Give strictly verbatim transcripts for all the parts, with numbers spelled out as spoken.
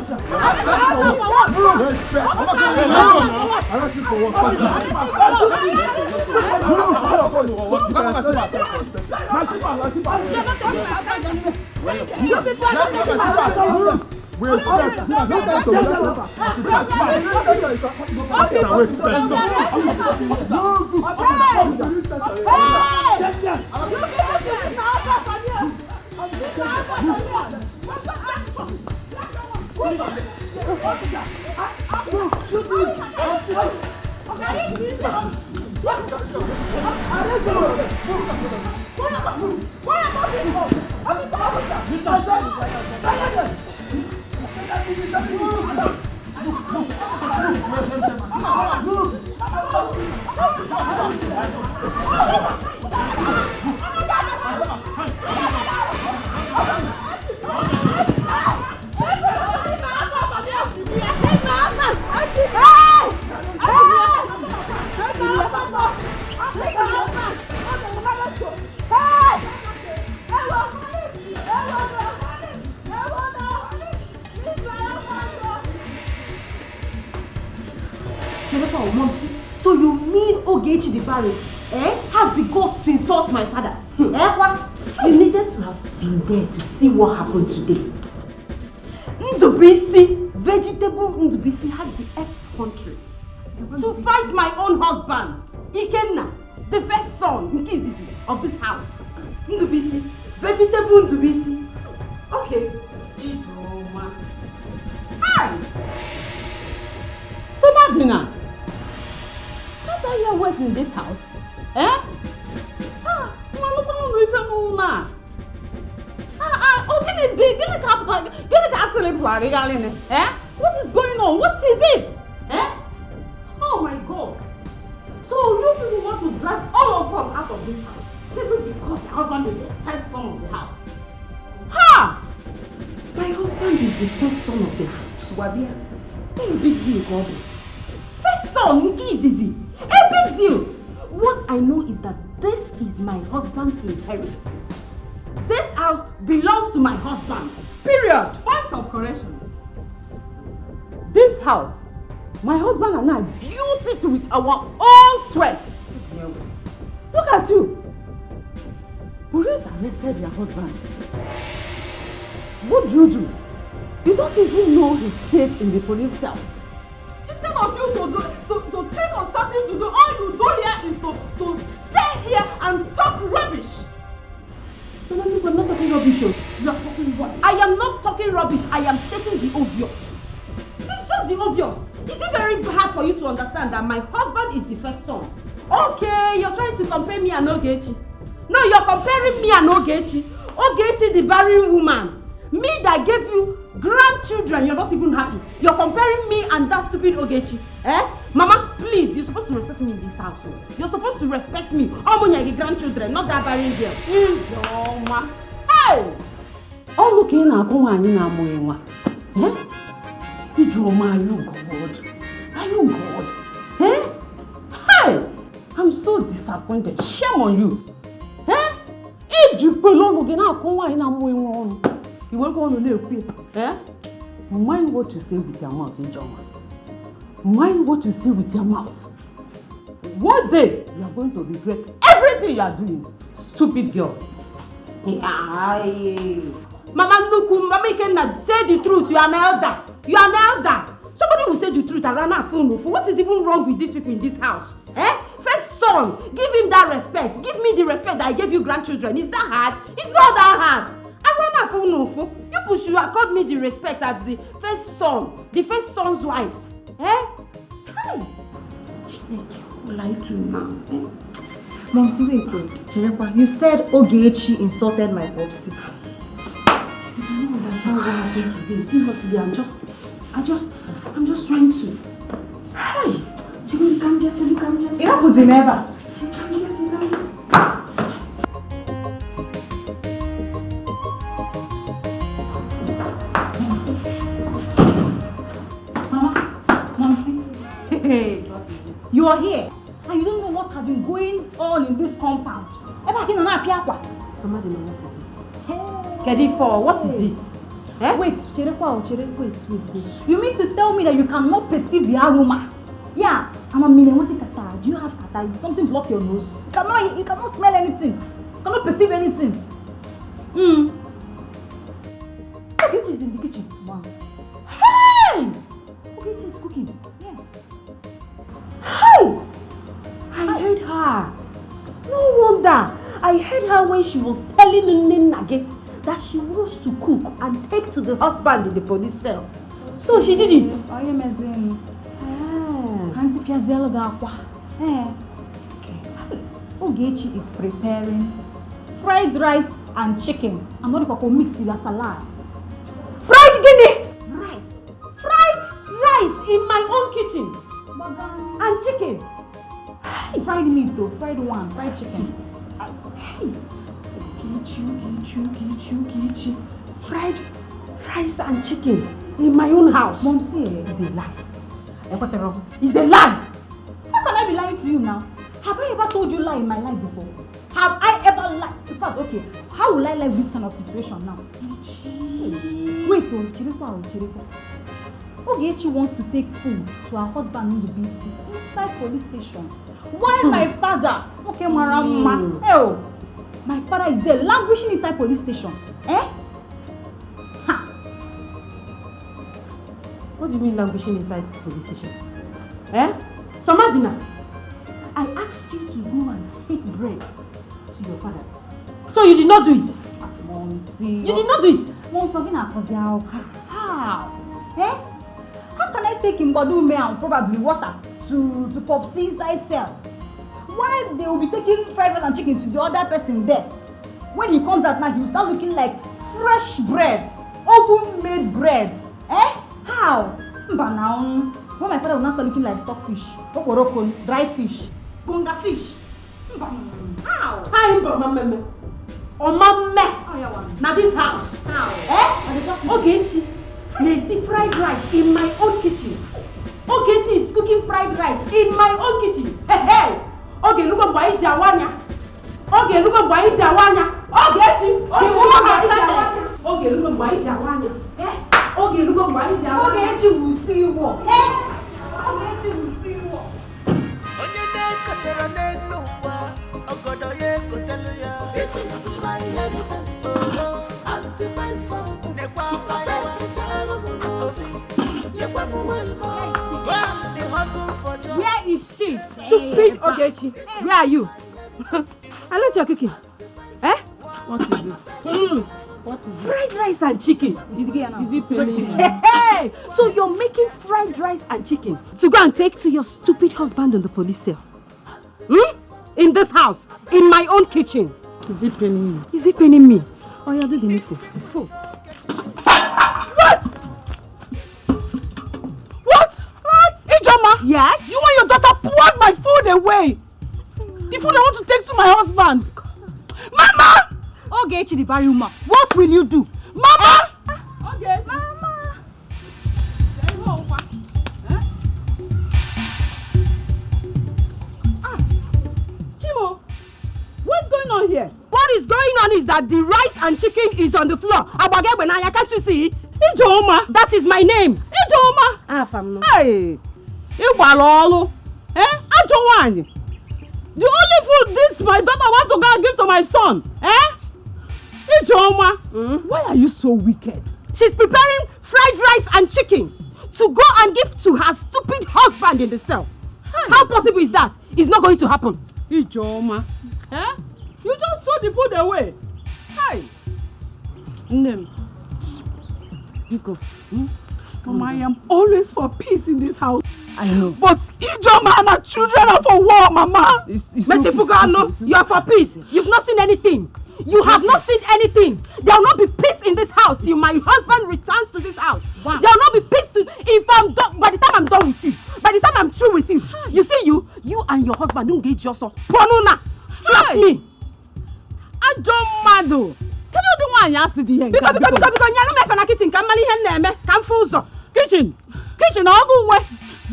Respect. Wait, wait, wait. Jennifer, Momsy, so you mean Ogechi the Barry, eh, has the guts to insult my father? Hmm. Eh, what? You needed to have been there to see what happened today. Ndubisi, vegetable Ndubisi had the effrontery to fight my own husband, Ikenna, the first son, Nkizizi, of this house. Ndubisi, vegetable Ndubisi. Okay. Ijeoma. Hi! So, Madina, can't I hear words in this house? Eh? Ah, mma, look on the phone, ma. Ah, ah, oh, gịnị dị, gịnị ka apụta, gịnị ka asịrị pụtara gị gịnị? Eh? What is going on? What is it? Eh? Oh my God. So you people want to drive all of us out of this house simply because your husband is the first son of the house? Ha! My husband is the first son of the house. Wabia, a big deal, God. First son, Nkizizi. A big deal. What I know is that this is my husband's inheritance. This house belongs to my husband. Period. Point of correction. This house, my husband and I built it with our own sweat. Look at you. Police arrested your husband. What do you do? You don't even know his state in the police cell. Instead of you to do, to, to think of something to do, all you do here is to, to stay here and talk rubbish. No, no, no, I'm not talking rubbish, oh. You are talking rubbish. I am not talking rubbish. I am stating the obvious. It's just the obvious. Is it very hard for you to understand that my husband is the first son? Okay, you're trying to compare me and Ogechi. No, you're comparing me and Ogechi. Ogechi, the barren woman. Me that gave you grandchildren, you're not even happy. You're comparing me and that stupid Ogechi. Eh? Mama, please, you're supposed to respect me in this house, oh. You're supposed to respect me. Omunyagi grandchildren, not that barren girl. Ijeoma. Hey! Ọnụ ka ị na-akụ nwaanyị na-amụghị nwa. Eh? Ijeoma, are you God? Are you God? Eh? Hey! I'm so disappointed. Shame on you. Eh? Iji kwelu ọnụ gị na-akụ nwaanyị na-amụghị nwa ọnụ. I wekwa ọnụ na-ekwu ya. Eh? Mind what you say with your mouth, Ijeoma. Mind what you say with your mouth. One day, you are going to regret everything you are doing. Stupid girl. Aye. Mama Nuku, Mama Ikenna, say the truth. You are an elder. You are an elder. Somebody will say the truth around her phone. What is even wrong with these people in this house? Eh? First son, give him that respect. Give me the respect that I gave you grandchildren. Is that hard? It's not that hard. Around her phone. You should accord me the respect as the first son, the first son's wife. Eh? Hi! Chineke, what will I do now? Eh? Momsy, wait, wait. Cherekwa, you said Ogechi insulted my popsy. I don't understand what happened today. Seriously, I'm just, I just, I'm just trying to. Hi! Chelu, come here, Chelu, come here, Chelu. Ị hapụzi m ebe a. Chelu, come here, Chelu, come here. Mama, Momsy. Hey, what is it? You are here, and you don't know what has been going on in this compound. Ebe a ka ị nọ na-apịa akwa. Somebody know what is it? Hey. Kedu ife ọ, what is it? Eh? Wait, cherekwa o, chere, wait, wait, wait. You mean to tell me that you cannot perceive the aroma? Yeah, I'm a mini. What's it, catarrh? Do you have catarrh? Did something block your nose? You cannot, you cannot smell anything. You cannot perceive anything. Hmm. Ogechi is in the kitchen. Wow. Hey! Ogechi is cooking. Yes. Hi! I heard her. No wonder. I heard her when she was telling Nne Nage that she wants to cook and take to the husband in the police cell. So she did it. Onye mezinụ. Ah. Ka m pịazielu gị akwa. Eh. Ogechi is preparing fried rice and chicken. I'm not going to mix it as salad. Fried guinea rice. Fried rice in my own kitchen. And chicken. Hey, fried meat though, fried one, fried chicken. Hey, Ogechi, Ogechi, Ogechi, Ogechi. Fried rice and chicken in my own house. Mom, see, eh, it's a lie. Ekwetero. It's a lie. How can I be lying to you now? Have I ever told you lie in my life before? Have I ever lied? In fact, okay, how will I lie with this kind of situation now? Wait, oh, Chirikwa, oh, Chirikwa. Ogechi wants to take food to her husband in the B C inside police station. While my father, okay, Marama, oh, my father is there languishing inside police station. Eh? Ha! What do you mean languishing inside police station? Eh? Somadina, I asked you to go and take bread to your father. So you did not do it? Mom, see. You did not do it? Mom, so gonna cause how? How? Eh? How can I take Mbodume and probably water to, to Popsy inside cell? Why they will be taking fried rice and chicken to the other person there? When he comes out now, he will start looking like fresh bread, oven made bread. Eh? How? Mba now. When my father will now start looking like stockfish, okoroko, dry fish, bonga fish. Mba, how? Hi, Mba, Mama, Mama. Oh, Mama. Oh, yeah, one. Now this house. How? Eh? Ogechi, may see fried rice in my own kitchen. Ogechi is cooking fried rice in my own kitchen. Hey, hey. Oge lugo mgbe anyị ji awa anya. Oge lugo mgbe anyị ji awa anya. Ogechi, the woman has started. Oge lugo mgbe anyị ji awa anya. Eh? Oge lugo mgbe anyị ji awa anya. Ogechi will see you. Eh? Ogechi will see you. Onye na-ekotara n'elu ụwa, ọgọdọ ya ekotelu ya. This is my inheritance. So, as the first son, nekwa akwa ya, chalụ m n'ozi. Nyekwa m well, go and the hustle for joy. Where is she? Stupid Ogechi. Where are you? I let you cooking. Eh? What is it? Mm. What is it? Fried rice and chicken. Is it paying? Hey! So you're making fried rice and chicken to go and take to your stupid husband in the police cell? Hmm? In this house, in my own kitchen. Is it paining you? Is it paining me? Oh, yeah, do the needful. What? What? What? Ijoma? Yes? You and your daughter poured my food away. The food I want to take to my husband. Mama! Ogechi, the barren woman. What will you do? Mama! Okay. Mama! Ah, Chimo, what's going on here? What is going on is that the rice and chicken is on the floor. Agbagegbe n'anya, can't you see it? Ijeoma. That is my name. Ijeoma. Afa m nọ. Hey, ị gbara ọrụ. Eh? Ajọ nwaanyị. The only food this my daughter want to go and give to my son. Eh? Ijeoma, why are you so wicked? She's preparing fried rice and chicken to go and give to her stupid husband in the cell. How possible is that? It's not going to happen. Ijeoma, eh? You just throw the food away. Hi. Nne m. Biko. Hmm? Mama, I am always for peace in this house. I know. But Ijeoma and her children are for war, Mama. It's, it's Metipuka, no, you are for peace. You've not seen anything. You have not seen anything. There will not be peace in this house till my husband returns to this house. Wow. There will not be peace to, if I'm done, by the time I'm done with you, by the time I'm through with you, you see you, you and your husband don't get just up. Ponuna. Trust me. Ajọ mmadụ. Kedu ụdị nwaanyị a sị dị ihe nke a? Biko, biko, biko, biko, nyere m efe na kitchen ka m mara ihe m na-eme, ka m fụ ụzọ. Kitchen? Kitchen, ọ bụ nwe?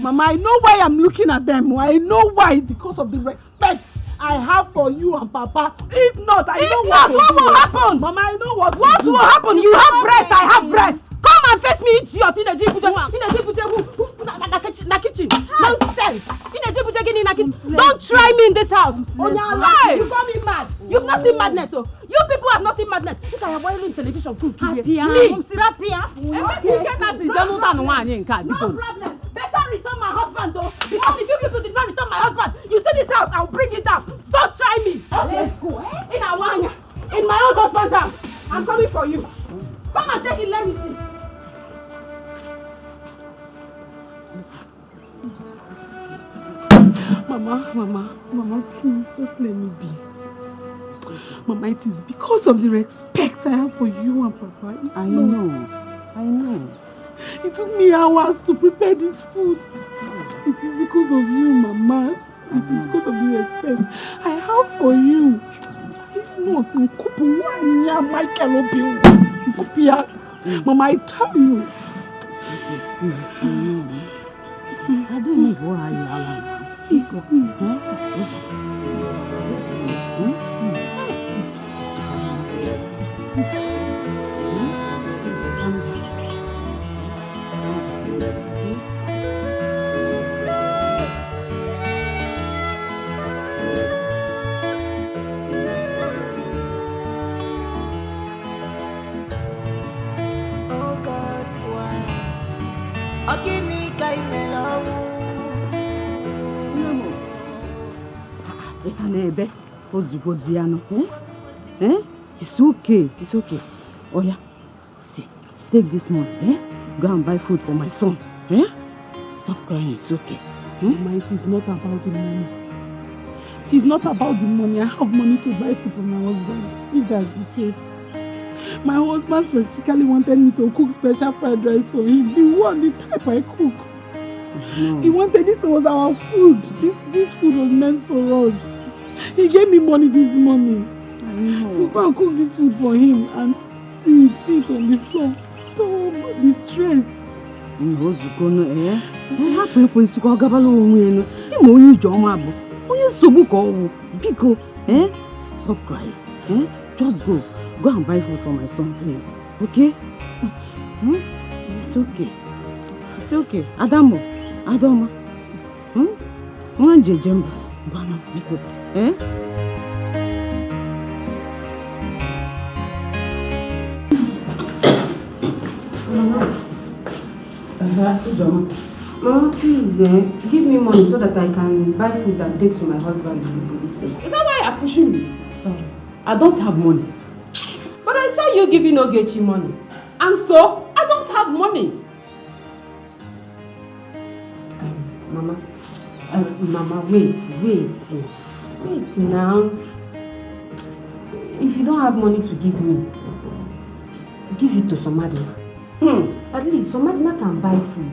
Mama, I know why I'm looking at them. I know why, because of the respect I have for you and Papa. If not, I know what will happen. Mama, I know what will happen. You have breast, I have breast. Come and face me, idiot. Ị na-eji ibute, ị na-eji ibute egwu na, na, na kitchen, na kitchen. Nonsense. Ị na-eji ibute gịnị na kitchen? Don't try me in this house. Onye ala, you call me mad. You've not seen madness, so you people have not seen madness. Ị ka ya gbanyelu television cook here. Me. Mom, sirapia. Emeka Ikenna si Jonathan nwaanyị nke a, biko. No problem. Better return my husband, though. Because if you people did not return my husband, you see this house, I'll bring it down. Don't try me. Let's go, eh? In Awanya, in my own husband's house. I'm coming for you. Come and take it, let me see. Mama, Mama, Mama, please, just let me be. Mama, it is because of the respect I have for you and Papa. If I not, know. I know. It took me hours to prepare this food. It is because of you, Mama. It is because of the respect I have for you. If not, Nkupu, why Michael Obi? Nkupia. Mama, I tell you. I don't know why you are. Oh God, why? Ọ gịnị ka i mere ọnwụ? Ị ka na-ebe ozugbozianụ? Eh? Eh? It's okay, it's okay. Oh yeah. See, take this money, eh? Go and buy food for my son, eh? Stop crying, it's okay. Hmm? Mama, it is not about the money. It is not about the money. I have money to buy food for my husband, if that's the case. My husband specifically wanted me to cook special fried rice for him. The one, the type I cook. No. He wanted, this was our food. This this food was meant for us. He gave me money this morning to go and cook this food for him, and see it, see it on the floor. After all the stress. Nzuko no, eh? Eh, hapụ ekwensu ka ọ gabala onwe ya nụ. Ị ma onye Ijeọma bụ? Onye nsogbu ka ọ wụ. Biko, eh? Stop crying. Eh? Just go. Go and buy food for my son, please. Okay? Hmm? It's okay. It's okay. Adamo. Adoma. Hmm? Nwa njeje mbụ. Gwana, biko. Eh? Uh-huh. Ijeoma. Mama, please, eh, give me money so that I can buy food and take to my husband in the police, eh. Is that why you're pushing me? Sorry. I don't have money. But I saw you giving Ogechi money. And so, I don't have money. Um, Mama, um, Mama, wait, wait, wait now. If you don't have money to give me, give it to Somadina. Hmm. At least Somadina can buy food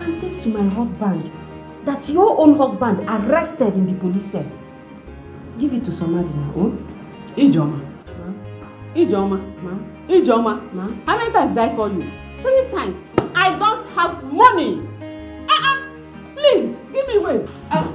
and take to my husband. That your own husband arrested in the police cell. Give it to Somadina, oh? Ijeoma. Ma? Ijeoma. Ma? Ijeoma. Ma? How many times did I call you? Three times. I don't have money. Uh-uh. Please, give me way. Ah.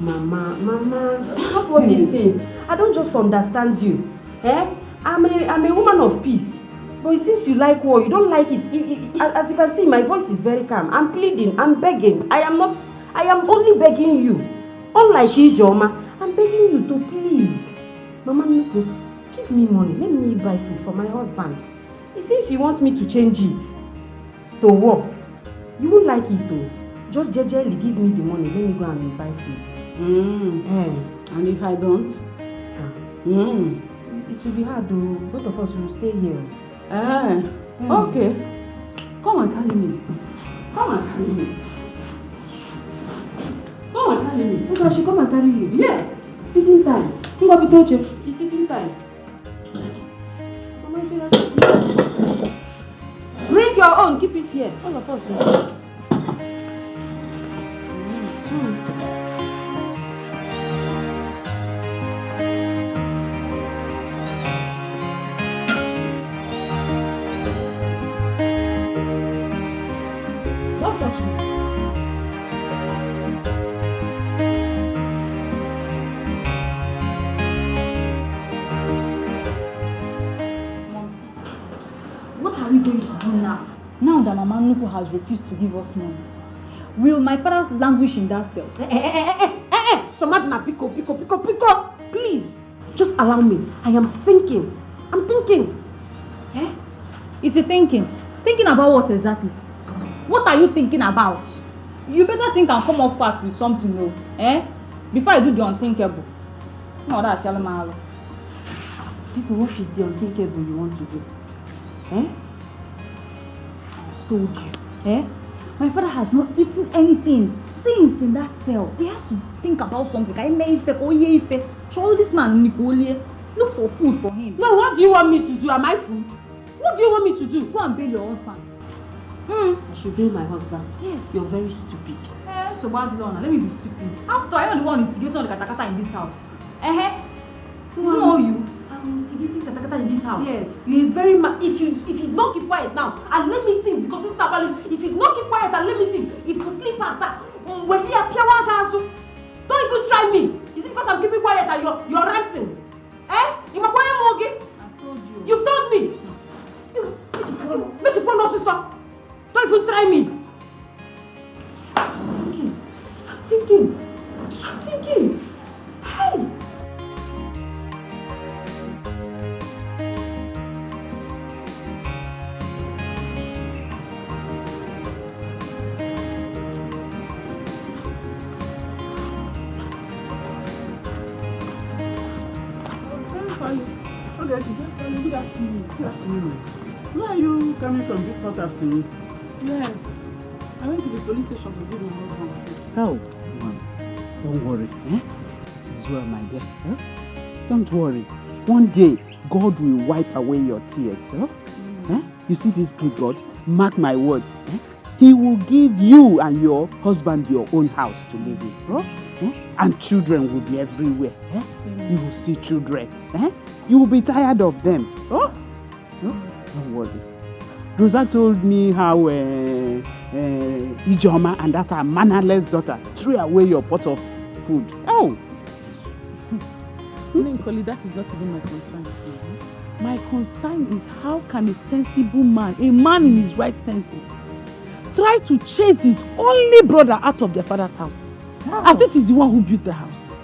Mama, Mama, stop all these things. I don't just understand you. Eh? I'm a, I'm a woman of peace. But it seems you like war. You don't like it. You, you, as you can see, my voice is very calm. I'm pleading. I'm begging. I am not, I am only begging you. Unlike Ijeoma, I'm begging you to please. Mama Miko, give me money. Let me buy food for my husband. It seems you want me to change it to war. You won't like it though. Just jejely give me the money. Let me go and buy food. Mm. Eh. And if I don't? Ah. Mm. It will be hard though. Both of us will stay here. Eh. Mm. Okay. Come and carry me. Come and carry me. Come and carry me. Okay, I should come and carry you. Yes. Sitting time. Ngwa, bute oche. It's sitting time. Mama, if you like to sit. Bring your own, keep it here. All of us will sit. Don't touch me. Momsy, what are we going to do now? Now that Mama Nuku has refused to give us money, will my father languish in that cell? Eh, eh, eh, eh, eh, eh, eh. Somadina, biko, biko, biko, biko. Please, just allow me. I am thinking. I'm thinking. Eh? Is he thinking? Thinking about what exactly? What are you thinking about? You better think and come up fast with something, no? Eh? Before I do the unthinkable. No, that I feel mal. People, what is the unthinkable you want to do? Eh? I've told you. Eh? My father has not eaten anything since in that cell. He has to think about something. Ka ime ife, ka o ye ife. Chọọ this man ni ka o lie. Look for food for him. Now, what do you want me to do? Am I food? What do you want me to do? Go and bail your husband. Hmm. I should bail my husband? Yes. You're very stupid. Eh, so bad, Lorna. Let me be stupid. After all, you're the one instigating all the katakata in this house. Eh? It's not you. I'm instigating katakata in this house. Yes. You're very mad. If you, if you don't keep quiet now and let me think, because this is about, if you don't keep quiet and let me think, if you sleep as that, when you appear one house, don't even try me. Is it because I'm keeping quiet and you're, you're ranting? Eh? Imakwaye Mogi? I've told you. You've told me. You, you, you, make you pronounce this one. Don't even try me. I'm thinking. I'm thinking. I'm thinking. Hey! Very funny. Okay, she very funny. Good afternoon. Good afternoon. Where are you coming from this hot afternoon? Yes. I went to the police station to give my husband. How? Man, don't worry. Eh? It is well, my dear. Eh? Don't worry. One day, God will wipe away your tears. Eh? Eh? You see this great God? Mark my words. Eh? He will give you and your husband your own house to live in. Eh? Eh? And children will be everywhere. Eh? You will see children. Eh? You will be tired of them. Eh? Eh? Don't worry. Rosa told me how uh, uh, Ijeoma and that her mannerless daughter threw away your pot of food. Oh! Ninkoli, that is not even my concern. My concern is, how can a sensible man, a man in his right senses, try to chase his only brother out of their father's house? As if he's the one who built the house.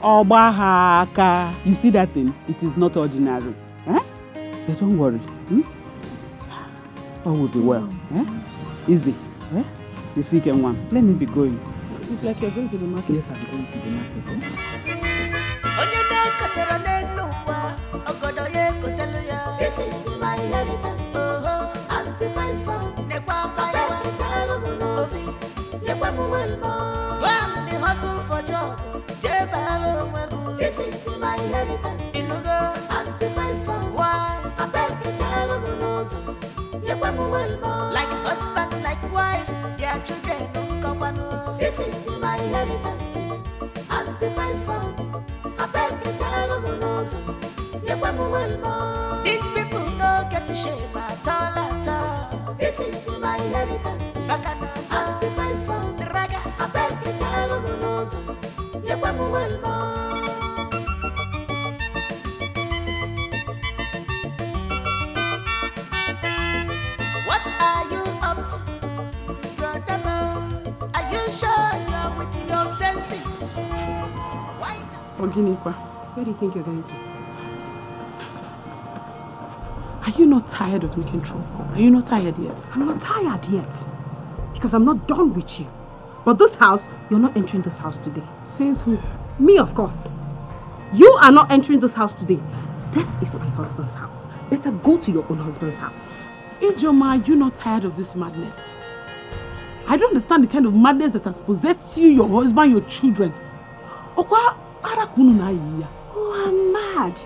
Ogbahaka. You see that thing? It is not ordinary. Eh? But don't worry. Hmm? All will be well. Eh? Easy. Eh? You see, Kenwan, let me be going. It's like you're going to the market. Yes, I'm going to the market. Eh? Onye na-ekotara n'elu ụwa, ọgọdọ ya ekotelu ya. This is my inheritance. Oh, as the first son, nekwa aka ya. Abeg, chalụ m n'ụzọ. Nyekwa m well more. Go and hustle for job. Jee bara onwe gị uru. This is my inheritance. Inugo. As the first son. Why? Abeg, chalụ m n'ụzọ. Nyekwa m well more. Like husband, like wife, their children nkọkwanụ. This is my inheritance. As the first son, abeg, chalụ m n'ụzọ. Nyekwa m well more. These people no get shame at all, at all. This is my inheritance. As the first son, raga, abeg, chalụ m n'ụzọ. Nyekwa m well more. What are you up to, brother boy? Are you sure you're with your senses? Why not? Oginikwa, where do you think you're going to? Are you not tired of making trouble? Are you not tired yet? I'm not tired yet. Because I'm not done with you. But this house, you're not entering this house today. Says who? Me, of course. You are not entering this house today. This is my husband's house. Better go to your own husband's house. Ijeoma, are you not tired of this madness? I don't understand the kind of madness that has possessed you, your husband, your children. Okwa ara ka unu na-ayị ya. Oh, I'm mad.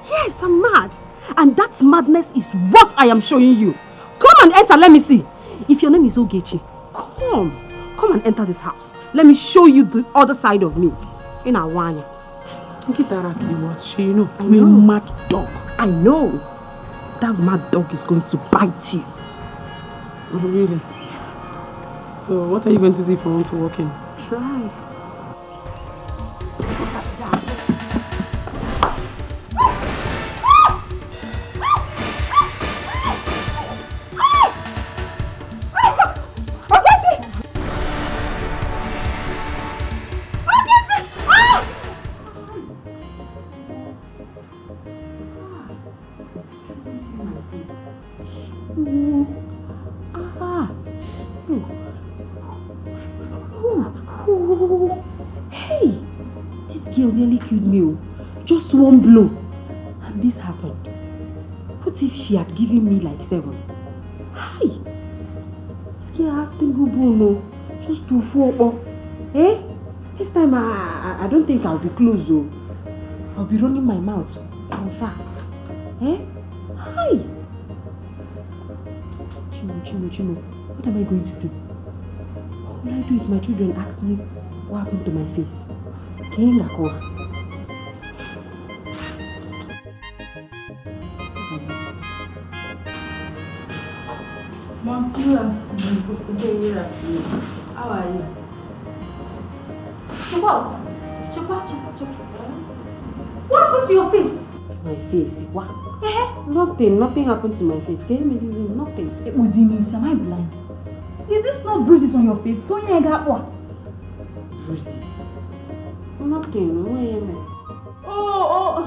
Yes, I'm mad. And that madness is what I am showing you. Come and enter, let me see. If your name is Ogechi, come. Come and enter this house. Let me show you the other side of me. Ị na-awa anya. Nkịta ara ka iwe ọchị, you know. I know. Mad dog. I know. That mad dog is going to bite you. Oh, really? Yes. So, what are you going to do if you want to walk in? Try. Ooh. Ah. Ooh. Ooh. Ooh. Hey, this girl nearly killed me. Oh. Just one blow. And this happened. What if she had given me like seven? Hi! This girl has single bone, no. Just two four. Eh? This time I, I, I don't think I'll be close though. I'll be running my mouth from far. Eh? Hi! Chimo, Chimo, Chimo. What am I going to do? What will I do if my children ask me what happened to my face? Kenga kwa. Mom, see you at school. How are you? Chukwa, Chukwa, Chukwa, Chukwa. What happened to your face? My face? What? Eh? Nothing, nothing happened to my face. Can you believe me? Nothing. It was in me. Am I blind? Is this not bruises on your face? Can you get what? Bruises? Nothing. No, no, no. Oh,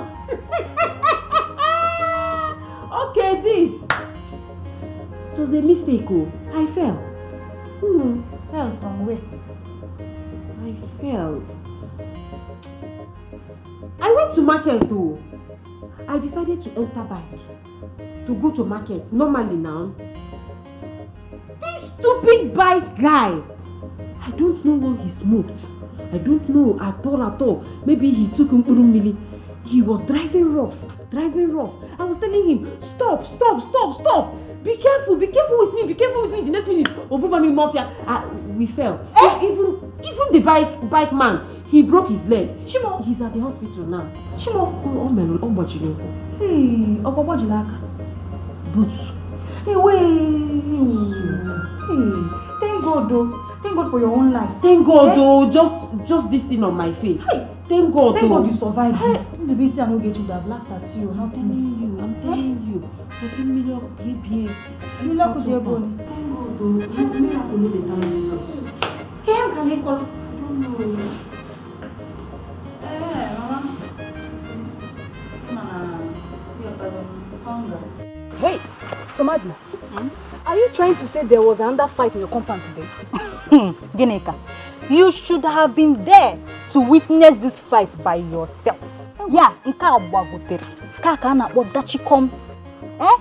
oh. Okay, this. It was a mistake, oh. I fell. Hmm. Fell from where? I fell. I went to market, though. I decided to enter bike to go to market normally now. This stupid bike guy. I don't know what he smoked. I don't know at all, at all. Maybe he took mkpuru mmiri. He was driving rough, driving rough. I was telling him, "Stop, stop, stop, stop. Be careful, be careful with me, be careful with me." The next minute, Obubami Mafia, uh, we fell. Eh? Even, even the bike, bike man, he broke his leg. Chimo. He's at the hospital now. Chimo. Oh, oh, man, oh, but you know. Hey, Okobo Jinaka. But Hey, wait. Hey, thank God, though. Thank God for your own life. Thank God, eh? Though. Just, just this thing on my face. Hey. Thank God, thank God you survived this. The B C I no get you would have laughed at you, not me. I'm telling you, I'm telling you. Fifteen million K B A. Miracle dey born. Thank God, though. Miracle no dey thank Jesus. Kee ihe m ka na-ekwu? I don't know. Eh, mama. Mana, ya kpado hunger. Hey, Somadina, are you trying to say there was another fight in your compound today? Gịnịka, you should have been there to witness this fight by yourself. Ya, nke a gbagotere. Ka ka a na-akpọ dachikom. Eh?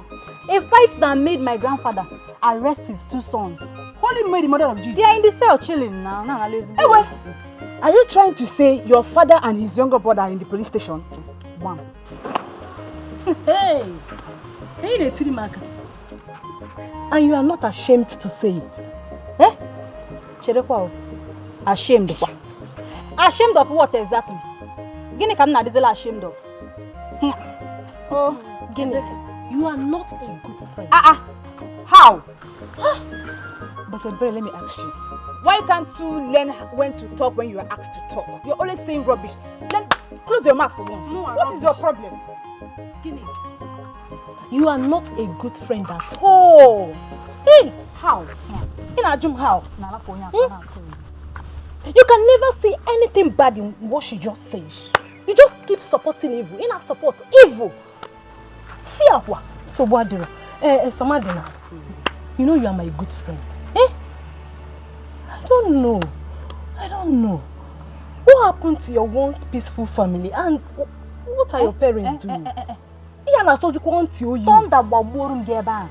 A fight that made my grandfather arrest his two sons. Holy Mary, Mother of Jesus. They are in the cell chilling now. Now, now, let's go. Ewe, are you trying to say your father and his younger brother are in the police station? Bam. Hey! Hey, dey tiri m aka. And you are not ashamed to say it. Eh? Cherekwa o. Ashamed kwa. Ashamed of what exactly? Gịnị ka m na-adịzila ashamed of? Hmm. Oh, Gịnị? You are not a good friend. Ah, ah. How? But Ebere, let me ask you. Why can't you learn when to talk when you are asked to talk? You're always saying rubbish. Then close your mouth for once. No, what is your problem? Gịnị? You are not a good friend at all. Hey, how? Ị na-ajụ m how? Hmm? You can never see anything bad in what she just said. You just keep supporting evil. Ị na-support evil. See akwa. Nsogbu adịrọ. Eh, eh, Somadina. You know you are my good friend. Eh? I don't know. I don't know. What happened to your once peaceful family? And wh- what are your parents doing? Ihe a na-asọzikwa ntị oyi. Thunder gbagbuoru m gị ebe a.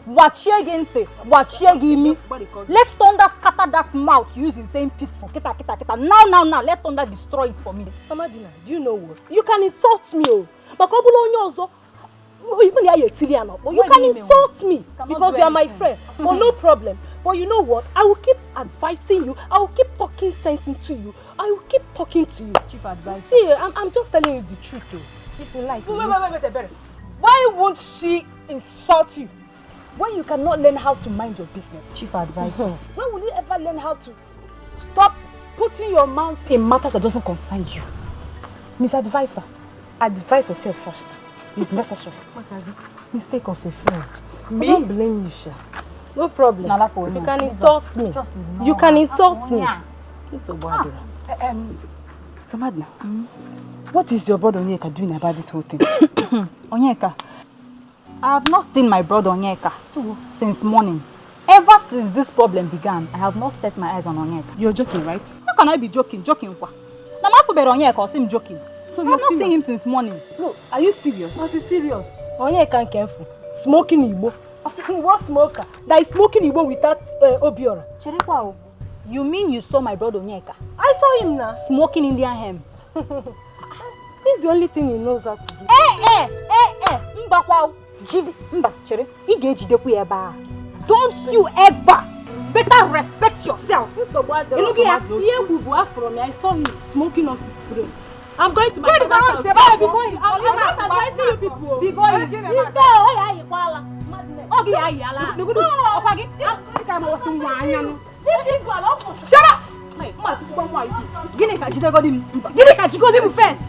Gbachie gị ntị, gbachie gị imi. Let thunder scatter that mouth using saying peaceful. Kita, kita, kita. Now, now, now, let thunder destroy it for me. Somadina, do you know what? You can insult me, oh. Maka ọ bụrụ onye ọzọ, even ya ya etili ya n'ọkpọ. You can insult me because you are my friend. But no problem. But you know what? I will keep advising you. I will keep talking sense into you. I will keep talking to you. Chief advisor. See, I'm, I'm just telling you the truth, though. If you like. Wait, wait, wait, wait, Ebere. Why won't she insult you when you cannot learn how to mind your business? Chief advisor. When will you ever learn how to stop putting your mouth in matters that doesn't concern you? Miss Advisor, advise yourself first. It's necessary. Mistake of a friend. Me? I don't blame you, sha. No problem. You can insult me. You can insult me. Nsogbu adịrọ. Eh, um, Somadina, what is your brother Onyeka doing about this whole thing? Onyeka? I have not seen my brother Onyeka since morning. Ever since this problem began, I have not set my eyes on Onyeka. You're joking, right? How can I be joking? Joking kwa? Na m afụbere Onyeka, ọ sị m joking. So I have not seen him since morning. No, are you serious? What is serious? Onyeka nke m fụ, smoking Igbo. What smoker? That is smoking Igbo without uh, Obiora. Cherekwa o. You mean you saw my brother Onyeka I saw him now. Smoking Indian hemp? This is the only thing he knows how to do. Eh, eh, eh, eh. Mbakwa o. Jide, mba, chere. Ị ga-ejidekwu ya ebe a. Don't you ever better respect yourself. Nsogbu adịghị. Ị nụgo ya? Ihe egwu bụ afro m. I saw him smoking off his brain. I'm going to my Good, father's go house. and Hey, sit be down. going. I'm, I'm just advising you people. Be going. This guy, oh yeah, you kwala. Madness. Ọ gị ya yala. Ọkwa gị? This is what I'm Shut up! Mma tupu gbanwa isi. Gịnị ka jidegodi m? Gịnị ka jigodi m first?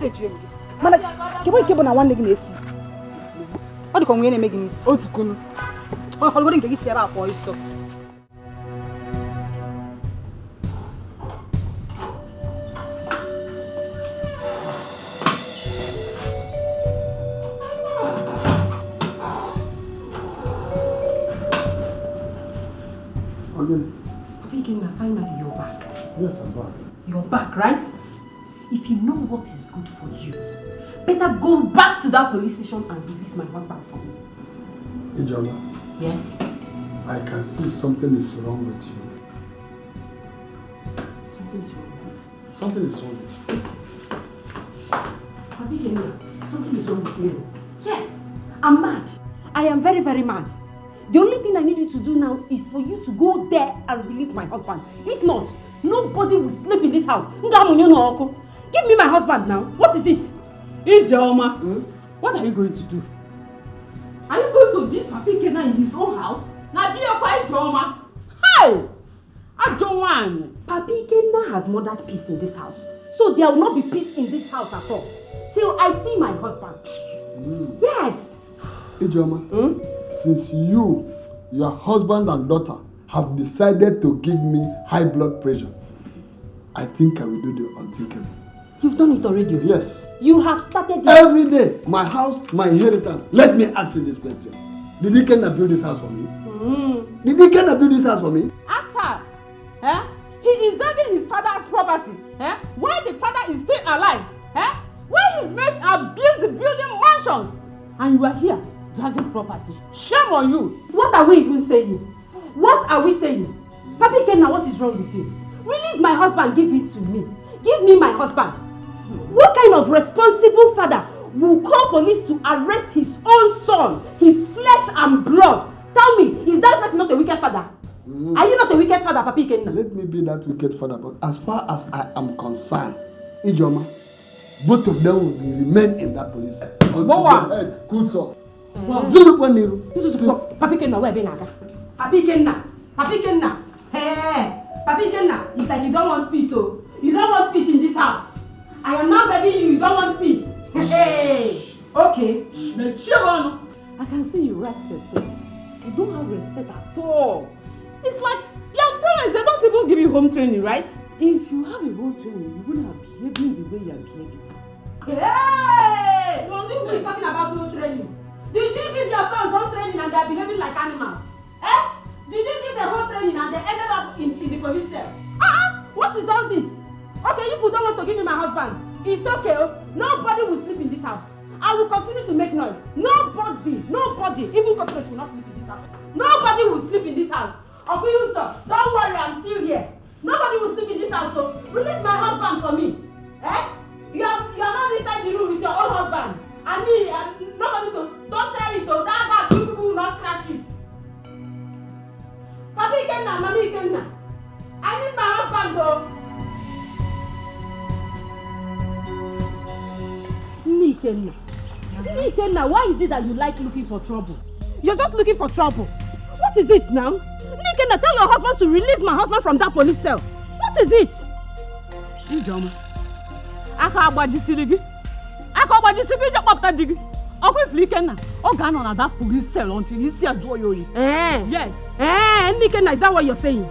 Mana kebe nke bụ na nwanne gị na-esi. Ọ dị ka onwe ya na-eme gị n'isi. Otu kunu. Ọ kọlụgodi nke gị si ebe a pụọ iso. Again. Papa Ikenna, finally you're back. Yes, I'm back. You're back, right? If you know what is good for you, better go back to that police station and release my husband for me. Ijeoma, Yes. I can see something is wrong with you. Something is wrong. Something is wrong with you. Papa Ikenna, something is wrong with you. Yes, I'm mad. I am very, very mad. The only thing I need you to do now is for you to go there and release my husband. If not, nobody will sleep in this house. Ndị amụnye ụlọ ọkụ. Give me my husband now. What is it? Ijeoma, what are you going to do? Are you going to beat Papa Ikenna in his own house? Na be a quiet Ijeoma. Hey! Ajọ nwaanyị. Papa Ikenna has murdered peace in this house. So there will not be peace in this house at all till I see my husband. Yes. Ijeoma, since you, your husband and daughter have decided to give me high blood pressure, I think I will do the unthinkable. You've done it already. Yes. You have started it. Every day, my house, my inheritance. Let me ask you this question. Did Ikenna build this house for me? Did Ikenna build this house for me? Ask her. Eh? He is dragging his father's property. Eh? While the father is still alive. Eh? While his mates are busy building mansions. And you are here dragging property. Shame on you. What are we even saying? What are we saying? Papa Ikenna, what is wrong with you? Release my husband, give it to me. Give me my husband. What kind of responsible father will call police to arrest his own son, his flesh and blood? Tell me, is that person not a wicked father? Are you not a wicked father, Papa Ikenna? Let me be that wicked father, but as far as I am concerned, Ijeoma, both of them will be remain in that police. Until Bowa. Their head cools off. Zurukwa n'iru. Papa Ikenna, where be naga? Papa Ikenna, Papa Ikenna, hey, Papa Ikenna, it's like you don't want peace, so you don't want peace in this house. I am now begging you, you don't want peace. Hey, okay. Mechie ọnụ. I can see you right first, but you don't have respect at all. It's like your parents, they don't even give you home training, right? If you have a home training, you wouldn't have behaving the way you are behaving. Hey! Who is talking about home training? Did you give your sons home training and they are behaving like animals? Eh? Did you give them home training and they ended up in, in the police cell? Uh-uh! What is all this? Okay, you people don't want to give me my husband. It's okay. Oh. Nobody will sleep in this house. I will continue to make noise. Nobody, nobody, even cockroach will not sleep in this house. Nobody will sleep in this house. Okuyunto, don't worry, I'm still here. Nobody will sleep in this house, so release my husband for me. Eh? You are, you are not inside the room with your own husband. And me, and nobody to, don't try it, oh, that bag, you people will not scratch it. Papa Ikenna, Mama Ikenna, I need my husband, though. Nne Ikenna. Nne Ikenna, why is it that you like looking for trouble? You're just looking for trouble. What is it now? Nne Ikenna, tell your husband to release my husband from that police cell. What is it? Ijeoma, aka agbajisiri gị. Aka agbajisiri gị ije kpọpụta di gị. Ọkwa ifuru Ikenna, ọ ga-anọ na that police cell until isi ajụọ ya oyi. Eh. Yes. Eh, Nne Ikenna, is that what you're saying?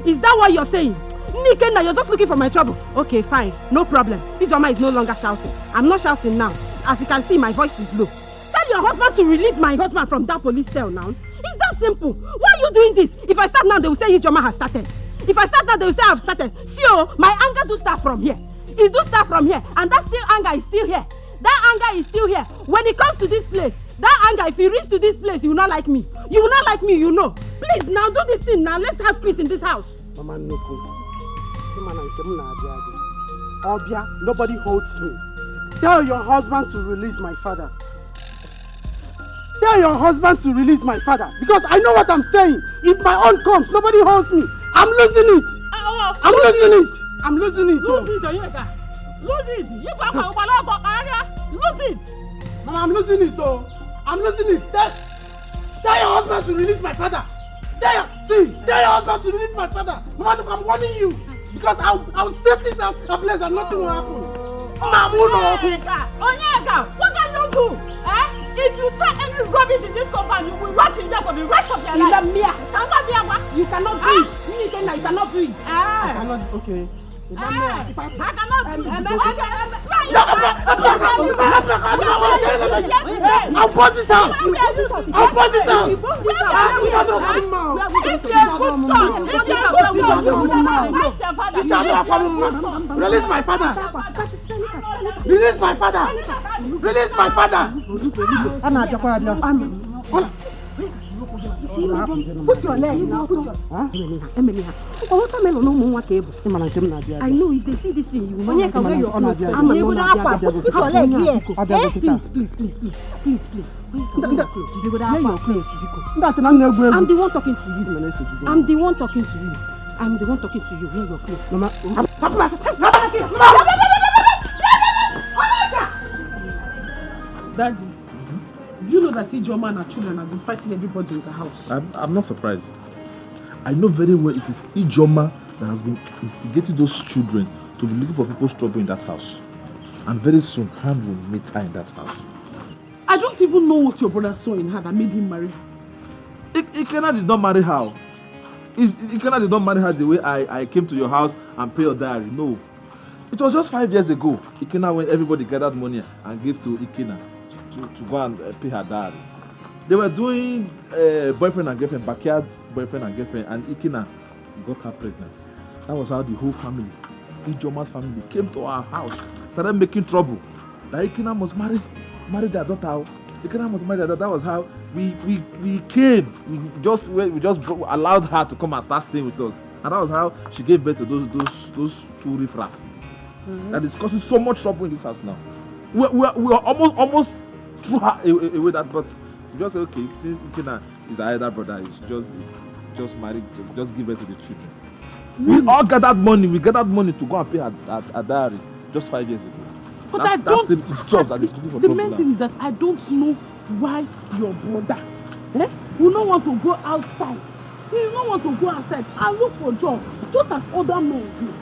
Is that what you're saying? Nne Ikenna, you're just looking for my trouble. Okay, fine. No problem. Ijeoma is no longer shouting. I'm not shouting now. As you can see, my voice is low. Tell your husband to release my husband from that police cell now. It's that simple. Why are you doing this? If I start now, they will say Ijeoma has started. If I start now, they will say I've started. See, oh, my anger do start from here. It do start from here. And that still anger is still here. That anger is still here. When it comes to this place, That anger, if you reach to this place, you will not like me. You will not like me, you know. Please, now do this thing. Now let's have peace in this house. Mama Nnukwu, ịma na nke m na-abịa abịa. Ọ bịa, nobody holds me. Tell your husband to release my father. Tell your husband to release my father because I know what I'm saying. If my own comes, nobody holds me. I'm losing it. I'm losing it. I'm losing it. Oh. Lose it, Onyeka. Lose it. You go for Ubalogo area. Lose it. Mama, I'm losing it though. I'm losing it. Tell, tell your husband to release my father. Tell your, see, tell your husband to release my father. Mama, look, I'm warning you. Because I'll, I'll set this house ablaze and nothing will happen. Mabuno. Onyeka, Onyeka, what can you do? Eh? If you try any rubbish in this compound, you will rot in there for the rest of your life. Idamia. Idamia, what? You cannot do it. Me, Ikenna, you cannot do it. Ah. I cannot, okay. Idamia, if I, I cannot do it. Um, um, okay, um, I'll burn this house. I'll burn this house. I'll burn this house. This is a good son. This is a good son. This is a good son. Release my father. Release my father. Release my father. A na-abịakwa abịa. Put your leg now. Put your. Huh? Emeli ha. Emeli ha. Ọ watermelon ụmụ nwa ka ị bụ. Ị ma na nke m na-abịa abịa. I know if they see this thing, you will not like it. Onye ka where your clothes? Ama na ọ na-abịa abịa. Put your leg here. Eh, please, please, please, please, please, please. Where your clothes? Where your clothes? Biko. Ndị a sị na m na-egwu egwu. I'm the one talking to you. I'm the one talking to you. I'm the one talking to you. Where your clothes? Mama. Daddy, do you know that Ijeoma and her children has been fighting everybody in the house? I'm, I'm not surprised. I know very well it is Ijeoma that has been instigating those children to be looking for people's trouble in that house. And very soon, hand will meet her in that house. I don't even know what your brother saw in her that made him marry her. I-, Ikenna did not marry her. I-, Ikenna did not marry her the way I, I came to your house and pay your dowry. No. It was just five years ago, Ikenna, when everybody gathered money and gave to Ikenna to, to, to go and, uh, pay her dowry. They were doing, uh, boyfriend and girlfriend, backyard boyfriend and girlfriend, and Ikenna got her pregnant. That was how the whole family, Ijeoma's family, came to our house, started making trouble. That Ikenna must marry, marry their daughter. Oh. Ikenna must marry their daughter. That was how we, we, we came. We just, we, we just bro-, allowed her to come and start staying with us. And that was how she gave birth to those, those, those two riffraff. Mm-hmm. That is causing so much trouble in this house now. We, we, we are almost, almost threw her a-, a-, away that, but we just say, okay, since Ikenna is her elder brother, you should just, just marry, just give birth to the children. We all gathered money. We gathered money to go and pay her, her, her dowry just five years ago. But that's, I don't, that's the job that is looking for the main thing is that I don't know why your brother, eh, will not want to go outside. He will not want to go outside and look for job, just as other men do.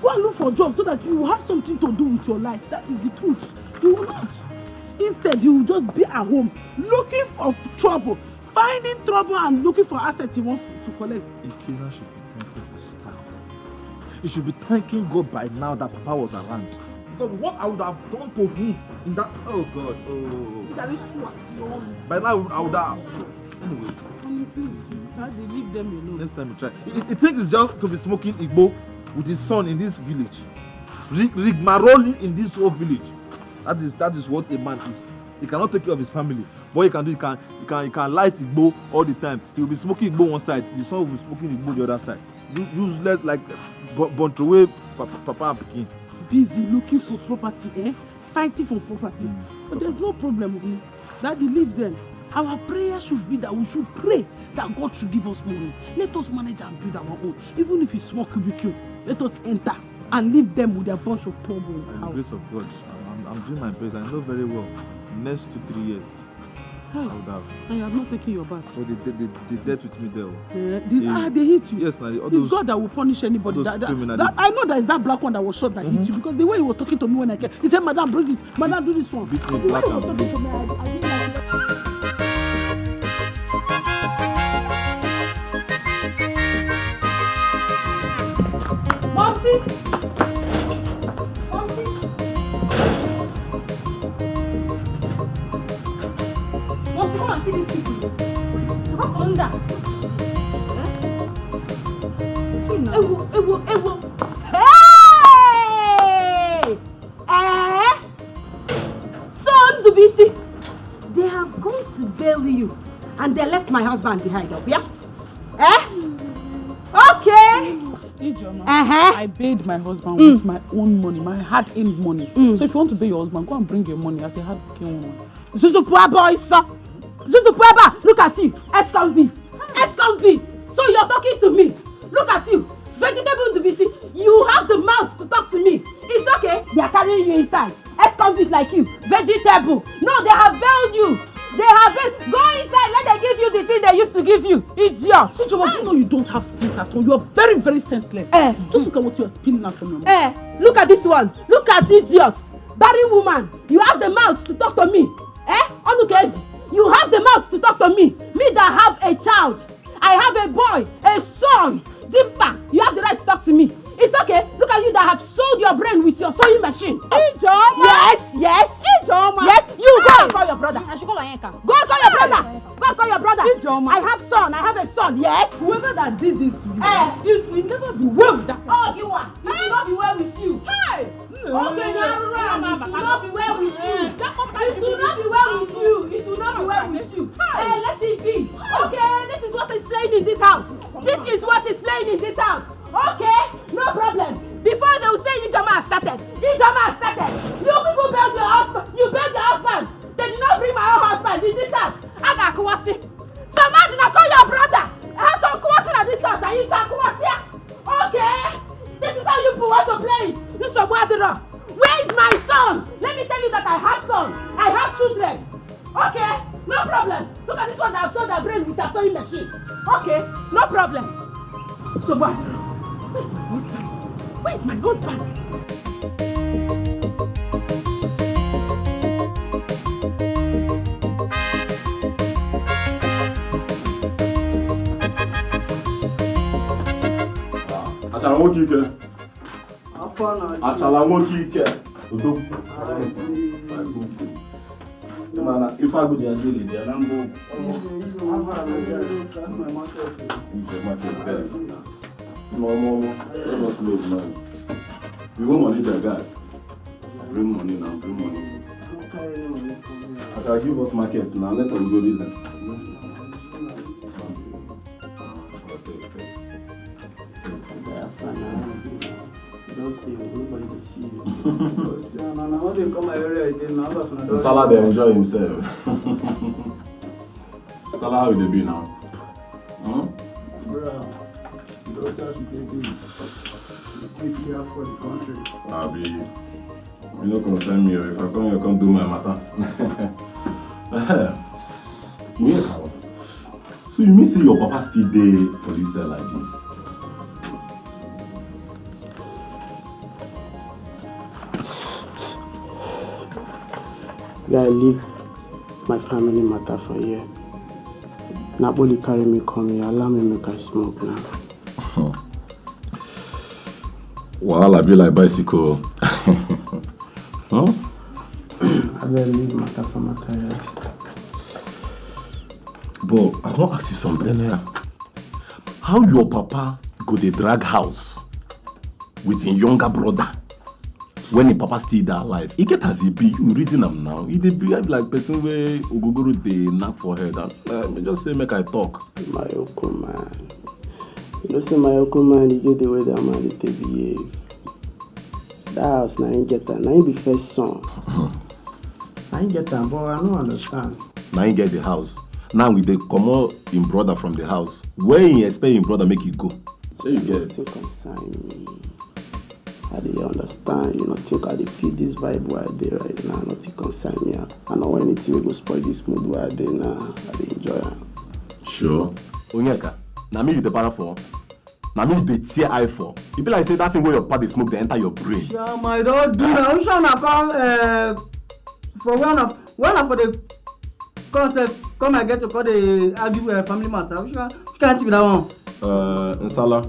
Go and look for job so that you will have something to do with your life. That is the truth. He will not. Instead, he will just be at home looking for trouble, finding trouble and looking for assets he wants to, to collect. Ikenna should be thankful for his star. He should be thanking God by now that Papa was around. Because what I would have done to him in that, oh God, oh. By now, I would have. Anyways. Honey, please, Daddy, leave them alone. Next time you try. He, he thinks it's just to be smoking Igbo with his son in this village. Rig-, rigmarole in this whole village. That is, that is what a man is. He cannot take care of his family. What he can do, he can, he can, he can light Igbo all the time. He will be smoking Igbo one side. His son will be smoking Igbo the other side. U-, useless like bu-, burn throway pa-, pa-, papa and pikin. Busy looking for property, eh? Fighting for property. Mm. But there's no problem with me. Daddy, leave them. Our prayer should be that we should pray that God should give us money. Let us manage and build our own. Even if it's small cubicle, let us enter and leave them with their bunch of trouble in the house. By the grace of God, I'm, I'm, I'm doing my best. I know very well. Next two, three years, hey, I would have. And you have not taken your bath. Oh, they, they, they, they dealt with me there. Oh. Eh, they, ah, they hit you. Yes, now all those, it's God that will punish anybody. That, that, that, I know that is that black one that was shot that hit you, because the way he was talking to me when I came, he said, "Madam, bring it. Madam, do this one." Beat me black and blue. The way he was talking to me, I, I didn't like it. Mom, see? Mom, see? Mom, see, come and see these people. Come under. Eh? See now. Ewo, ewo, ewo. Hey! Eh? So, Ndubisi, they have bail you, and they left my husband behind up, yeah? Eh? Okay. Ijeoma, uh-huh. I bailed my husband mm. with my own money, my hard-earned money. Mm. So if you want to bail your husband, go and bring your money as a hard-earned woman. Zuzu Puaba, look at you, ex-convict, ex-convict. So you're talking to me? Look at you, vegetable to be see. You have the mouth to talk to me. It's okay. They are carrying you inside. Ex-convict like you, vegetable. No, they have bailed you. They have bailed. Go inside. Let them give you the thing they used to give you. Idiot. Ijeoma, do you know you don't have sense at all? You are very, very senseless. Eh. Just look at what you are spilling out from your mouth. Eh. Look at this one. Look at idiot. Barren woman. You have the mouth to talk to me. Eh? Onukezi, you have the mouth to talk to me. Me that have a child. I have a boy, a son. Dimpa, you have the right to talk to me. It's okay. Look at you that have sold your brain with your sewing machine. Ijeoma. Yes, yes. Ijeoma. Yes, you go and call your brother. I should call Onyeka. Go and call your brother. Go and call your brother. Ijeoma. I have son. I have a son. Yes. Whoever that did this to you, eh, it will never be well with that. Oh, you are. It will not be well with you. Hey. Okay, now run. It will not be well with you. It will not be well with you. It will not be well with you. Hey, let it be. Okay, this is what is playing in this house. This is what is playing in this house. Okay, no problem. Before they will say Ijeoma started. Ijeoma started. You people bailed your husband. You bailed your husband. They did not bring my own husband in this house. Aga Akwasi. Somebody na call your brother. I have to Akwasi na this house. I need to Akwasi. Okay, this is how you people want to play it. Nsogbu adịrọ. Where is my son? Let me tell you that I have son. I have children. Okay, no problem. Look at this one that I've sold their brain with a sewing machine. Okay, no problem. Nsogbu adịrọ. Where is my husband? Where is my husband? Achala nwoke ike. Achala nwoke ike. Odogwu. Mana ife agụ ji ajụ ili bịa na mgbe ije market there. Normal, let us close now. You go money the guy. Bring money now, bring money. As I give us market now, let us go reason. Nsala dey enjoy himself. Nsala, how you dey be now? Hmm? Bro, you know say I should take this. This week here for the country. Abi, you no concern me o. If I come here, come do my matter. Yes. So you mean say your papa still dey for this cell like this? Guy, leave my family matter for here. Na Boli carry me come here, allow me make I smoke now. Wahala be like bicycle. Huh? I better leave matter for matter here. But I wan ask you something here. How your papa go dey drag house with him younger brother when him papa still dey alive? E get as e be, you reason am now. E dey behave like person wey ogogoro dey knack for head. And, uh, me just say make I talk. My uncle man. You know say my uncle man, e get the way that man dey take behave. That house na him get am, na him be first son. Na him get am, but I no understand. Na him get the house. Now we dey comot him brother from the house. Where he expect him brother make he go? Shey you get? Nothing concern me. I dey understand. You know, think I dey feel this vibe wey I dey right now. Nothing concern me. I, I no want anything wey go spoil this mood wey I dey now. I dey enjoy am. Sure. Onyeka, na me you dey para for? Na me you dey tear eye for? E be like say that thing wey your papa dey smoke dey enter your brain. Yeah, my dog do na. Which one na come, eh, for one of, one of the concept come I get to call the argue, eh, family matter. Which one, which kind thing be that one? Uh, Nsala,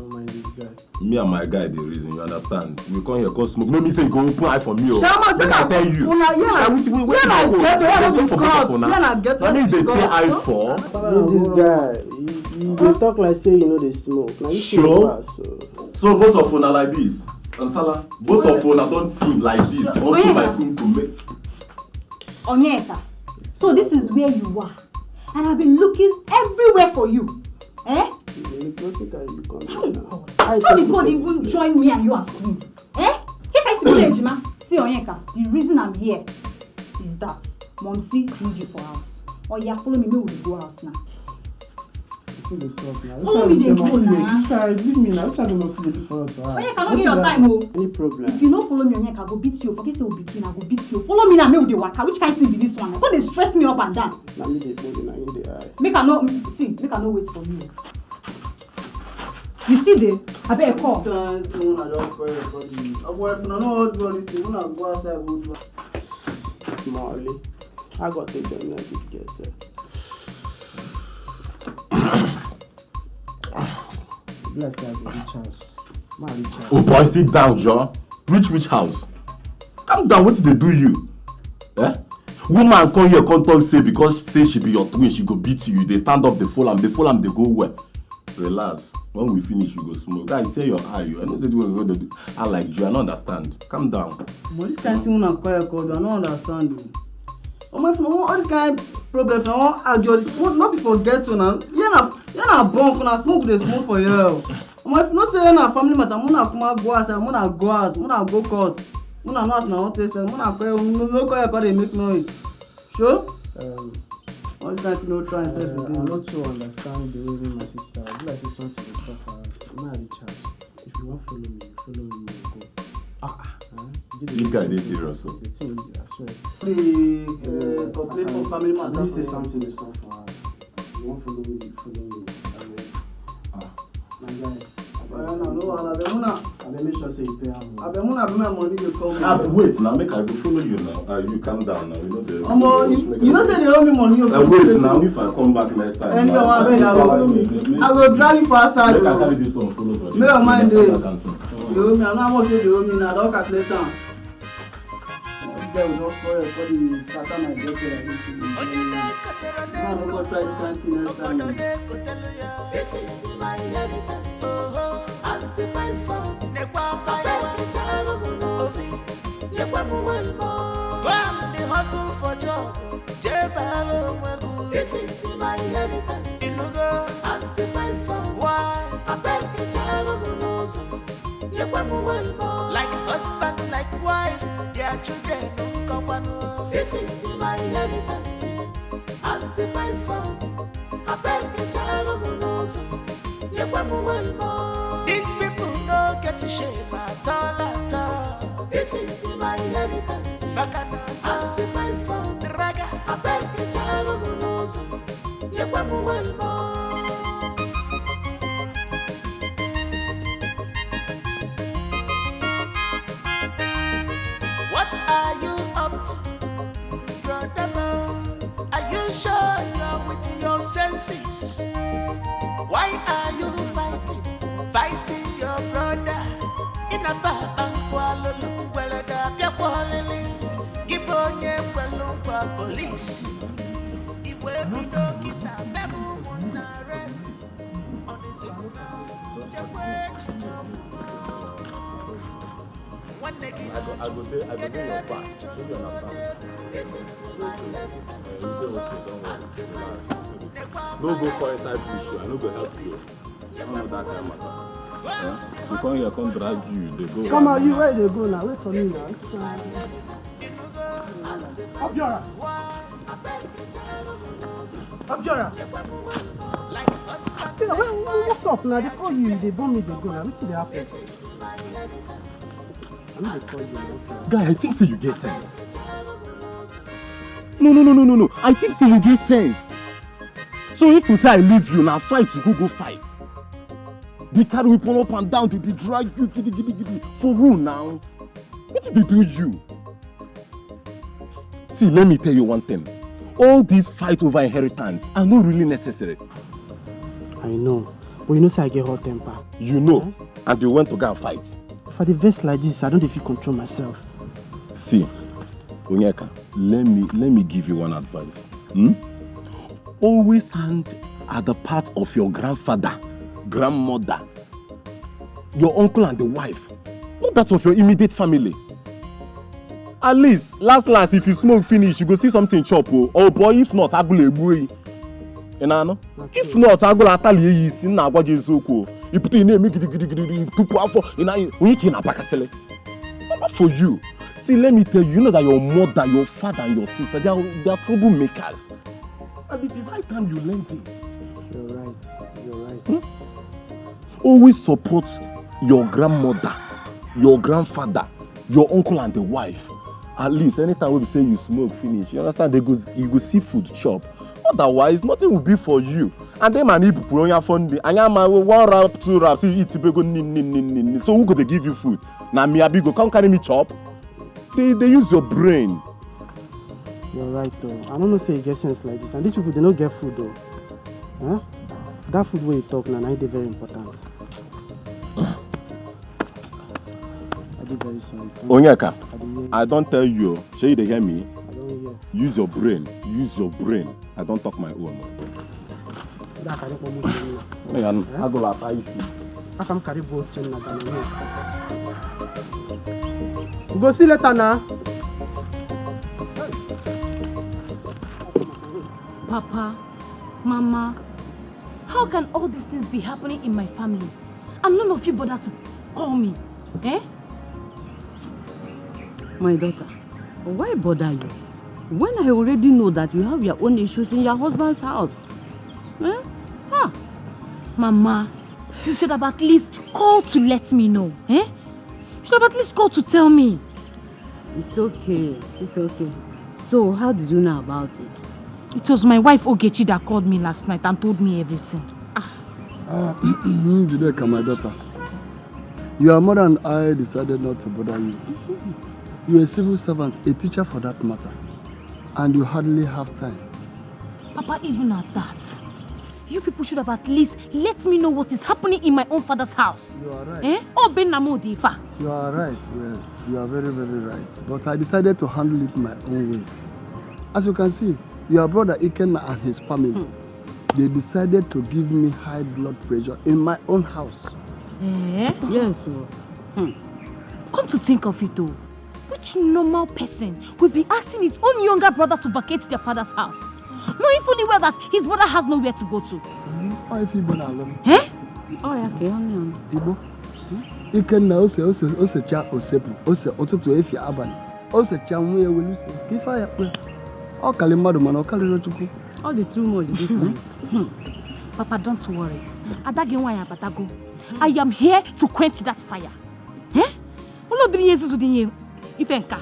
me and my guy dey reason, you understand? You come here, come smoke. No mean say you go open eye for me o. Shama, make I tell you. Una, yeah, na, wait, wait, wait, yeah, na get to discuss. Yeah, na get to discuss. Na me you dey tear eye for? Leave this guy. You, you dey talk like say you no dey smoke. Na you sure? Sure. So both of una like this, Nsala, both of una don team like this. Unto my kum kum. Onyeka, so this is where you are. And I've been looking everywhere for you. Eh? You dey look wetin carry you come here Hey now. God. How did God even join me and you as twin? Eh? If I see Ejima, see Onyeka, the reason I'm here is that Momsi need you for house. Oya, follow me, make we go house now. Wetin dey sup now? Follow me dey go now. Which kind leave me now? Which kind of Momsi dey look for us for house? Onyeka, no get your time o. Any problem? If you no follow me, Onyeka go beat you. Forget say we be twin, I go beat you. Follow me now, make we dey waka. Which kind thing be this one? Come dey stress me up and down. Na me dey go dey na him dey hide. Make I no see, make I no wait for you. You still dey? Abeg call. Time to una don spoil your body. Omo, if una no wan do all this thing, una go outside go do am. Smally. I go take dem like this girl sef. Bless her go reach house. Ma reach house. Oh boy, sit down, Joe. Reach which house? Calm down, wetin dey do you? Eh? Woman come here, come talk say because say she be your twin, she go beat you. You dey stand up, dey follow am, dey follow am, dey go where? Relax. When we finish, we go smoke. Guy, tear your eye. You, I know say the way we go dey do. I like you. I no understand. Calm down. But this kind thing una call your call, I no understand o. Omo, if una wan all this kind problem, if una wan argue, all this, no be for ghetto na. Here na, here na bunk, una smoke dey smoke for here o. Omo, if you know say na family matter, una kuma go outside, una go house, una go court, una know as una wan take settle, una call, no, no call your call dey make noise. Sure? Um, all this kind thing no try and sef uh, I again. No too understand the way wey my sister, I be like say something dey stop her house. Make I reach house. If you wan follow me, follow me, we go. Ah, ah. Huh? This guy dey serious o. The thing, I swear. Dey uh, complain for family matter. You say something dey stop for house. You wan follow me, follow me. Abeg. Ah. My guy. Abeg, no, no, abeg, una. Abeg, make sure say you pay am. Abeg, una bring my money dey come. Ah, wait now, make I go follow you now. Ah, you calm down now. You know the. Omo, you, you know say they owe me money. Uh, wait now, if I come back next time. Anyhow, abeg, I go, I go drag you for outside. Make I carry this one follow body. Make your mind dey. They owe me, I know how much they owe me now. I don calculate am. This guy will just spoil your body, scatter my girlfriend and everything. Onye na-ekotara n'elu ụwa, obodo na-ekotelu ya. This is my inheritance. Oho, as the first son, nekwa akpa ya. Abeg, chalụ m n'ụzọ. Nyekwa m nwayọ. Go and dey hustle for job. Jee bara onwe gị uru. This is my inheritance. Inugo, as the first son. Why? Abeg, chalụ m n'ụzọ. Nyekwa m nwayọ. Like husband, like wife, their children nkọkwanụ. This is my inheritance. As the first son, abeg, chalụ m n'ụzọ. Nyekwa m nwayọ. These people no get shame at all, at all. This is my inheritance. As the first son, raga, abeg, chalụ m n'ụzọ. Nyekwa m nwayọ. What are you up to, brother man? Are you sure you're with your senses? Why are you fighting, fighting your brother? Ị na-afa akpa nkwa lụlụ ngwere ga-abịakwa ọlịlị. Gị bụ onye kwelu nkwa police. Igwe bido kịta, mebe ụmụnna arrest. Ọ dịzi mma, chekwa echiche ọfụma. Nwanne gị I go, I go say, I go do your part. Make you understand. This is my inheritance. You dey okay, don't worry. Relax. No go fall inside bush, I no go help you. I know that kind matter. Eh? You come here, come drag you, dey go. Come on, you where you dey go now? Wait for me now. Obiora. Obiora. Obiora, wait, wait, what's up now? They call you, they bomb me, they go now. Wetin dey happen? I no dey call you now. Guy, I think say you get sense. No, no, no, no, no, no. I think say you get sense. So if to say I leave you now, fight you go go fight. They carry weapon up and down, they dey drag you, gidi, gidi, gidi. For who now? Wetin dey do you? See, let me tell you one thing. All this fight over inheritance are not really necessary. I know, but you know say I get hot temper. You know, and you went to go and fight. If I dey vex like this, I no dey fit control myself. See, Onyeka, let me, let me give you one advice. Hmm? Always stand at the part of your grandfather, grandmother, your uncle and the wife, not that of your immediate family. At least, last last, if you smoke finish, you go see something chop o. Oh boy, if not, agụlụ egbuo yi. Ị na-anụ? If not, agụla atalie ya isi, m na-agwa gị eziokwu o. Ị pụta, ị na-eme gidigidigidi, tupu afọ, ị na-, onye ka ị na-abakasịlị? Mama, for you. See, let me tell you, you know that your mother, your father, and your sister, they are, they are troublemakers. And it is high time you learn this. You're right. You're right. Always support your grandmother, your grandfather, your uncle and the wife. At least anytime we say you smoke finish, you understand, they go, you go see food chop. Otherwise, nothing will be for you. And then man, if you only have fun, and your man one wrap, two wraps, he eat bego nin nin nin nin. So who go dey give you food? Na me, abi go come carry me chop? They, they use your brain. You're right though. I don't know say you get sense like this. And these people, they no get food though. Huh? That food where you talk now, na it dey very important. I dey very sorry. Thank Onyeka, you. I dey hear you. I don tell you, shey you dey hear me? I don hear. Use your brain, use your brain. I don talk my own. That I don't come with you now. Hey, I'm, I go like I should. How come carry both chain na Ghana? We go see later now. Papa, Mama, how can all these things be happening in my family and none of you bother to call me? Eh? My daughter, why bother you? When I already know that you have your own issues in your husband's house. Eh? Ah. Mama, you should have at least called to let me know. Eh? You should have at least called to tell me. It's okay. It's okay. So, how did you know about it? It was my wife Ogechi that called me last night and told me everything. Ah. Uh, Njideka, my daughter, your mother and I decided not to bother you. You're a civil servant, a teacher for that matter, and you hardly have time. Papa, even at that, you people should have at least let me know what is happening in my own father's house. You are right. Eh? Oh, Ben Namo Difa. You are right. Well, you are very, very right. But I decided to handle it my own way. As you can see, your brother Ikenna and his family, hmm, they decided to give me high blood pressure in my own house. Eh? Yes, o. Hmm. Come to think of it, though, which normal person will be asking his own younger brother to vacate their father's house, knowing fully well that his brother has nowhere to go to? Ọ ife Igbo na-alụ m. Eh? Ọ ya ka ọ na-alụ. Igbo. Ikenna ose, ose, osecha, osepu, ose ụtụtụ, efie, abalị. Osecha nwa ya welu ose. Ka ife ya kpee. Ọ karị mmadụ mana ọ karịrị Chukwu. Ọ dị too much this time. Hmm. Papa, don't worry. Ada gị nwaanyị abatago. I am here to quench that fire. Eh? Ụlọ dịrị ihe nzuzu dị ihe ife nka.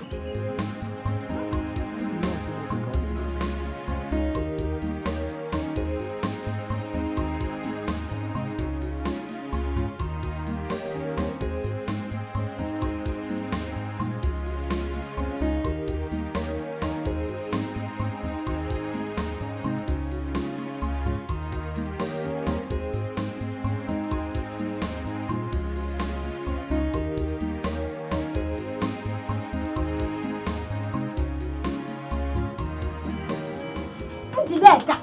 Njideka!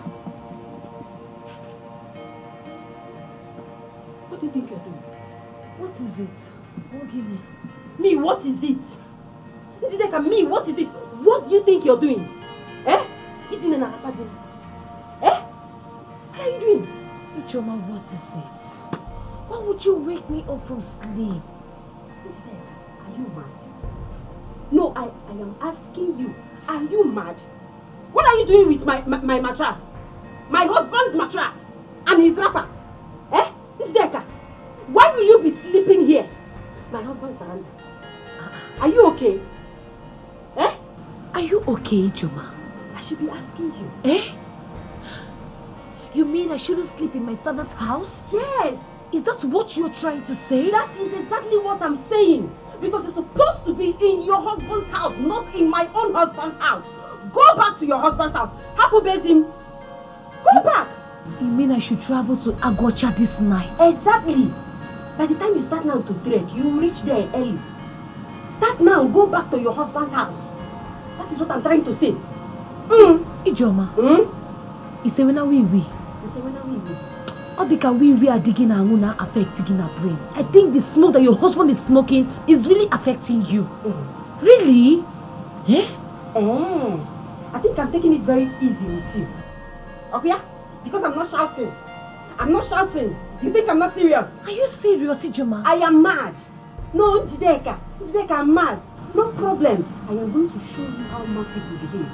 What do you think you're doing? What is it? Don't give me. Me, what is it? Njideka, me, what is it? What do you think you're doing? Eh? Idina na apa di? Eh? What are you doing? Ijeoma, what is it? Why would you wake me up from sleep? Njideka, are you mad? No, I, I am asking you, are you mad? What are you doing with my, my, my mattress? My husband's mattress and his wrapper? Eh? Njideka, why will you be sleeping here? My husband's veranda. Are you okay? Eh? Are you okay, Ijeoma? I should be asking you. Eh? You mean I shouldn't sleep in my father's house? Yes. Is that what you're trying to say? That is exactly what I'm saying. Because you're supposed to be in your husband's house, not in my own husband's house. Go back to your husband's house. Happy bedroom. Go back. You mean I should travel to Aguocha this night? Exactly. By the time you start now to trade, you will reach there early. Start now, go back to your husband's house. That is what I'm trying to say. Mm. Ijeoma. Mm? Ise wena wiwi. Ise wena wiwi. Ọ dị ka wiwi adịghị na aṅụ na-affect gị na brain. I think the smoke that your husband is smoking is really affecting you. Mm. Really? Eh? Eh. I think I'm taking it very easy with you. Okay? Because I'm not shouting. I'm not shouting. You think I'm not serious? Are you serious, Ijeoma? I am mad. No, Njideka. Njideka, I'm mad. No problem. I am going to show you how mad people behave.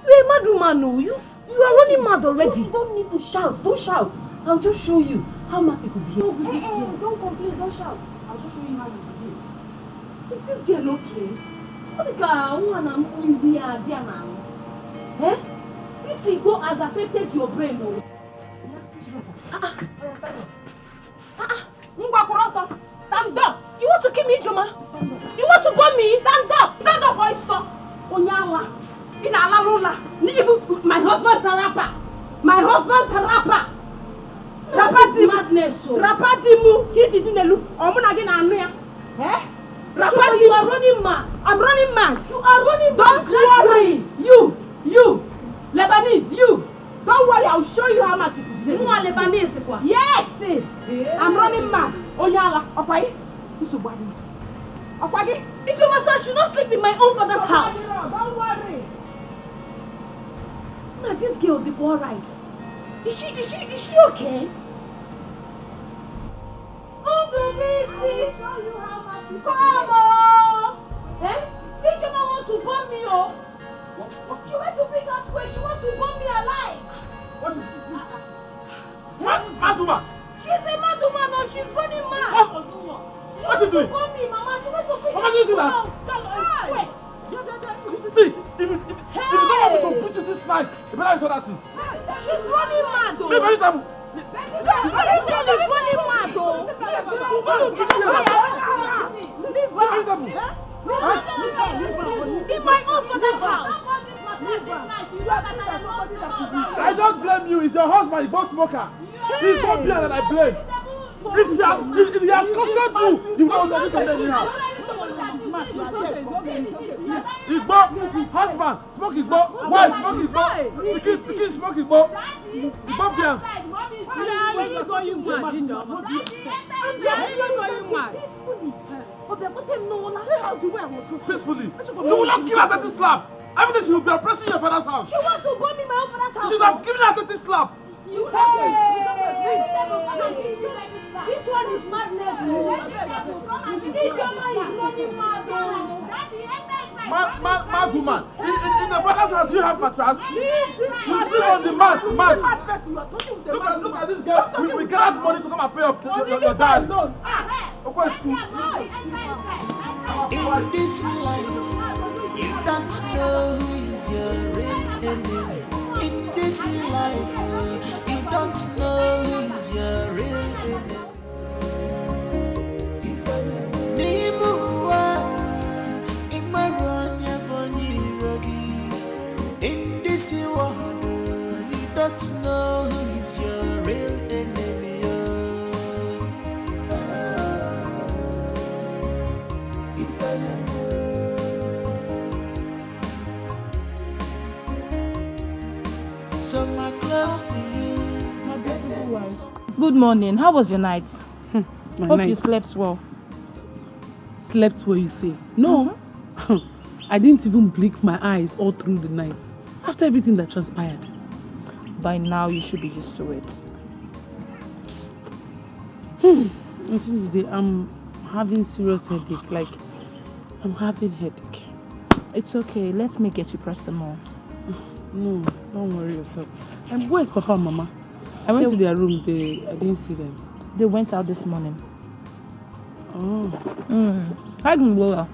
You're a mad woman, no. You you are running mad already. You don't need to shout. Don't shout. I'll just show you how mad people behave. Don't, eh, eh, don't complain. Don't shout. I'll just show you how you behave. Is this girl okay? What the girl? Who and who we are there now? Eh? This thing go as affected your brain, no. Ah, ah. Oya, stand up. Ah, ah. Ngwa, kwụrụ ọtọ. Stand up. You want to kill me, Ijeoma? Stand up. You want to burn me? Stand up. Stand up, boy, so. Onye ala. Ị na-ala n'ụlọ a. Even my husband's a rapper. My husband's a rapper. Rapper di m. Madness, oh. Rapper di m. Ka iji dị n'elu. Ọ mụ na gị na-anụ ya. Eh? Rapper di m. You are running mad. I'm running mad. You are running mad. Don't worry. You, you, Lebanese, you. Don't worry, I'll show you how much it is. Nwa Lebanese kwa. Yes. I'm running mad. Onye ala, ọkwa gị? Nsogbu adịghị. Ọkwa gị? Ijeoma, so I should not sleep in my own father's house. Don't worry. Now this girl dey go alright. Is she is she is she okay? Ndubisi, come on. Eh? Ijeoma want to burn me, oh. What, what? She went to bring earthquake. She want to burn me alive. What is this? Mad, mad woman. She's a mad woman, no, she's running mad. What? What she doing? She want to burn me, Mama. She want to bring earthquake. How can you do that? Come on, come on. Hey. See, if, if, if you don't want me to put you this knife, you better return that thing. She's running mad, though. Be very careful. This girl is running mad, though. Leave her. In my own father's house. I don't blame you. It's your husband, Igbo smoker. He's more beer than I blame. If she has, if, if he has cautioned you, you will not do anything anyhow. Igbo husband, smoke Igbo, wife, smoke Igbo, pikin, pikin, smoke Igbo. Igbo beers. Peacefully. You will not give her that slap. Everything she will be oppressing your father's house. She wants to go in my own father's house. You should have given her that slap. You This one is madness. This drama is running mad. Mad, mad, mad woman. In, in, in the father's house, do you have mattress? You sleep on the mat, mat. Look at, look at this girl. We, we gathered money to come and pay up your, your, your dad. In this life, you don't know who is your real enemy. In this life, you don't know who is your real enemy. N'ime ụwa, ị mara onye bụ onye iro gị. In this world, you don't know who is your real enemy. Some are close to you. Good morning. How was your night? Hmm, my Hope night. You slept well. Slept well, you say? No. Mm-hmm. I didn't even blink my eyes all through the night. After everything that transpired. By now, you should be used to it. Hmm. Until today, I'm having serious headache. Like, I'm having headache. It's okay. Let me get you paracetamol. No, don't worry yourself. And where's Papa and Mama? I went they, to their room. They, I didn't see them. They went out this morning. Oh. Mm. Hi, Gungola.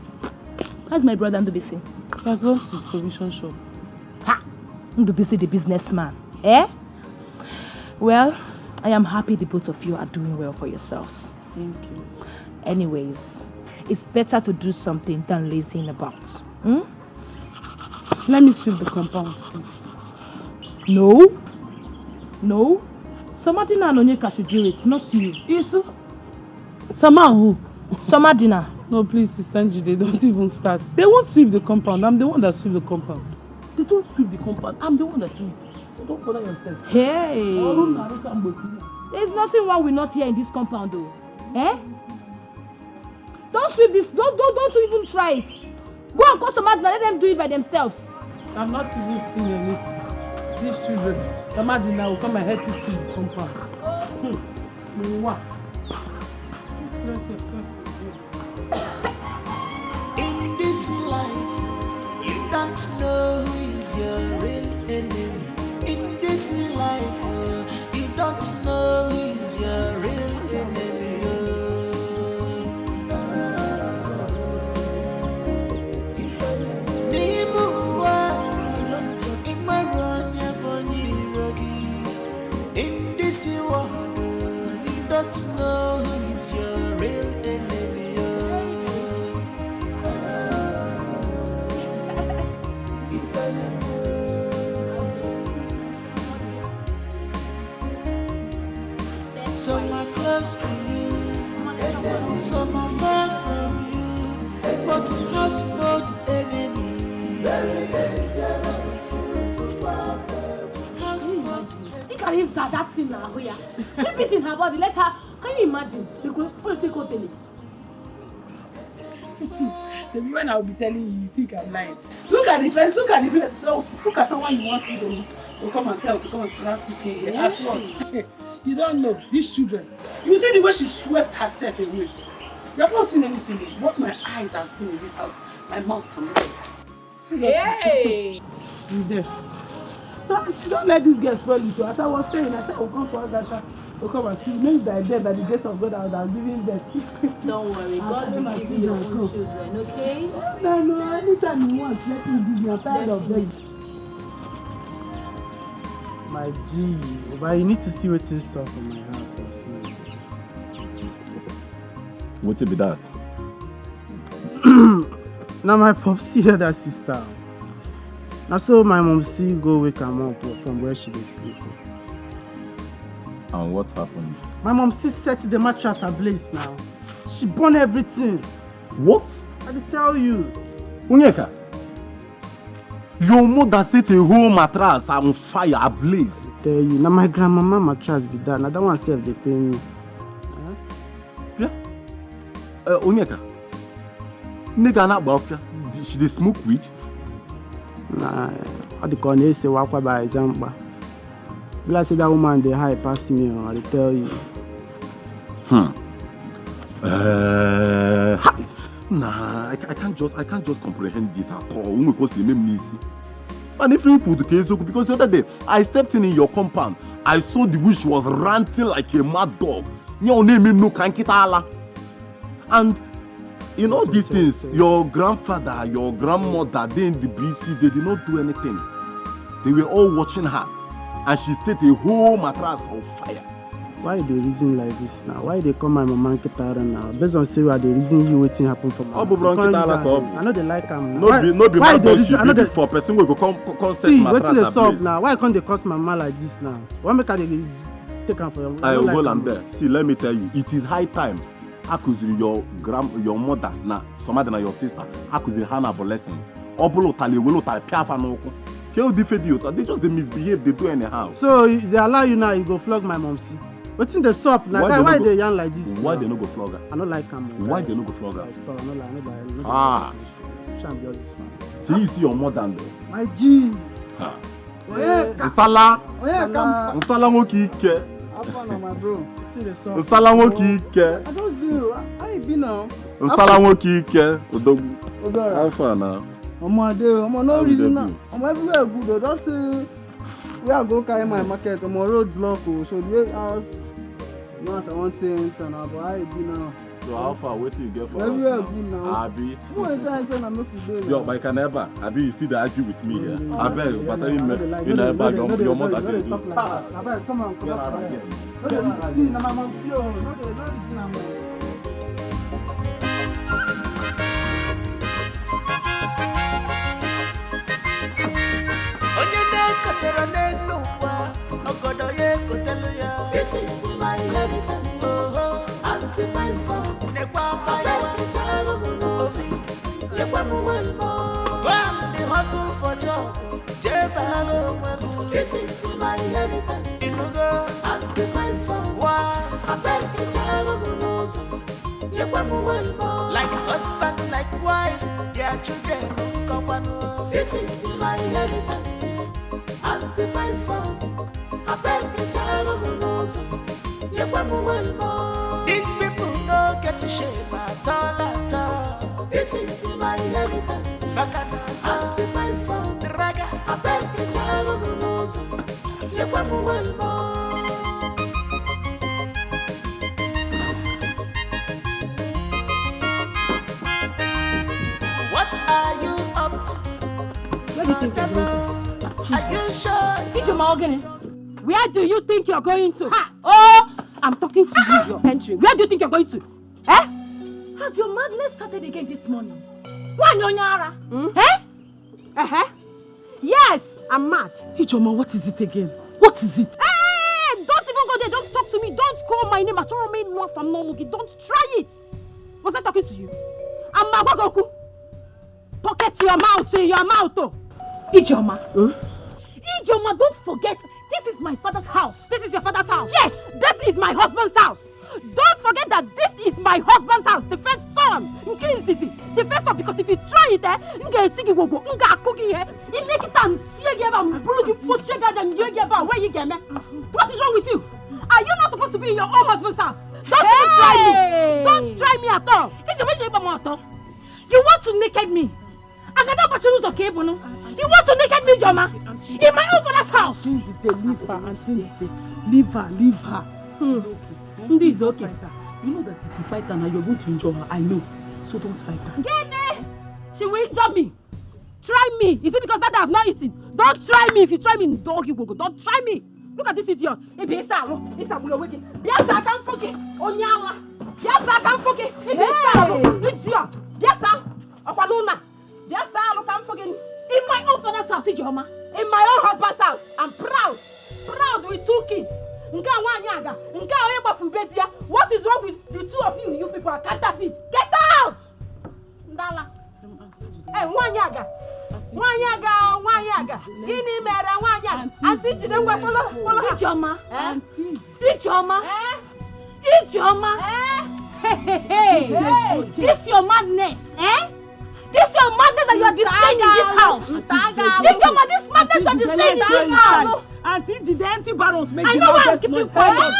How's my brother Ndubisi? He has gone to his provision shop. Ha! Ndubisi, the businessman. Eh? Well, I am happy the both of you are doing well for yourselves. Thank you. Anyways, it's better to do something than lazing about. Hmm? Let me sweep the compound. No. No. Somebody na Onyeka should do it, not you. Isu? Sama who? Somadina. No, please, Sister Njide, don't even start. They won't sweep the compound. I'm the one that sweep the compound. They don't sweep the compound. I'm the one that do it. So don't bother yourself. Hey. Ọrụ m na-arụcha mgbe kwuru. There's nothing wrong with not here in this compound, though. Eh? Don't sweep this. Don't, don't, don't even try it. Go and call Somadina. Let them do it by themselves. I'm not even seeing anything. These children, Tamadi now come and help you see the compound. Hmm. Mwah. In this life, you don't know who is your real enemy. In this life, oh, you don't know who is your real enemy. Oh. N'ime ụwa, ị mara onye bụ onye iro gị. In this world, you don't know who is your real enemy. Oh. Some are close to you, some are far from you, but household enemy. Very dangerous to have. Household. Look at this guy, that thing now, Oya. Everything about the letter. Can you imagine? Because first you go tell it. Baby, when I will be telling you, you think I'm lying. Look at the place, look at the place. So, look at someone you want me to, to come and tell, to come and harass you here. As what? You don't know these children. You see the way she swept herself away. You have not seen anything. What my eyes have seen in this house, my mouth cannot tell. Hey! You there. So you don't let this girl spoil you. As I was saying, I said, "Oh, come for that." To come and see, maybe by then, by the grace of God, I would have given birth. Don't worry, God will give you your own children, okay? No, no, anytime you want, let me give you. I'm tired of them. My G, Oba, you need to see wetin sup for my house last night. Wetin be that? Na my popsi elder sister. Na so my momsi go wake am up from where she dey sleep. And what happened? My momsi set the mattress ablaze now. She burn everything. What? I dey tell you. Onyeka, your mother set a whole mattress on fire, ablaze. Tell you, na my grandmama mattress be that. Na that one sef dey pain me. Yeah? Uh, Onyeka, nigga na gbafia. She dey smoke weed? Na, ọ dị ka ọ na-ese wakwa by Jamkpa. Be like say that woman dey high pass me, oh, I dey tell you. Hmm. Uh, ha! Nah, I, I can't just, I can't just comprehend this at all. Unu ko si eme m n'isi. And if you put the case, because the other day I stepped in, in your compound, I saw the witch was ranting like a mad dog. Nye ọ na-eme nnukwu nkịta ala. And in all these things, your grandfather, your grandmother, they in the B C, they did not do anything. They were all watching her, and she set a whole mattress on fire. Why you dey reason like this now? Why you dey call my mama nkịta ara now? Based on say I dey reason you wetin happen for my Ọ bụ bro nkịta ala ka ọ bụ. I no dey like am now. No be, no be Why you mad dey dog she reason? I no be dey for person wey go come, come set See mattress wetin dey sup ablaze. Now. Why you come dey cause my mama like this now? Why make I dey take am for your? I hold am there. See, let me tell you, it is high time. Akụziri your grand, your mother na somebody na your sister. Akụziri ha na bụ lesson. Ọ bụla ụtalị ewere ụtalị pịa afa n'ụkwụ. Ke ụdị ife dị ụtọ? They just dey misbehave, they do anyhow. So if they allow you now, you go flog my momsi. Wetin dey sup now? Guy, why you dey yarn like this? Why they no go flog her? I no like am. Why they no go flog her? I stop. I no like. I no like. Ah. Sham be all this one. So you see your mother and My G. Ah. Yeah. Nsala. Yeah, come. Nsala nwoke ike. Afọ na my bro. Wetin dey sup? Nsala nwoke ike. I just do. How you be now? Nsala nwoke ike. Odogwu. Odogwu. How far now? Omo, I dey. Omo, no How you reason dey now. do? Omo, everywhere good o. Just say where I go carry my market, omo, road block o. So the way as now as I wan take enter now, but how e be now? So how far? Wetin you get for us Everywhere now? Good now. Abi. Who is that say na make we dey Yo, now? Mike and Eba, Abi, you still dey argue with me here? Mm. Abeg, Yeah, but no, you no, make no, you no, na no, Eba, no, your, no, your no, mother no, dey no, do. no, no, no, no, come out, come Get out, out come of out. here. No dey see, na my mom see o. No dey, no dey see na mom. Onye na-ekotara n'elu ụwa, ọgọdọ ya ekotelu ya. This is my inheritance. Oho. As the fine son, nekwa akwa ya. Abeg, chalụ m n'ụzọ. Nyekwa m nwa Igbo. Go and dey hustle for job. Jee balụ onwe gị. This is my inheritance. Inugo. As the fine son. Wa. Abeg, chalụ m n'ụzọ. Nyekwa m nwa Igbo. Like husband, like wife, their children, nkọkwanụ. This is my inheritance. As the fine sound, I beg the child of the nose. These people no get a shame at all, at all. This is my inheritance. As the fine sound, the raga, I beg the child of the nose. What are you up to? Where do you think you're going to? Are you sure? Ijeoma Ogene, where do you think you're going to? Ha! Oh, I'm talking to you, you're entering. Where do you think you're going to? Eh? Has your madness started again this morning? Why no nyara? Hmm? Eh? Uh-huh. Yes, I'm mad. Ijeoma, what is it again? What is it? Hey, don't even go there. Don't talk to me. Don't call my name. Achọrọ m ịnụ afa m n'ọnụ gị. Don't try it. Was I talking to you? I'm Magogoku. Pocket your mouth, say your mouth. Oh. Ijeoma. Hmm? Ijeoma, don't forget, this is my father's house. This is your father's house? Yes, this is my husband's house. Don't forget that this is my husband's house, the first son. Nke izizi, the first son, because if you try it, eh, m ga-eti gị gwogwo, m ga-akụ gị ihe. Ime kịta m tie gị ebe a, m buru gị kpochie gị aja, m yie gị ebe a, where you get me? What is wrong with you? Are you not supposed to be in your own husband's house? Don't even try me. Hey! Don't try me at all. Ije m ije ịgba m ọtọ. You want to naked me? Agada gbachiri ụzọ ka ị bụ nụ. You want to naked me, Ijeoma? In my own father's house. Auntie Njide, leave her, Auntie Njide. Leave her, leave her. Hmm. It's okay. Eh? Ndị is okay. Fight her. You know that if you fight her now, you're going to injure her. I know. So don't fight her. Gịnị? She will injure me. Try me. Is it because that I have not eaten? Don't try me. If you try me, dog, you go go. Don't try me. Look at this idiot. Ebe ịsa ahụ, ịsa gburu onwe gị. Bịa saa ka m fụ gị, onye ala. Bịa saa ka m fụ gị. Ebe ịsa ahụ, idiot. Bịa saa. Ọkwa n'ụlọ a. Bịa saa alụ ka m fụ gị. In my own father's house, Ijeoma. In my own husband's house, I'm proud. Proud with two kids. Nke a nwaanyị aga, nke a onye gbafuru be di ya. What is wrong with the two of you? You people are counterfeit. Get out! Ndala. Eh, nwaanyị aga. Nwaanyị aga, nwaanyị aga. Gịnị mere nwaanyị a? Auntie Njide, ngwa, follow, follow her. Ijeoma. Eh? Ijeoma. Eh? Ijeoma. Eh? Hey, hey, hey. This your madness, eh? This your madness that you are displaying in this house. Ijeoma, this madness you are displaying in this house. Auntie Njide, empty barrels make the loudest noise. I know why I'm keeping quiet.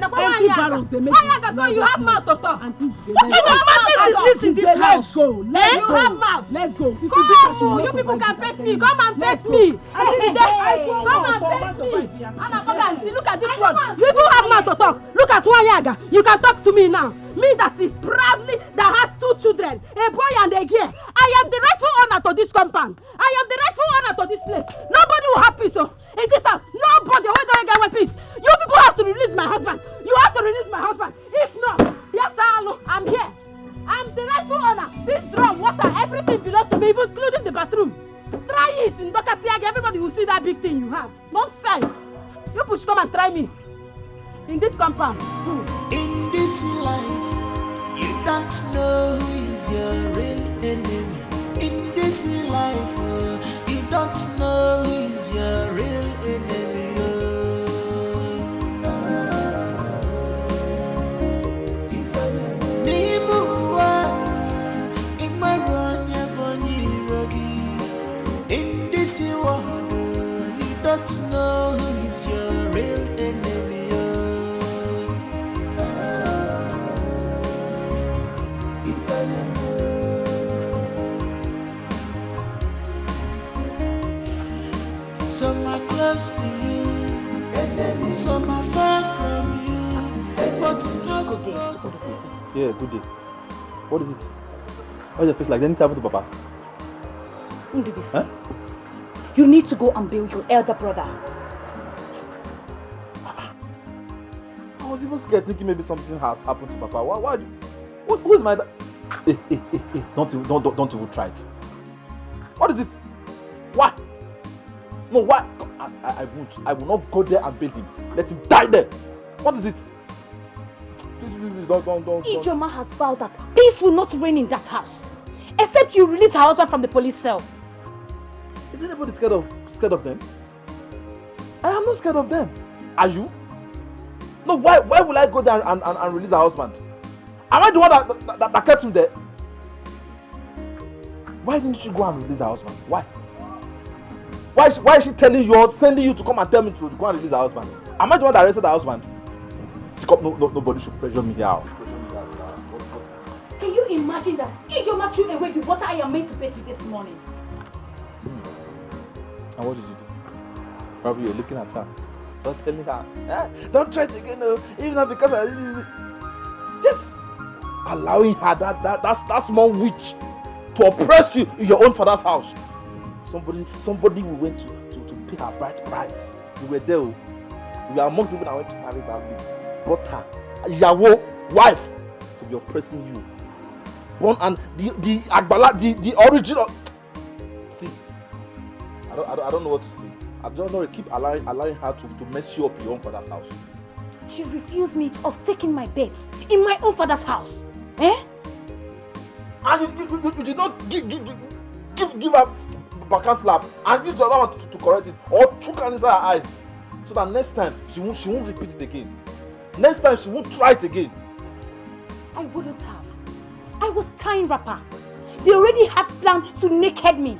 Empty barrels, they make the loudest noise. Why, so you have mouth to talk? Auntie Njide, what kind of madness is this in this house? Let's go. Let's go. You have mouth. Let's go. Come, you people can face me. Come and face me. Auntie Njide, come and face me. Ana Baganti, look at this one. You even have mouth to talk. Look at Nwaanyị aga. You can talk to me now. Me that is proudly, that has two children, a boy and a girl. I am the rightful owner to this compound. I am the rightful owner to this place. Nobody will have peace, oh. In this house, nobody will get peace. You people have to release my husband. You have to release my husband. If not, yes, Alu, I'm here. I'm the rightful owner. This drum, water, everything belongs to me, even including the bathroom. Try it in Dokasiagi. Everybody will see that big thing you have. Nonsense. You push, come and try me in this compound. Hmm. In this life, you don't know who is your real enemy. In this life, oh, you don't know who is your real enemy. Oh. N'ime ụwa, ị mara onye bụ onye iro gị. In this world, you don't know who is your real enemy. Oh. If I never Some are close to you, enemies, some are far from you. But husband. Yeah, good day. What is it? Why your face like anything happened to Papa? Ndubisi, huh? You need to go and bail your elder brother. I was even scared, thinking maybe something has happened to Papa. Why? Why? Who, who is my dad? Hey, hey, hey, hey. Don't, don't, don't, don't even try it. What is it? Why? No, why? I, I, I won't. I will not go there and bail him. Let him die there. What is it? Please, please, please, don't, don't, don't, don't. Ijeoma has vowed that peace will not reign in that house, except you release her husband from the police cell. Is anybody scared of, scared of them? I am not scared of them. Are you? No, why, why will I go there and, and, and release her husband? Am I the one that, that, that, that kept him there? Why didn't she go and release her husband? Why? Why is, she, why is she telling you or sending you to come and tell me to go and release her husband? Am I the one that arrested her husband? Teacup, no, no, nobody should pressure me here. Can you imagine that Ijeoma threw away the water I am made to bathe with this morning? Hmm. And what did you do? Probably you're looking at her. Don't tell her. Eh? Don't try it again, no. If not because I... Yes. Allowing her, that, that, that, that small witch, to oppress you in your own father's house. Somebody, somebody we went to, to, to pay her bride price. You were there, oh. You are among people that went to marry that lady. Brought her, Yahweh, wife, to be oppressing you. Born and the, the Agbala, the, the original. See, I don't, I don't, I don't know what to say. I don't know. Keep allowing, allowing her to, to mess you up in your own father's house. She refused me of taking my bets in my own father's house. Eh? And you, you, you, you did not give, give, give, give her backhand slap and use the other one to, to correct it or chook her inside her eyes, so that next time she won't, she won't repeat it again. Next time she won't try it again. I wouldn't have. I was tying wrapper. They already have plan to naked me.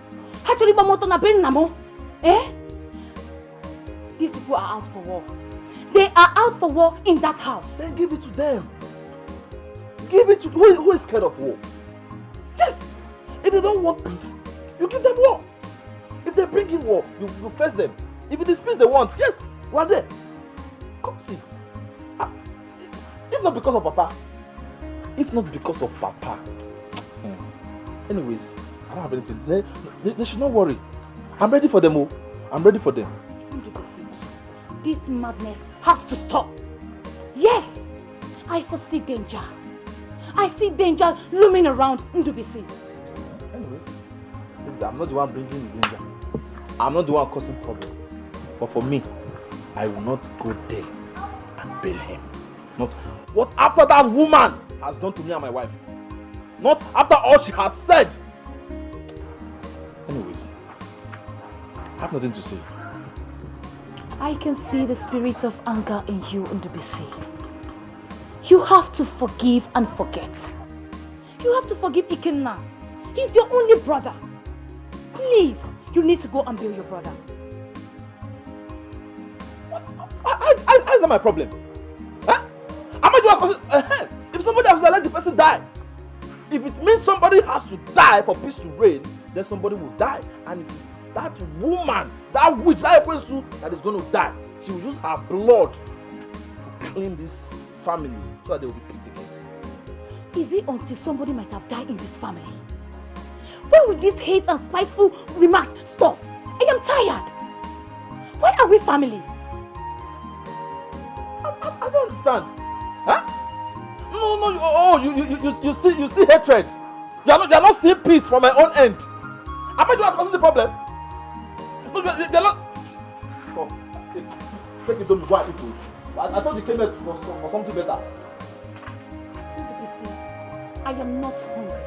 Actually, Bamoto na ben namo. Eh? These people are out for war. They are out for war in that house. Then give it to them. Give it to who, who is scared of war? Yes. If they don't want peace, you give them war. If they bring in war, you, you face them. If it is peace they want, yes, we are there. Come see. Ah, if not because of Papa, if not because of Papa. Hmm. Anyways, I don't have anything. They, they, they should not worry. I'm ready for them, oh. I'm ready for them. This madness has to stop. Yes, I foresee danger. I see danger looming around Ndubisi. Anyways, I'm not the one bringing the danger. I'm not the one causing problem. But for me, I will not go there and bail him. Not what after that woman has done to me and my wife. Not after all she has said. Anyways, I have nothing to say. I can see the spirit of anger in you, Ndubisi. You have to forgive and forget. You have to forgive Ikenna. He's your only brother. Please, you need to go and bail your brother. What? How, how, how is that my problem? Huh? Am I the one causing? Uh-huh. If somebody has to let the person die, if it means somebody has to die for peace to reign, then somebody will die. And it is that woman, that witch, that person that is going to die. She will use her blood to clean this family so that there will be peace again. Is it until somebody might have died in this family? When will these hate and spiteful remarks stop? I am tired. Why are we family? I, I, I don't understand. Huh? No, no, no. Oh, oh, you, you, you, you, you see, you see hatred. You are not, you are not seeing peace from my own end. Am I the one causing the problem? No, you are, you are not. Come, take, take it. Don't go and eat food. I, I thought you came here for, for something better. Ndubisi, I am not hungry.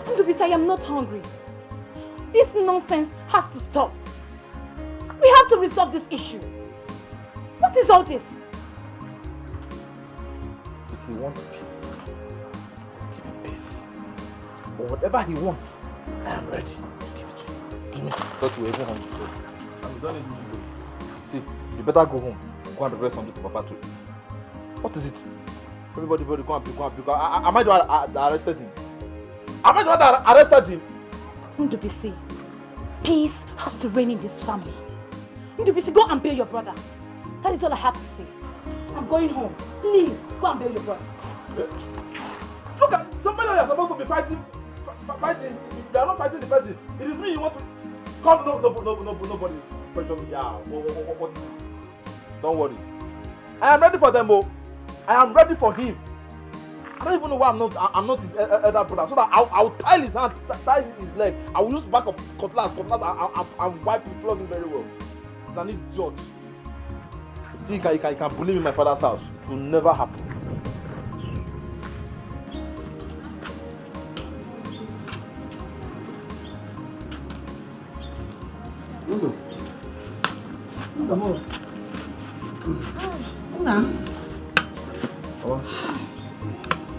Ndubisi, I am not hungry. This nonsense has to stop. We have to resolve this issue. What is all this? If you want peace, give him peace. But whatever he wants, I am ready to give it to him. Give me that. But we even hungry. I'm done eating food. See, you better go home. Go and prepare something for Papa to eat. What is it? Everybody, everybody, go and pick, go and pick. I, I, am I the one that arrested him? Am I the one that arrested him? Ndubisi, peace has to reign in this family. Ndubisi, go and bail your brother. That is all I have to say. I'm going home. Please, go and bail your brother. Look at somebody that is supposed to be fighting, fi-, fi-, fighting. If you are not fighting the person, it is me you want to come. No, no, no, no, no, nobody. Pressure me. Yeah. What, what, what, what is it? Don't worry. I am ready for them, oh. I am ready for him. I don't even know why I'm not, I, I'm not his e-, e-, elder brother. So that I'll, I'll tie his hand, t-, tie his leg. I will use back of cutlass, cutlass, and, and, and, and wipe him, flog him very well. He's an idiot. You think he can, he can, he can bully me in my father's house? It will never happen. Ndo. Ndo mo. Nna. Oh.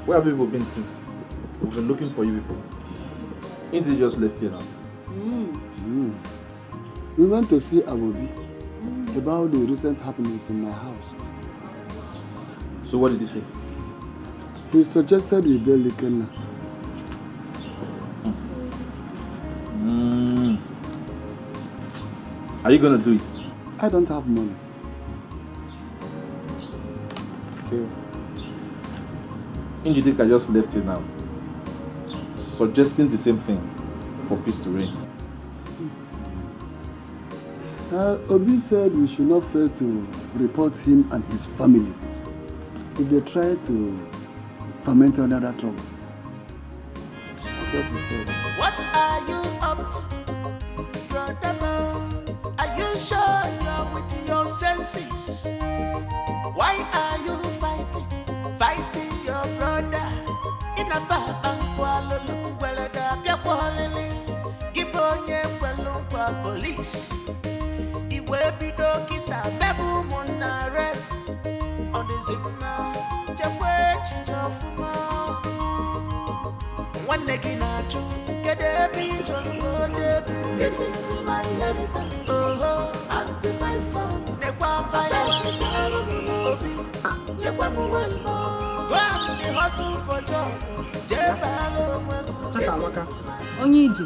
Where have you people been since? We've been looking for you people. Ain't they just left here now? Mm. Mm. We went to see Abobi about the recent happenings in my house. So what did he say? He suggested we bail Ikenna. Mm. Are you gonna do it? I don't have money. Okay. Njidika just left here now, suggesting the same thing for peace to reign. Uh, Obi said we should not fail to report him and his family if they try to foment another trouble. That's what he said. What are you up to, brother man? Are you sure you're with your senses? Why are you fighting, fighting your brother? Inafa bankwalulu gwalaga bịakwalili. Gị bụ onye kwelu nkwa police. Igwe bido kịta bebe ụmụnna arrest. Ọ dịzi mma, chekwa echiche ọfụma. Nwanne gị na-achụ, kedu ebe ị chọrọ ka o jee biri? This is my inheritance. Oho, as the first son, nekwa mba ya. Echere m n'ozi, nyekwa m uwe imo. Go and dey hustle for job, jee baara onwe gị. This is my Onye ije,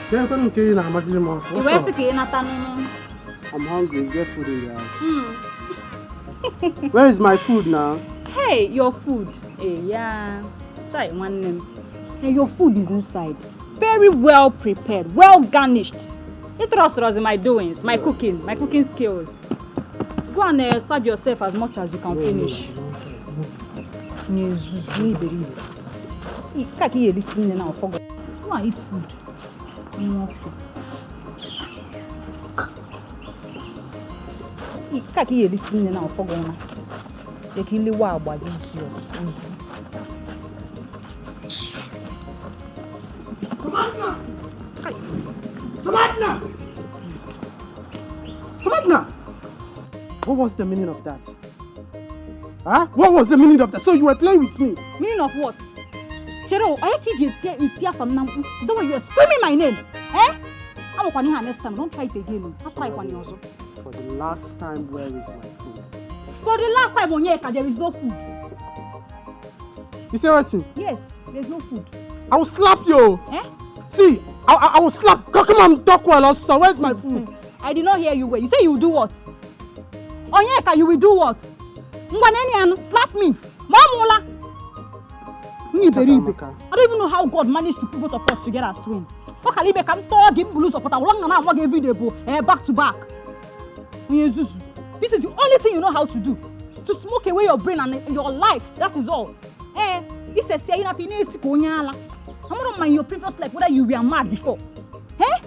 Keekwanụ nke ị na-amaziri m ọsọ? I wee sị ka ị nata n'ụlọ. I'm hungry. Is there food in the house? Where is my food now? Hey, your food. Eh, yeah. Chai, nwanne m. Eh, your food is inside. Very well prepared, well garnished. It trust us in my doings, my cooking, my cooking skills. Go and uh, serve yourself as much as you can finish. Nyezuzu iberibe. Ị ka ka ị ga-esi nne na ọfọ gị. Go and eat food. Nwa ọkụ. Ị ka ka ị ga-esi nne na ọfọ gị ụra. Ị ka ilewa agba gị isi ozu. Samadna! Samadna! What was the meaning of that? Huh? What was the meaning of that? So you were playing with me? Meaning of what? Chere o, onye ka iji eti eti afa m na mkpu? Is that why you are screaming my name? Eh? Amụkwana ihe a next time, don't try it again. Atụkwana ya ọzọ. For the last time, where is my food? For the last time, Onyeka, there is no food. You say what thing? Yes, there's no food. I will slap you. Eh? See, I, I, I will slap. Come, come and talk well also. Where's my food? I did not hear you well. You say you will do what? Onyeka, you will do what? Ngwa nene anu, slap me. Mamula. Nyi iberibe. I don't even know how God managed to put both of us together as twins. Ọ kara ibe ka m tọọ gị mbulu zọpụta wụrụ nga na-agwa gị everyday bụ eh, back to back. Onye nzuzu. This is the only thing you know how to do. To smoke away your brain and your life. That is all. Eh, ise sie ị nata ị na-esi ka onye ala. Amụrụ m ma in your previous life whether you were mad before. Eh?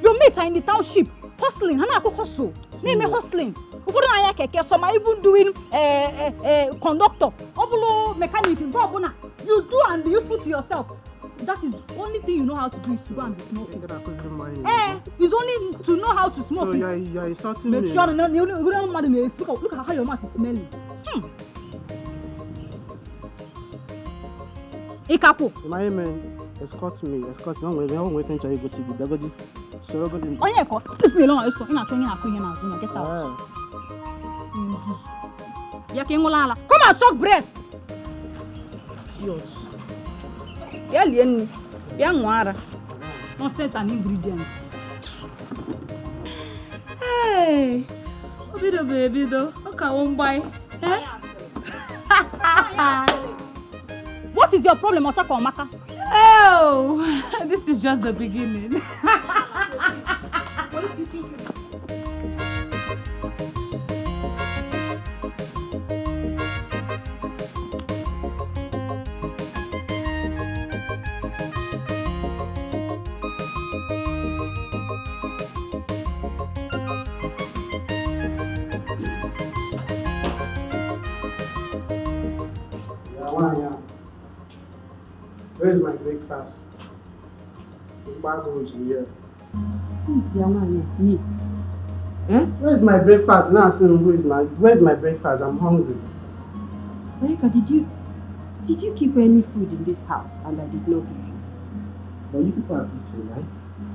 Your mates are in the township hustling, ha na-akụ hustle, na-eme hustling. Ụfọdụ na-anya keke, some are even doing eh, eh, eh, conductor. Ọ bụrụ mechanic nke ọbụla, you do and be useful to yourself. That is the only thing you know how to do is to go and be smoking. Eh, it's only to know how to smoke. So you are, you are insulting Make me. Sure no, no, no, no, no, no, look at how your mouth is smelling. Hmm. Ikapu. My man, escort me, escort me. Don't wait, don't wait until you go see the doggy. So go in. Onye ko, if me long eso, ina chonye na kuye na zuna, get out. Ya ke ngulala. Come and suck breast. Idiot. Ya lieni. Ya nwara. Nonsense and ingredients. Hey. Obido baby do. Oka won buy. Eh? What is your problem, Otaka Omaka? Oh, this is just the beginning. Where is my breakfast? It's bad road in here. Please, dear man, me. Eh? Where is my breakfast? Now, where is my, where is my breakfast? I'm hungry. Marika, did you did you keep any food in this house and I did not give you? But you people are eating, right?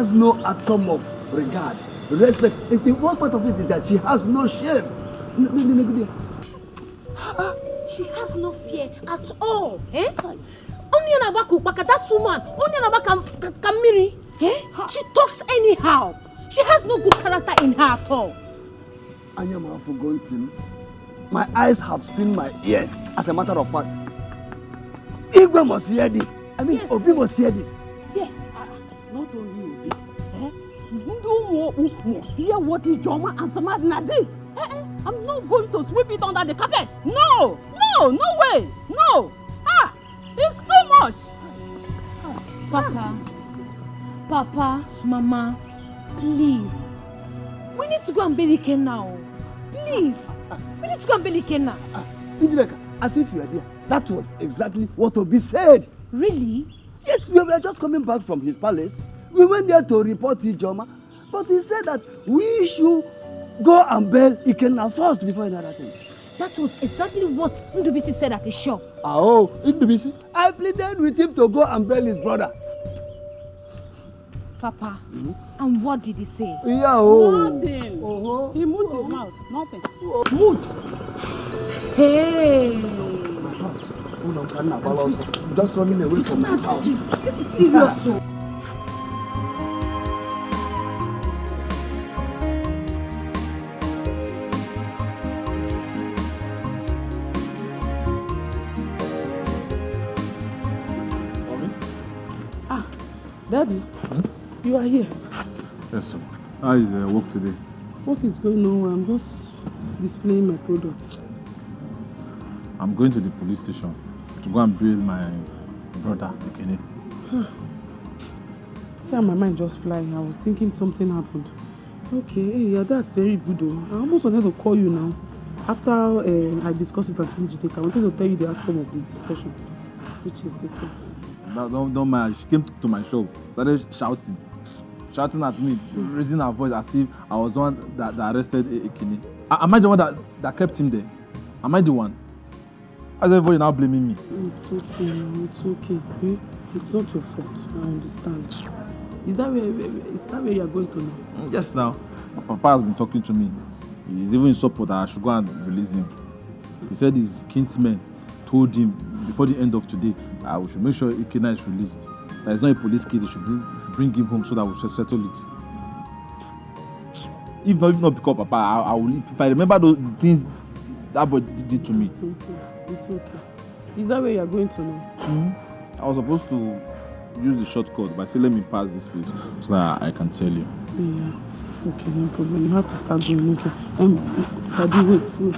Has no atom of regard, respect. The, the worst part of it is that she has no shame. N- n- n- n- She has no fear at all. Eh? Onye na-agbaka ụkpaka, that woman. Onye na-agbaka ka- ka mmiri. Eh? She talks anyhow. She has no good character in her at all. Anya m afụgo ntị m. My eyes have seen my ears. As a matter of fact, Igwe must hear this. I mean, Yes. Obi must hear this. Yes. Not only Obi, eh? Ndị ụmụ okpu must hear what Ijeoma and Somadina did. Eh, eh, I'm not going to sweep it under the carpet. No, no, no way, no. Ah, it's too much. Papa, Papa, Mama, please. We need to go and bail Ikenna. Please. We need to go and bail Ikenna. Njideka, as if you are there. That was exactly what Obi said. Really? Yes, we were just coming back from his palace. We went there to report Ijeoma, but he said that we should go and bail Ikenna first before any other thing. That was exactly what Ndubisi said at his shop. Ah, oh, Ndubisi, I pleaded with him to go and bail his brother. Papa, and what did he say? Yeah, oh. Nothing. Uh-huh. He moved his mouth. Nothing. Hey! My house. Unu ka nna agbala ọsọ. Just running away from my house. This is serious. So. Ah, Daddy, you are here. Yes, sir. How is uh, work today? Work is going on well. I'm just displaying my products. I'm going to the police station to go and bail my brother, Ekene. See how my mind just flying. I was thinking something happened. Okay, hey, yeah, that's very good though. I almost wanted to call you now. After uh, I discussed with Auntie Njideka, I wanted to tell you the outcome of the discussion, which is this one. Don't, don't, don't mind. She came to my shop, started shouting, shouting at me, raising her voice as if I was the one that, that arrested E- Ekene. A- am I the one that, that kept him there? Am I the one? Why is everybody now blaming me? It's okay, now, it's okay. Eh? It's not your fault. I understand. Is that where is that where you are going to now? Mm, yes, now. My papa has been talking to me. He's even in support that I should go and release him. He said his kinsmen told him before the end of today that we should make sure Ekene is released. That he's not a police kid, they should bring, should bring him home so that we should settle it. If not, if not because Papa, I, I will. If I remember those the things that boy did, did to me. It's okay. It's okay. Is that where you are going to now? I was supposed to use the shortcut, but I said let me pass this place so that I can tell you. Yeah. Okay, no problem. You have to start going. Okay. Um, Daddy, wait, wait.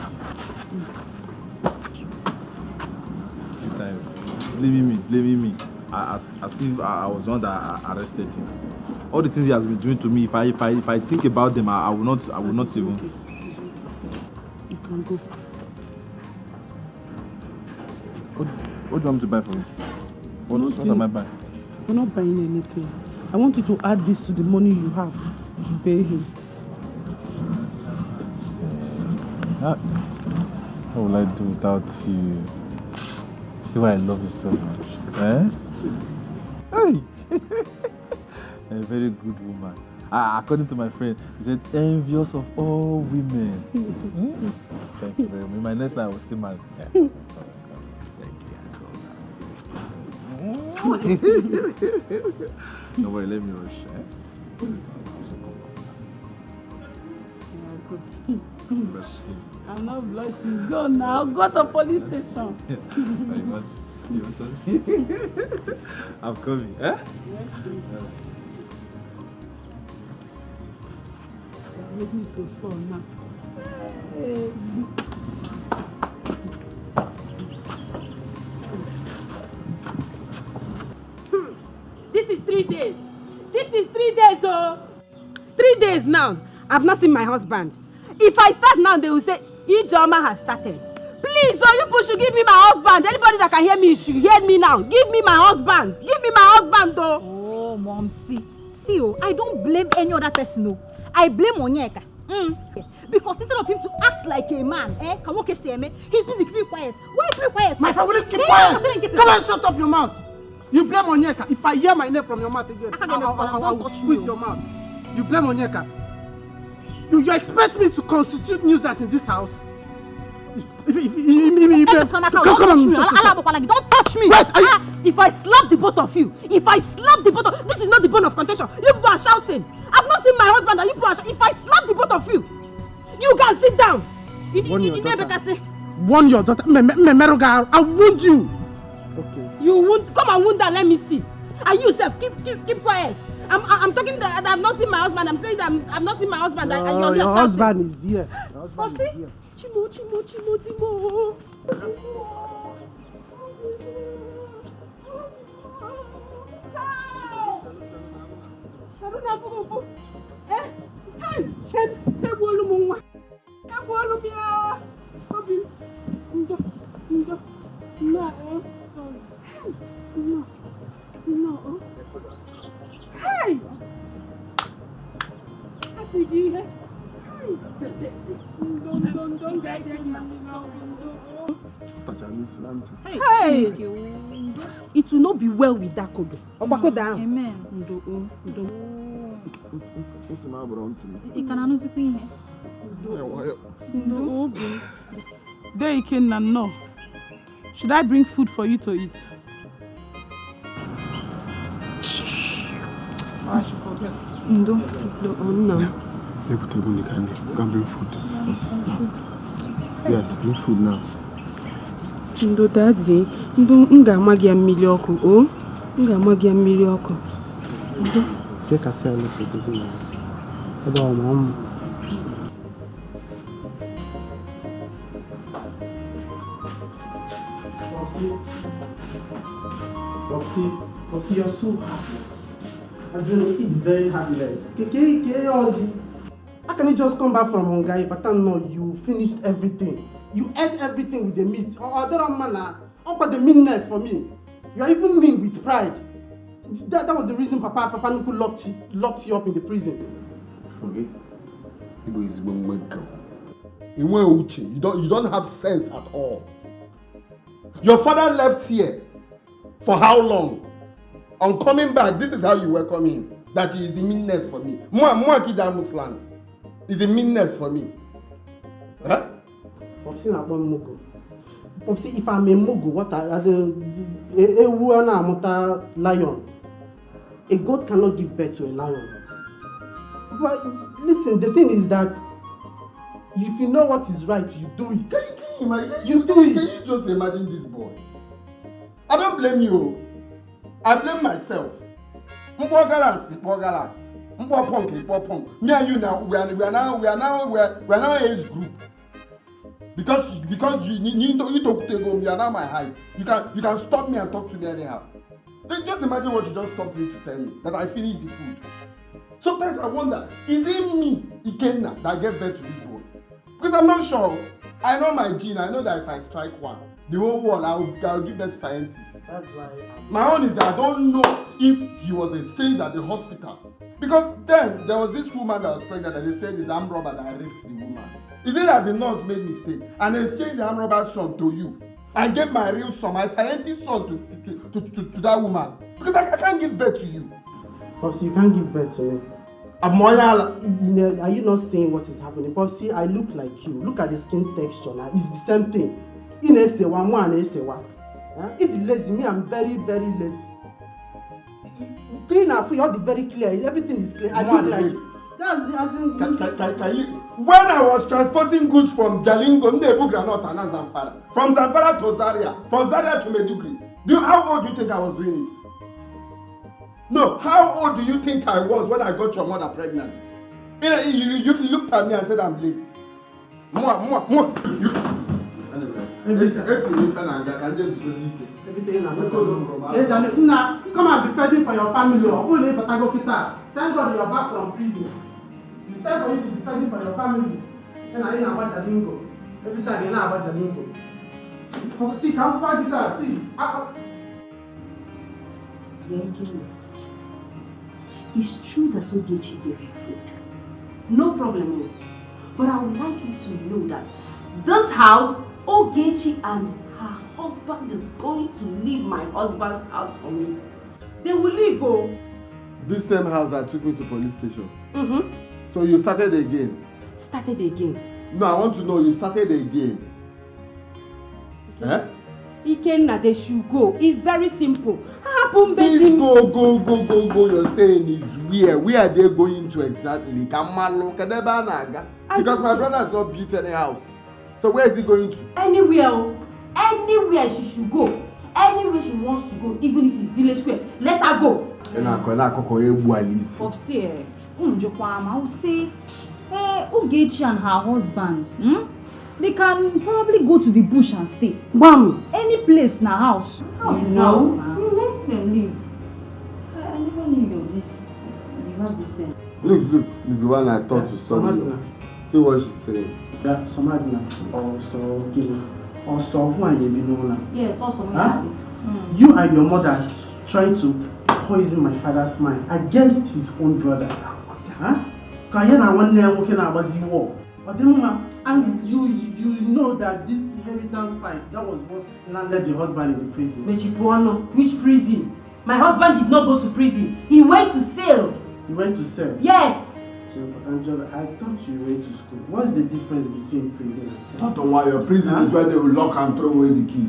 Blaming me, blaming me. I, as, as if I, I was the one that a- arrested him. All the things he has been doing to me, if I if I if I think about them, I, I will not I will not even. You can go. What, what do you want me to buy for you? What, what Nothing. Am I buying? We're not buying anything. I want you to add this to the money you have to pay him. Ah, what will I do without you? See why I love you so much. Eh? Hey! A very good woman. Ah, according to my friend, he said envious of all women. Hmm? Thank you very much. In my next life, I will still marry. Yeah. Thank you. Don't worry, let me rush. Eh? Rush. I'm not blushing. Go now. Go to police station. You want, you want to see? I'm coming. Eh? Make me to fall now. This is three days. This is three days, oh. Three days now. I've not seen my husband. If I start now, they will say, Ijeoma has started. Please, oh, you people should give me my husband. Anybody that can hear me, you should hear me now. Give me my husband. Give me my husband, though. Oh, Mom, see. See, oh, I don't blame any other person, oh. I blame Onyeka. Mm. Because instead of him to act like a man, eh, Kamoke Seme, he's busy keeping quiet. Why keeping quiet? My friend, will you keep Hey, quiet? I'm telling you, Come on, shut up your mouth. You blame Onyeka. If I hear my name from your mouth again, I, I, I, I will squeeze your mouth. You blame Onyeka. You, you expect me to constitute nuisance in this house? If, if, if, if, if, if, if, come, come, come, don't touch me. Don't touch me. Wait, I, ah, if I slap the both of you, if I slap the both of, this is not the bone of contention. You people are shouting. I've not seen my husband, and you people are sh-, if I slap the both of you, you can sit down. You, you, you, you never can say. Warn your daughter. Me, me, me, Meruga, I'll wound you. Okay. You wound, come and wound her, let me see. And you sef, keep, keep, keep quiet. I'm, I'm talking that I've not seen my husband. I'm saying that I'm, I've not seen my husband. And, and you're here shouting. Your husband is here. Your husband is here. Chimo, chimo, chimo, chimo. Eh? Hey! Hey! Hey, egbuolu m nwa. Egbuolu m ya. Obi m. Ndo, ndo. No, eh? Sorry. Hey! No. No, oh. Hey! Ati gị ihe. Hey! Ndo, ndo, ndo, ndo, ndo, ndo, ndo. Ọ tachara m isi na ntị. Hey! It will not be well with that kodo. Ọkwa kodo ahụ. Amen. Ndo, oh, ndo. Ntị, ntị, ntị, ntị m abụrụ ntị m. Ị ka na-anụzikwa ihe? Nwayọ, nwayọ. Ndo, obi. Dee Ikenna, nnọọ. Should I bring food for you to eat? Ndo, ndo, nna m. Ebute m nri ka anyị go and bring food. Yes, bring food now. Ndo, daddy, ndo, m ga-ama gị ya mmiri ọkụ, o? M ga-ama gị ya mmiri ọkụ. Ndo. Ke ka sị anyị si gosi na ebe ọ ma mma. Popsy, Popsy, Popsy, you're so heartless. As in, it's very heartless. Ke, ke, ke, Ozzy. How can you just come back from Ongai, but no, you finished everything. You ate everything with the meat. Oh, I don't know, man. How about the meanness for me? You are even mean with pride. That, that was the reason Papa, Papa Nuku locked you, locked you up in the prison. Forget. Igbo is one way go. Inwe uche, you don't, you don't have sense at all. Your father left here for how long? On coming back, this is how you welcome him. That he is the meanness for me. Mwa, mwa kija Muslims is the meanness for me. Huh? Popsy na-akpọ m mugu. Popsy, if I'm a mugu, what I, as in, e-, ewu a na-amụta lion. A goat cannot give birth to a lion. But listen, the thing is that if you know what is right, you do it. Can you, can you imagine? You do it. Can you just imagine this boy? I don't blame you. I blame myself. Mkpọ galas, mkpọ galas. Mkpọ punk, mkpọ punk. Me and you now, we are, we are now, we are now, we are, we are now age group. Because, because you, you, you, you talk to go, you are now my height. You can, you can stop me and talk to me anyhow. Then just imagine what you just stopped me to tell me, that I finished the food. Sometimes I wonder, is it me, Ikenna, that gave birth to this boy? Because I'm not sure. I know my gene. I know that if I strike one, the whole world, I will, I will give birth to scientists. That's why I'm My own is that I don't know if he was exchanged at the hospital. Because then there was this woman that was pregnant and they said it's armed robber that raped the woman. Is it that the nurse made mistake and exchanged the armed robber's son to you and gave my real son, my scientist son, to, to, to, to, to, to that woman? Because I, I can't give birth to you. Pops, you can't give birth to me. Amoyala. You know, are you not seeing what is happening? Pops, see, I look like you. Look at the skin texture now. It's the same thing. Inesewa, mo Anesewa. Eh? If you lazy, me, I'm very, very lazy. Clean and free, all the very clear. Everything is clear. I look like this. That's the, as in, can, can, can, can you? When I was transporting goods from Jalingo, Nnebu Granot and Zamfara, from Zamfara to Zaria, from Zaria to Maiduguri, do you, how old do you think I was doing it? No, how old do you think I was when I got your mother pregnant? You know, you, you, you looked at me and said I'm lazy. Mwa, mwa, mwa. You, anyway, everything, everything you fell and can just do it. Everything na Nna, come and be fending for your family. Ọ bụrụ na ị batago kịta, thank God you are back from prison. It's time for you to be fending for your family. Then I na-agba Jalingo. Every time you na-agba Jalingo. Come see, come find it out. See, ah, ah. Thank you. It's true that Ogechi gave you food. No problem, oh. But I would like you to know that this house Ogechi and her husband is going to leave my husband's house for me. They will leave, oh. This same house that took me to police station. Mm-hmm. So you started again? Started again. No, I want to know, you started again. Eh? Ikenna, they should go. It's very simple. Happen This betting. Go, go, go, go, go, you're saying is where? Where are they going to exactly? Kamalu, Kadeba Naga. I Because don't my know. brother has not built any house. So where is he going to? Anywhere, oh. Anywhere she should go. Anywhere she wants to go, even if it's village square. Let her go. Ina ko, ina ko, ko ebu alisi. Popsi, eh, Unjokwama, I will say, eh, Ogechi and her husband, hmm? They can probably go to the bush and stay. Bam. Any place na house. House is No. house na. Mm-hmm. Then leave. I I never knew you this. You have this sense. Look, look, the one I thought you Somebody studied. now. See what she's saying. That somebody now. Also, okay. Also, who are you? Be no now. Yes, also me. Huh? Mm. You and your mother trying to poison my father's mind against his own brother. Huh? Ka ya na nwanne ya nwoke na-agbazi war. Ọ dị mma, and you you know that this inheritance fight, that was what landed your husband in the prison. Mechipuano, which prison? My husband did not go to prison. He went to sell. You went to sell. Yes. Angela, I thought you went to school. What's the difference between prison and cell? Don't worry, your prison Huh? Is where they will lock and throw away the key.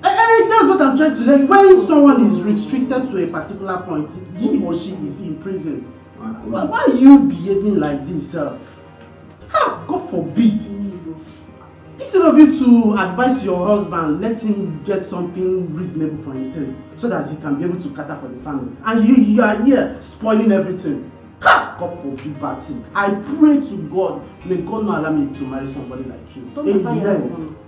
Eh, eh, that's what I'm trying to learn. When someone is restricted to a particular point, he or she is in prison. Why, why are you behaving like this, sir? Ha! God forbid. Instead of you to advise your husband, let him get something reasonable for himself so that he can be able to cater for the family. And you, you are here spoiling everything. Ha! God forbid bad thing. I pray to God, may God not allow me to marry somebody like you. Don't be fire.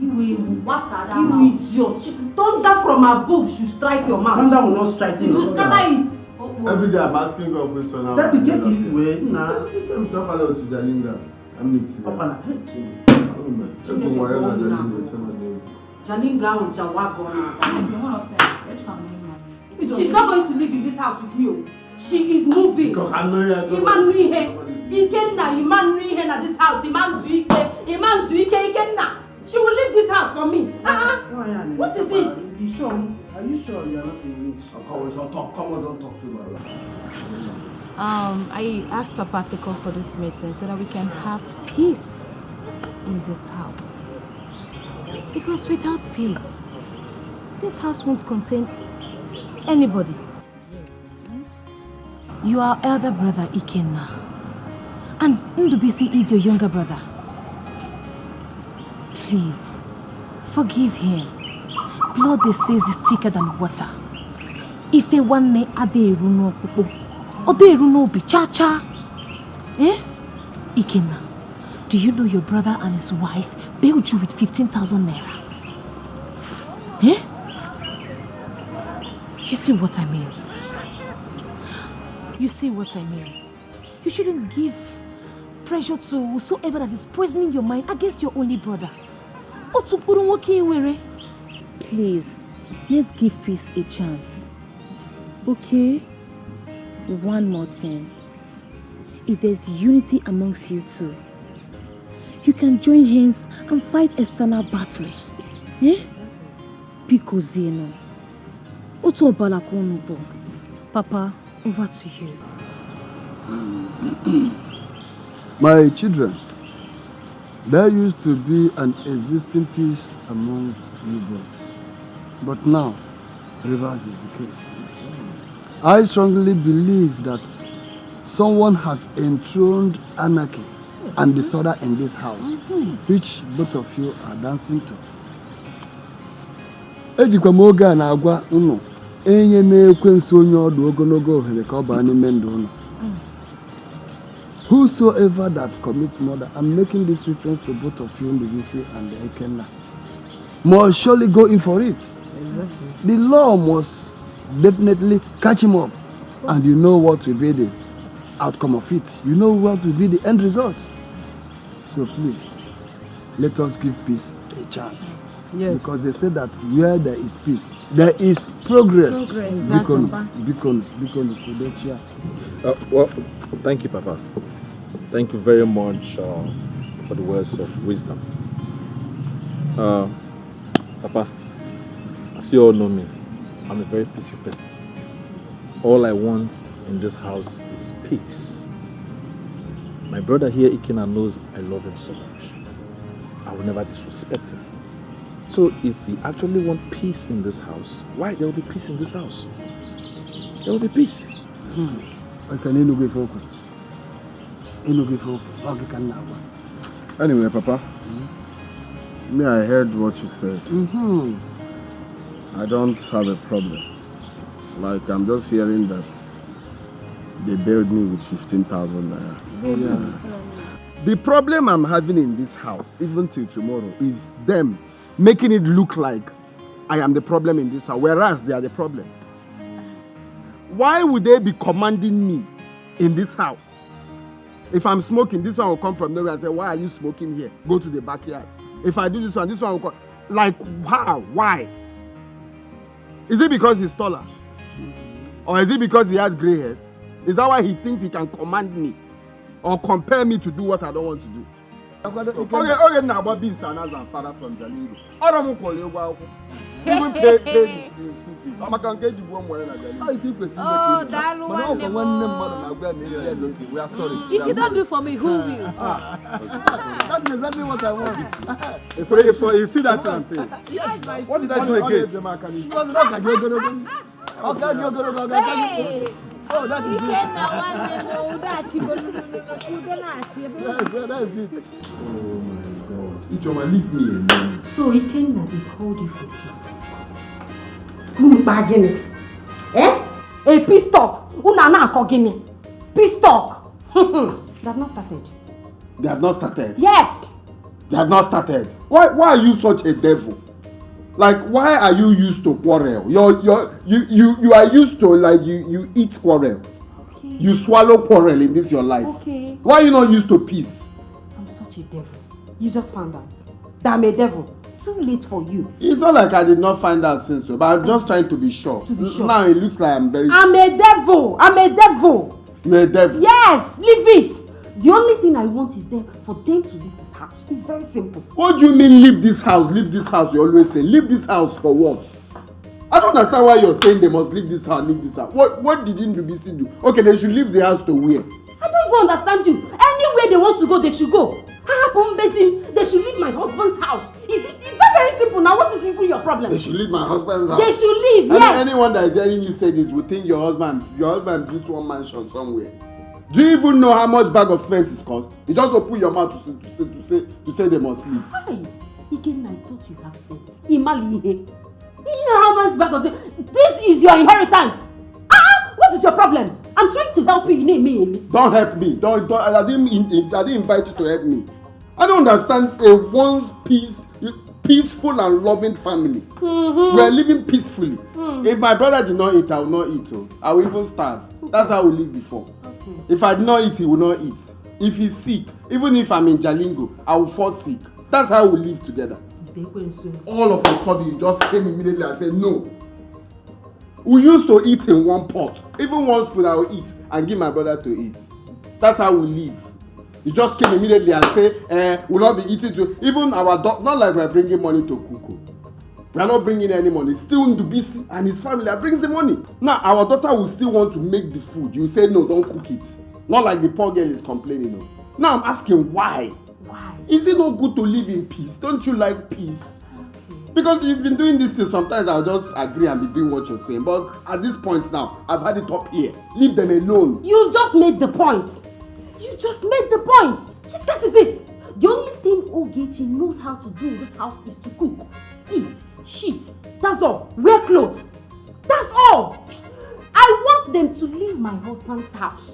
You will wasa that You mouth. Idiot. Thunder from above should strike your mouth. Thunder will not strike It you. will scatter it. Every day I'm asking God question now. That is get this way, nah. This is same talk about to Jalinga. I'm meeting. Open up. Oh man. Everyone why not Jalinga? Tell my name. Jalinga ahụ jawago na. You want to say, which family man? She's not going to live in this house with me. Oh. She is moving. Because I know you are Iman ihe. Ikenna, Iman ihe na this house. Iman zuike. Iman zuike Ikenna. She will leave this house for me. Uh-uh. What is it? You sure? Are you sure you are not in range? Come on, don't talk. Come on, don't talk too loud. Um, I asked Papa to come for this meeting so that we can have peace in this house. Because without peace, this house won't contain anybody. You are elder brother Ikenna, and Ndubisi is your younger brother. Please, forgive him. Blood, they say, is thicker than water. Ife nwanne adịghị eru n'ọkpụkpụ, ọ dịghị eru n'obi cha cha. Eh? Ikenna, do you know your brother and his wife bailed you with fifteen thousand naira? Eh? You see what I mean? You see what I mean? You shouldn't give pressure to whosoever that is poisoning your mind against your only brother. Otu mkpụrụ nwoke i nwere. Please, let's give peace a chance. Okay? One more thing. If there's unity amongst you two, you can join hands and fight external battles. Eh? Biko zienụ. Otu ọbala ka unu bụ. Papa, over to you. My children, there used to be an existing peace among you both. But now, reverse is the case. I strongly believe that someone has enthroned anarchy and disorder in this house, which both of you are dancing to. Ejikwa m oge a na-agwa unu, enye na-ekwensu onye ọdụ ogologo ohere ka ọ baa n'ime ndụ unu. Whosoever that commit murder, I'm making this reference to both of you, Ndubisi and Ikenna, must surely go in for it. The law must definitely catch him up, and you know what will be the outcome of it. You know what will be the end result. So please, let us give peace a chance. Yes. Because they say that where there is peace, there is progress. Progress. Biko nụ, biko nụ, biko nụ, udo chia. Uh, well, thank you, Papa. Thank you very much uh, for the words of wisdom. Uh, Papa, as you all know me, I'm a very peaceful person. All I want in this house is peace. My brother here, Ikena, knows I love him so much. I will never disrespect him. So if we actually want peace in this house, why there will be peace in this house? There will be peace. Ekene, ị nụgo ife o kwuru? Ị nụgo ife o kwuru? Ọ gị ka m na-agwa. Anyway, Papa, me, I heard what you said. I don't have a problem. Like, I'm just hearing that they bailed me with fifteen thousand naira. The problem I'm having in this house, even till tomorrow, is them making it look like I am the problem in this house, whereas they are the problem. Why would they be commanding me in this house? If I'm smoking, this one will come from nowhere and say, "Why are you smoking here? Go to the backyard." If I do this one, this one will come. Like, how? Why? Is it because he's taller? Or is it because he has gray hairs? Is that why he thinks he can command me or compel me to do what I don't want to do? Oge oge m na-agba beans ana Zamfara from Jalingo, ọrụ m kwụrụ ụgwọ akwụkwọ, even pay pay the school school fees. Ọ maka nke eji gbuo ụmụ ya na Jalingo. How you think person Oh, make it? Daalụ Mana ọ nwanne bụ m. Nwanne mmadụ na-agwa ya na ezi ezi, we are sorry. If you don't do for me, who will? That's exactly what I want. If you, if you see that thing I'm saying. What did I do again? Ọ na-ede m aka n'isi. Ọ ka gị ogologo. Ọ ka gị ogologo, ọ ka gị. Hey! Oh, that is it. Ikenna nwanne m, udo achịgolu, udo na-achị ebe. Yes, that's it. Oh my God. Ijeoma, leave me alone. So Ikenna, they called you for peace talk. Unu kpaa gịnị? Eh? A peace talk? Unu a na-akọ gịnị? Peace talk? They have not started. They have not started. Yes. They have not started. Why, why are you such a devil? Like, why are you used to quarrel? You're, you're, you, you, you are used to, like, you, you eat quarrel. Okay. You swallow quarrel in this your life. Okay. Why are you not used to peace? I'm such a devil. You just found out that I'm a devil. Too late for you. It's not like I did not find out since, so, but I'm just trying to be sure. To be sure. Now it looks like I'm very. I'm a devil. I'm a devil. You're a devil. Yes, leave it. The only thing I want is them for them to leave this house. It's very simple. What do you mean, leave this house? Leave this house. You always say, leave this house for what? I don't understand why you're saying they must leave this house, leave this house. What, what did Ndubisi do? Okay, they should leave the house to where? I don't even understand you. Anywhere they want to go, they should go. Ha hapụ mbe di m, they should leave my husband's house. Is it, is that very simple now? What is even your problem? They should leave my husband's house. They should leave, Any- yes. Anyone that is hearing you say this will think your husband, your husband built one mansion somewhere. Do you even know how much bag of cement is cost? You just open your mouth to, to, say, to, say, to say they must leave. Hi, Ikenna, I thought you have sense. Imali ihe. You know how much bag of cement? This is your inheritance. Ah, what is your problem? I'm trying to help you. You need me. Don't help me. Don't, don't I didn't in- I didn't invite you to help me. I don't understand a once peace peaceful and loving family. We're living peacefully. If my brother did not eat, I will not eat. Oh. I will even starve. That's how we lived before. If I did not eat, he will not eat. If he's sick, even if I'm in Jalingo, I will fall sick. That's how we live together. All of a sudden, you just came immediately and said no. We used to eat in one pot. Even one spoon, I will eat and give my brother to eat. That's how we live. You just came immediately and say, eh, we'll not be eating to even our daughter. Not like we're bringing money to cook. Oh. We are not bringing any money. Still Ndubisi and his family are bringing the money. Now our daughter will still want to make the food. You say no, don't cook it. Not like the poor girl is complaining. Oh. Now I'm asking why. Why? Is it not good to live in peace? Don't you like peace? Because you've been doing this thing, sometimes I'll just agree and be doing what you're saying. But at this point now, I've had it up here. Leave them alone. You just made the point. You just made the point. That is it. The only thing Ogechi knows how to do in this house is to cook, eat, shit. That's all. Wear clothes. That's all. I want them to leave my husband's house.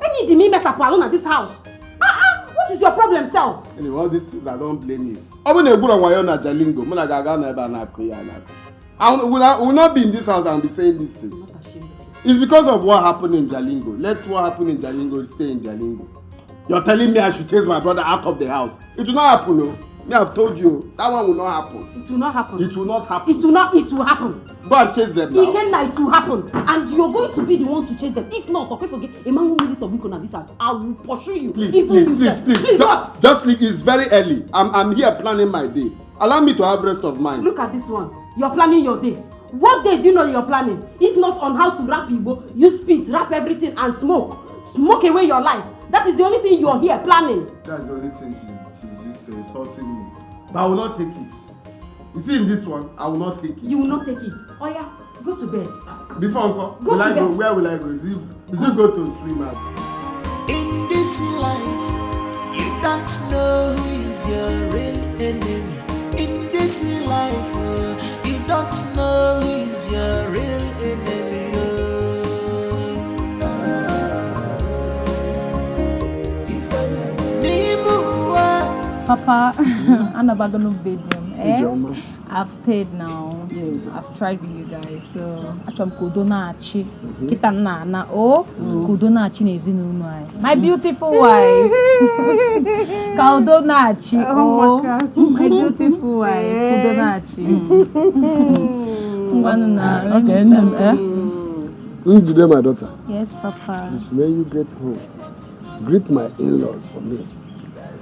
Any the me mess up alone at this house. Ah, ah, what is your problem, self? Anyway, all these things, I don't blame you. Ọ bụrụ na egburu nwa ya na Jalingo, mụ na gị aga na ebe a na-akụ ya na. I will, will, I will not be in this house and be saying this thing. It's because of what happened in Jalingo. Let what happened in Jalingo stay in Jalingo. You're telling me I should chase my brother out of the house. It will not happen, no. Me, I've told you, that one will not happen. It will not happen. It will not happen. It will not. It will happen. Go and chase them now. Ikenna, it will happen, and you're going to be the one to chase them. If not, okay, forget. A man who really talk, we gonna this house. I will pursue you. Please, Even please, you please, sef. please. Please, Ju- what? Just leave. It's very early. I'm, I'm here planning my day. Allow me to have rest of mind. Look at this one. You're planning your day. What day do you know you're planning? If not on how to wrap Igbo, use spit, wrap everything and smoke. Smoke away your life. That is the only thing you're here planning. That's the only thing she's, she's used to insulting me. But I will not take it. You see, in this one, I will not take it. You will not take it. Oh yeah, go to bed. Before uncle, go will to I bed. Go? Where will I go? Is it, is it go to swim out? In this life, you don't know who is your real enemy. In this life, oh, you don't know who is your real enemy. Oh. Papa, anabago no bedroom. Eh? I've stayed now. Yes. I've tried with you guys. So achọrọ m ka udo na-achị. Kịta nna ana o ka udo na-achị n'ezinụlọ anyị. My beautiful wife. Ka udo na-achị o. My beautiful wife. Ka udo na-achị. Ngwanụ na. Okay, nne m, eh? Njide, my daughter. Yes, Papa. When you get home, greet my in-laws for me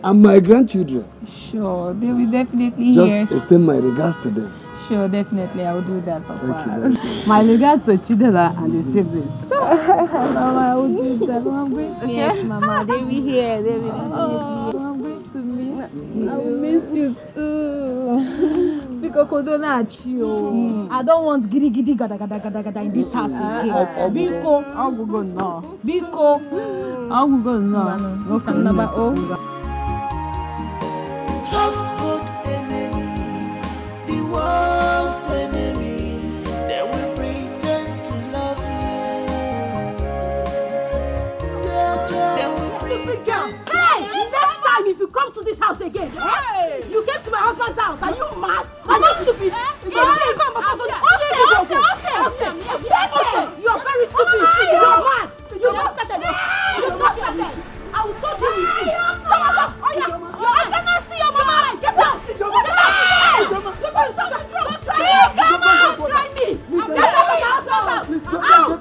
and my grandchildren. Sure, they will definitely Just hear. Extend my regards to them. Sure, definitely, I will do that, Papa. Thank you very much. My regards to Chidera and the siblings. Mama, I will do that. Mama, greet me. Yes, Mama, they will hear. They will definitely hear. Mama, greet to me. I will miss you too. Biko, ka udo na-achị o. I don't want gidi gidi gada gada gada gada in this house again. Biko. Ọ gwụgo nnọọ. Biko. Ọ gwụgo nnọọ. Ngwanụ, ka m naba o. Household enemy, the worst enemy. They will pretend to love you. They, they will pretend to Hey! Next time, if you come to this house again, eh? You came to my husband's house. Are you mad? Are you stupid? You are very stupid. You are mad. You are not started. You are not started. I will so deal with you. Come on, come. Oh yeah. I cannot see your mama. Get out. Get out. Hey! Don't try me. Don't try me. Get out of my husband's house. Out.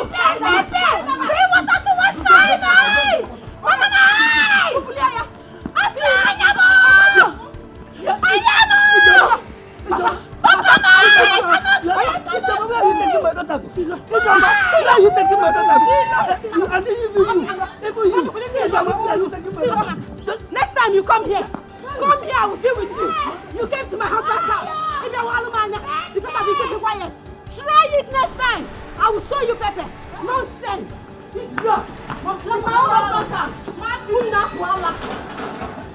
Bring water to wash my eye. Mama, my eye. I see Anyamo. Anyamo. Papa, Papa, my eye. Where are you taking my daughter to? Where are you taking my daughter to? And even you, even you, where are you taking my daughter? Next time you come here, come here, I will deal with you. You came to my husband's house. If you want to, because I be keeping quiet. Try it next time. I will show you pepper. Nonsense. Idiot. Must not my own husband's house.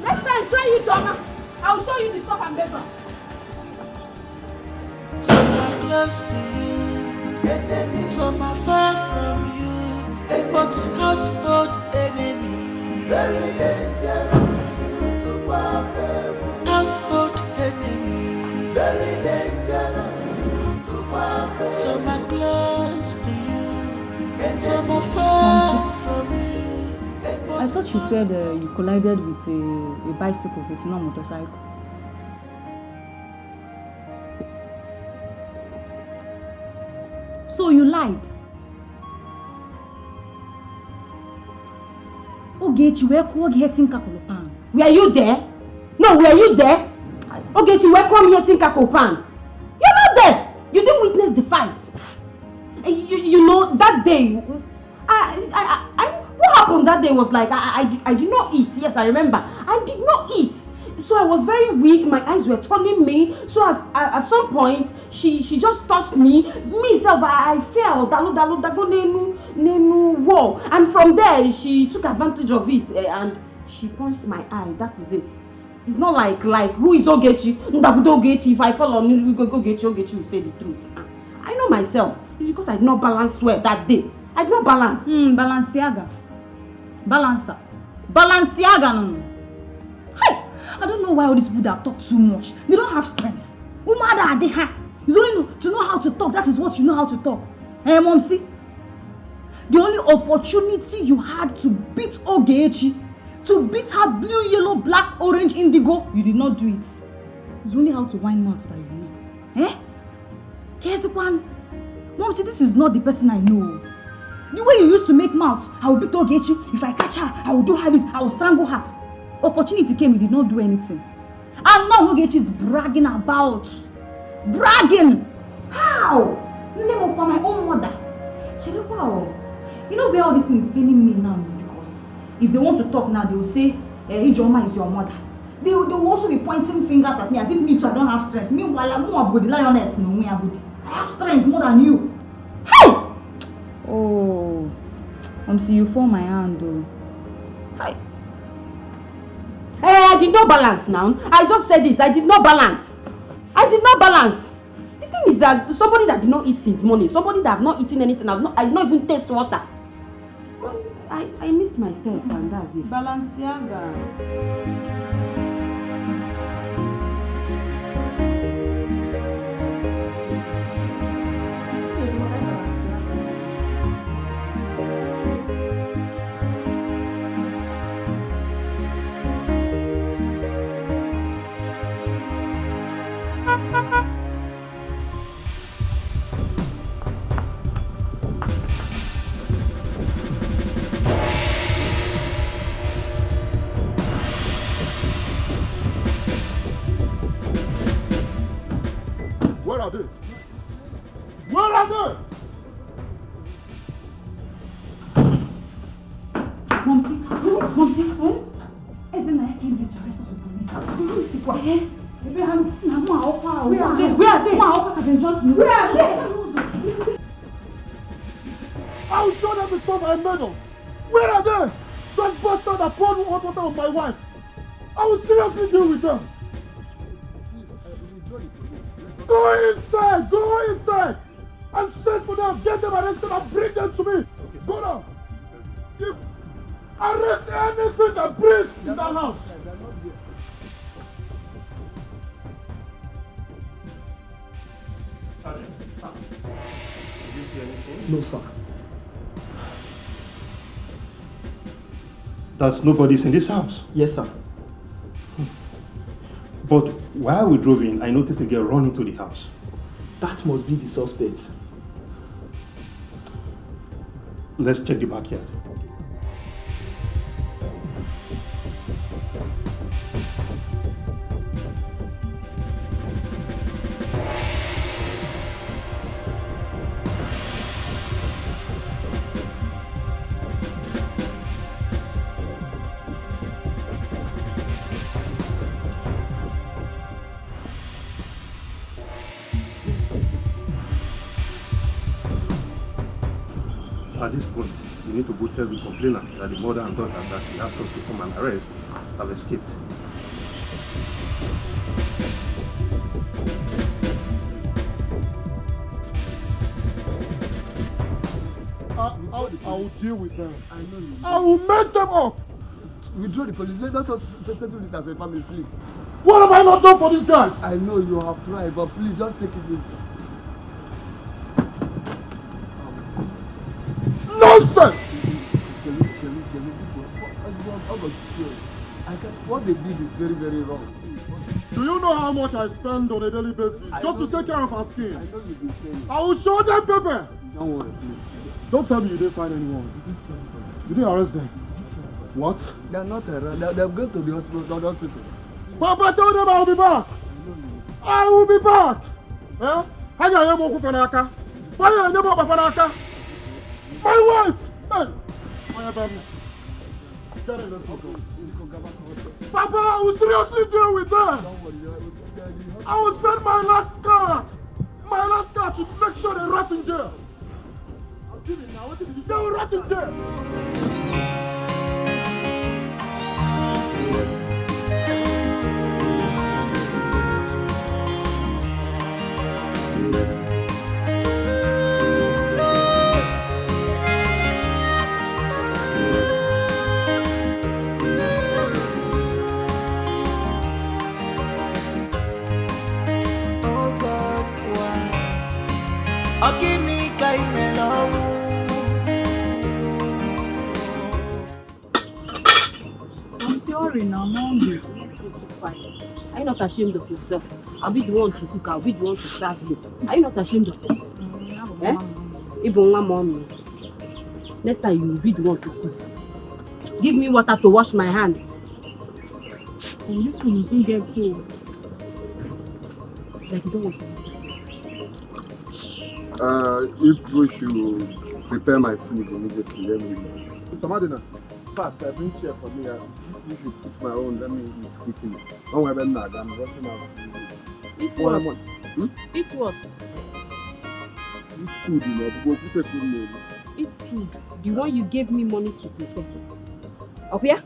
Next time, try it, Donna. I will show you the stuff and paper. Some are close to you, enemies. Some are far from you, but household enemy. Very dangerous to perfect. Household enemy. Very dangerous to perfect. Some are close to you, and some are far from you. I thought you said uh, you collided with a, a bicycle, it's not motorcycle. So you lied. Ogechi wee kụọ gị ihe tinka kụrụ pan. Were you there? No, were you there? Ogechi wee kụọ m ihe tinka kụrụ pan. You're not there. You didn't witness the fight. You, you know, that day, I, I, I, I, what happened that day was like, I, I, I did not eat. Yes, I remember. I did not eat. So I was very weak. My eyes were turning me. So as, at, at some point, she, she just touched me. Me self, I, I fell. Dalu, dalu, dago, nenu, nenu, wall. And from there, she took advantage of it eh, and she punched my eye. That is it. It's not like, like, who is Ogechi? Ndabudo Ogechi. If I fall on you, go Ogechi, Ogechi will say the truth. Ah, I know myself. It's because I did not balance well that day. I did not balance. Hmm, Balenciaga. Balancer. Balenciaga, no. Hey! I don't know why all these people that talk too much. They don't have strength. Umada Adeha. It's only to know how to talk. That is what you know how to talk. Hey, Momsi. The only opportunity you had to beat Ogechi, to beat her blue, yellow, black, orange, indigo, you did not do it. It's only how to wine mouth that you know. Eh? Here's the one. Momsi, this is not the person I know. The way you used to make mouth, I will beat Ogechi. If I catch her, I will do her this, I will strangle her. Opportunity came, you did not do anything. And now Ogechi is bragging about. Bragging! How? Name of my own mother. Cherekwa o. You know where all this thing is paining me now is because if they want to talk now, they will say, eh, Ijeoma is your mother. They, they will also be pointing fingers at me as if me too, I don't have strength. Meanwhile, I'm more of the lioness, no, me, I would. I have strength more than you. Hey! Oh, Momsy, you fall my hand, though. Hi. Eh, I did not balance now. I just said it. I did not balance. I did not balance. The thing is that somebody that did not eat since morning, somebody that have not eaten anything, I've not, I did not even taste water. I, I missed my step and that's it. Balenciaga. Where are they? Where are they? Momsy, Momsy, eh? Ezenaya came here to arrest us with police. Police, what? Eh? Baby, I'm, I'm, I'm, Where are they? Where are they? Where are they? Where are they? I will show them the stuff I made of. Where are they? Those bastards that poured hot water on my wife. I will seriously deal with them. Go inside! Go inside! And search for them, get them arrested and bring them to me. Go now. If, arrest anything that breathes in that house. Sergeant, did you see anything? No, sir. That nobody is in this house? Yes, sir. But while we drove in, I noticed a girl run into the house. That must be the suspect. Let's check the backyard. At this point, we need to go tell the complainant that the mother and daughter that she asked us to come and arrest have escaped. I, I, I will deal with them. I know you. I will mess them up. Withdraw the police. Let, let us s-, s-, settle this as a family, please. What have I not done for these guys? I know you have tried, but please just take it easy. Nonsense! Chelu, Chelu, Chelu, Chelu. What, what, what, what, I can't, what they did is very, very wrong. Do you know how much I spend on a daily basis just to take care of her skin? I know you've been paying. I will show them pepper. Don't worry, please. Don't tell me you didn't find anyone. You didn't see anybody. You didn't arrest them. You didn't see anybody. What? They are not around. They, they have gone to the hospital. To the hospital. Papa, tell them I will be back. I know you. I will be back. Eh? How are you, Moku Fanaka? Why are you, Moku Fanaka? My wife! Hey! Why are you Get in, let's go. Papa, I will seriously deal with them. Don't worry, I will take care of you. I will spend my last card. My last card should make sure they rot in jail. I'll give it now. What did you They will rot in jail. Oh God, why? Ọ gịnị ka i mere ọnwụ? I'm sorry now, I'm hungry. Are you not ashamed of yourself? I'll be the one to cook, I'll be the one to serve you. Are you not ashamed of yourself? Mm, I'm Eh? Even one more. Next time you will be the one to cook. Give me water to wash my hand. And this food will soon get cold. Like, you don't want to. Uh, if we should prepare my food immediately, let me eat. Somebody now, fast, I bring chair for me. Uh, if you put my own, let me eat quickly. Don't worry, I'm not. I'm rushing out. Eat One what? more. Hmm? Eat what? Eat food, you know. Go put a food name. Eat food. The one you gave me money to prepare. Okuya,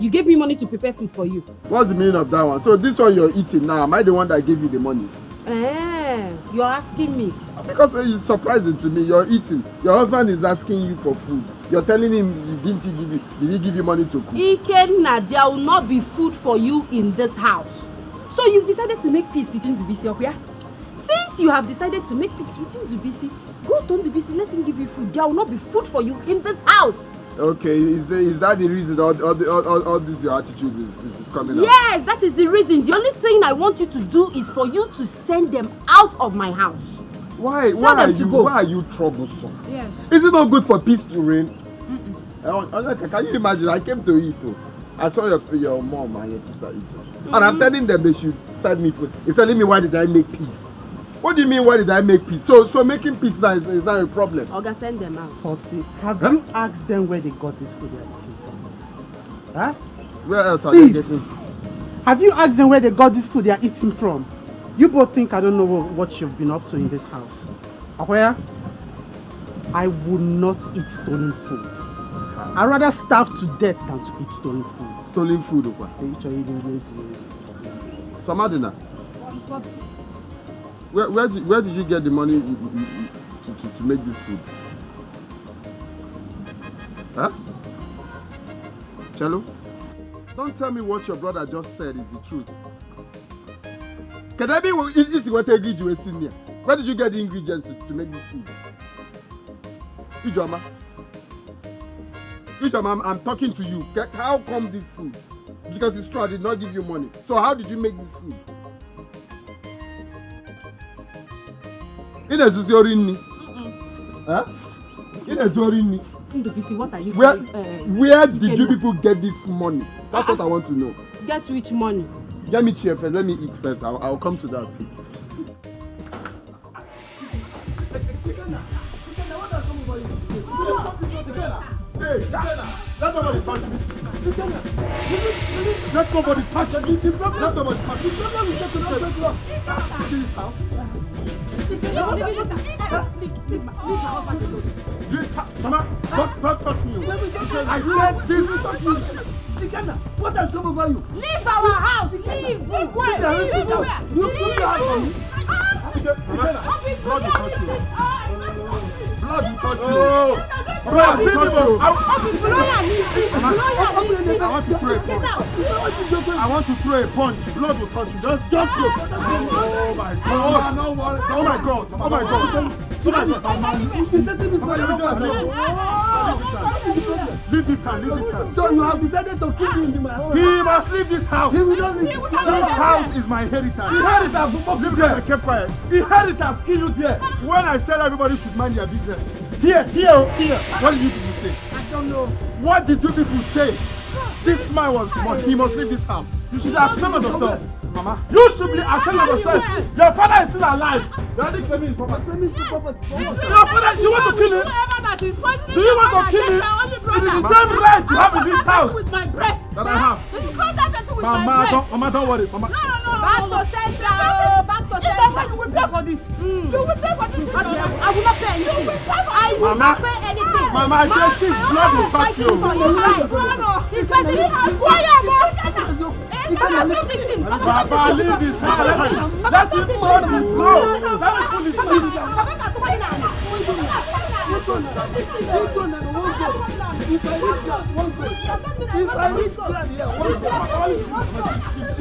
you gave me money to prepare food for you. What's the meaning of that one? So this one you're eating now, am I the one that gave you the money? Eh, you're asking me. Because it's surprising to me. You're eating. Your husband is asking you for food. You're telling him, "Didn't he give you? Did he give you money to cook?" Ikenna, there will not be food for you in this house. So you've decided to make peace with Ndubisi, Okuya? Since you have decided to make peace with Ndubisi, go to Ndubisi, let him give you food. There will not be food for you in this house. Okay, is, is that the reason all, all, the- all, all, all this your attitude is, is, is coming out? Yes, that is the reason. The only thing I want you to do is for you to send them out of my house. Why, Tell why are them to you, go. Why are you troublesome? Yes. Is it not good for peace to reign? Eh, Onyeka, can you imagine? I came to eat. Oh. I saw your, your mom and your sister eating. And I'm telling them they should serve me food. He's telling me, "Why did I make peace?" What do you mean, "Why did I make peace?" So, so making peace now is, is not a problem. Oga, send them out. Popsy, have Huh? you asked them where they got this food they are eating from? Huh? Where else are they Thieves! getting? Have you asked them where they got this food they are eating from? You both think I don't know what, what you've been up to in this house. Okuya, I will not eat stolen food. I'd rather starve to death than to eat stolen food. Stolen food, Okwa. They eat already in this way. Samadina, where, where, did, where did you get the money you, you, you, to, to, to make this food? Huh? Cello? Don't tell me what your brother just said is the truth. Can I be if you want to agree to a senior? Where did you get the ingredients to, to make this food? Ijeoma. Ijeoma, I'm, I'm talking to you. Ca- How come this food? Because it's true, I did not give you money. So how did you make this food? Ị na-ezuzi ori nri? Huh? Ị na-ezu ori nri? Ndubisi, what are you Where, doing? Eh, where did you Ikenna. People get this money? That's what I want to know. Get which money? Get me chair first. Let me eat first. I'll, I'll come to that. Hey, let nobody touch me. Let nobody touch me. Let nobody touch me. Leave this house. This house. Mama, don't, don't touch me. I said this. Ikenna, what has come over you? Leave our house. Leave. Leave. You put your hand on me. Ikenna, blood will touch you. Oh, Blood will touch you. I want to throw a punch. I want to throw a punch. Blood will touch you. Just, just go. Oh my God. Oh my God. Oh my God. Oh my God. You say this is my house. Leave this hand. Leave this hand. So you have decided to kill him in my house. He must leave this house. He will not leave. This house is my inheritance. Leave it. I kept quiet. Inheritance kill you there. When I said everybody should mind their business, Here, here, here. What did you people say? I don't know. What did you people say? This man was, must, he must leave this house. You should be ashamed of yourself. Mama, You should be ashamed of yourself. Your father is still alive. You are not claiming his property. Send me to property. Your father, you want to kill him? Whoever that is poisoning Do you your want to father, kill get him? my only brother. It is the same right you have in this house. With my breast. That I have. You call that person with Mama, my breast. Don't, Mama, don't worry, Mama. No, no, no. Back to sender. Oh, back to sender. You will pay for this. You will pay for this. I will not pay anything. I will Mama, not pay anything. Mama, I say she's blood will touch you. This person is fire, Mama. Papa, stop this thing. Papa, stop this thing. Papa, leave this house. Papa, stop this thing. Let me pull this thing. Let me pull this thing. If I reach ground here, one go. If I reach ground here, one go.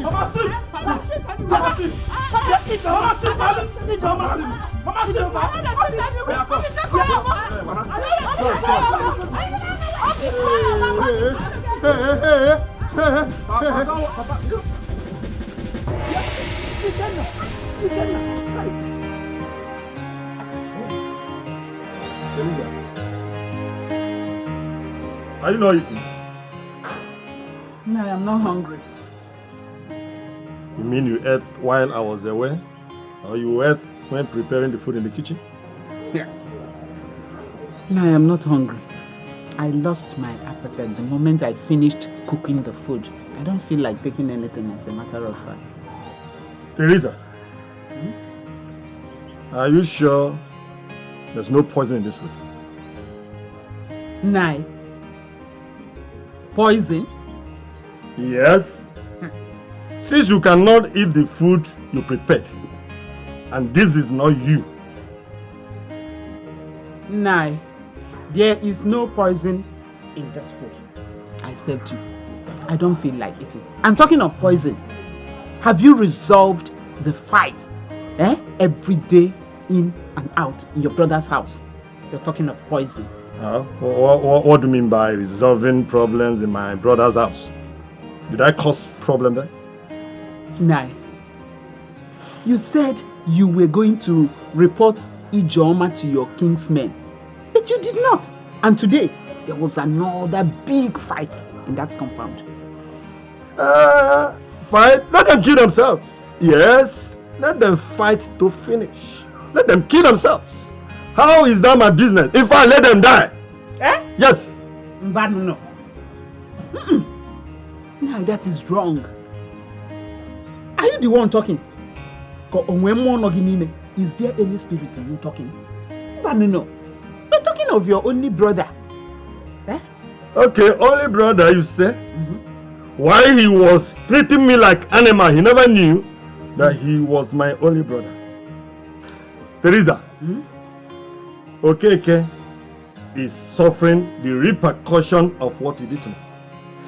Mama, sleep. Mama, sleep. Mama, sleep. Mama, sleep. Mama, sleep. Hey, hey, hey, hey, hey. Papa, Papa, Papa. Are you not eating? No, I'm not hungry. Mean you ate while I was away? Or you ate when preparing the food in the kitchen? No, I am not hungry. I lost my appetite the moment I finished cooking the food. I don't feel like taking anything, as a matter of fact. Teresa, are you sure there's no poison in this food? Nai. Poison? Yes. Since you cannot eat the food you prepared, and this is not you. Nai. There is no poison in this food. I said to you, I don't feel like eating. And talking of poison, have you resolved the fight? Eh? Every day in and out in your brother's house. You're talking of poison. Uh, what, what, what do you mean by resolving problems in my brother's house? Did I cause problem there? Nai, you said you were going to report Ijeoma to your kinsmen, but you did not. And today, there was another big fight in that compound. Uh, fight? Let them kill themselves. Yes, let them fight to finish. Let them kill themselves. How is that my business? If I let them die. Eh? Yes. Mbanu no. Mm-mm. Now that is wrong. Are you the one talking? Ka o nwee mmụọ nọ gị n'ime? Is there any spirit in you talking? Mbanu no. You're talking of your only brother. Eh? Okay, only brother, you say? Why he was treating me like animal, he never knew that he was my only brother. Teresa, Okeke is suffering the repercussion of what he did to me.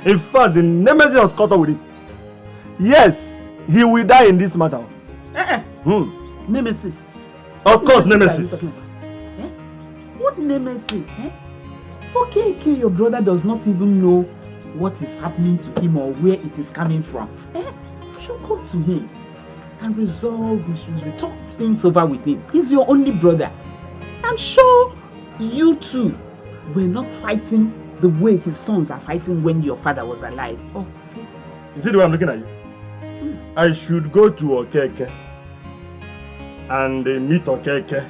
In fact, the nemesis has caught up with him. Yes, he will die in this matter. Eh-eh. Hmm. Nemesis. Of course, Nemesis are you nemesis. Talking about? Eh? What nemesis? Eh? Okeke, your brother does not even know what is happening to him or where it is coming from. Eh? You should go to him and resolve issues. We talk things over with him. He's your only brother. I'm sure you two were not fighting the way his sons are fighting when your father was alive. Oh, see. You see the way I'm looking at you? I should go to Okeke and uh, meet Okeke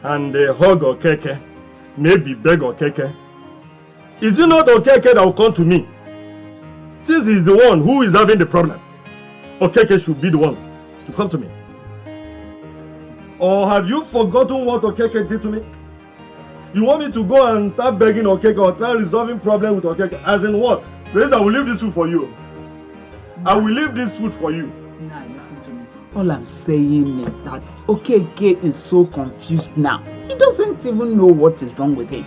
and uh, hug Okeke, maybe beg Okeke. Is it not Okeke that will come to me? Since he's the one who is having the problem, Okeke should be the one to come to me. Or have you forgotten what Okeke did to me? You want me to go and start begging Okeke or try resolving problem with Okeke? As in what? Please, I will leave this food for you. I will leave this food for you. Now listen to me. All I'm saying is that Okeke is so confused now. He doesn't even know what is wrong with him.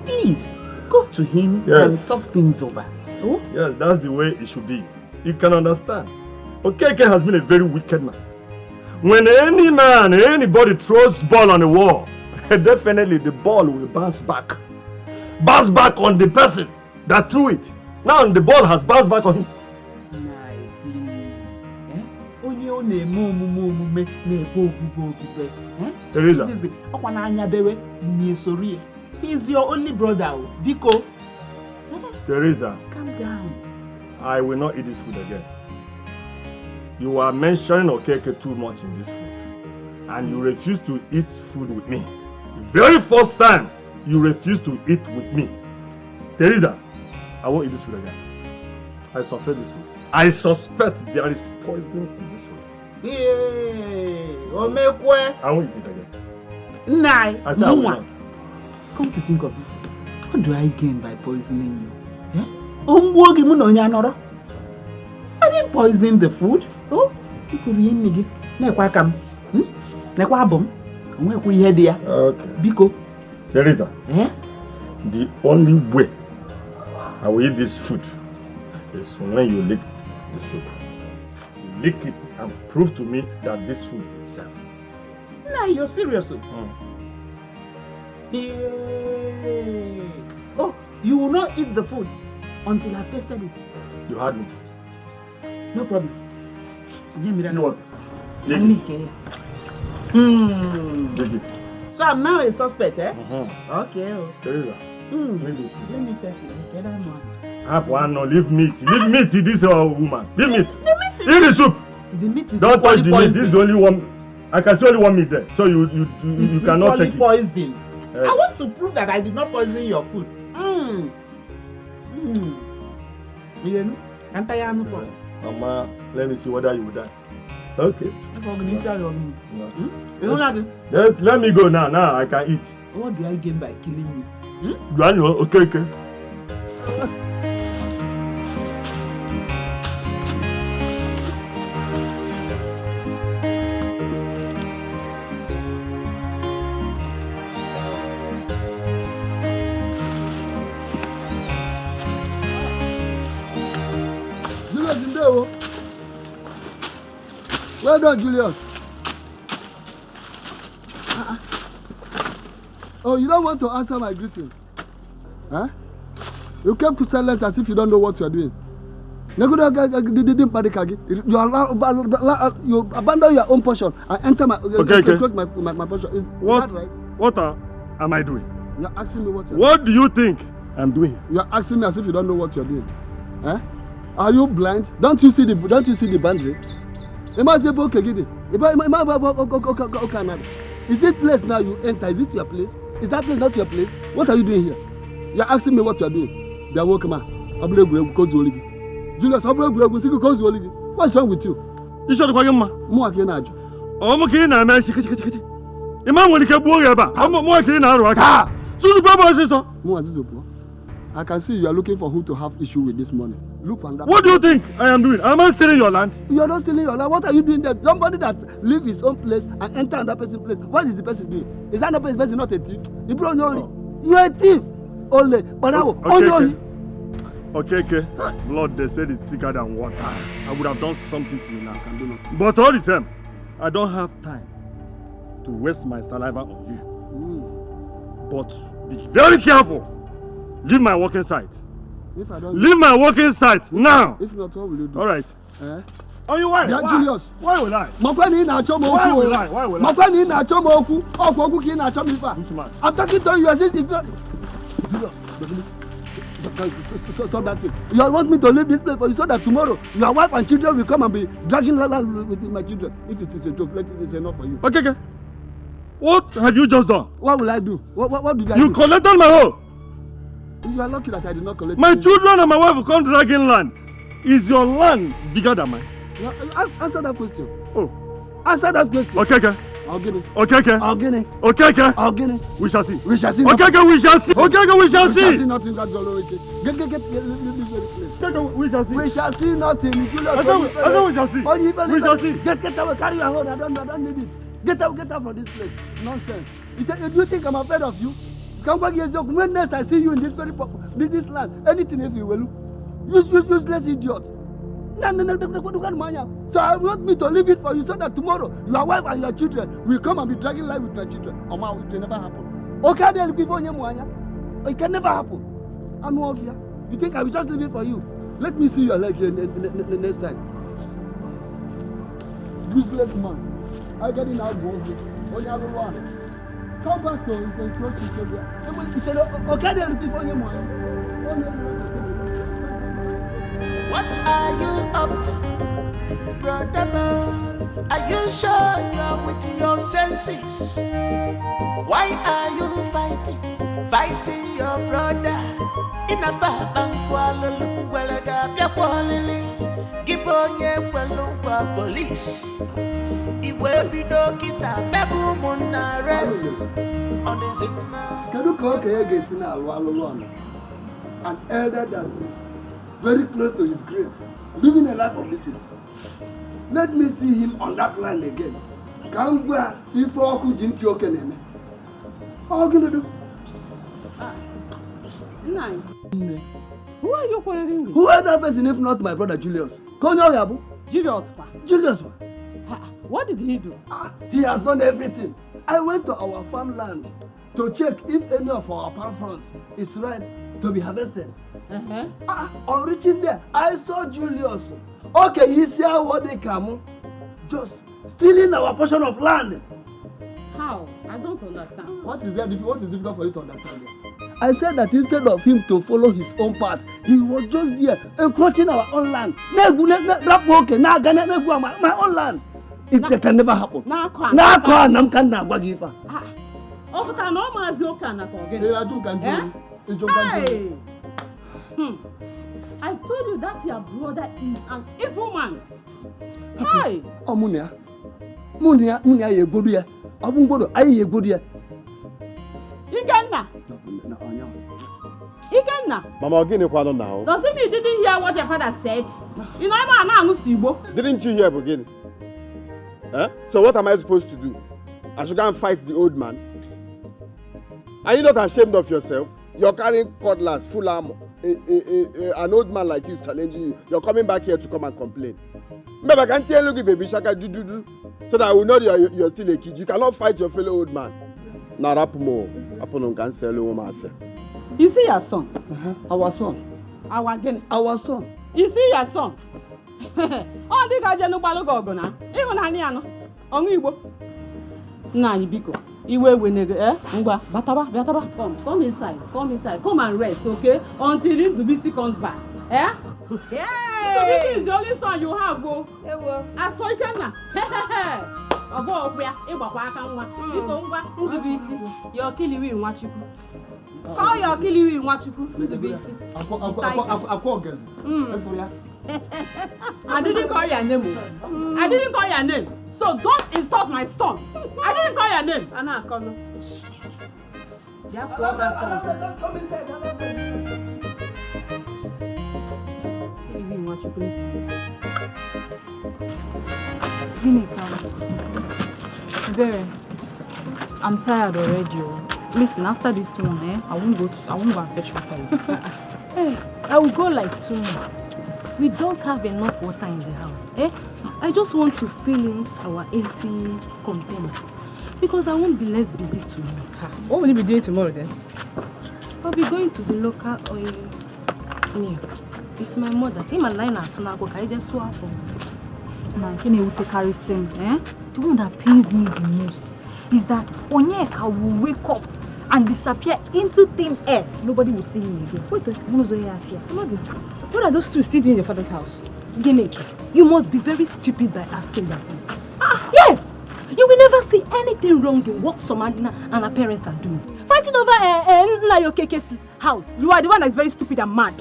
Please, go to him Yes. and talk things over. Oh? Yes, that's the way it should be. You can understand. Okeke has been a very wicked man. When any man, anybody throws ball on the wall, definitely the ball will bounce back. Bounce back on the person that threw it. Now the ball has bounced back on him. Nai, please. Eh? Onye ọ na-eme omume omume na-ebe ogbugbe ogbugbe. Eh? Teresa. This is the ọkwa n'anya bewe, imi esori ya. He's your only brother, oh. Biko. Eh? Teresa, Calm down. I will not eat this food again. You are mentioning Okeke too much in this food. And you refuse to eat food with me. The very first time you refuse to eat with me. Teresa, I won't eat this food again. I suspect this food. I suspect there is poison in this food. Hey, Omekwe. I won't eat it again. Nai, I said I will Mụnwa. Not. Come to think of it, what do I gain by poisoning you? Eh? O mgbuo gị, mụ na onye anọrọ? I didn't poison the food. Oh, ị kụrụ ihe nne gị. Na-ekwe aka m. Hmm? Na-ekwe abụ m. O nwekwa ihe dị ya. Okay. Biko. Teresa, Eh? the only way I will eat this food is when you lick the soup. Lick it and prove to me that this food is safe. Nah, you're serious. Oh. Mm. Hey. Oh, you will not eat the food until I've tasted it. You had me. No problem. Give me that. You know what? Let Lick me it. Hear. Hmm. Lick it. So I'm now a suspect, eh? Mm-hmm. Okay. Oh. Teresa, Hmm. lick it. Let me test it. Okay, that one. Have one, no, leave meat. Leave meat, this uh, woman. Leave meat. The meat Eat the soup. The meat is Don't touch equally the meat. This is poisoned. the only one. I can see only one meat there. So you you, you, you It's cannot equally take it. Poison. Eh. I want to prove that I did not poison your food. Mm. Mm. You know? Can't I have no problem? Mama, let me see whether you will die. Okay. That's what we need to do. No. Hmm? You know that? Just let me go now. Now I can eat. What do I gain by killing you? You are no okay, okay. Julius, ndewo. Well done, Julius. Ah, ah. Oh, you don't want to answer my greetings? Huh? You kept silent as if you don't know what you are doing. Negudo ga- ga- di- di- di- mkparị ka gị. You allow, you abandon your own portion and enter my, Okay, okay. encroach my, my, my portion. Is What that right? What are, am I doing? You're asking me what you're What do you think I'm doing? You're asking me as if you don't know what you're doing. Eh? Are you blind? Don't you see the don't you see the boundary? Am I able to get it? Am I- am I- am I- okay, okay, okay, okay, okay, now. Is this place now you enter? Is it your place? Is that place not your place? What are you doing here? You're asking me what you're doing. They are woke man. Ọ bụrụ egwuregwu ka o zuoro gị. Julius, ọ bụrụ egwuregwu, sị gị ka o zuoro gị. What's wrong with you? Isi ọ dịkwa gị mma? Mụnwa ka ị na-ajụ. Ọ mụ ka ị na-eme chikichikichiki? Ị ma nwere ike gbuo gị ebe a. Ọ mụ- mụnwa ka ị na-arụ aka. Zuzukwa ebe ọsịsọ. Mụnwa zuzupụọ. I can see you are looking for who to have issue with this morning. Look for another What do you person. Think I am doing? Am I stealing your land? You are not stealing your land. What are you doing there? Somebody that leave his own place and enter another person's place. What is the person doing? Is that not person, person not a thief? You brought no. You are a thief. Only. But now, Okay, only. okay. Okay, okay. Blood, they said it's thicker than water. I would have done something to you now. Can do nothing. But all the same, I don't have time to waste my saliva on you. Mm. But be very careful. Leave my working site. If I don't, Leave my working site now. If not, what will you do? All right. Eh? Oh, you why? Yeah, Why? Julius. Why will I? Makwa na ị na-achọ m Why okwu. will I? Why will I? Makwa na ị na-achọ m okwu. Ọkwa okwu ka ị na-achọ m ife a. Which man? I'm talking to you as if it's not. Julius, so, so, so, so that thing. You want me to leave this place for you so that tomorrow your wife and children will come and be dragging land with, with my children. If it is a joke, let it is enough for you. Okay, okay. What have you just done? What will I do? What, what, what did I You do? Collected my hoe. You are lucky that I did not collect My it. Children and my wife will come dragging land. Is your land bigger than mine? No, ask, answer that question. Oh. Answer that question. Okay, okay. Ogini. Okay, okay. Ogini. Okay, okay. Ogini. We shall see. We shall see Okay, nothing. Okay, we shall see. Okay, okay, we shall We shall see. See nothing that Zolorike. Get, get, get, leave, leave, leave this very place. Okay, okay, we shall see. We shall see nothing. Julius, I said we- I said we shall see. Only even We shall see. Get, get away. Carry your own. I don't, I don't need it. Get out, get out from this place. Nonsense. You say, do you think I'm afraid of you? Come back here. When next I see you in this very pop, in this land, anything if you will look. Use, use, useless idiot. No, no, no, no, no, no, no, no, no. So I want me to leave it for you so that tomorrow your wife and your children will come and be dragging life with my children. Oma, it will never happen. Okay, then give onye mwanya. It can never happen. Anụ ọfịa. You think I will just leave it for you? Let me see your leg here ne- ne- ne- ne- next time. Useless man. I get in our go. Onye arụrụ ahụ. Come back to the close to Serbia. Okay, then give onye mwanya. What are you up to, brother man? Are you sure you're with your senses? Why are you fighting, fighting your brother? Inafa bankwalulu walaga piakwalili. Gibonye kwalungwa police. Iwe bido kita bebu muna arrest. On the Zimmer. Kedu ka okenye ga-esi na-alụ alụlụ ọnụ? An elder that is very close to his grave, living a life of deceit. Let me see him on that land again. Ka m gwa ife ọkụ ji ntị oke na-eme. Ọ gịnị do? Nna anyị, who are you quarreling with? Who is that person if not my brother Julius? Ka onye ọ ya bụ? Julius kwa. Julius, ma. Ah, what did he do? Ah, he has done everything. I went to our farmland to check if any of our palm fronds is ripe to be harvested. Uh-huh. Ah, on reaching there, I saw Julius. Okay, you see how what they come? Just stealing our portion of land. How? I don't understand. What is there? What is difficult for you to understand? There? I said that instead of him to follow his own path, he was just there encroaching our own land. Na-egwu, na-, na-, rapụ oke, na-aga na-, na-egwu my, my own land. It, that can never happen. Na-akọ ana. Na-akọ ana m ka m na-agwa gị ife a. Ah, ọ pụtara na ọ maazị oke ana ka ọ gịnị? Ee, ajụ m ka njụ Eh? Ị jụ m ka njụ Hey! Hmm. I told you that your brother is an evil man. Hi! Ọ mụ na ya. Mụ na ya, mụ na ya ya egwodu ya. Ọ bụ ngwodo, anyị ya egwodu ya. Ikenna! Ikenna! Mama, ọ gịnị kwanụ na ahụ? Does it mean you didn't hear what your father said? You know, I'm an Igbo. Didn't you hear bụ gịnị? Eh? So what am I supposed to do? I should go and fight the old man? Are you not ashamed of yourself? You're carrying cutlass, full armor. A, a, a, a, an old man like you is challenging you. You're coming back here to come and complain. Remember, I can't tell you, baby shaka, do, do, do, so that I will know you're, you're still a kid. You cannot fight your fellow old man. Now, rapụ m o. Rapụ m ka m sell onwe m afịa. You see your son? Uh-huh. Our son. Our gịnị? Our son. You see your son? Ọ dị ka jenu gbalụ gị ọgụ na ịhụnanya ya nọ. Ọṅụ Igbo. Nna anyị, biko, iwe ewe ne gị, eh? Ngwa, bataba, bataba. Come, come inside, come inside, come and rest, okay? Until Ndubisi comes back, eh? Ndubisi is the only son you have, oh. Ewo. As for Ikenna, ọ bụ ọkwa ya, ịgbakwa aka nwa. Mm. Biko, ngwa, Ndubisi, you're killing me, Nwachukwu. Call your killing me, Nwachukwu, Ndubisi. Akwa, akwa, akwa, akwa, akwa ọgazi. Mm. Efuru ya. I didn't call your name, oh. I didn't call your name. So don't insult my son. I didn't call your name. Ana akọnụ. Bịa pụọ na akọnụ. Ibi Nwachukwu. Gịnị ka m? Ebere, I'm tired already, oh. Listen, after this one, eh, I won't go to, I won't go and fetch water again. Eh, I will go like two more. We don't have enough water in the house, eh? I just want to fill in our empty containers because I won't be less busy tomorrow. Ha, what will you be doing tomorrow then? I'll be going to the local oil mill with my mother. Him and I na Sunago, ka anyị jee sụọ afọ. Na nke na-ewutekarịsị m, eh? The one that pains me the most is that Onyeka will wake up and disappear into thin air. Nobody will see him again. Wait, wait, wait, wait, wait. Somebody, what are those two still doing in your father's house? Gịnị? You must be very stupid by asking that question. Ah, yes! You will never see anything wrong in what Somadina and her parents are doing. Fighting over, eh, eh, Nna Okeke's house. You are the one that is very stupid and mad.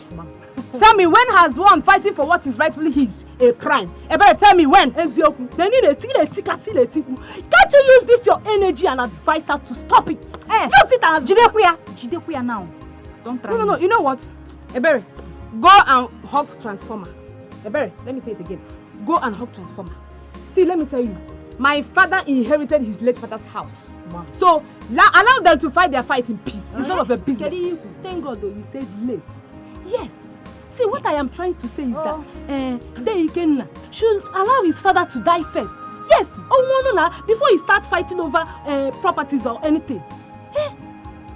Tell me, when has one fighting for what is rightfully his a crime? Ebere, tell me when. Eziokwu. Then you dey, you dey tick, you dey tick, you dey tick. Can't you use this your energy and advise her to stop it? Eh. Just sit and jidekwu ya. Jidekwu ya now. Don't try. No, no, no. You know what? Ebere, go and hop transformer. Ebere, let me say it again. Go and hop transformer. See, let me tell you, my father inherited his late father's house. Wow. So, la-, allow them to fight their fight in peace. It's none of your business. Kedu ihe i kwu? Thank God, though, you said late. Yes. See, what I am trying to say is that, eh, Dei Ikenna should allow his father to die first. Yes, ọ nwụọ na, before he start fighting over, eh, properties or anything. Eh,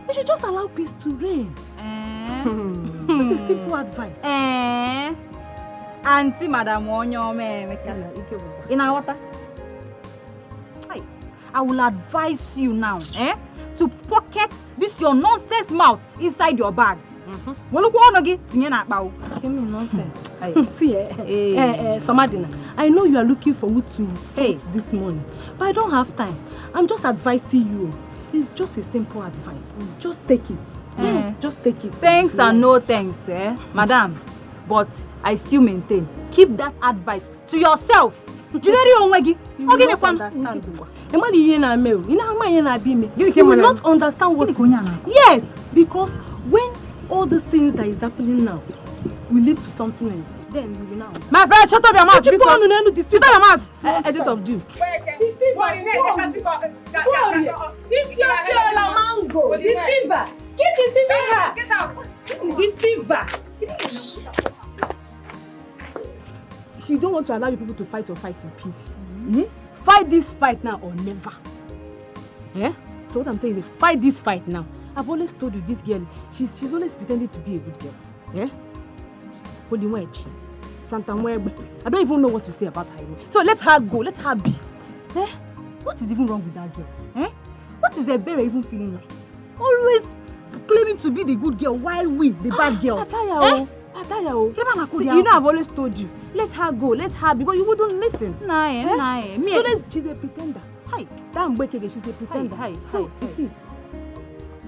you should just allow peace to reign. Eh. This is simple advice. Eh. Auntie Madam Onyeoma Emeka. Ị na-aghọta? Hi. I will advise you now, eh, to pocket this your nonsense mouth inside your bag. Mm-hmm. Welụkwa ọnụ gị tinye n'akpa o. Give me nonsense. Hey. See, eh, hey, eh, eh, Somadina, I know you are looking for who to insult, hey, this morning, but I don't have time. I'm just advising you. It's just a simple advice. Mm. Just take it. Eh. Mm. Just take it. Thanks and no thanks, eh, madam. But I still maintain. Keep that advice to yourself. Jidere onwe gị. You will not understand. Ị maghị ihe na-eme o. Ị na-ama ihe na-abịa ime. You will not understand what. Yes, because when all these things that is happening now will lead to something else, then you will now. My friend, shut up your mouth. Shut up your mouth. Eh, edit of Jew. Deceiver. Isi oke ala mango. Deceiver. Keep deceiving her. Deceiver. She don't want to allow you people to fight your fight in peace. Hmm? Fight this fight now or never. Eh? So what I'm saying is, fight this fight now. I've always told you this girl, she's, she's always pretending to be a good girl. Eh? Holy Nwechi, Santa Mwegbe. I don't even know what to say about her. So let her go, let her be. Eh? What is even wrong with that girl? Eh? What is Ebere even feeling like? Always claiming to be the good girl while we, the bad girls. Ataya, eh? Oh. Ataya, oh. See, you know, I've always told you, let her go, let her be, but you wouldn't listen. Nah, eh, eh? Nah, eh. Me, so she's a pretender. Hi. That Mbekege, she's a pretender. Hi, hi, so, hi, you see,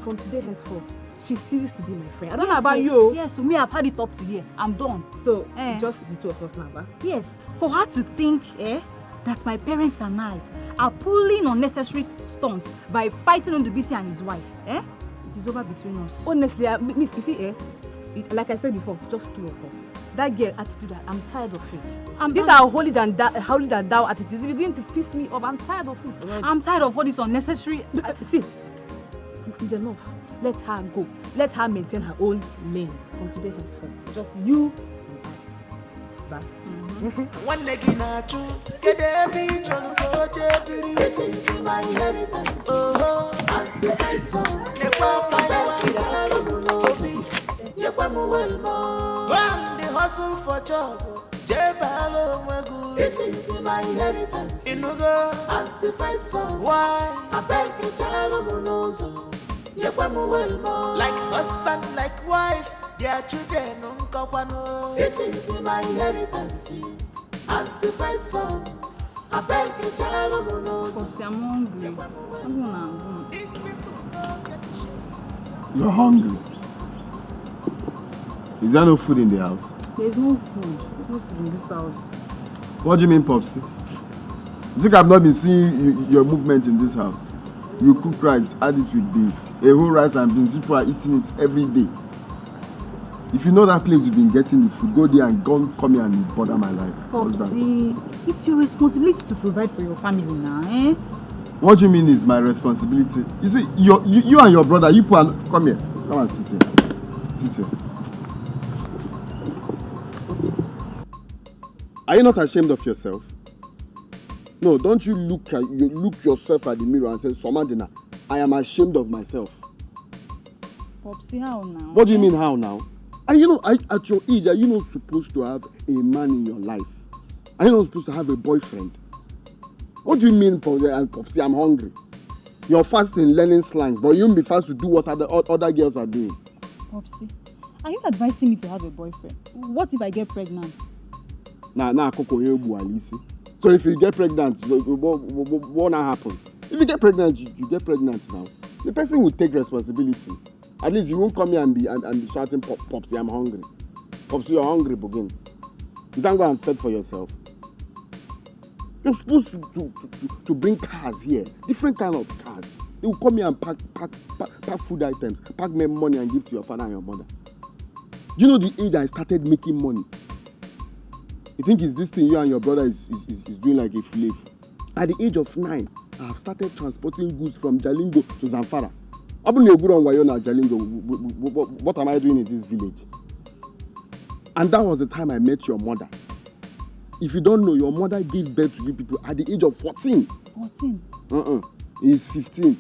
from today henceforth, she ceases to be my friend. I don't know about you. Yes, so me, I've had it up to here. I'm done. So, eh, just the two of us now, ba? Yes, for her to think, eh, that my parents and I are pulling unnecessary stunts by fighting Ndubisi and his wife, eh? It is over between us. Honestly, I, Miss, you see, eh, it, like I said before, just two of us. That girl attitude, I, I'm tired of it. These are holy than thou, holy than thou attitudes. It's beginning to piss me off. I'm tired of it. I'm tired of all this unnecessary. See, it's enough. Let her go. Let her maintain her own lane from today henceforth. Just you and I. Ba. Nwanne gị na-achụ, kedu ebe ị chọrọ ka o jee biri? This is my inheritance. Oh, as the first son, lekwa papa, chalụ m n'ozi. Nyekwa m well more. Go and dey hustle for job. Jee baala onwe gị uru. This is my inheritance. Ịnụgo? As the first son. Why? Abeg, chalụ m n'ụzọ. Nyekwa m well more. Like husband, like wife, their children nkọkwanụ. This is my inheritance. As the first son, abeg, chalụ m n'ụzọ. Popsy, I'm hungry. Agụụ na-agụ m. These people no get shame. You're hungry. Is there no food in the house? There's no food. There's no food in this house. What do you mean, Popsy? You think I've not been seeing you, your movement in this house? You cook rice, add it with beans. A whole rice and beans, people are eating it every day. If you know that place you've been getting the food, go there and don't come here and bother my life. Popsy, it's your responsibility to provide for your family now, eh? What do you mean it's my responsibility? You see, your, you, you and your brother, you put an, come here. Come and sit here. Sit here. Are you not ashamed of yourself? No, don't you look at, you look yourself at the mirror and say, "Somadina, I am ashamed of myself." Popsy, how now? What do you mean, how now? And you know, I, at your age, are you not supposed to have a man in your life? Are you not supposed to have a boyfriend? What do you mean, Popsy, I'm hungry? You're fast in learning slangs, but you won't be fast to do what other, o-, other girls are doing. Popsy, are you advising me to have a boyfriend? What if I get pregnant? Nah, nah, Coco, you bualisi. So if you get pregnant, what, what, what now happens? If you get pregnant, you, you get pregnant now. The person will take responsibility. At least you won't come here and be, and, and be shouting, "Pop, Popsy, I'm hungry." Popsy, you're hungry, Bugin. You can't go and fend for yourself. You're supposed to, to, to, to, to bring cars here, different kind of cars. They will come here and pack, pack, pack, pack food items, pack my money and give to your father and your mother. Do you know the age I started making money? You think it's this thing you and your brother is, is, is, is doing like a slave? At the age of nine, I have started transporting goods from Jalingo to Zamfara. Ọ bụrụ na egwurọ m wayo na Jalingo, w-, w-, w-, w-, what am I doing in this village? And that was the time I met your mother. If you don't know, your mother gave birth to you people at the age of fourteen. Fourteen? Uh-uh. He's fifteen.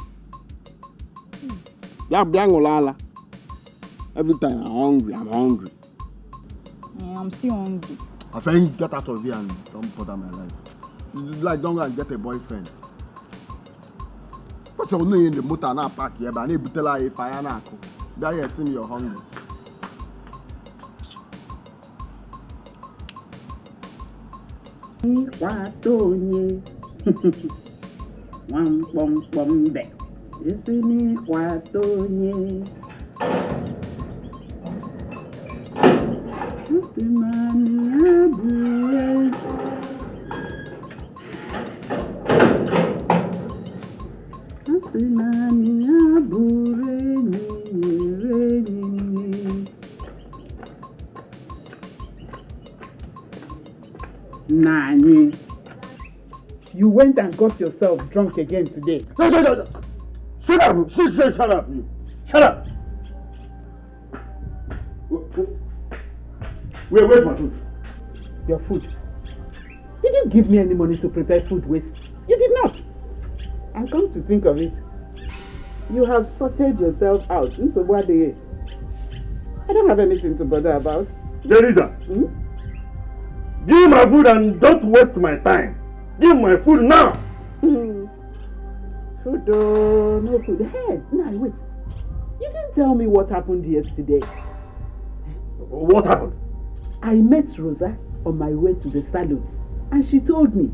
Bịa, bịa ṅụrụ ala. Every time, "I'm hungry, I'm hungry." Yeah, I'm still hungry. My friend, get out of here and don't bother my life. You like, don't go and get a boyfriend. What's your name in the motor now? Park here, but I need to tell her if I am not. That here, see me, you're hungry. Ịkwata onye. Nwa mkpọmkpọ mbe. Isi n'ịkwata onye. Ntị naanị ya bụ ihe. Ntị naanị ya bụrụ enyi nyere enyi nne. Nna anyị. You went and got yourself drunk again today. No, no, no, no. Shut up. Shut, shut, shut up, you. Shut up. Wait, wait, where's my food? Your food? Did you give me any money to prepare food with? You did not. And come to think of it, you have sorted yourself out. Nsogbu adịghị. I don't have anything to bother about. Teresa, hmm? Give my food and don't waste my time. Give my food now. Hmm. Food, oh, no food. Hey, now wait. You didn't tell me what happened yesterday. What happened? I met Rosa on my way to the salon, and she told me.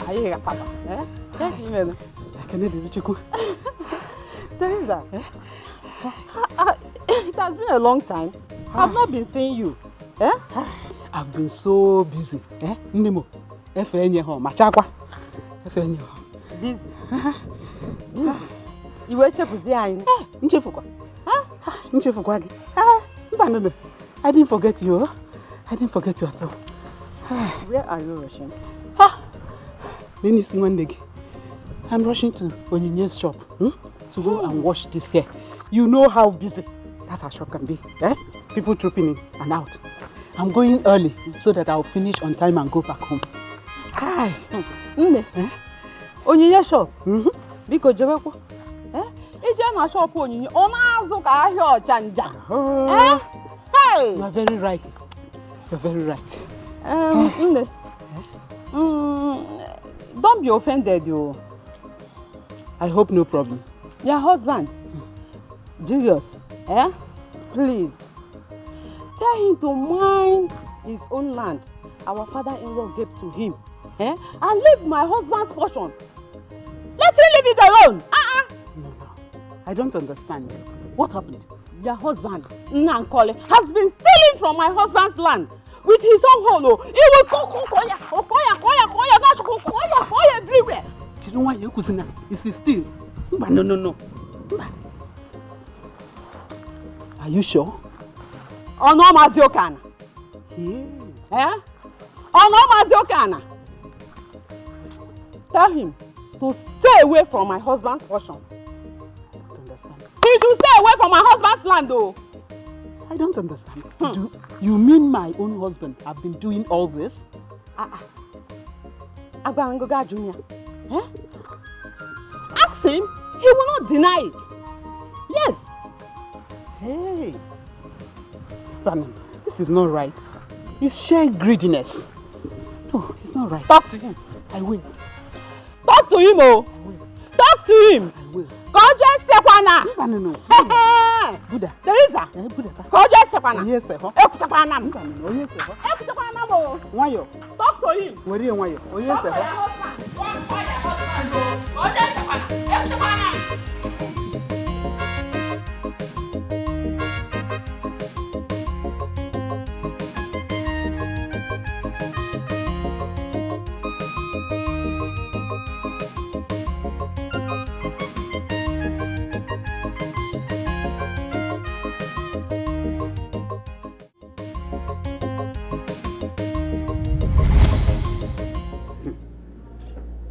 Anyị ga-asaba. Eh? Ka ị mere? Ekene dịrị Chukwu. Teresa, eh? Ah, ah, it has been a long time. I've not been seeing you. Eh? I've been so busy. Eh? Nne m, efe enye ha, machakwa. Efe enye ha. Busy. Busy. Iwe chefuzi anyị. Eh, nchefukwa. Nchefukwa gị. Eh, mba, no, no. I didn't forget you. I didn't forget you at all. Where are you rushing? Dennis Nwandegi. I'm rushing to Onyinye's shop, hmm, to go and wash this hair. You know how busy that our shop can be. Eh? People trooping in and out. I'm going early so that I'll finish on time and go back home. Hi. Nne. Eh? Onyinye shop. Mm-hmm. Biko jebekwa. Eh? Ije na shop Onyinye, ọ na-azụ ka ahịa Ọchanja. Oh. Eh? Hey! You are very right. You're very right. Um, Nne. Mm, don't be offended, you. I hope no problem. Your husband, Julius, eh? Please, tell him to mind his own land our father-in-law gave to him, eh? And leave my husband's portion. Let him leave it alone. Uh-uh. No, no. I don't understand. What happened? Your husband, Nnankole, has been stealing from my husband's land with his own hole. Oh. He will call, call, call, ya, call, call, ya, call, ya, call, ya, not call, call, ya, call, ya everywhere. Chinua Yekuzina is still. Mba, no, no, no. Mba. Are you sure? Ono Maziokana. Yeah. Eh? Ono Maziokana. Tell him to stay away from my husband's portion. I don't understand. He should stay away from my husband's land, though. I don't understand. Hmm. Do you mean my own husband have been doing all this? Ah, ah. Agbangoga Junior. Eh? Ask him. He will not deny it. Yes. Hey. This is not right. It's sheer greediness. No, it's not right. Talk to him. I will. Talk to him, oh. I will. Talk to him. I will. Ka o jee sekwana. Mba, no, no. Buda. Teresa. Eh, Buda. Ka o jee sekwana. Onye se ho. Ekwuchakwana m. Mba, no, no. Onye se ho. Ekwuchakwana m, oh. Nwayọ. Talk to him. Were nwayọ. Onye se ho. Talk to your husband. Talk to your husband, oh. Ka o jee sekwana. Ekwuchakwana m.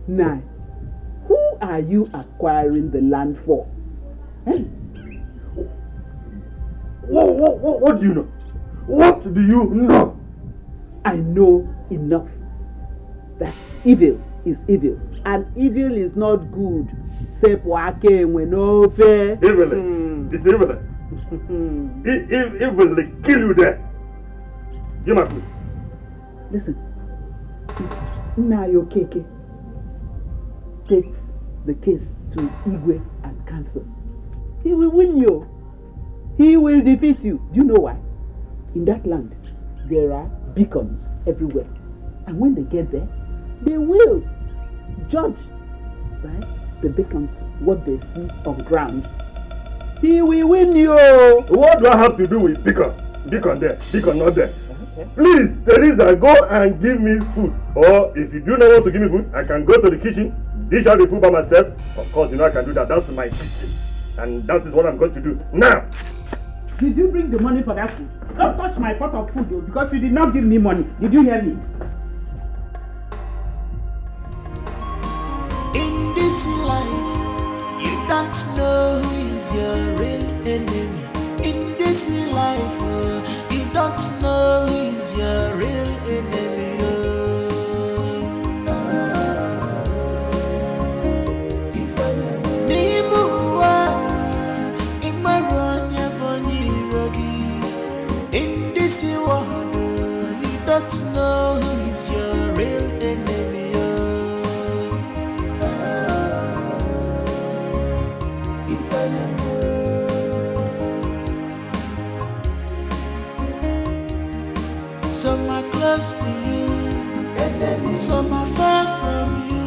Now, who are you acquiring the land for? Eh? What, what, what, what do you know? What do you know? I know enough that evil is evil and evil is not good. Sepụ aka enwe n'ofe. Evil. Mm. It's evil. E- e- evil, they kill you there. Give my food. Listen, Nna Okeke takes the case to Igwe and council. He will win you. He will defeat you. Do you know why? In that land, there are beacons everywhere. And when they get there, they will judge by the beacons what they see on ground. He will win you. What do I have to do with beacon? Beacon there, beacon not there. Please, Teresa, go and give me food. Or if you do not want to give me food, I can go to the kitchen, dish out the food by myself. Of course, you know I can do that. That's my kitchen. And that is what I'm going to do. Now! Did you bring the money for that food? Don't touch my pot of food, though, because you did not give me money. Did you hear me? In this life, you don't know who is your real enemy. In this life, oh, you don't know who is your real enemy. Oh. to you. Enemies, some are far from you.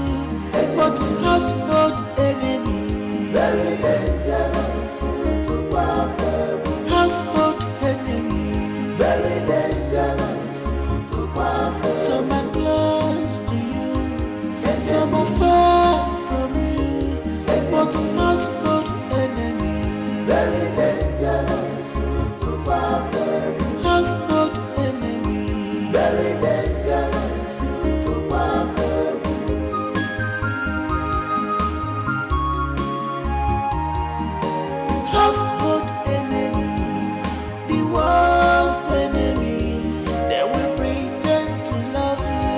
But household enemy, very dangerous. Household enemy, very dangerous. Some are close to you, and some are far from you. But household enemy, very dangerous. Household enemy, very dangerous. Household enemy, the worst enemy. They will pretend to love you.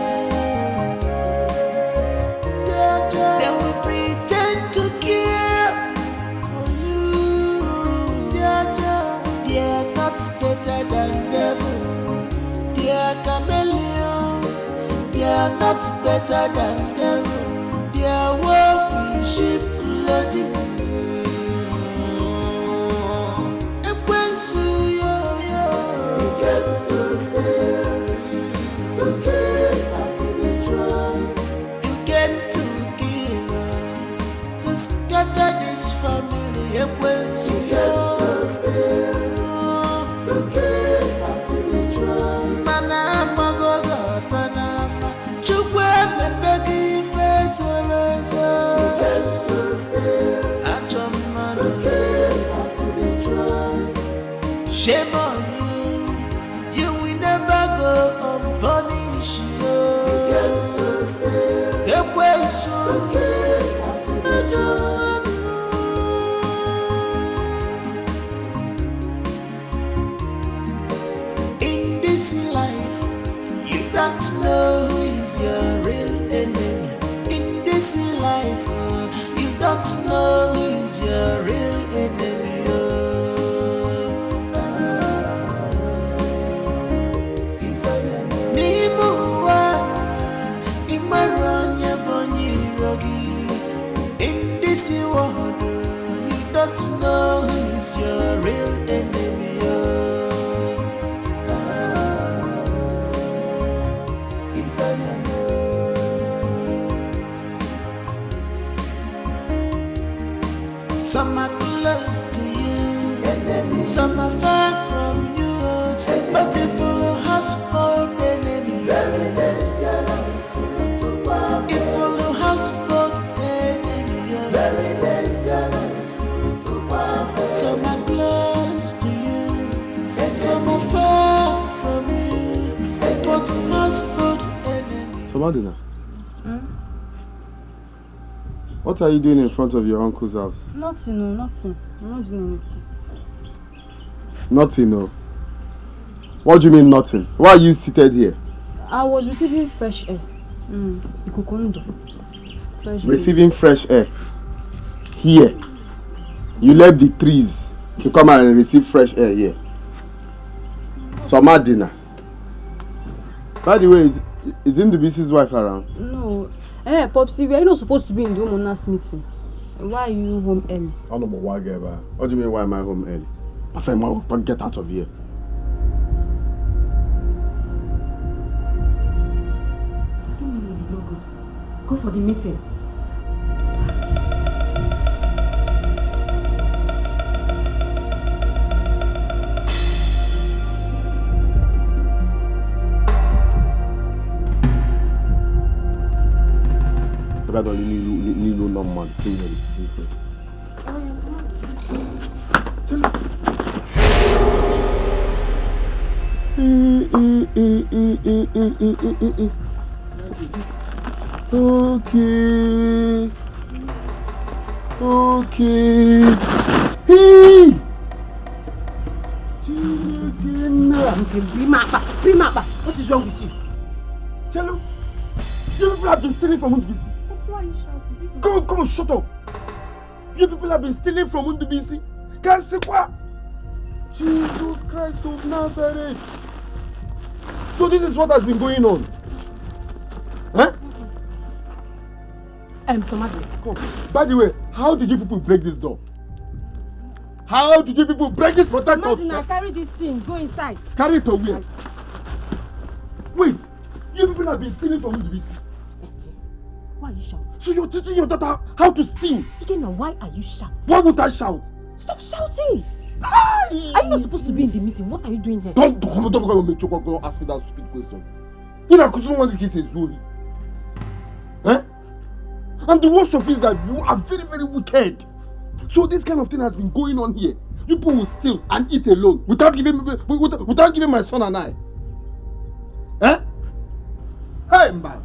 They will pretend to care for you. They are not better than devil. They are chameleons. They are not better than devil. They are wolf in sheep clothing. Ekwensu, yo, yo. You came to steal, to kill, and to destroy. You came to kill, to scatter this family. Ekwensu, yo. You came to steal, to kill, and to destroy. Mana amagogo tanama. Chukwu emepego ife zoro ezo. You came to steal, ajọ mmadụ, to kill, and to destroy. Shame on you. You will never go unpunished. You came to steal, Ekwensu, to kill, and to destroy. In this life, you don't know who is your real enemy. In this life, oh, you don't know who is your real enemy. Oh. N'ime ụwa, ị mara onye bụ onye iro gị. In this world, you don't know who is your real enemy. Oh. Some are close to you, enemies, some are far from you. But if you household enemy, very dangerous. If you household enemy, very dangerous. Some are close to you, and some are far from you. But household enemy. So, Madina, what are you doing in front of your uncle's house? Nothing, no, nothing. I'm not doing anything. Nothing, no. What do you mean, nothing? Why are you seated here? I was receiving fresh air. Mm, ikuku ndụ. Fresh breeze. Receiving fresh air here. You left the trees to come and receive fresh air here. So, Madina. By the way, is, is Ndubisi's wife around? No. Eh, Popsy, were you not supposed to be in the homeowners meeting? Why are you home early? Ọ nọ bụ nwa gị ebe a. What do you mean, why am I home early? My friend, ma, get out of here. Does it mean you did not go to, go for the meeting? Ebe a nọ n'ilu, n'ilu ụlọ mmadụ, si ihe. Eh, eh, eh. Okay. Okay. Chineke nna. Bring my apa. Bring my apa. What is wrong with you? Chelu, you people have been stealing from Ndubisi. That's why you shouting. Come on, come on, shut up. You people have been stealing from Ndubisi. Ka m sịkwa. Jesus Christ of Nazareth. So this is what has been going on. Huh? Um, somebody. Come. By the way, how did you people break this door? How did you people break this protector? Somebody now carry this thing, go inside. Carry it to where? Inside. Wait. You people have been stealing from Ndubisi. Why are you shouting? So you're teaching your daughter how to steal? Ikenna, why are you shouting? Why won't I shout? Stop shouting! Hi! Are you not supposed to be in the meeting? What are you doing here? Don't don't come don't come make you go ask me that stupid question. You know, because one kiss is Zuri. Eh? And the worst of it is that you are very, very wicked. So this kind of thing has been going on here. People will steal and eat alone without giving without, without giving my son an eye. Eh? Hey, man.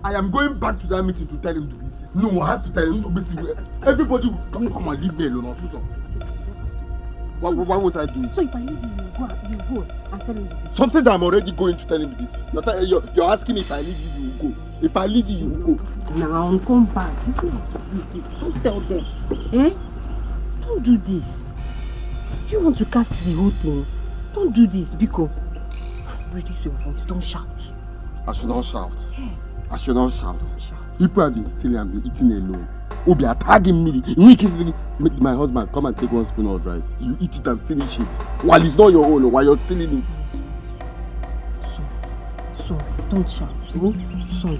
I am going back to that meeting to tell him to be sick. No, I have to tell him to be sick. Everybody will come, come and leave me alone. Also, why, why won't I do it? So if I leave you, you go and you go and tell him to be sick. Something that I'm already going to tell him to be sick. You're, ta- you're, you're asking me if I leave you, you will go. If I leave you, you will go. Now come back. You don't have to do this. Don't tell them. Eh? Don't do this. Do you want to cast the whole thing? Don't do this, Biko. Reduce your voice. Don't shout. I should not shout. Yes. I should not shout. Don't shout. People have been stealing and been eating alone. Obi attacking me. In which case, make my husband come and take one spoon of rice. You eat it and finish it. While it's not your own, while you're stealing it. So, so, don't shout. Oh, sorry.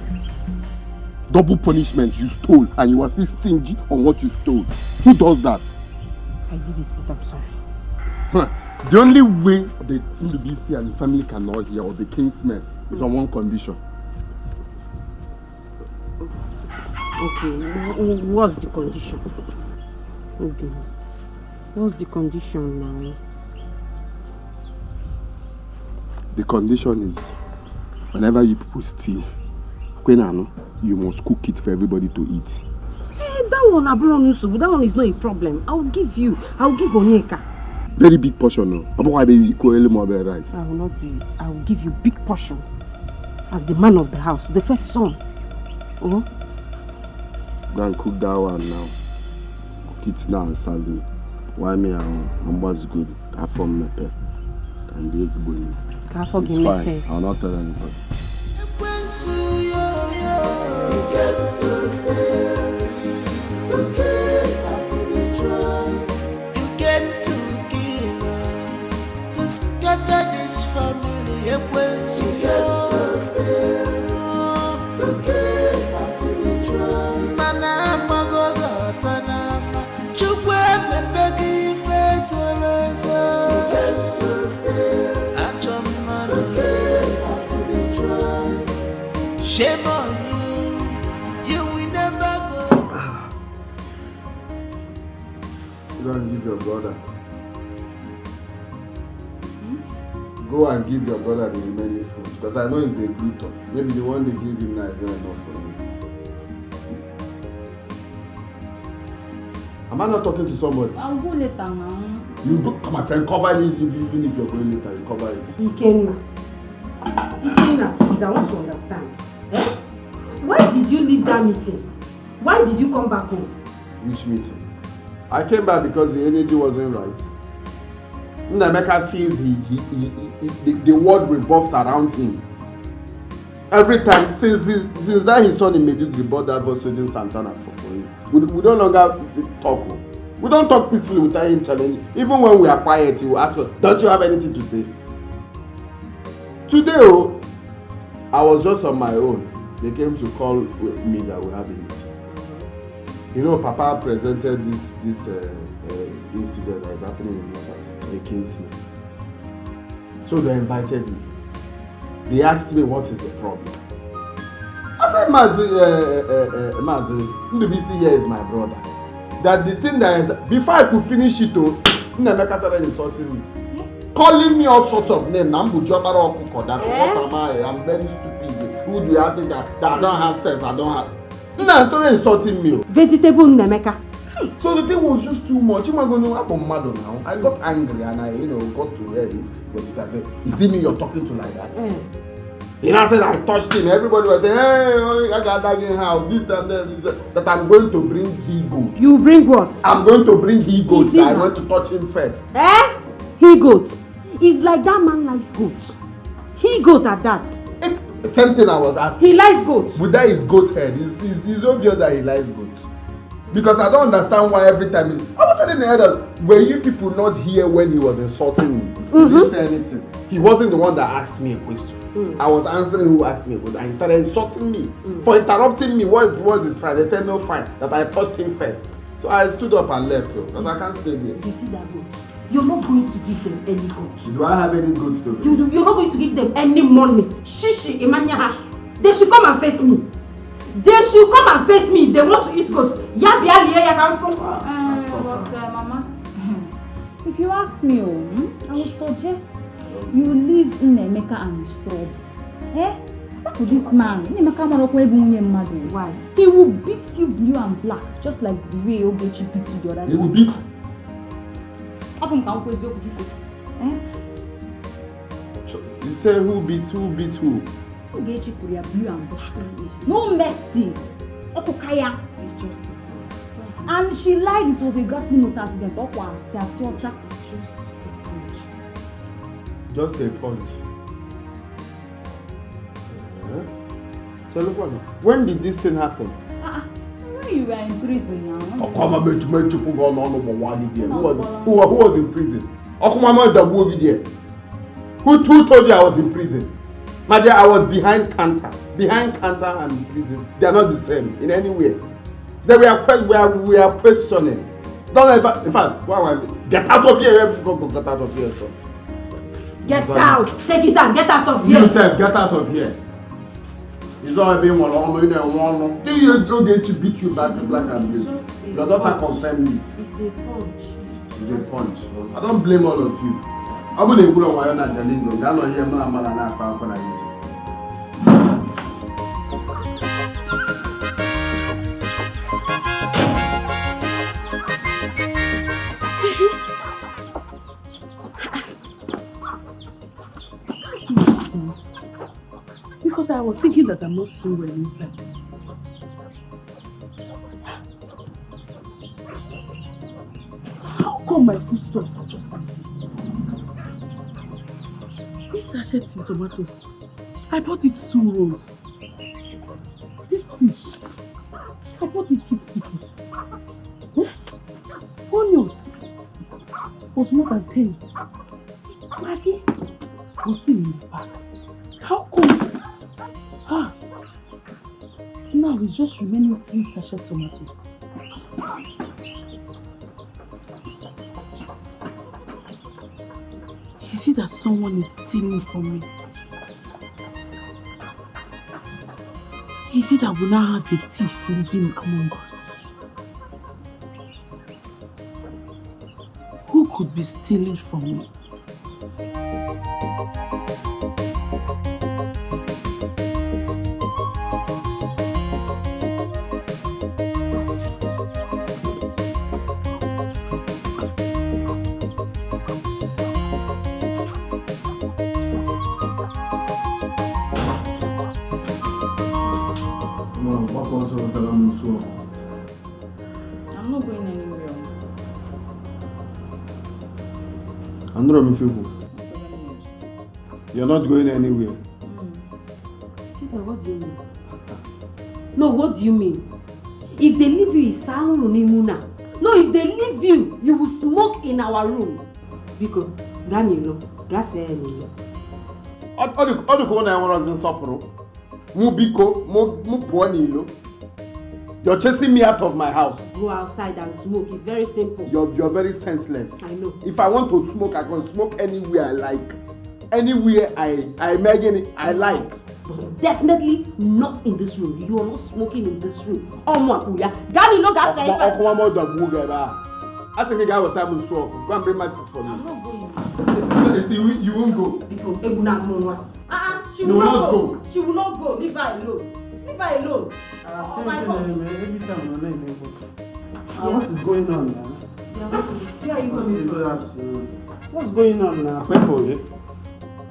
Double punishment. You stole and you are still stingy on what you stole. Who does that? I did it, but I'm sorry. Huh. The only way the Ndubisi and his family cannot hear or be kinsmen is on one condition. Okay, wh- wh- what's the condition? Okay. What's the condition now? The condition is, whenever you people steal, Kwenano, you must cook it for everybody to eat. Eh, that one, Abro Nusu, that one is not a problem. I'll give you. I'll give Onyeka. Very big portion, no. Abụkwa ebe you equal more rice. I will not do it. I will give you big portion as the man of the house, the first son. Oh, Go and cook that one now. Cook it now and serve me. Why me and Ambas good? Afọ m mepe. And the ezigbo nri. ka afọ It's gị fine. mepee. I'll not tell anybody. Ekwensu yo yo, you came to steal, to kill and to destroy. You came to kill, to scatter this family. Ekwensu yo, you came to steal, to kill and to destroy. Mana agbago gị ọtọ n'ama, Chukwu emepego ife zoro ezo. You came to steal, ajọ mmadụ, to kill and to destroy. Shame on you, you will never go. Go and give your brother. Go and give your brother the remaining food, because I know he's a glutton. Maybe the one they gave him now is not enough for him. Am I not talking to somebody? I'll go later now. You go, my friend, cover this. If, even if you're going later, you cover it. Ikenna. Ikenna, please, I want to understand. Eh? Why did you leave that meeting? Why did you come back home? Which meeting? I came back because the energy wasn't right. Nnameka feels he, he, he, he, he- the, the world revolves around him. Every time, since since, since that his son in Maiduguri bought that Volkswagen Santana for, for him, we, we no longer talk. Oh. We don't talk peacefully without him challenging. Even when we are quiet, he will ask us, "Don't you have anything to say?" Today, oh, I was just on my own. They came to call me that we have a meeting. You know, Papa presented this this uh, uh, incident that is happening in this house, the Kingsman. So they invited me. They asked me what is the problem. I said, "Mazi, uh, uh, uh, Mazi, Ndubisi here is my brother. That the thing that is, before I could finish it, oh, Nnameka started insulting me, calling me all sorts of names. Nambu Jobara Okuko, that what am I? I'm very stupid. Who do you think that, that I don't have sense? I don't have." Nna started insulting me. Oh. Vegetable Nnameka. So the thing was just too much. Imagine, I'm a mother now. I got angry and I, you know, got to her. But I said, "Is it me you're talking to like that?" He now said, "I touched him." Everybody was saying, "Hey, oh, I got that in house, this and that, this, that." I'm going to bring he goat. You bring what? I'm going to bring he goat. Is it That I ma- want to touch him first. Eh? He goat. It's like that man likes goat. He goat at that. It, same thing I was asking. He likes goat. With that is goat head. It's, it's, it's obvious that he likes goat. Because I don't understand why every time he, I was telling the elders, were you people not here when he was insulting me? He didn't say anything. He wasn't the one that asked me a question. I was answering who asked me a question, and he started insulting me for interrupting me. What's, what's his fine? They said no fine, that I touched him first. So I stood up and left, oh, because I can't stay there. You see that goat? You're not going to give them any goat. Do I have any goats to give? You do, you're not going to give them any money. Shishi, Imanyaha. They should come and face me. They should come and face me if they want to eat goat. Ya bia lie ya kan fo. Ah, ah, but, uh, Mama, if you ask me, oh, hmm, I would suggest you leave Nnaemeka and his trouble. Eh? Look at this man. Nnaemeka Marokwe bụ nwunye mmadụ. Why? He will beat you blue and black, just like the way Ogechi beat you the other day. He will beat. Ọ bụ nke akwụkwọ eziokwu, biko. Eh? So, you say who beat, who beat who? Ogechi kwuru ya blue and black. No mercy. Ọkụka ya is just a punch. And she lied, it was a ghastly motor accident. Ọkwa asị asị ọcha. Just a punch. Eh? So look what, when did this thing happen? Ah, ah. When you were in prison now. When you Ọkụma metu metu pụgo n'ọnụ bụ nwa gị there. Who was, who, who was in prison? Ọkụma metu pụgo there. Who, who told you I was in prison? My dear, I was behind counter. Behind counter and in prison, they are not the same in any way. They were que-, we are, we are questioning. Don't ever, in fact, why, why, get out of here, everyone go get out of here, so. Get out. Take it out. Get out of here. You sef, get out of here. It's not being one on, you know, one on. Then you go get to beat you back to black and blue. Your daughter confirmed it. It's a punch. It's a punch. I don't blame all of you. Ọ bụ na egwuru ọnwa ya na Jalingo, gaa nọ ihe mara mara na-akpa akwa na isi. Because I was thinking that I'm not seeing well inside. How come my foodstuffs are just missing? This sachet in tomatoes, I bought it two rolls. This fish, I bought it six pieces. Eh? Onions was more than ten. Maggi was still in the bag. How come? Ah, now it's just remaining three sachet tomato. Is it that someone is stealing from me? Is it that we now have a thief living among us? Who could be stealing from me? I'm not going anywhere. Anụrụ m ife ikwu. You're not going anywhere. Peter, what do you mean? No, what do you mean? If they leave you, it's Samuel Nimuna. No, if they leave you, you will smoke in our room. Biko, gaa n'ilo. Gaa see ya n'ilo. Ọ dị ka ọ na-enwerọzi nsọpụrụ. Mụ biko, mụ pụọ n'ilo. You're chasing me out of my house. Go outside and smoke. It's very simple. You're, you're very senseless. I know. If I want to smoke, I can smoke anywhere I like. Anywhere I, I imagine it, I like. But definitely not in this room. You are not smoking in this room. Ọmụ akwụya. Gaa n'ilo gaa see ife. Ọkụ ọmụ dọgbu gị ebe a. A sị gị gaa weta m nsu ọkụ. Go and bring matches for me. I'm not going. You won't go. Biko, egbu na-amụ nwa. Ah, ah, she will not go. She will not go. Leave her alone. Leave her alone. Oh my God. Every time I know you go. Ah, what is going on now? Where are you going? What's going on now? I pray for you.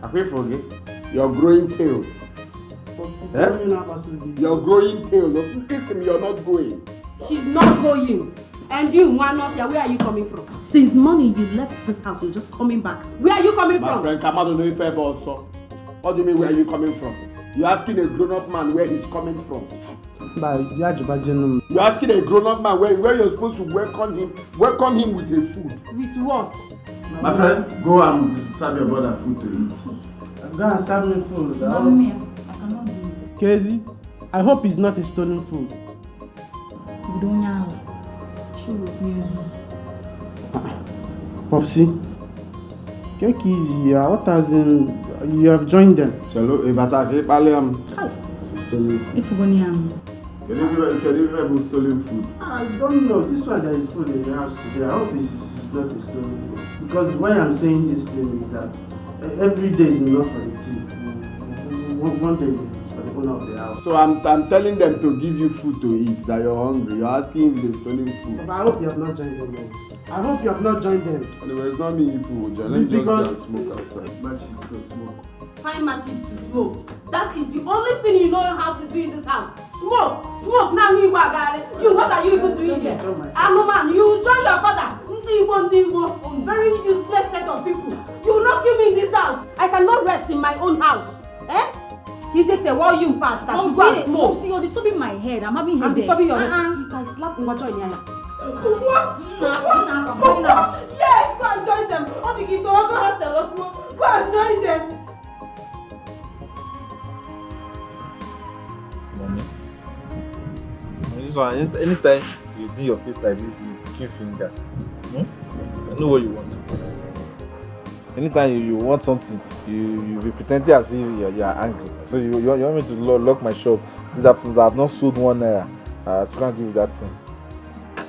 I pray for you. You're growing tails. Eh? You're growing tails. Listen, you're not going. She's not going. And you, Nwanofia, where are you coming from? Since morning you left this house, you're just coming back. Where are you coming from? My friend, Kamado no ife ebe ọsọ. What do you mean, where are you coming from? You're asking a grown-up man where he's coming from. Yes. Mba, ya jụbazienụ m. You're asking a grown-up man where, where you're supposed to welcome him, welcome him with a food. With what? My friend, go and serve your brother food to eat. Go and serve me food. Don't me, I cannot do it. Kezi, I hope it's not a stolen food. Bido onye ahụ. Chi wepụ ya. Popsy, take easy. Uh, what as in you have joined them? Chelo, ị bata ka ị kpalịa m. Ai, ifugo ni am. Kedu ife, kedu ife bụ stolen food? I don't know. This one, there is food in the house today. I hope it's, it's not a stolen food. Because why I'm saying this thing is that, uh, every day is enough for the thief. One, one day it's for the owner of the house. So I'm, I'm telling them to give you food to eat, that you're hungry. You're asking if they stolen food. But I hope you have not joined them all. I hope you have not joined them. Anyway, it's not me people will join. Let me just go and smoke outside. Matches to smoke. Find matches to smoke. That is the only thing you know how to do in this house. Smoke, smoke. Now you, you, what are you even doing here? Anuman, you join your father. Ndị Igbo, ndị Igbo, a very useless set of people. You will not kill me in this house. I cannot rest in my own house. Eh? He just say, "What you pastor? You go and smoke." Mom, see, you're disturbing my head. I'm having headache. I'm disturbing your head. Uh-uh. If I slap Ngwacho Inyala. What? Yes, go and join them. Only get to go hostel. Go and join them. Mommy, this one, any- anytime you do your face like this, you pick finger. Hmm? I know what you want. Anytime you, you want something, you, you be pretending as if you are, you are angry. So you, you, you want me to lo- lock my shop? This afternoon, I've not sold one naira. Uh, I can't give you that thing.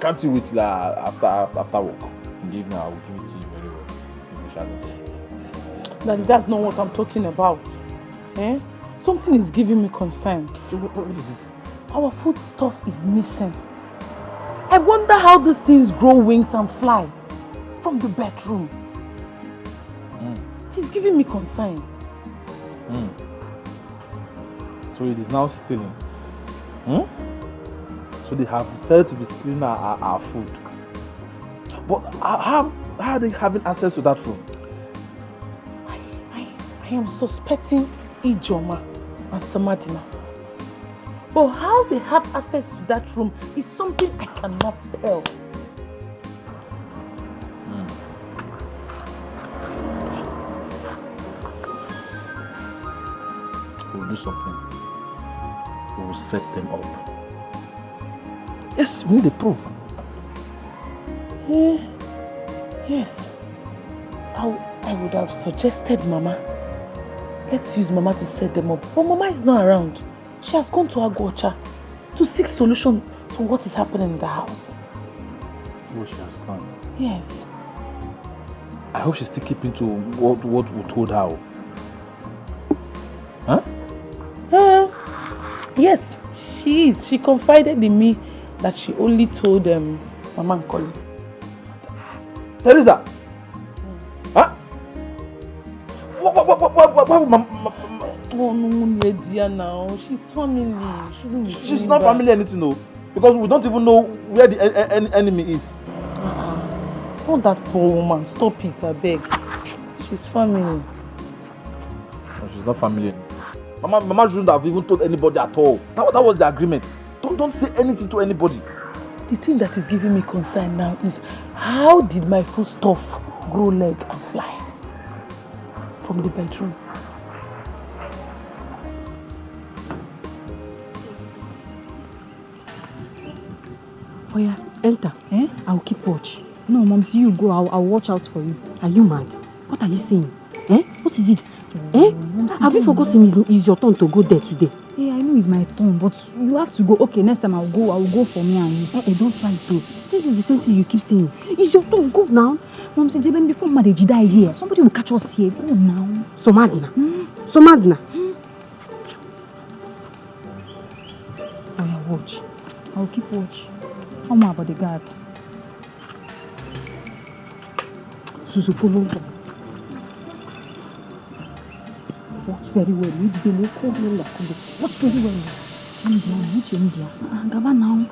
Can't you wait till, uh, after, after after work? In the evening, I will give it to you very well. You shall not. Daddy, that's not what I'm talking about. Eh? Something is giving me concern. So what, what is it? Our food stuff is missing. I wonder how these things grow wings and fly from the bedroom. Mm. It is giving me concern. Mm. So it is now stealing. Hmm? So they have decided to be stealing our, our, our food. But how, how, how are they having access to that room? I, I, I am suspecting Ijoma and Samadina. But how they have access to that room is something I cannot tell. Hmm. We'll do something. We will set them up. Yes, we need a proof. Eh, yes. I, w- I would have suggested Mama. Let's use Mama to set them up. But Mama is not around. She has gone to Aguacha to seek solution to what is happening in the house. Oh, she has gone. Yes. I hope she's still keeping to what, what we told her. Huh? Uh, yes, she is. She confided in me that she only told, um, Mama Nkoli. Teresa! Huh? What, what, what, what, what, what, what, what, what, what, Oh, no, no, dear, now. She's family. Shouldn't be she's not family anything, no. Because we don't even know where the en- en- enemy is. Uh-uh. Not that poor woman. Stop it, I beg. She's family. No, she's not family anything. Mama, Mama shouldn't have even told anybody at all. That, that was the agreement. Don't, don't say anything to anybody. The thing that is giving me concern now is, how did my foodstuff grow leg and fly from the bedroom? Oya, enter. Eh? I'll keep watch. No, Mom, see you go. I'll, I'll watch out for you. Are you mad? What are you saying? Eh? What is it? Eh? Have you forgotten it's, it's your turn to go there today? Yeah, I know it's my turn, but you have to go. Okay, next time I'll go. I'll go for me and you. Eh, eh, don't try to. This is the same thing you keep saying. It's your turn. Go now. Mom, see, Jeben, before Mama dey die here, somebody will catch us here. Go now. So mad na. So mad na. Oya, watch. I'll keep watch. Omo, bodyguard. Susu, follow me. Watch very well. You dey look, come here, look, come here. Watch very well. India, which India? Ah, Gaba now.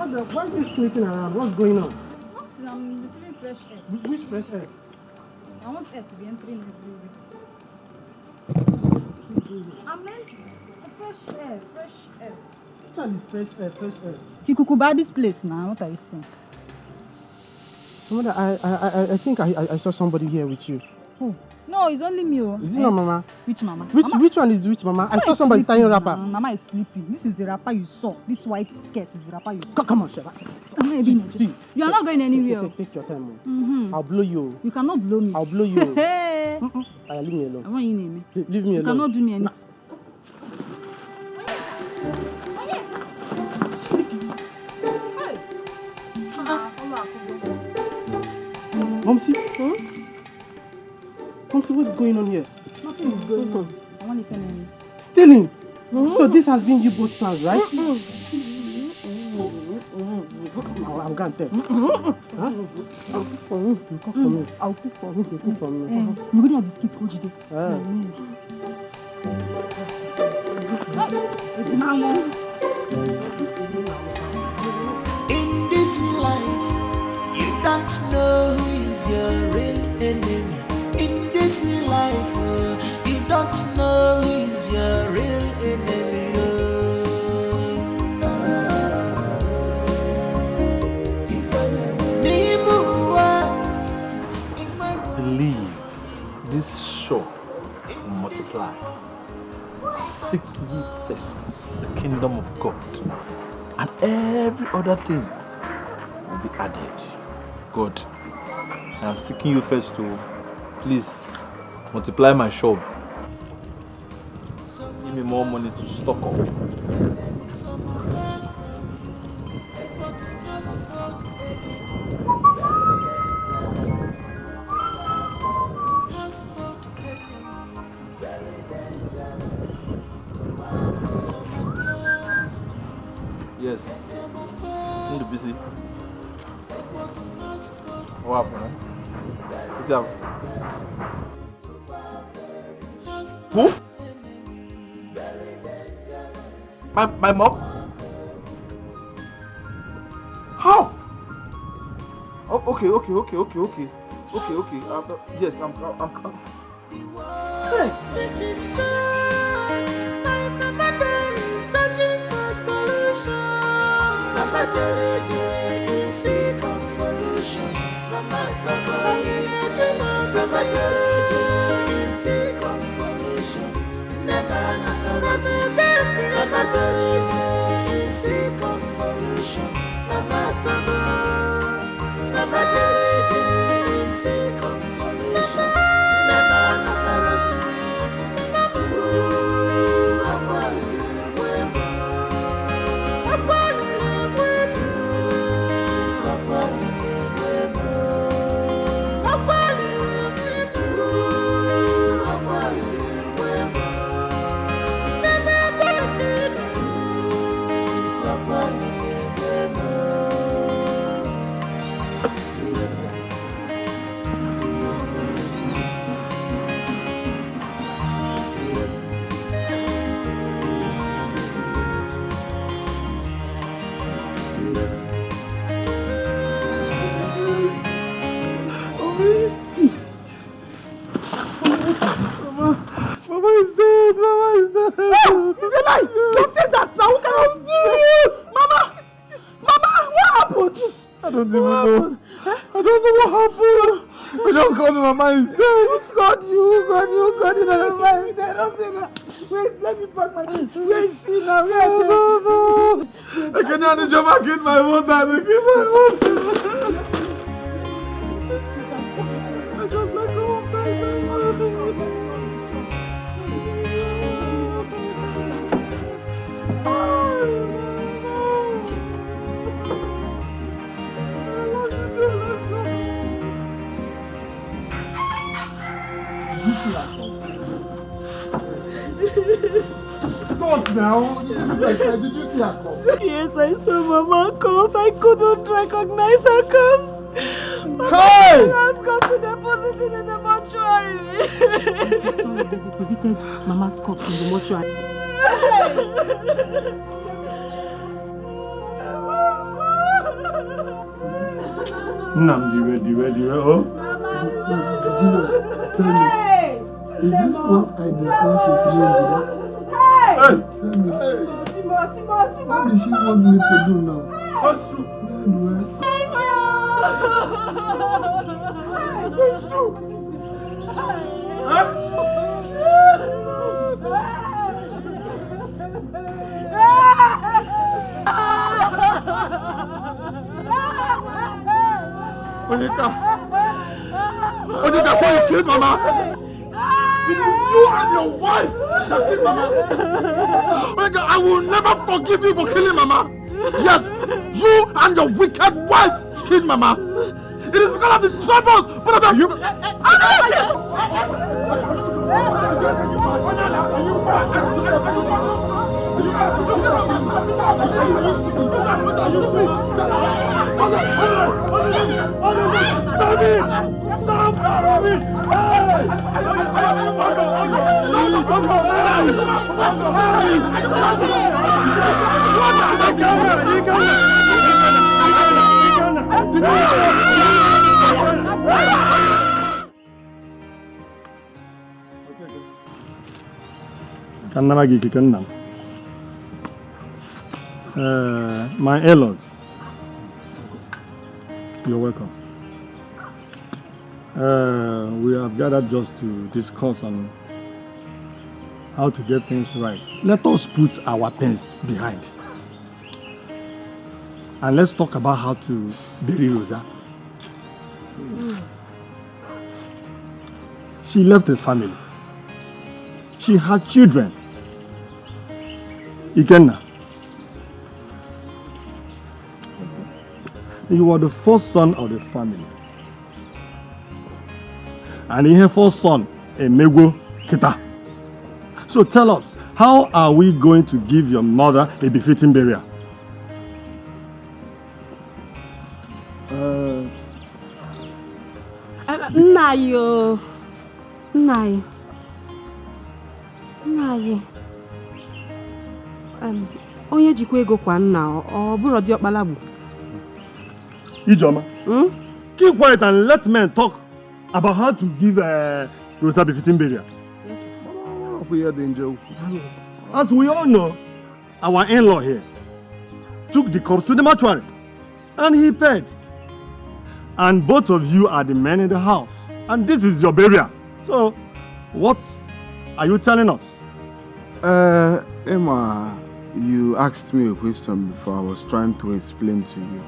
Why are you sneaking around? What's going on? Nothing, I'm receiving fresh air. Which fresh air? I want air to be entering everywhere. I meant fresh air, fresh air. Which one is fresh air, fresh air? Kikukuba, this place now, what are you saying? Mother, I, I, I, I think I, I saw somebody here with you. Who? No, it's only me. Oh. Is it eh? Not Mama? Which Mama? Which mama? Which one is which Mama? Mama I saw somebody tying wrapper. Mama is sleeping. This is the wrapper you saw. This white skirt is the wrapper you saw. Come, come on, Sheba. See, see, you are not going anywhere. Take, take, take your time. Oh. Mm-hmm. I'll blow you. Oh. You cannot blow me. I'll blow you. Oh. Hey. Mm-mm. I leave me alone. I want you name me. Leave me alone. You cannot do me anything. Momsi? Hmm? Momsi, what's going on here? Nothing is going on. I want to tell you. Stealing? Mm-hmm. So this has been you both plans, right? Mm-hmm. I'll, I'll go and tell. Mm-hmm. Huh? I'll cook for you. You cook for me. I'll cook for you. You cook for me. Eh, you go to biscuit, go, Jide. Ah. In this life, you don't know who is your real enemy. In this life, oh, you don't know who is your real enemy. Oh. Believe this shop will multiply. Seek ye first the kingdom of God, and every other thing will be added. God, I am seeking you first to please multiply my shop. Give me more money to stock up. Yes. Ndubisi. What happened? What happened? Who? My, my mom? How? Oh, okay, okay, okay, okay, okay. Okay, okay. Uh, uh, yes, I'm, I'm, I'm, Yes. This is so. My mama dey searching for solution. Mama Jeleje in seek of solution. Mama Koko Mama Jeleje in seek of solution. Never not a Mama Jeleje in seek of solution. Mama Koko Mama Jeleje in seek of solution. Mama Makarasi. Mama, Mama is dead. Mama is dead. Ah, it's a lie. Don't say that. Now, who can I'm serious? Mama, Mama, what happened? I don't even know. I don't know what happened. I just got my mind is dead. Who got you? Who got you? Who got you? That my mind is dead. Don't say that. Wait, let me pack my things. Where is she now? Where are they? No, no, no. They cannot just kid my mother. They kid my mother. I just like go home. Stop now. Did you see her corpse? Yes, I saw Mama corpse. I couldn't recognize her corpse. Mama, hey! Has got to deposit it in the mortuary. Sorry, they deposited Mama's corpse in the mortuary. Nnamdi, ready, ready, ready. Oh. But, but, but Julius, tell me, is this what I discussed with you, Angela? Hey! Tell me. What does she want me to do now? That's true. Well, well. That's true. Onyeka. Onyeka, say you killed Mama. It is you and your wife that killed Mama. Onyeka, I will never forgive you for killing Mama. Yes, you and your wicked wife killed Mama. It is because of the troubles, but of you. Stop it! Stop it! Hey! Ka m nara gị ikike, nna m. Eh, my in-laws, you're welcome. Uh, we have gathered just to discuss on how to get things right. Let us put our things behind. And let's talk about how to bury Rosa. She left a family. She had children. Ikenna, you are the first son of the family. And ihe first son emegwo kịta. So tell us, how are we going to give your mother a befitting burial? Uh, Nna anyị o. Nna anyị. Nna anyị. Em, onye jikwa ego kwa nna, ọ, ọ bụrụ diọkpala gbu. Ijeoma, Hmm? keep quiet and let men talk about how to give uh, Rosa befitting burial. Ọ bụ ihe dị njọ ukwu. As we all know, our in-law here took the corpse to the mortuary and he paid. And both of you are the men in the house. And this is your burial. So, what are you telling us? Uh, Emma, you asked me a question before. I was trying to explain to you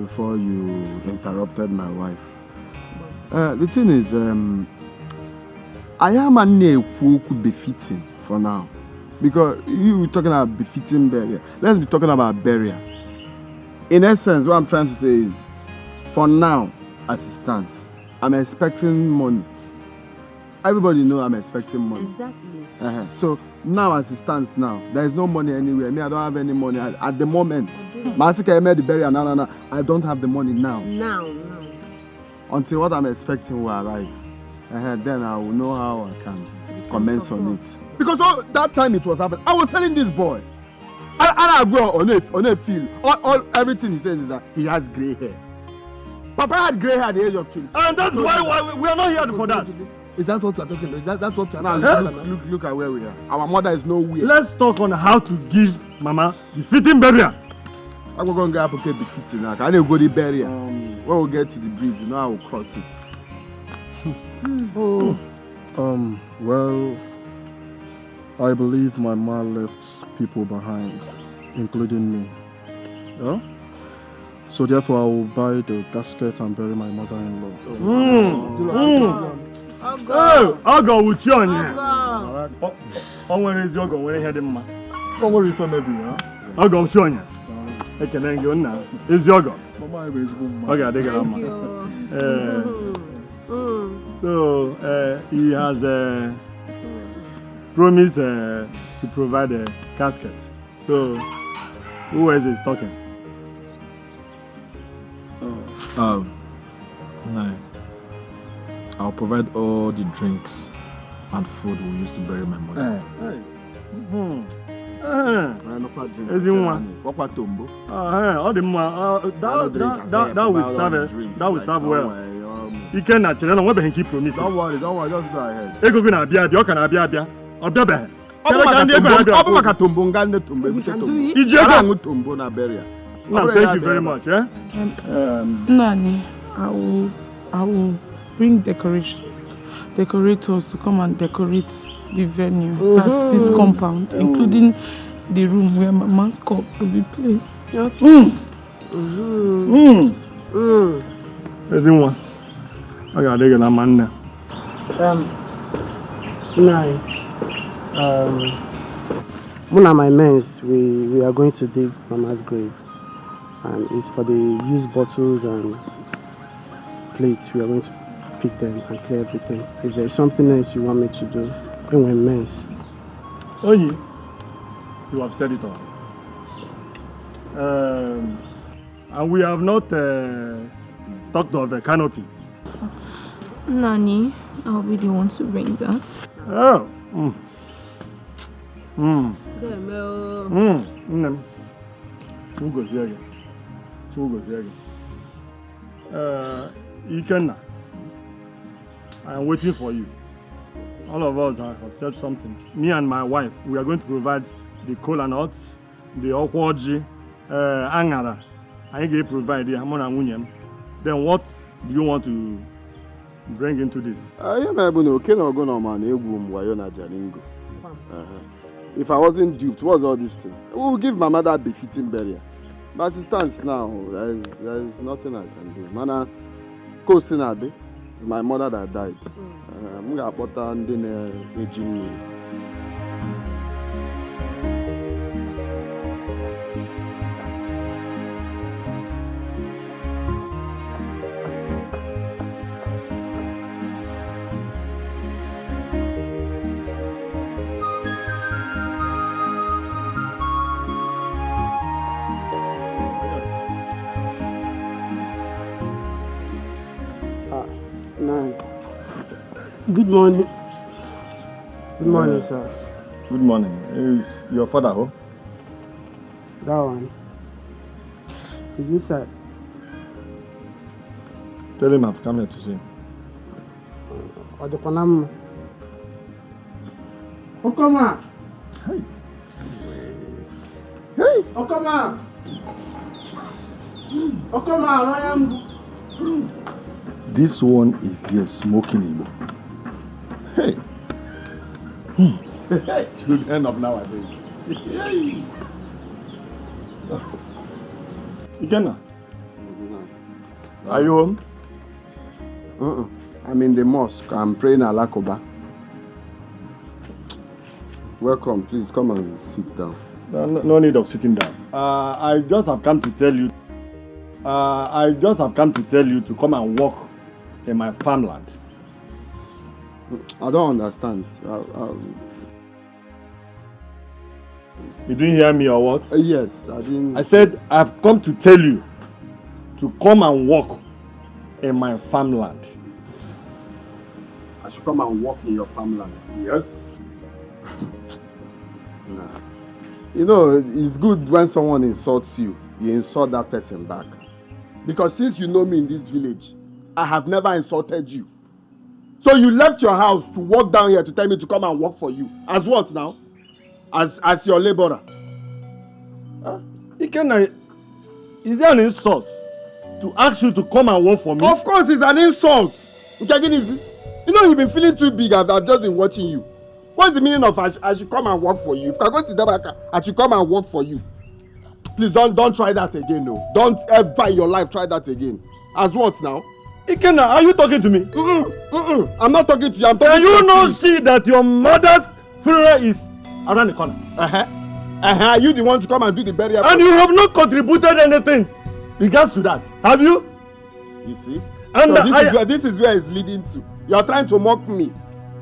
before you interrupted my wife. Uh, the thing is, um, I am an befitting for now. Because you were talking about befitting burial. Let's be talking about burial. In essence, what I'm trying to say is, for now, as it stands, I'm expecting money. Everybody know I'm expecting money. Exactly. Uh-huh. So now, as it stands now, there is no money anywhere. Me, I don't have any money at, at the moment. Masika made the burial. No, no, no. I don't have the money now. Now, now. Until what I'm expecting will arrive. Uh-huh. Then I will know how I can commence on it. Because all that time it was happening, I was telling this boy, I, I go on a, on a field. All, all everything he says is that he has gray hair. Papa had gray hair at the age of twenty. And that's why, why we, we are not here for that. Is that what you are talking about? Is that, that what you are Now talking look, about? look, look at where we are. Our mother is nowhere. Let's talk on how to give Mama the fitting burial. I go go and get appropriate befitting now. Can you go the burial? When we get to the bridge, you know I will cross it. Oh, um, well, I believe my ma left people behind, including me. Yeah? So therefore, I will buy the casket and bury my mother-in-law. Hey, Ogo Uchianya. O nwere ezi ọgọ nwere ihe dị mma. O nwere ife mebiri, ha? Ogo Uchianya. Ekene gị nna. Ezi ọgọ. Mama anyị bụ ezigbo mma. Ọ ga-adị gị na mma. Eh, so uh, he has uh, promised uh, to provide a casket. So who else is talking? Um, no. I'll provide all the drinks and food we use to bury my mother. Hey. Hmm. Eh, Ezi nwa. Papa Tombo. Ah, eh, ọ dị mma. Uh, that, that, that, that will serve, that will serve well. Ikenna, chere na nwebeghị nke i promise. Don't worry, don't worry, just go ahead. Ego gị na-abịa abịa, ọ ka na-abịa abịa. Ọ bịabeghị. Ọ bụ maka Tombo, ọ bụ maka Tombo, nga ndị Tombo ebute Tombo. Iji ego aṅụ Tombo na burial. No, thank you very much, eh? Um, Nani, I will, I will bring decoration, decorators to come and decorate the venue. That's this compound, including the room where my man's corpse will be placed. Mm. Mm. Ezi nwa, ọ ga-adị gị na mma, nne. Um, Nai, um, mụ na my mens, we, we are going to dig Mama's grave, and it's for the used bottles and plates. We are going to pick them and clear everything. If there's something else you want me to do, enwe mens. Oyi, you have said it all. Um, and we have not uh, talked of uh, canopies. Nani, I really want to bring that. Oh, mm. Mm. Mm, nne m. Chukwu gozie gị. Chukwu gozie gị. Uh, Ikenna, I am waiting for you. All of us have said something. Me and my wife, we are going to provide the kola nuts, the ọkwa ọjị, uh, aṅara. Anyị ga-provide ya, mụ na nwunye m. Then what do you want to bring into this? Uh, ihe m bụ na oke na ọgụ na ọma na egwu m wayo na jaringo. Uh-huh. If I wasn't duped, what's all these things? We will give Mama that befitting burial. But as it stands now, there is, there is nothing I can do. Mana, ka o si na-adị, it's my mother that died. Uh, m ga-akpọta ndị na-eji mmiri. Ah, nine. Good morning. Good morning, sir. Good morning. Is your father home? That one is inside. Tell him I've come here to see him. Ọ dịkwa na mma. Okoma! Hey! Hey! Okoma! Okoma, I am. This one is here smoking Igbo. Hey! Hmm. Children of nowadays. Hey! Ikenna, are you home? Mm-mm. I'm in the mosque. I'm praying Alakoba. Welcome. Please come and sit down. No, no, no need of sitting down. Uh, I just have come to tell you. Uh, I just have come to tell you to come and work in my farmland. I don't understand. I, I, You didn't hear me or what? Uh, yes, I didn't. I said, I've come to tell you to come and work in my farmland. I should come and work in your farmland? Yes. Nah. You know, it's good when someone insults you, you insult that person back. Because since you know me in this village, I have never insulted you. So you left your house to walk down here to tell me to come and work for you. As what now? As, as your laborer? Huh? Ikenna, is it an insult to ask you to come and work for me? Of course, it's an insult. Nke gịnịzi? You know, you've been feeling too big. I've, I've just been watching you. What's the meaning of I, sh- I should come and work for you? If I go sit down back, I should come and work for you. Please don't, don't try that again, no. Don't ever in your life try that again. As what now? Ikenna, are you talking to me? Mm-mm, mm-mm. I'm not talking to you. I'm talking Can to you your not spirit. See that your mother's funeral is around the corner? Uh-huh. Uh-huh. Are you the one to come and do the burial? And you have not contributed anything regards to that, have you? You see? And so this I is where, this is where it's leading to. You are trying to mock me.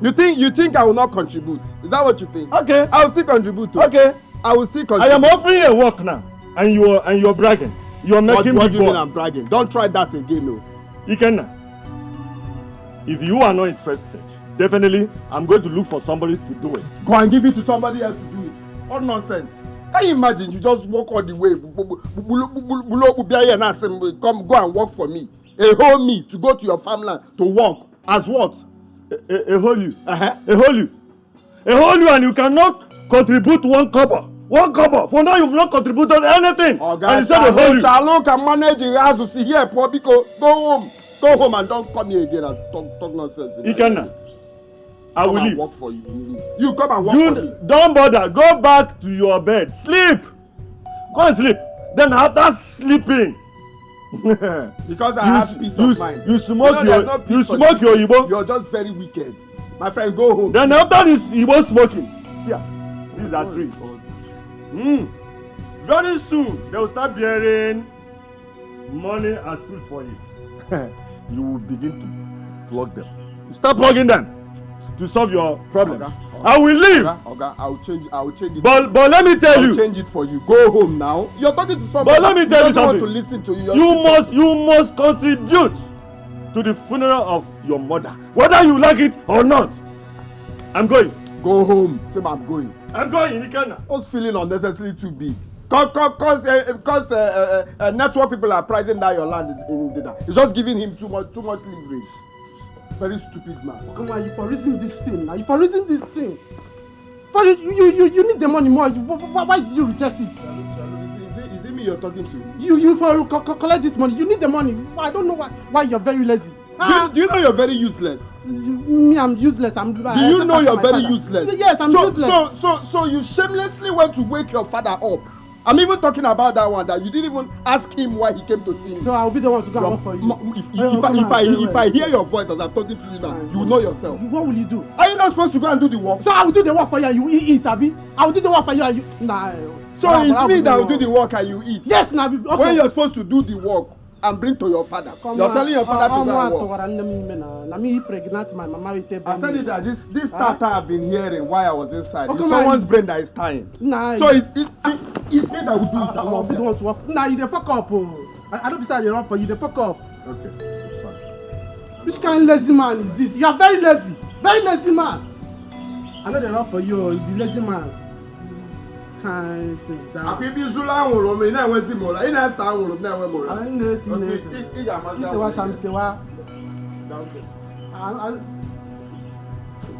You think, you think I will not contribute? Is that what you think? Okay. I will still contribute. Oh. Okay. I will still contribute. I am offering you a work now, and you are, and you are bragging. You are making me. What, what do you mean I'm bragging? Don't try that again, no. Ikenna, if you are not interested, definitely I'm going to look for somebody to do it. Go and give it to somebody else to do it. What nonsense. Can you imagine? You just walk all the way. Bulo bulo bulo bulo bulo here now. Say, come go and work for me. A whole me to go to your farmland to work. As what? A, a, a whole you. Uh-huh. A whole you. A whole you, and you cannot contribute one copper. One copper. For now, you've not contributed anything. Oga, and you said a whole you. Chalo can manage it. As you see here, poor Biko, go home. Go home and don't come here again and talk, talk nonsense. Ikenna, I will leave. Come and work for you. You come and work for me. Don't bother. Go back to your bed. Sleep. Go and sleep. Then after sleeping, because I have peace of mind. You smoke your, you smoke your Igbo. You're just very wicked. My friend, go home. Then after this Igbo smoking, see, ah, these are drinks. Mm. Very soon, they will start bearing money as food for you. You will begin to plug them. You start plugging them to solve your problems. Oga, Oga, I will leave. Oga, Oga, I will change. I will change it. But, but let me tell you. I will change it for you. Go home now. You're talking to somebody. But let me tell you something. He doesn't want to listen to you. You must, you must contribute to the funeral of your mother, whether you like it or not. I'm going. Go home. Say, "I'm going." I'm going, Ikenna. What's feeling unnecessarily too big? Cause, cause, cause, uh, cause uh, uh, uh, network people are pricing down your land in, in Ndida. It's just giving him too much, too much leverage. Very stupid man. Come on, you for reason this thing now. You for reason this thing. For you, you, you, you need the money more. You, why, why, why did you reject it? Is it, is it me you're talking to? You, you for co- co- collect this money. You need the money. I don't know why, why you're very lazy. Do you, do you know you're very useless? You, me, I'm useless. I'm. Do you know you're very useless? Yes, I'm useless. So, so, so, so you shamelessly went to wake your father up. I'm even talking about that one that you didn't even ask him why he came to see me. So I'll be the one to go and work for you. If, if, if I, if I hear your voice as I'm talking to you now, you know yourself. What will you do? Are you not supposed to go and do the work? So I will do the work for you and you eat, eat, abi? I will do the work for you and you. Nah. So it's me that will do the work and you eat. Yes, now. Okay. When you're supposed to do the work and bring to your father. You're telling your father to go and work. Tọwara nne m ime na, na me pregnant my mama with a baby. I said it that this, this tata I've been hearing while I was inside. It's someone's brain that is tying. Nah. So it's, it's, it's me that will do it. I don't want to work. Nah, you dey fuck up. Oh. I, I don't be say I dey run for you. Dey fuck up. Okay, it's fine. Which kind lazy man is this? You are very lazy. Very lazy man. I know they run for you. You be lazy man. Kind thing down. Akwa ibi zuru anwụrụ m, ị na-enwezi m ụra, ị na-ese anwụrụ m, na-enwe m ụra. Anyị na-esi Okay, na-esi. ị- ị ga-amazi Isi anwụrụ wa tam ike. Sewa. Down there. I, I,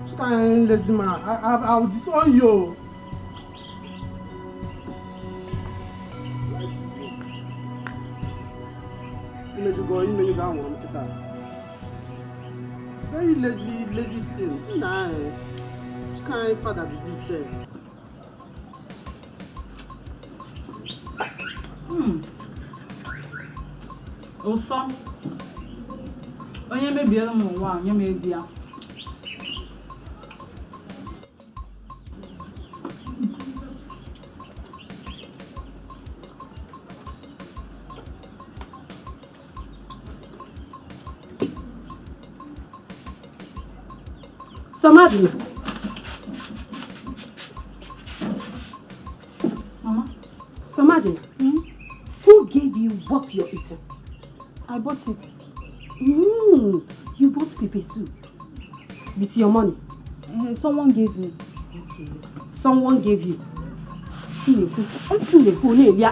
which kind lazy man? I, I, I will disown you. Imejugo, imejugo anwụrụ m kịta. Very lazy, lazy thing. Nna anyị, which kind father be this sef? Hmm. Ụsọ. Onye mebiere m ụwa, onye mebi ya. Somadina. Mama. Somadina. Hmm? Who gave you what you're eating? I bought it. Mm, you bought pepper soup with your money? Eh, someone gave me. Okay. Someone gave you.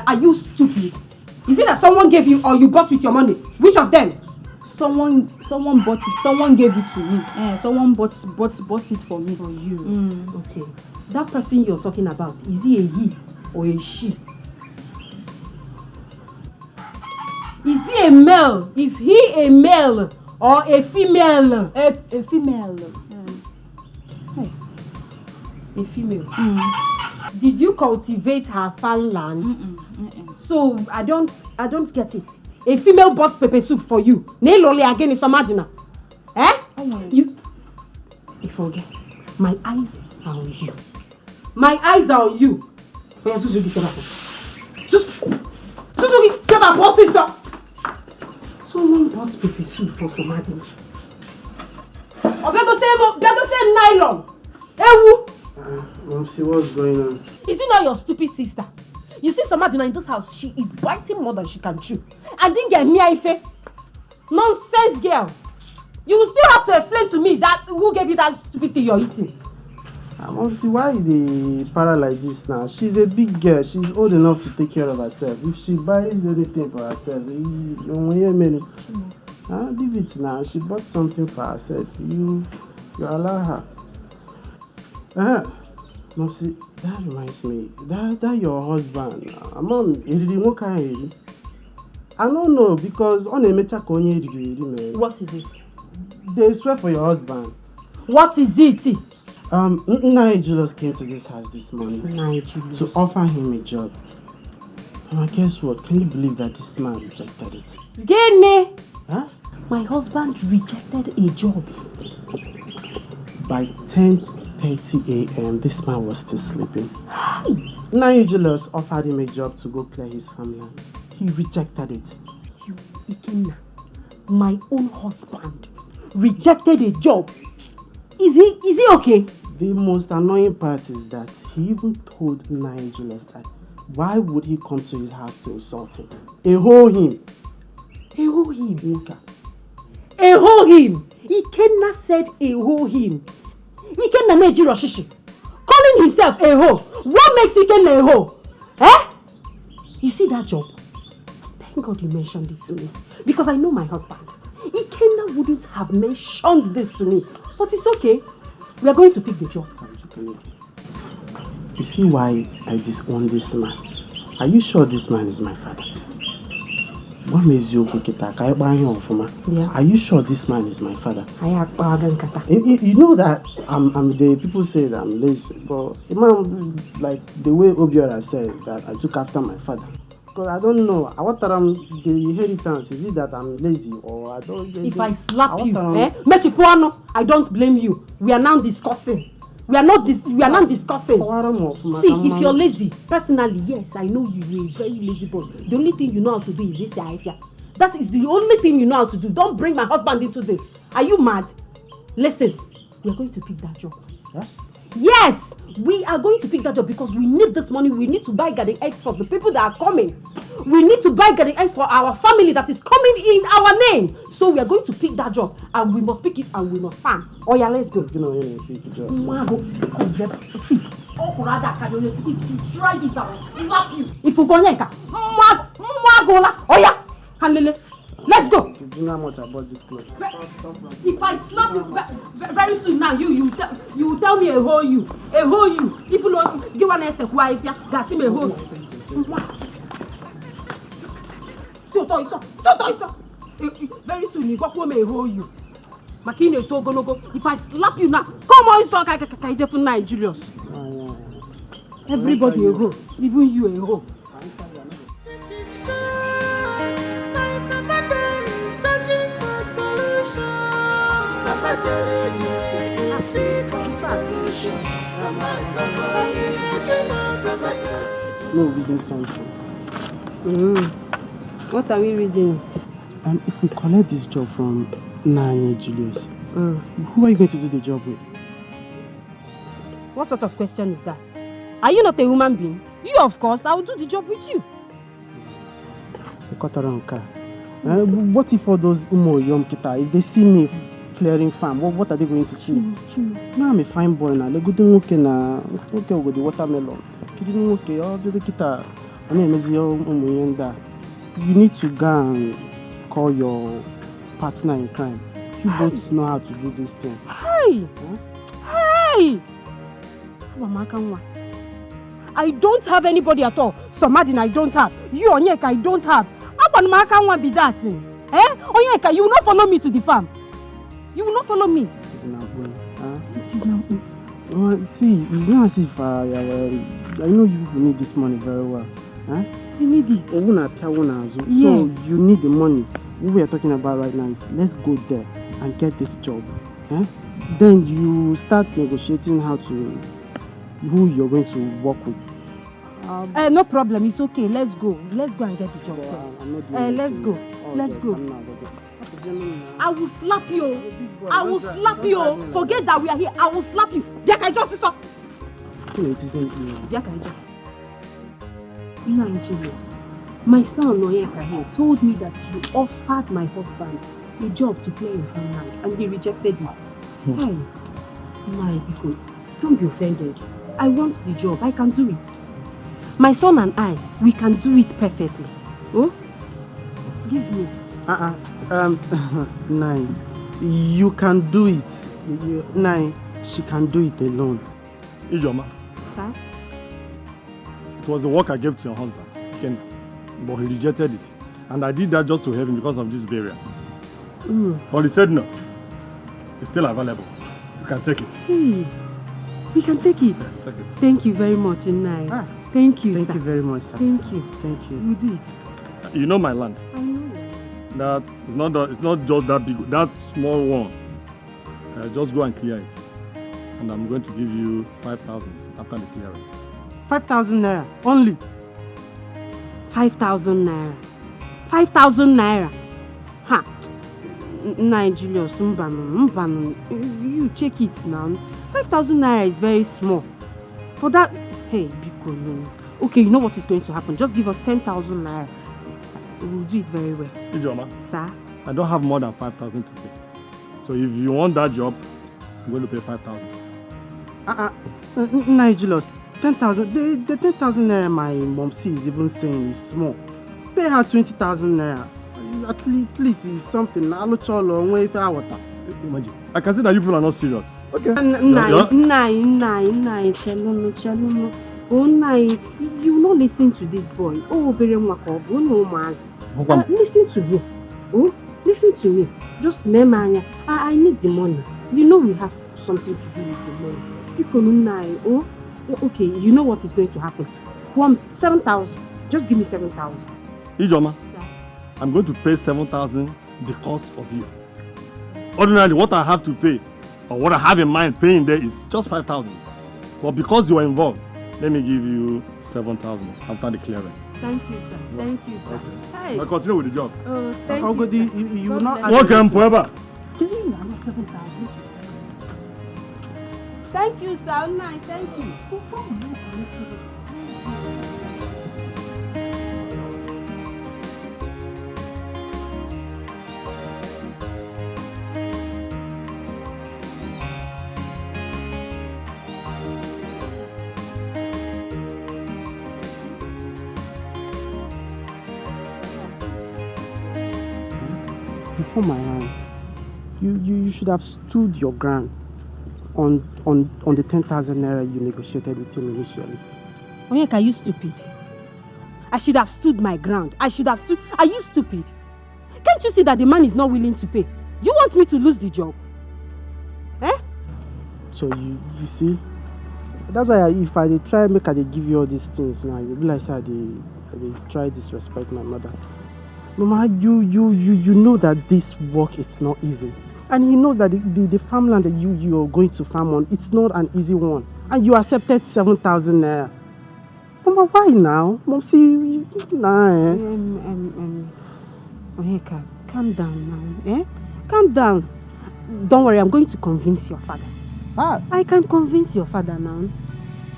Are you stupid? Is it that someone gave you or you bought with your money? Which of them? Someone, someone bought it. Someone gave it to me. Eh, someone bought, bought, bought it for me. For you. Mm. Okay. That person you're talking about, is he a he or a she? Is he a male? Is he a male or a female? A, a female. Mm. Hey. A female. Mm. Did you cultivate her farmland? Mm-mm, mm-mm. So I don't, I don't get it. A female bought pepper soup for you. Ne lole again is Somadina. Eh? Oh my. You, if okay, my eyes are on you. My eyes are on you. Oya, Suzuki, seba po. Sus-, Suzuki, seba po, sister. Someone bought pepper soup for Somadina. Obedo same, Obedo same nylon. Ewu. Uh, Mom, see what's going on. Is it not your stupid sister? You see, Somadina in this house, she is biting more than she can chew. And then get me, Ife. Nonsense girl. You will still have to explain to me that who gave you that stupid thing you're eating. Ah, Mopsy, why you dey para like this now? She's a big girl. She's old enough to take care of herself. If she buys anything for herself, eh, you won't hear many. Ah, leave it now. She bought something for herself. You, you allow her. Uh, Mopsy, that reminds me. That, that your husband. Ah, mom, eriri nwoke ahụ eri? I don't know because ọ na-emecha ka onye eriri eri, man. What is it? They swear for your husband. What is it? Um, N- Nna Julius came to this house this morning Nigel. To offer him a job. And guess what? Can you believe that this man rejected it? Gịnị? Huh? My husband rejected a job. By ten thirty a m, this man was still sleeping. Nna Julius offered him a job to go clear his farmland. He rejected it. You, Ikenna, my own husband rejected a job. Is he, is he okay? The most annoying part is that he even told Nna Julius that why would he come to his house to insult him? Eho him. Eho him. Nwoke a. Eho him. Ikenna said eho him. Ikenna na-eji roshishi. Calling himself a hoe. What makes Ikenna a hoe? Eh? You see that job? Thank God you mentioned it to me. Because I know my husband. Ikenna wouldn't have mentioned this to me. But it's okay. We are going to pick the job. You see why I disown this man? Are you sure this man is my father? Gwa m eziokwu kịta ka anyị kpaa ihe ọfụma. Yeah. Are you sure this man is my father? Anyị akpawago nkata. You, you, you know that I'm, I'm the people say that I'm lazy, but a man like the way Obiora said that I took after my father. Because I don't know. I want the inheritance. Is it that I'm lazy or I don't? If I slap you, eh? Mechipụ ọnụ, I don't blame you. We are now discussing. We are not dis- we are not discussing. Kọwara m ọfụma. See, ka if mma. You're lazy, personally, yes, I know you, you're a very lazy boy. The only thing you know how to do is this, Aifia. That is the only thing you know how to do. Don't bring my husband into this. Are you mad? Listen, we're going to pick that job. Huh? Yes, we are going to pick that job because we need this money. We need to buy garden eggs for the people that are coming. We need to buy garden eggs for our family that is coming in our name. So we are going to pick that job and we must pick it and we must farm. Oh yeah, let's go. You know, you know, pick the job. Mwago, come here. See, Okurada Kayoye, if you try this, I will slap you. If you go here, Mwago, Mwago la. Oh yeah, Hanlele. Let's go. Do you know how much I bought this clothes? If I slap you ve- ve- very soon now, you you tell you tell me a whole you, a whole you. If you know, give one essay, why if you got him a whole. So toy so, so toy so. Eh, eh, very soon you go home a whole you. Makine to go no go. If I slap you now, come on so ka ka ka Julius. Everybody a whole, even you a whole. No reason something. Mm. What are we reasoning? Um, if we collect this job from Nna Julius, who are you going to do the job with? What sort of question is that? Are you not a human being? You, of course, I will do the job with you. Ekọtara nke a. Eh, what if all those ụmụ oyom kịta, if they see me clearing farm, what, what are they going to see? Now I'm a fine boy now. Legodo nwoke na nwoke ogodi watermelon. Kedu nwoke ọ bụzi kịta ọ na-emezi ụmụ ihe ndị a. You need to go and call your partner in crime. You both know how to do this thing. Hey! Hey! Agba m aka nwa. I don't have anybody at all. Somebody I don't have. You, Onyeka, I don't have. Agba m aka nwa be that. Eh? Onyeka, you will not follow me to the farm. You will not follow me. It is not going. Huh? It is not going. Well, see, it's not as if I, I, I know you people need this money very well. Huh? You need it. Owu na-apịa owu n'azụ. Yes. So you need the money. What we are talking about right now is let's go there and get this job. Huh? Then you start negotiating how to who you're going to work with. Um, Eh, no problem. It's okay. Let's go. Let's go and get the job Well, first. I'm not doing Eh, let's anything. Go. Oh, Let's yes, go. I'm not, okay. I will slap you. Big boy, I will don't try- slap don't you. Try me like Forget that. That we are here. I will slap you. Bịa ka anyị jụọ ọsịsọ. Don't try me. Bịa ka anyị jụọ. Nna Julius, my son Onyeka here told me that you offered my husband a job to clear your farmland and he rejected it. Hmm. Hey, my biko. Don't be offended. I want the job. I can do it. My son and I, we can do it perfectly. Oh? Give me. Uh-uh. Um, Nine, you can do it. You, Nine, she can do it alone. Ijeoma, Sir? it was the work I gave to your husband, Ken, but he rejected it. And I did that just to help him because of this burial. Mm. But he said no. It's still available. You can take it. Hey, we can take it. Take it. Thank you very much, Nai. Ah, Thank you, Thank sir. you very much, sir. Thank you. Thank you. We'll do it. You know my land. I know. That it's not that, it's not just that big, that small one. Uh, just go and clear it, and I'm going to give you five thousand after the clearing. Five thousand naira only. Five thousand naira. Five thousand naira. Ha! N- Nai Julius, mbanu, mbanu. You check it now. Five thousand naira is very small. For that, hey, biko no. Okay, you know what is going to happen. Just give us ten thousand naira. We'll do it very well. Ijeoma, Sir? I don't have more than five thousand to pay. So if you want that job, I'm going to pay five thousand. Uh-uh. N- N- Nai Julius, ten thousand, the, the ten thousand naira my mom see is even saying is small. Pay her twenty thousand naira. At le- at least it's something. Alocholo, onwe ife awata. Imagine. I can see that you people are not serious. Okay. Nai, Yeah. Nai, Nai, Nai, chelulu, chelulu. Oh, Nai, you no listen to this boy. Oh, obere nwa ka ọ bụ, unu ụmụazị. Hụkwa m. Uh, listen to me. Oh, listen to me. Just mee m anya. I, I need the money. You know we have something to do with the money. Biko, Nai, oh, okay, you know what is going to happen. One, seven thousand. Just give me seven thousand. Ijeoma, Sir. I'm going to pay seven thousand because of you. Ordinarily, what I have to pay, or what I have in mind paying there is just five thousand. But because you are involved, let me give you seven thousand after the clearing. Thank you, sir. Thank you, sir. Hey. Now continue with the job. Oh, thank How you, good sir. you, you, you God not bless ask- Nwoke m pụọ ebe a. Thank you, sir. Nai, thank you. Before my hand, you, you, you should have stood your ground on, on, on the ten thousand naira you negotiated with him initially. Onyeka, are you stupid? I should have stood my ground. I should have stood. Are you stupid? Can't you see that the man is not willing to pay? Do you want me to lose the job? Eh? So you, you see, that's why I, if I dey try make I dey give you all these things now, you be like say I dey, I dey try disrespect my mother. Mama, you, you, you, you know that this work is not easy, and he knows that the, the, the farmland that you, you are going to farm on, it's not an easy one, and you accepted seven thousand naira. Mama, why now? Mom, see, you, nah, eh? Um, um, um, Onyeka, calm down now. Eh? Calm down. Don't worry, I'm going to convince your father. Ah, I can convince your father now.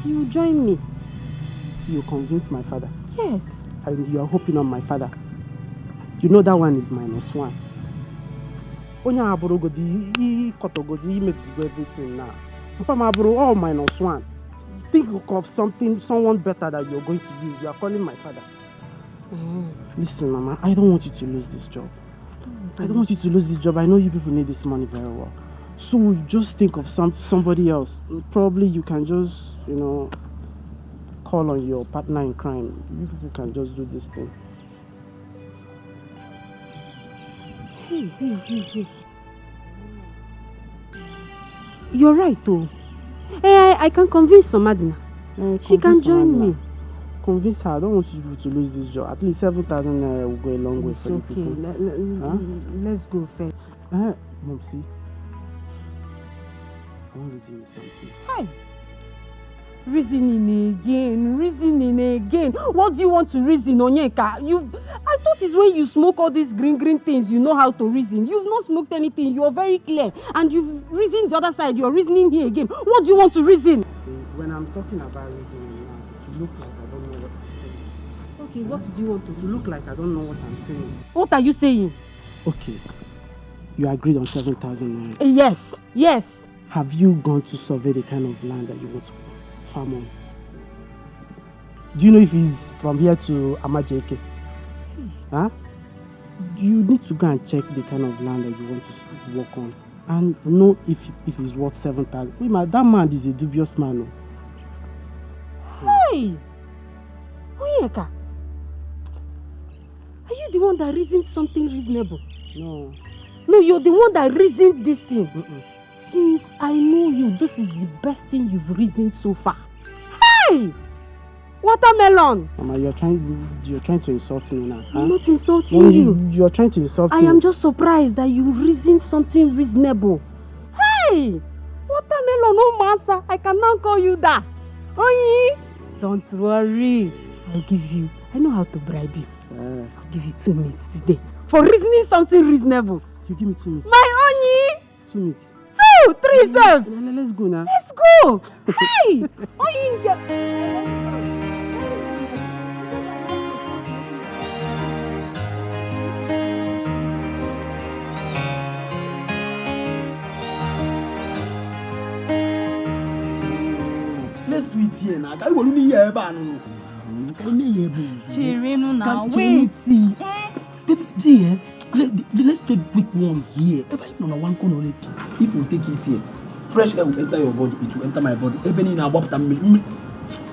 He will join me. you convince my father, Yes. and you are hoping on my father. You know that one is minus one. Onye abụrụgodi, ịkọtọgodi, imebizigo everything now. Mpa m abụrụ all minus one. Think of something, someone better that you're going to use. You are calling my father. Mm. Listen, Mama, I don't want you to lose this job. I don't want you to lose this job. I know you people need this money very well. So just think of some somebody else. Probably you can just, you know, call on your partner in crime. You people can just do this thing. Hey, hey, hey, hey. You're right, though. Eh, I, I can convince Somadina. Eh, She can convince join Somadina. Me. Convince her. I don't want you people to lose this job. At least seven thousand naira will go a long way It's for you okay. people. Le- le- Huh? Let's go first. Eh, Mom, see. I want to reason you something. Hey! Reasoning again, reasoning again. What do you want to reason, Onyeka? You, I thought it's when you smoke all these green, green things, you know how to reason. You've not smoked anything. You're very clear. And you've reasoned the other side. You're reasoning here again. What do you want to reason? See, when I'm talking about reasoning now, you look like I don't know what I'm saying. Okay, what do you want to You look like I don't know what I'm saying. What are you saying? Okay, you agreed on seven thousand naira. Eh, yes, yes. Have you gone to survey the kind of land that you want to farm on? Do you know if it's from here to Amajeke? Huh? You need to go and check the kind of land that you want to s- work on and know if if it's worth seven thousand. Wait, ma, that man is a dubious man. Oh. Hey! Onyeka, are you the one that reasoned something reasonable? No. No, you're the one that reasoned this thing. Mm-mm. Since I know you, this is the best thing you've reasoned so far. Hey! Watermelon! Mama, you're trying you're trying to insult me now. Huh? I'm not insulting Mom, you, you. You're trying to insult I me. I am just surprised that you reasoned something reasonable. Hey! Watermelon, oh massa, I can now call you that. Oyi! Don't worry. I'll give you. I know how to bribe you. Eh. I'll give you two minutes today for reasoning something reasonable. You give me two minutes. My Oyi! Two minutes. Two, three, sef. Le- le- Let's go now. Let's go. Hey! Oyi, nge- Let's do it here now. Ka anyị were n'ihe ebe a nụnụ. Ka anyị mee ihe ebe ozugbo. Cherenụ na Ka- wait. Cherenụ. Eh? Baby, see, eh? Let, let's take quick one here. Ebe anyị nọ na one corner already. If we take it here, fresh air will enter your body, it will enter my body. Ebe niile agbapụta mmiri. Mmiri.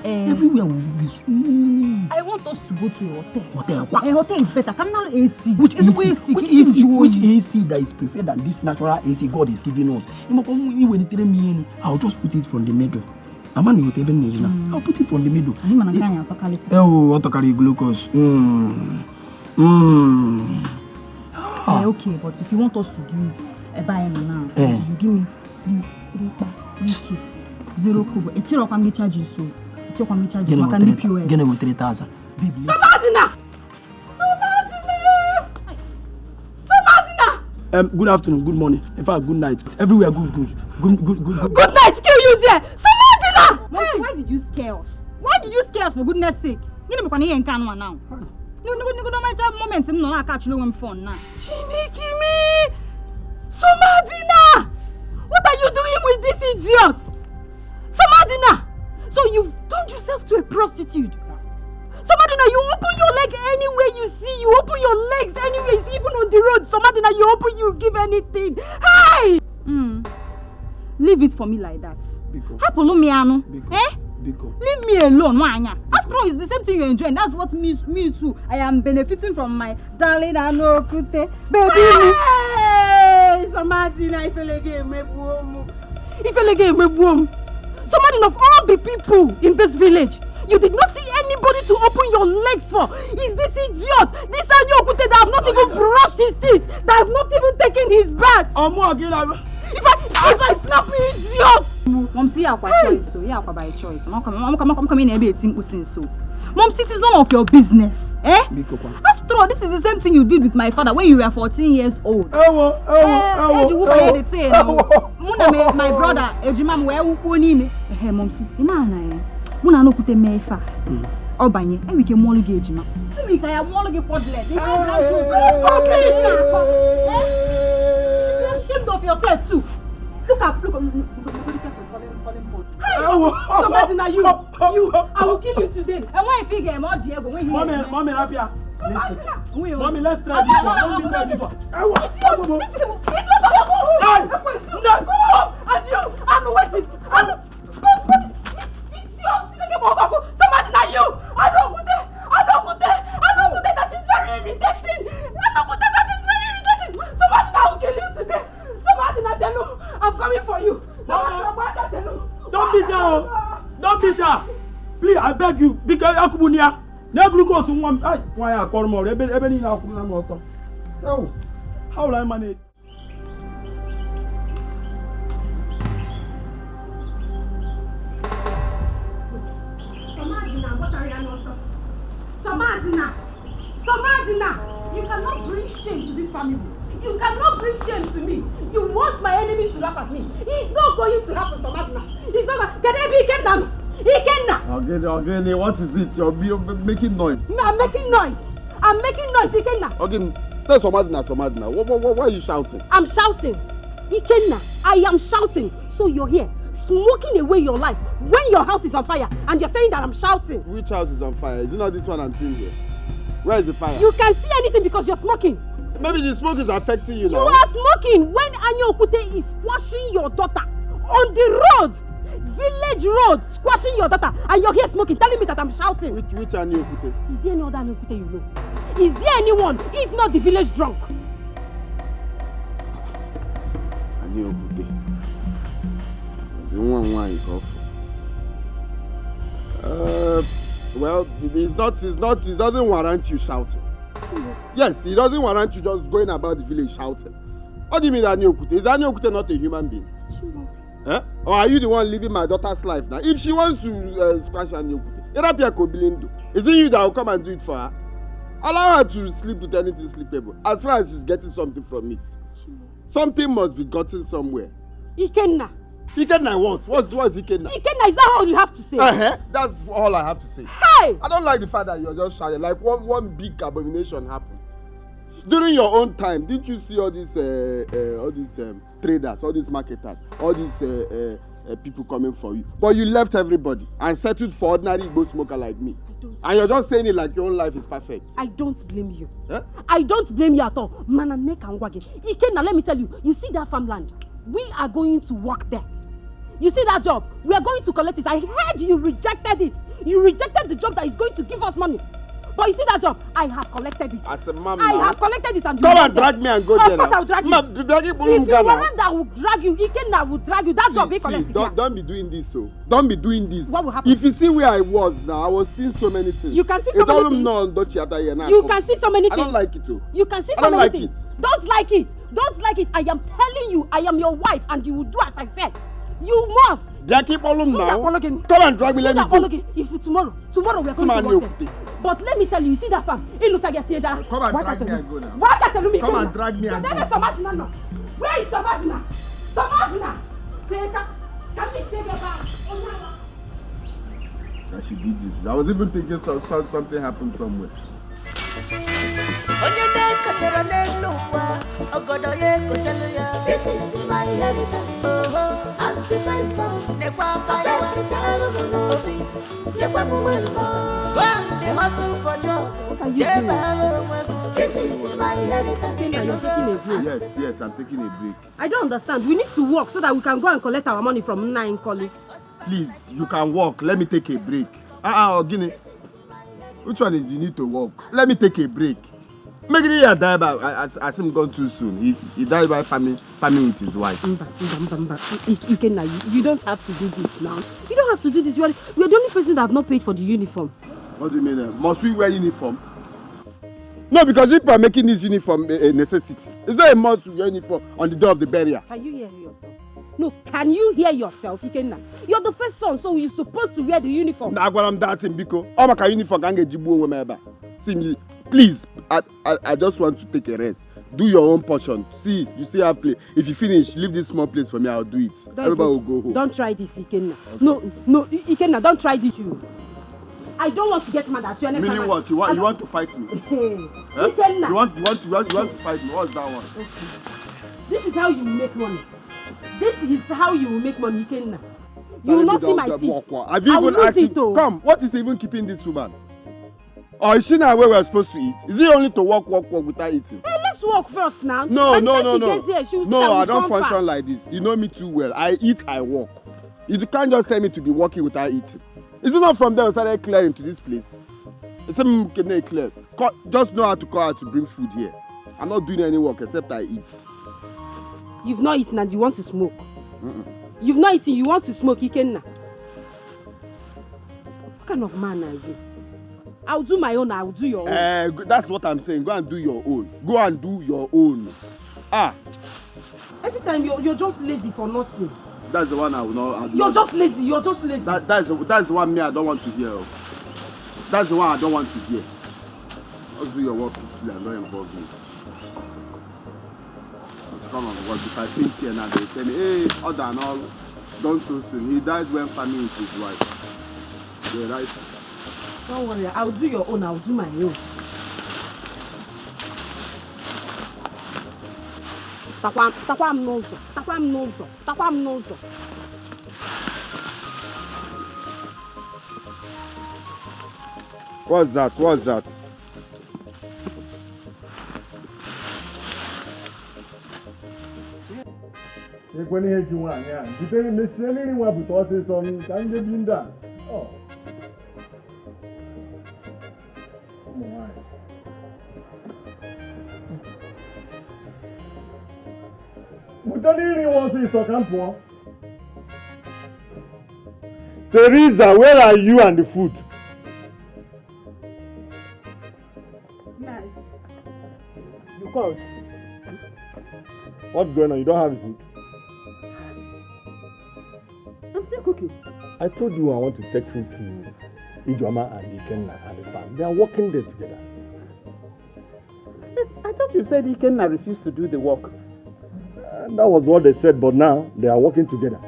Eh. Everywhere will be smooth. I want us to go to a hotel. Hotel, kwa? A hotel is better. Ka m nara A C. Which Ezigbo A C? A C, Which ka A C? Which A C that is preferred than this natural A C God is giving us? Ị makwa m, ị welitere m ihe elu, I'll just put it from the middle. Ama na hotel ebe m na-eji na. Mm. I'll put it from the middle. Anyị mana nke anyị atọkarịsị. Eh, oh, ọ tọkarị glucose. Mm. Mm. Eh, okay, but if you want us to do it, ebe anyị nọ now, Eh. you give me three, three kpa, three K, zero kobo. Etirọkwa m gị charges so. Etirọkwa m gị charges maka ndị P O S. Gịnị bụ three thousand? Baby, let's Somadina! Somadina! Somadina! Um, good afternoon, good morning. In fact, good night. Everywhere good, good. Good, good, good, good. Good night, kill you there. Somadina! Why, why did you scare us? Why did you scare us, for goodness sake? Gịnị bụkwa na ihe nke anụnwa now? Nugo nugo n'ọmarịcha moment m nọ na-akachiri onwe m phone na. Chineke me! Somadina! What are you doing with this idiot? Somadina! So you've turned yourself to a prostitute. Somadina, you open your leg anywhere you see. You open your legs anywhere you see. Even on the road, Somadina, you open, you give anything. Hey! Mm. Leave it for me like that. Biko. Hapụlụ m ya anụ. Biko. Eh? Biko. Leave me alone, nwaanyị. After all, it's the same thing you're enjoying. That's what me, me too. I am benefiting from my darling Anokute. Baby. Hey! Somadina, ifele gị emegbuo m. Ifele gị emegbuo m. Somadina, of all the people in this village, you did not see anybody to open your legs for. Is this idiot, this Anokute that have not even brushed his teeth, that have not even taken his bath? Ọmụ ọgịra. If I, if I slap you, idiot! Mom, see, you are choice, so you are by choice. I'm coming, I'm coming, I'm coming here, be a team so. Mom, see, it is none of your business, eh? Biko kwa. After all, this is the same thing you did with my father when you were fourteen years old. Ewo, ewo, Eh, ewo, eji wuba ewo, ya the thing, ewo. Mụ na my, my brother, ejima m wee wụkwuo n'ime. Ehe, Mom, see, ị ma na ya. Mụ na Anokute mee ife a. Mm. Ọ banye, enwe ike mụọlụ gị ejima. Enwe ike ya mụọlụ gị quadlet. Ị ga-aga jụ. Fuck you, ị na-akọ. Eh? You should be ashamed of yourself too. Look at, look at, look at, look at your calling, calling phone. Hey! Ewo. Somadina, you, you, I will kill you today. And when you figure, I'm all the ego, when he Mommy, mommy, hapụ ya. Let's take Mommy, let's try this one. Let me try this one. Ewo. Idiot, idiot, idiot, idiot. Hey! Go home. And you, I'm waiting. I'm Idiot! Chineke bụ ọgọgụ! Somadina, you! Anokute! Anokute! Anokute, that is very irritating! Anokute, that is very irritating! Somadina, I will kill you today! Somadina, Jelu! I'm coming for you! Somadina, Jelu! Don't beat her, oh! Don't beat her! Please, I beg you, biko, akụgbuna ya! Na-eburu gị osu nwa m. Ai, nwa ya akọrọ m ọrụ, ebe, ebe niile akwụla m ọtọ. Oh, how will I manage? Somadina, what are you not? Somadina! Somadina! You cannot bring shame to this family. You cannot bring shame to me. You want my enemies to laugh at me. It's not going to happen, Somadina. It's not going. Can I be Ikenna? Ikenna! Ogene, Ogene, what is it? You're, you're making noise. I'm making noise. I'm making noise, Ikenna. Ogene, say Somadina, Somadina. What, what, what, why are you shouting? I'm shouting. Ikenna, I am shouting. So you're here, smoking away your life when your house is on fire, and you're saying that I'm shouting. Which house is on fire? Is it not this one I'm seeing here? Where is the fire? You can see anything because you're smoking. Maybe the smoke is affecting you You now. are smoking when Annie Okwute is squashing your daughter on the road, village road, squashing your daughter, and you're here smoking, telling me that I'm shouting. Which which Annie Okwute? Is there any other Annie Okwute you know? Is there anyone, if not the village drunk? Annie Okwute. Is it one one you go for? Uh, well, it- it's not. It's not. It doesn't warrant you shouting. Yes, it doesn't warrant you just going about the village shouting. What do you mean, Annie Okwute? Is Annie Okwute not a human being? Eh? Or are you the one living my daughter's life now? If she wants to uh, squash Annie Okwute, Irapia Kobilindo, is it you that will come and do it for her? Allow her to sleep with anything sleepable, as far as she's getting something from it. Something must be gotten somewhere. Ikenna. Ikenna what? What's what's Ikenna? Ikenna, is that all you have to say? Uh-huh. That's all I have to say. Hey! I don't like the fact that you're just shouting like one one big abomination happened. During your own time, didn't you see all these uh, uh, all these um, traders, all these marketers, all these uh, uh, uh, people coming for you? But you left everybody and settled for ordinary Igbo smoker like me. I don't, And you're just saying it like your own life is perfect. I don't blame you. Eh? I don't blame you at all. Mana neka ngwagi. Ikenna, let me tell you. You see that farmland? We are going to work there. You see that job? We are going to collect it. I heard you rejected it. You rejected the job that is going to give us money. But you see that job? I have collected it. As a man, I now, have collected it and you come will and get drag it. me and go Of there course now. I will drag you. Ma, be- be- be- If you Ghana. Warrant that will drag you, Ikenna will drag you. That job See, he see, collected. don't, Yeah. Don't be doing this so. Don't be doing this. What will happen? If you see where I was now, I was seeing so many things. You can see so many things. Don't know, don't you, that year now. You can see so many I things. Don't like it too. You can see I so don't many like things. It. Don't like it. Don't like it. I am telling you, I am your wife, and you will do as I said. You must. They keep all them now. Apology. Come and drag me. Let me go. Apology. If tomorrow, tomorrow we're going Come to and work kneel. There. But let me tell you, you see that farm? It looks like a teenager. Come and drag me and go now. What can you Come and drag me and go. Where is Savannah? Where is Savannah? Take her. Can we take her back? Oh, no. That she did this. I was even thinking so, so, something happened somewhere. Onye na-ekotara n'elu ụwa, ọgọdọ ya ekotelu ya. This is my inheritance. Oho, as the first son, nekwa aka ya. Abeg, chalụ m n'ozi, nyekwa m well ball. Go and dey hustle for job, jee baara onwe gị. This is my inheritance. Ikenna, you're taking a break. Yes, yes, I'm taking a break. I don't understand. We need to work so that we can go and collect our money from Nna Nkoli. Please, you can work. Let me take a break. Ah, uh-uh, Ogini. Which one is you need to work? Let me take a break. Make it here die by as, as him gone too soon. He he died by farming farming with his wife. Mba, mba, mba, mba. I- I- Ikenna, you, you don't have to do this now. You don't have to do this. You are, you are the only person that have not paid for the uniform. What do you mean? Uh, must we wear uniform? No, because people are making this uniform a, a necessity. Is there a must to wear uniform on the day of the burial? Can you hear yourself? No, can you hear yourself, Ikenna? You're the first son, so you're supposed to wear the uniform. Na agwara m that thing, biko. Ọ maka uniform ka m ga-eji gbuo onwe m ebe a. See me, please. I, I, I just want to take a rest. Do your own portion. See, you still have play. If you finish, leave this small place for me. I'll do it. Don't Everybody will even- go home. Don't try this, Ikenna. No, no, I- Ikenna, don't try this. You. I don't want to get mad at you. Understand? Meaning what? You want you want to fight me? Eh? Ikenna. You want you want you want you want to fight me? What's that one? This is how you make money. This is how you will make money, Ikenna. You Tell will me not see don't my get teeth. Work, work. Have you I even will lose asked him? It, oh. Come, what is even keeping this woman? Or is she now where we're supposed to eat? Is it only to work, work, work without eating? Hey, let's work first now. No, And no, when no, she no. Gets here, she will sit No, down I with don't comfort. Function like this. You know me too well. I eat, I work. You can't just tell me to be working without eating. Is it not from there we started clearing to this place? It's a clear. Co- Just know how to call her to bring food here. I'm not doing any work except I eat. You've not eaten and you want to smoke. You've not eaten, you want to smoke, Ikenna. What kind of man are you? I'll do my own, I'll do your own. Eh, go- that's what I'm saying. Go and do your own. Go and do your own. Ah, Every time you're, you're just lazy for nothing. That's the one I will not. I will You're not- just lazy, you're just lazy. That that's the, that's the one me I don't want to hear. Oh. That's the one I don't want to hear. Just do your work peacefully and don't involve me. Come on, what if I paint here now? They tell me, hey, other and all, don't so soon. He died when farming with his wife. They right. Don't worry, I'll do your own, I'll do my own. Takwa, takwa m n'ụzọ, takwa m n'ụzọ, takwa m n'ụzọ. What's that? What's that? Ekwena ihe ji nwaanyị a jide mechie mmiri nwa bute ọsịsọ m ka m jebi ndị a. Ọ. Ụmụ nwaanyị. Bute mmiri nwa ọsịsọ ka m pụọ. Teresa, where are you and the food? Nai, you called. What's going on? You don't have the food? I'm still cooking. I told you I want to take food to Ijeoma and Ikenna at the farm. They are working there together. But I thought you said Ikenna refused to do the work. And that was what they said, but now they are working together.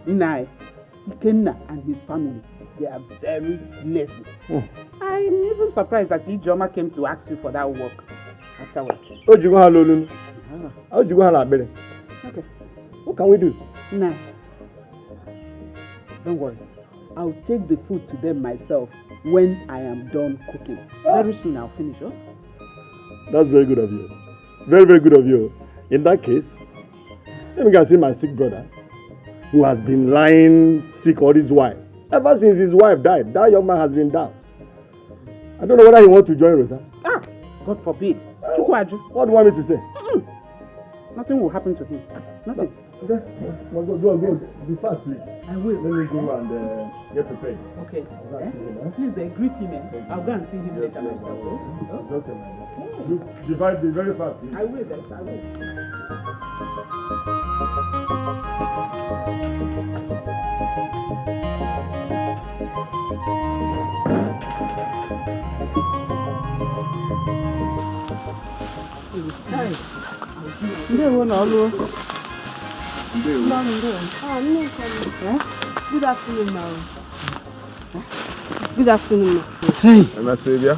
Nai, Ikenna and his family, they are very lazy. I'm even surprised that Ijeoma came to ask you for that work afterwards. O jigo ha lolu. O jigo ha na akpịrị. Okay. What can we do? Nai, don't worry. I'll take the food to them myself when I am done cooking. Very soon I'll finish, oh? That's very good of you. Very, very good of you. In that case, let me go and see my sick brother who has been lying sick all his while. Ever since his wife died, that young man has been down. I don't know whether he wants to join Rosa. Ah, God forbid. Chukwaju, What do you want me to say? Nothing will happen to him. Nothing. Okay, go, go, go. Be fast, please. I will. Let me go and uh, get prepared. Okay. That's it, eh? Please uh, greet him. Eh? I'll go and see him later myself. Oh? It's okay, my boy. You divide the very fast, please. I will, yes, I will. Ndewo na ọlụ. Ah, no, come. Eh? Good afternoon, ma. Good afternoon, ma. And I say, yeah.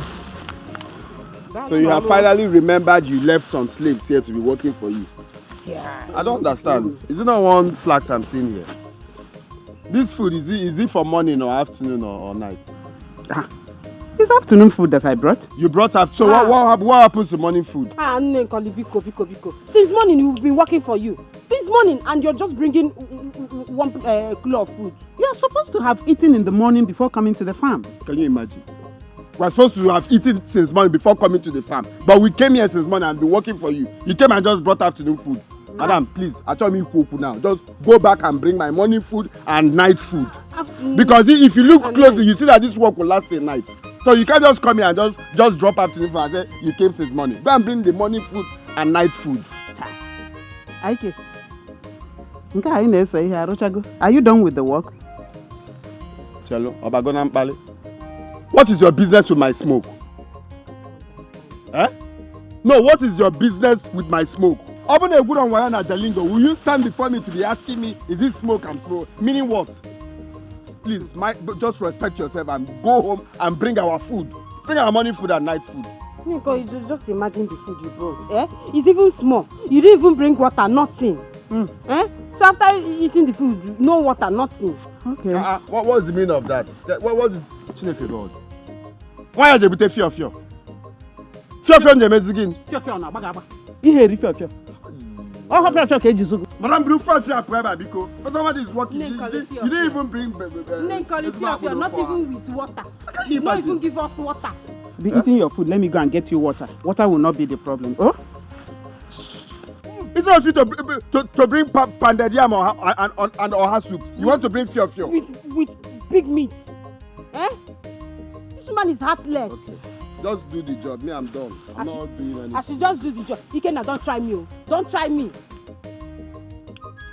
So you have finally remembered you left some slaves here to be working for you. Yeah. I don't understand. Is it not one flax I'm seeing here? This food, is it is it for morning or afternoon or, or night? It's afternoon food that I brought. You brought after. So what, what hap- what happens to morning food? Ah, Nnenkoli, biko, biko, biko. Since morning we've been working for you. Since morning, and you're just bringing w- w- w- one uh, kilo of food. You're supposed to have eaten in the morning before coming to the farm. Can you imagine? We're supposed to have eaten since morning before coming to the farm, but we came here since morning and been working for you. You came and just brought afternoon food. Madam, please, I tell me now. Just go back and bring my morning food and night food. Afternoon. Because if you look And closely, night. You see that this work will last a night. So you can't just come here and just just drop afternoon food and say you came since morning. Go and bring the morning food and night food. Aike. Nke anyị na-ese ihe arụchago. Are you done with the work? Chelo, Obagona Mkpali. What is your business with my smoke? Eh? No, what is your business with my smoke? Ọ bụ na egwuro nwa ya na Jalingo, will you stand before me to be asking me, is it smoke I'm smoke? Meaning what? Please, my, just respect yourself and go home and bring our food. Bring our morning food and night food. Niko, you ju- just imagine the food you brought. Eh? It's even small. You didn't even bring water, nothing. Eh? So after e- eating the food, no water, nothing. Okay. Uh, what, what's the meaning of that? That- What, what is Chineke God? Why are you fiofio? Fiofio nje mezigin. Fiofio na-agba gị agba. Ihe eri fiofio. Ọ hụ fiofio ka eji zụgụ. Madam, bring fiofio up wherever biko. But somebody is working. You, Nnenkoli you, you fiofio. Didn't even bring. Uh, uh, Nnenkoli, ezigbo fiofio, akpụrụ not ofe ahụ. Even with water. Can you You not even imagine? Give us water. Be eating your food. Let me go and get you water. Water will not be the problem. Oh? It's not fit to, br- br- to, to bring pa- pounded yam or, ha- and, and, and or her soup. You want to bring fiofio? With with big meat. Eh? This woman is heartless. Okay. Just do the job. Me, I'm done. I'm I not should- doing anything. I should just do the job. Ikenna, don't try me. Oh. Don't try me.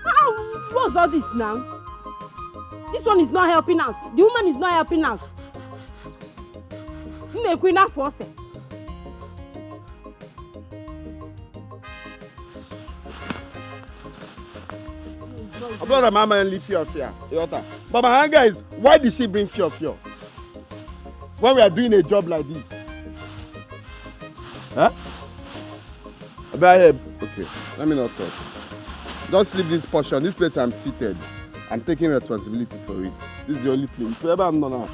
Ah, what's all this now? This one is not helping out. The woman is not helping out. Nne Queen Afose. I brought a mama and leave fiofio. You understand? But my anger is, why did she bring fiofio? When we are doing a job like this. Huh? Babe, okay, let me not talk. Just leave this portion. This place I'm seated. I'm taking responsibility for it. This is the only place. If ever I'm not now,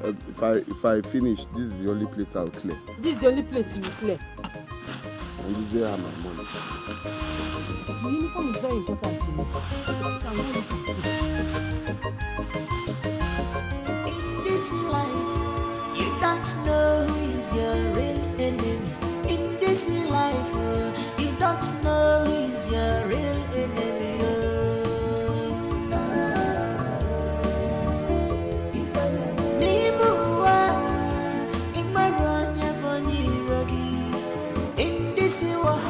uh, if I if I finish, this is the only place I'll clear. This is the only place you will clear. And you say I'm a money. The uniform is very important to me. In this life, you don't know who is your real enemy. In this life, oh, you don't know who is your real enemy. Oh. N'ime ụwa, ị mara onye bụ onye iro gị. In this world,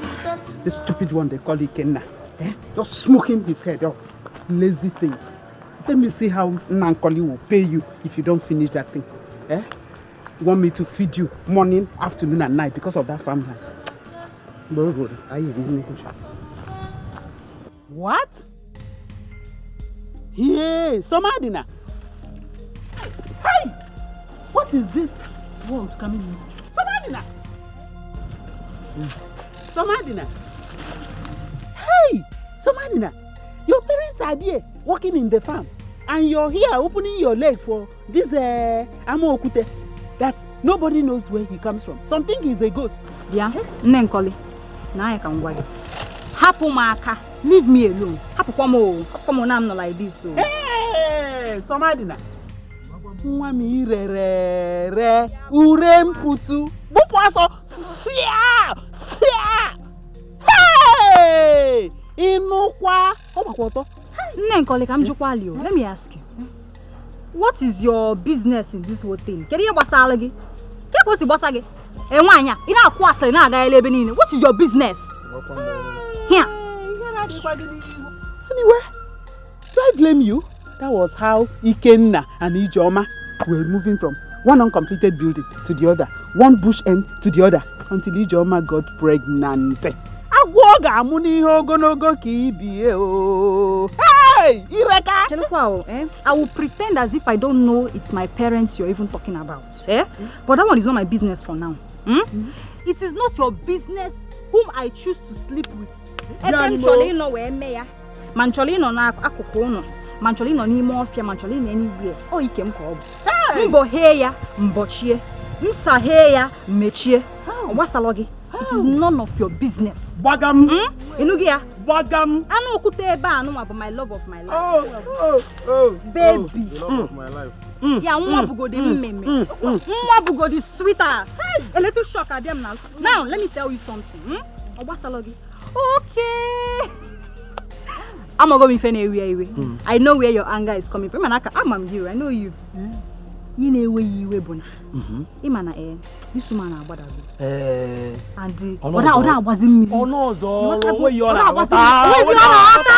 you don't This stupid one they call Ikenna. Eh? Just smoking his head up. Lazy thing. Let me see how Nankoli will pay you if you don't finish that thing. Eh? You want me to feed you morning, afternoon, and night because of that farmland? Bro, good. Are you in? What? Hey, Somadina. Hey! What is this world coming into? Somadina! Somadina! Hey! Somadina! Your parents are there working in the farm, and you're here opening your leg for this uh, Amaokute that nobody knows where he comes from. Something is a ghost. Bịa, Nne Nkoli, na anyị ka m gwa gị. Hapụ m aka, leave me alone. Hapụkwa m o, hapụkwa m na m nọ like this o. Hey, Somadina! Nwa m irerere ure mputu gbụpụ ọsọ fia fia. Hey! Ịnụkwa ọ gbakwa ọtọ. Nne Nkoli, ka m jụkwalị o, let me ask you. What is your business in this whole thing? Kedu ihe gbasara gị? Ke ka o si gbasa gị? Ee, nwaanyị a, ị na-akwụ asịrị na-agagharị ebe niile. What is your business? Here. Anyway, do I blame you? That was how Ikenna and Ijeoma were moving from one uncompleted building to the other, one bush end to the other, until Ijeoma got pregnant. Agwọ ọ ga-amụ n'ihe ogologo ka ibie o. Hey, Ireka! Chelekwa o, eh? I will pretend as if I don't know it's my parents you're even talking about. Eh? But that one is not my business for now. Hmm? It is not your business whom I choose to sleep with. Ebe m chọrọ ịnọ wee mee ya. Ma m chọrọ ịnọ n'akụkụ ụnọ, ma m chọrọ ịnọ n'ime ọfịa, ma m chọrọ ịnọ anywhere. Ọ ike m ka ọ bụ. M bohee ya, m bọchie. M saghee ya, m mechie. Ọ gbasara gị. It is none of your business. Gbagam. Ị nụghị ya? Gbagam. Anụ okwute ebe a nụnwa bụ my love of my life. Oh, oh, oh. Baby. The love of my life. Ya nwa bugodi mmemme. Nwa bugodi sweetheart. A little shock abịa m na. Now, let me tell you something. Hmm? Ọ gbasara gị. Okay. Amago m ife na-ewe ya iwe. I know where your anger is coming from. Mana aka, ama m you, I know you. Ị na-ewe ya iwe bụ na. Ị ma na eh, this woman na-agbadago. Eh, And Ọnụ ọ da- ọ ọzọ. da-agbazi mmiri. Ọnụ ọzọ Ịghọtago? ọrụ onwe ya ọ Ọ da-agbazi na-aghọta. mmiri. Onwe ya ọ na-aghọta.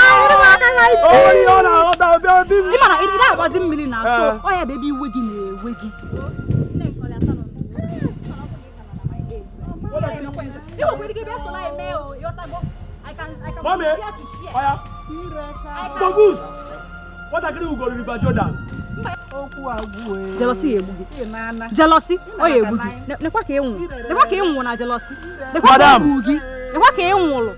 Onwe ya ọ na-aghọta. Bịa, bịa. Ị ma na ị da-agbazi mmiri na so Eh. ọ ya bụ ebe iwe gị na-ewe gị. Ị nwekwara ike bịa soro anyị mee o, ịghọtago? I can, I can Mami, volunteer to share. Ọya. I can Bogus. Nwatakịrị ugoro River Jordan. Jealousy ya egbu gị. Jealousy, ọ ya egbu gị. Ne- Nekwa ka ị nwụ. Nekwa ka ị nwụ na jealousy. Nekwa ka Madam. Ọ gbu gị. Nekwa ka ị nwụrụ.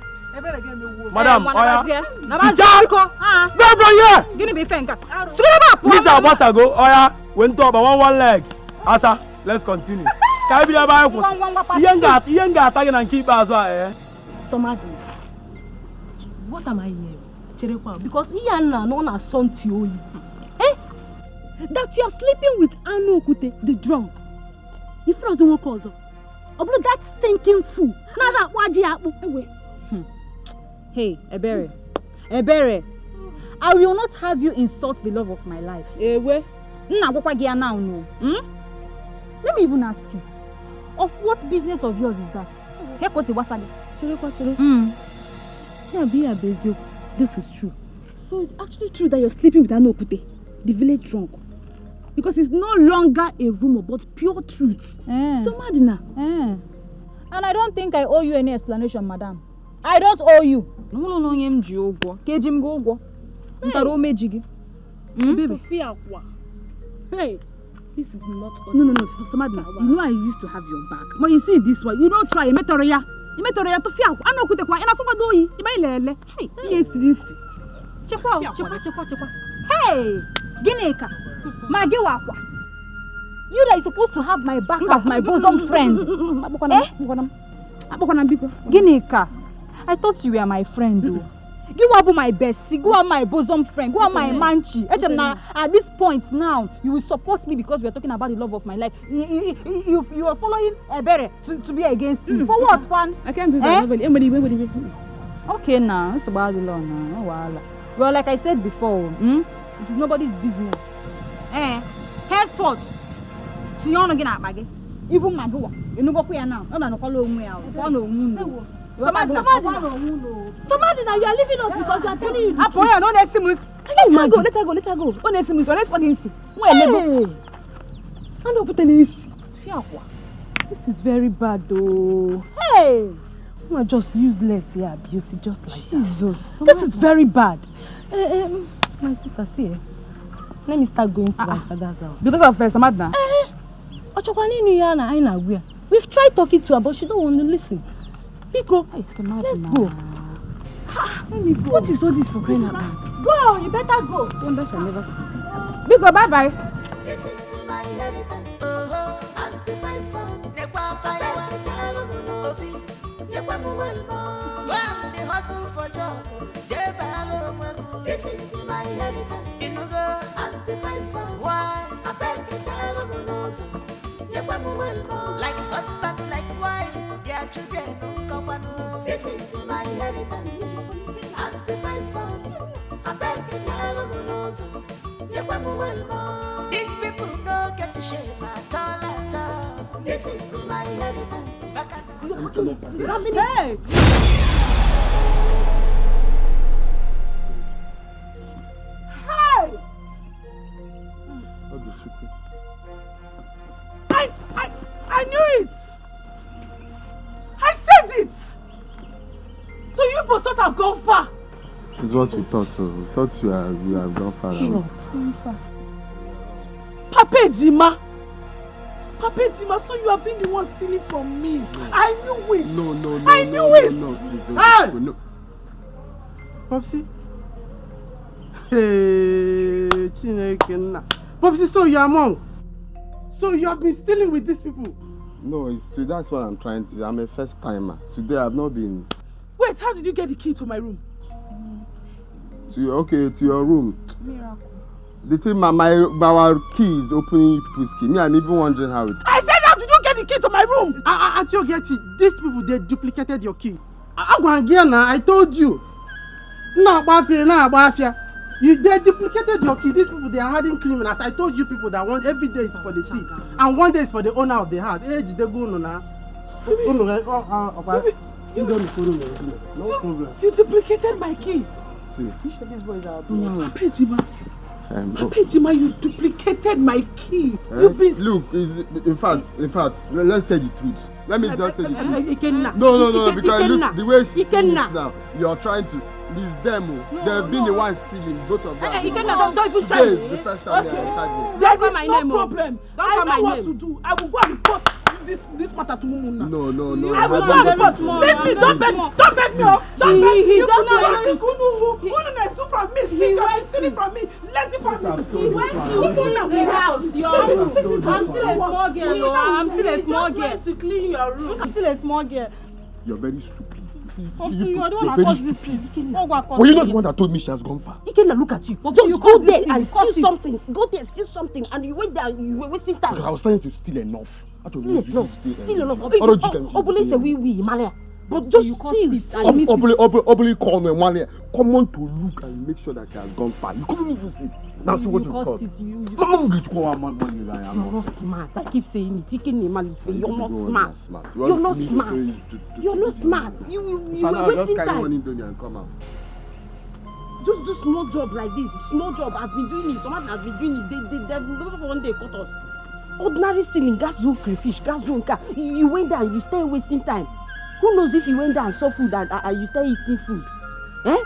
Madam, Eh, nwa Ọya. nabazie. Nabazie biko. Ah, Go from here. Gịnị bụ ife nke a? Sụgoro ebe a pụọ. Lisa agbasago. Ọya. Wee ntọ ọba one one leg. Asa. Let's continue. Ka anyị bido ebe anyị Ngwa, ngwa, ngwa, kwụsị. Ihe m ga-ata, ihe m ga-ata gị na nke ikpeazụ a, eh? Somebody, what am I hearing? Cherekwa, because ihe a na-anụ ọ na-asọ ntị oyi. Eh? That you are sleeping with Anu Okute, the drunk. Ifrozi nwoke ọzọ. Ọ bụrụ that stinking fool. Na-ada akpụ ajị ya akpụ. Ewe. Hey, Ebere. Ebere. I will not have you insult the love of my life. Ewe. M na-agwakwa gị ya now, no. Hmm? Let me even ask you. Of what business of yours is that? Ke ka o si gbasa gị? Cherekwa, chere. Mm. Yeah, be ya, be eziokwu. This is true. So it's actually true that you're sleeping with Anu Okute, the village drunk. Because it's no longer a rumor, but pure truth. Eh. Somebody na. Eh. And I don't think I owe you any explanation, madam. I don't owe you. N'ụlọ na onye m ji ụgwọ, ka eji m gị ụgwọ. Ntara o meji gị. Baby. Hey, this is not. No, no, no, so, Somebody na. You know I used to have your back. But you see this one, you don't try, you make ya. I metoro ya tụfịa akwa. A na-okwutekwa, ị na-asọkwado oyi. Ị ma ile ele. Hey, ihe esiri nsi. Chekwa, chekwa, chekwa, chekwa. Hey, Gịnịka, ma gị wakwa. You that is supposed to have my back as my bosom friend. Eh? Akpọkwana m biko. Gịnịka, I thought you were my friend o. Gị wa bụ my bestie, gị wa my bosom friend, gị wa my manchi. Eche m na at this point now, you will support me because we are talking about the love of my life. You, you, you, you are following Ebere to, to be against me. For what, kwan? I can't do that. Eh? Nobody, anybody, anybody. Okay now, nsogbu adịla na wahala. Well, like I said before, hmm? It is nobody's business. Eh, henceforth, tinye ọnụ gị n'akpa gị. Even ma gị wa, ịnụgokwa ya now. Ọ na-anọkwala onwe ya, ọ na onwe unu. Somebody, somebody, somebody now you are leaving us because you are telling you. Hapụ onye ọ na-esi m. Let her go, let her go, let her go. Ọ na-esi m, ọ na-esi m. Nwa elego. Hey. A na-okwute n'isi. Fiakwa. This is very bad though. Hey! You are just useless here, beauty, just like Jesus. That. This is very bad. Eh, eh, mm, my sister, see, eh, let me start going to my father's house. Because of uh, Samadna? Eh, Ochokwaninu ya na anyị na-agwa ya. We've tried talking to her, but she don't want to listen. Biko, let's go. Let me go. What is all this for crying out loud? Go, you better go. Wonder shall never cease. Biko, bye bye. This is my inheritance. Oh, as the first son, nekwa pa ya. Nyekwa m nwa Igbo. Go and dey hustle for job. Jee baala onwe gị. This is my inheritance. Inugo. As the first son. Why? Abeg, chalụ m n'ụzọ. Nyekwa m nwa Igbo. Like husband, like wife, their children nkọkwanụ. This is my inheritance. As the first son, abeg, chalụ m n'ụzọ. Nyekwa m nwa Igbo. These people no get shame at all, at all. This is my inheritance. Vacant. Hey! Hey! I, I, I knew it! I said it! So you people thought I've gone far? It's what we thought. Oh. We thought you, are, you have gone far. Sure. Papa Ejima! Papa Ejima, so you have been the one stealing from me. No. I knew it. No, no, no, I knew no, it. No, no, please, don't. Hey! No. Popsy? Hey, Chineke nna. Popsy, so you are among? So you have been stealing with these people? No, it's true. That's what I'm trying to say. I'm a first timer. Today I've not been. Wait, how did you get the key to my room? To your, okay, to your room. Miracle. The thing, my, my our key is opening people's key. Me, I'm even wondering how it. I said, how did you get the key to my room? I, I, I tell you, get it. These people, they duplicated your key. Agwa gị na, I told you. Na-agba afịa, na-agba afịa. You, they duplicated your key. These people, they are hardened criminals. I told you people that one every day is for the thief, and one day is for the owner of the house. Eh, jidego unu na. Unu ga, oh, ah, ọkwa. Indomie ka unu na-ebu. No problem. You duplicated my key. See. You sure this boy is our brother? Papa Ejima. Um, oh. Papa Ejima, you duplicated my key. Eh? You be. Look, is, in fact, in fact, le-, let's say the truth. Let me just say the truth. Ikenna. No, no, no, because look, the way she sees it now, you're trying to. It's them. Oh. They've been the ones stealing, both of them. Eh, Ikenna, don't, don't even try. Today is the first time they are charging. Don't call my name. No problem. Don't call my name. I know what to do. I will go and report this, this matter to Umunna. No, no, no. I will go and report. Leave me. Don't beg, don't beg me. Don't beg me. He just wants to. Unu na-ezu from me. He went to. Stealing from me. Let it for me. He went to clean the house, your room. I'm still a small girl, oh. I'm still a small girl. He just went to clean your room. I'm still a small girl. You're very stupid. Popsy, you are the one that caused this thing. Were you not the one that told me she has gone far? Ikenna, look at you. Just go there and steal something. Go there, steal something, and you went there and you were wasting time. Look, I was trying to steal enough. Steal enough. Steal enough. Obule say we, we, Malia. But just steal. Obule, Obule, Obule call me, Malia. Come on to look and make sure that she has gone far. You couldn't even see. Now see what you caused. Mama, you go one man, man, you are not smart. I keep saying it. Ikenna, you're not smart. You're not smart. You're not smart. You, you, you were wasting time. Just carry one Indomie and come out. Just do small job like this. Small job. I've been doing it. Someone has been doing it. They, they, they never one day caught us. Ordinary stealing, gas zone crayfish, gas zone car. You, you went there and you stay wasting time. Who knows if you went there and saw food and, and, and you stay eating food? Eh?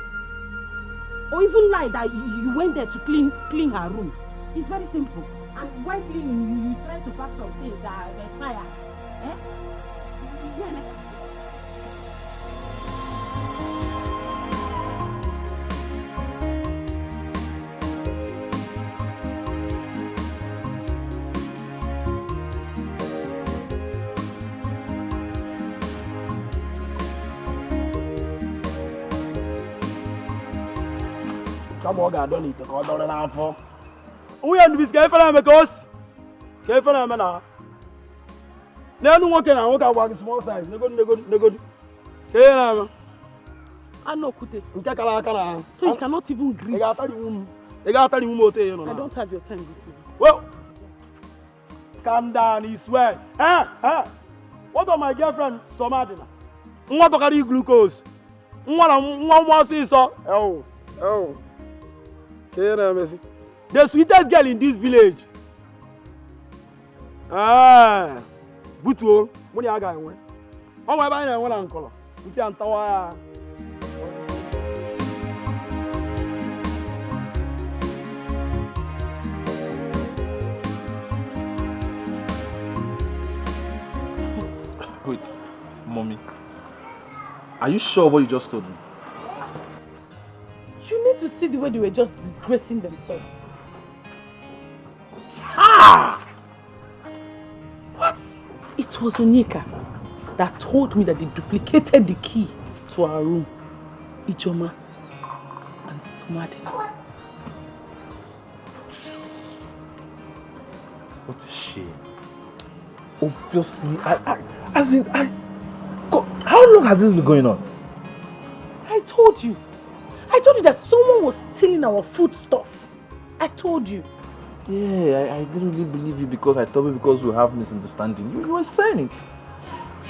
Or even lie that you, you went there to clean, clean her room. It's very simple. And while cleaning, you, you try to pack some things that are expired. Eh? Yeah, like, Ama ọ ga-adọ n'ite ka ọ dọrọ n'afọ. Nwunye Ndubisi, ka ife na-eme ka o si. Ka ife na-eme na. N'elu nwoke na nwoke agwa gị small size. Negodi, negodi, negodi. Ka ihe na-eme. Anaokwute. Nke kara aka na. So you cannot even greet. Ị ga-atari nwu m. Ị ga-atari nwu m otu ihe nọ na. I don't have your time this morning. Well, calm down, I swear. Eh, eh. What of my girlfriend, Somadina? Nwa tọkara glucose. Nwa na nwa ụmụ ọsịsọ. Ewu, ewu. Ka ihe na-emezi. The sweetest girl in this village. Ah, butuo, mụ na ya ga-enwe. Ọ nwa ebe anyị na-enwe na nkọrọ. Ntị a ntawa ya. Wait, mommy. Are you sure what you just told me? You need to see the way they were just disgracing themselves. Ah! What? It was Onyeka that told me that they duplicated the key to our room. Ijoma and Smadi. What a shame. Obviously, I, I, as in, I, God, how long has this been going on? I told you. I told you that someone was stealing our food stuff. I told you. Yeah, I, I didn't really believe you because I thought maybe because we have misunderstanding. You, you were saying it.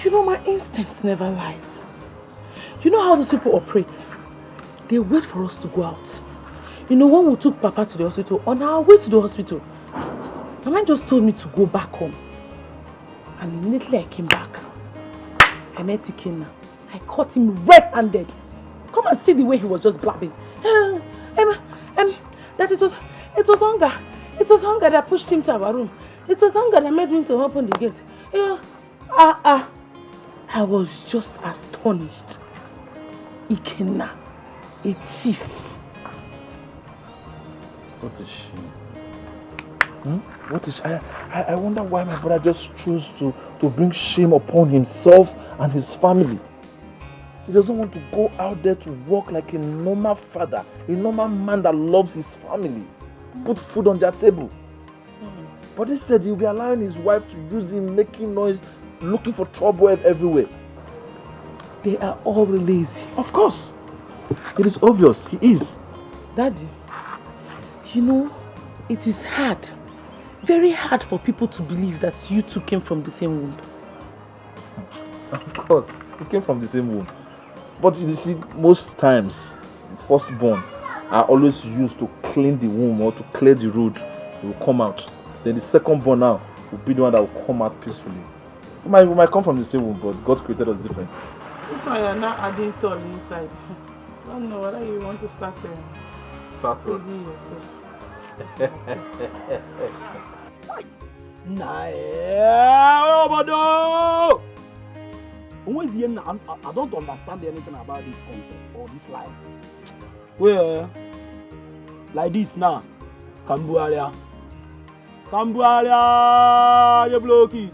You know, my instinct never lies. You know how those people operate? They wait for us to go out. You know, when we took Papa to the hospital, on our way to the hospital, my man just told me to go back home. And immediately I came back, I met Ikenna. I caught him red-handed. Come and see the way he was just blabbing. Um, um, um, that it was, it was hunger. It was hunger that pushed him to our room. It was hunger that made him to open the gate. You know, ah, ah. I was just astonished. Ikenna, a thief. What a shame. Hmm? What is, I, I, I wonder why my brother just chose to, to bring shame upon himself and his family. He doesn't want to go out there to work like a normal father, a normal man that loves his family, put food on their table. But instead, he'll be allowing his wife to use him, making noise, looking for trouble ev- everywhere. They are all lazy. Of course. It is obvious. He is. Daddy, you know, it is hard, very hard for people to believe that you two came from the same womb. Of course, we came from the same womb. But you see, most times, firstborn are always used to clean the womb or to clear the road. They will come out. Then the second born now will be the one that will come out peacefully. We might, we might come from the same womb, but God created us different. This one you're not adding toll inside. I don't know whether you want to start, uh, Start what? Praising yourself. Na, eh, obodo. Onwezi ihe na, I, I don't understand anything about this country or this life. Well, like this now, Kambuaria. Kambuaria, you blow it.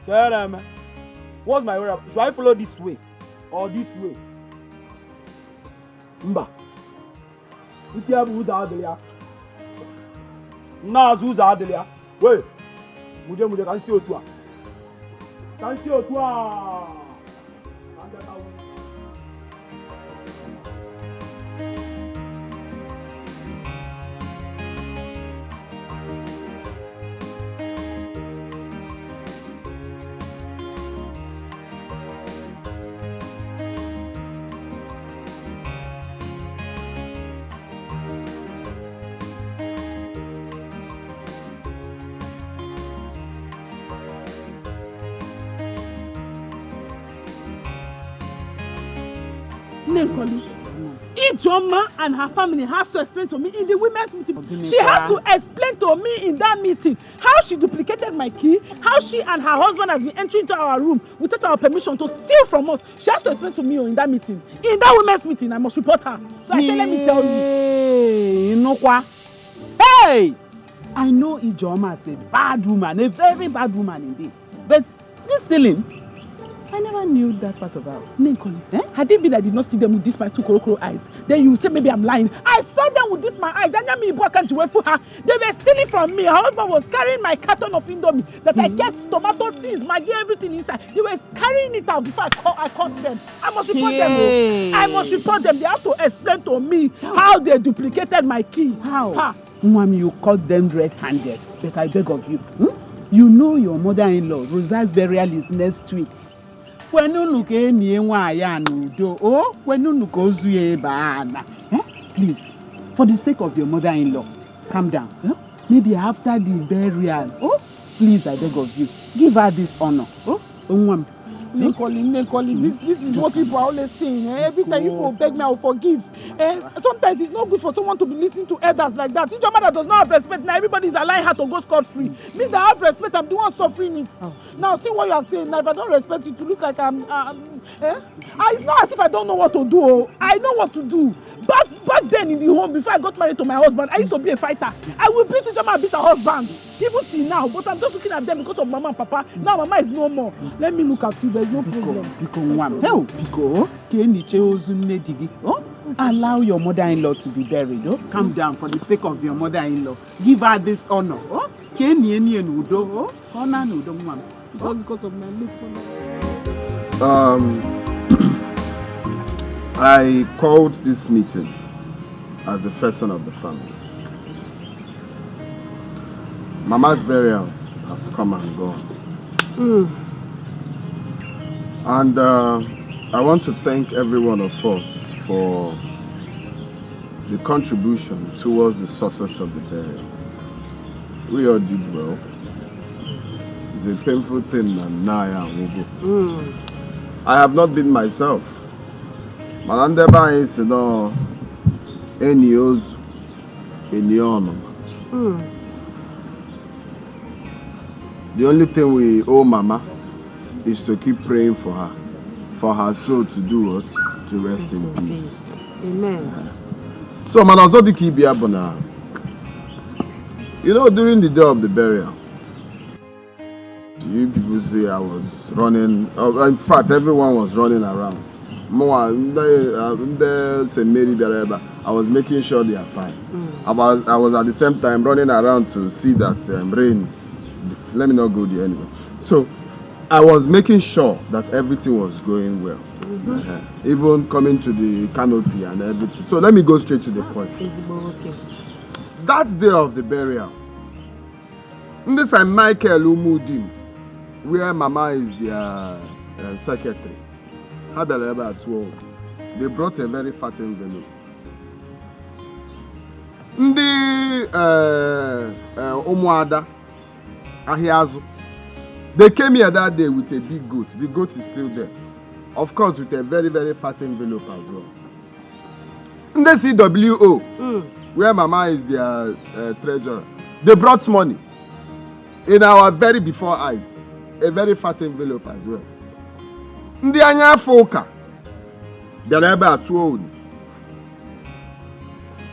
Tell them, what's my way up? Should I follow this way or this way? Mba. Nke a bụ ụzọ adịrị ya. N'azụ ụzọ adịrị ya. Wee, muje, muje, ka m si otu a. Ka m si otu a. Ka m bịa ka wee. Nne Nkoli, Ijeoma and her family has to explain to me in the women's meeting. She has to explain to me in that meeting how she duplicated my key, how she and her husband has been entering into our room without our permission to steal from us. She has to explain to me, oh, in that meeting. In that women's meeting, I must report her. So I say, let me tell you. Hey, Inukwa. Hey! I know Ijeoma as a bad woman, a very bad woman indeed. But this stealing, I never knew that part of her. Ninkoli, eh? Had it been I did not see them with this my two korokoro eyes, then you say maybe I'm lying. I saw them with this my eyes. Anya mi ibu akanji we fu ha. They were stealing from me. Her husband was carrying my carton of Indomie that I kept tomato, things, Maggi, everything inside. They were carrying it out before I, caught, I caught them. I must report them. Oh. I must report them. They have to explain to me how they duplicated my key. How? Ha. Mom, you caught them red-handed. But I beg of you. Hmm? You know your mother-in-law, Rosa's burial is next week. Kwenunu ka enyi nwaanyị a n'udo. Oh, kwenunu ka ozu ya ebe a na. Eh? Please, for the sake of your mother-in-law, calm down. Eh? Maybe after the burial. Oh, please, I beg of you, give her this honor. Oh, nwa m. Ninkoli, Ninkoli, this, this is what people are always saying. Eh? Every time people beg me, I will forgive. Eh? Sometimes it's not good for someone to be listening to elders like that. If your mother does not have respect, now everybody is allowing her to go scot-free. Me that have respect, I'm the one suffering it. Now, see what you are saying. Now, if I don't respect you to look like I'm, um, eh? Ah, it's not as if I don't know what to do. Oh. I know what to do. Back, back then in the home, before I got married to my husband, I used to be a fighter. I will beat Ijoma and beat her husband. Even till now, but I'm just looking at them because of mama and papa. Now mama is no more. Let me look at you, there's no problem. Biko, nwa m. Hell, biko, ka enyiche ozu nne di gị. Oh? Allow your mother-in-law to be buried. Oh? Calm down for the sake of your mother-in-law. Give her this honor. Oh? Ka enyi enyi n'udo. Oh? Ka ọ na n'udo, nwa m. Just because of my look for now. Um, I called this meeting as the person of the family. Mama's burial has come and gone. And uh, I want to thank every one of us for the contribution towards the success of the burial. We all did well. It's a painful thing na nna anyị anwụgo. I have not been myself. Mana ndị be anyị si nọ enyi ozu, enyi ọnụma. The only thing we owe Mama is to keep praying for her, for her soul to do what? To rest in peace. Amen. So, mana ọzọ dị ka ibe ya bụ na, you know, during the day of the burial, you people say I was running. Uh, in fact, everyone was running around. Mụnwa, ndị, uh, ndị Saint Mary bịara ebe a, I was making sure they are fine. I was, I was at the same time running around to see that um, rain. Let me not go there anyway. So, I was making sure that everything was going well. Uh-huh. Even coming to the canopy and everything. So, let me go straight to the point. Ezigbo nwoke. That day of the burial, ndị Saint Michael Umudim, where Mama is their uh, secretary, ha bịara ebe a twelve. They brought a very fat envelope. Ndị uh, uh, Ụmụada, Ahịa Azụ, they came here that day with a big goat. The goat is still there. Of course, with a very, very fat envelope as well. Ndị C W O, where Mama is their uh, treasurer, they brought money in our very before eyes, a very fat envelope as well. Ndị anya afọ ụka bịara ebe a tụọ unu.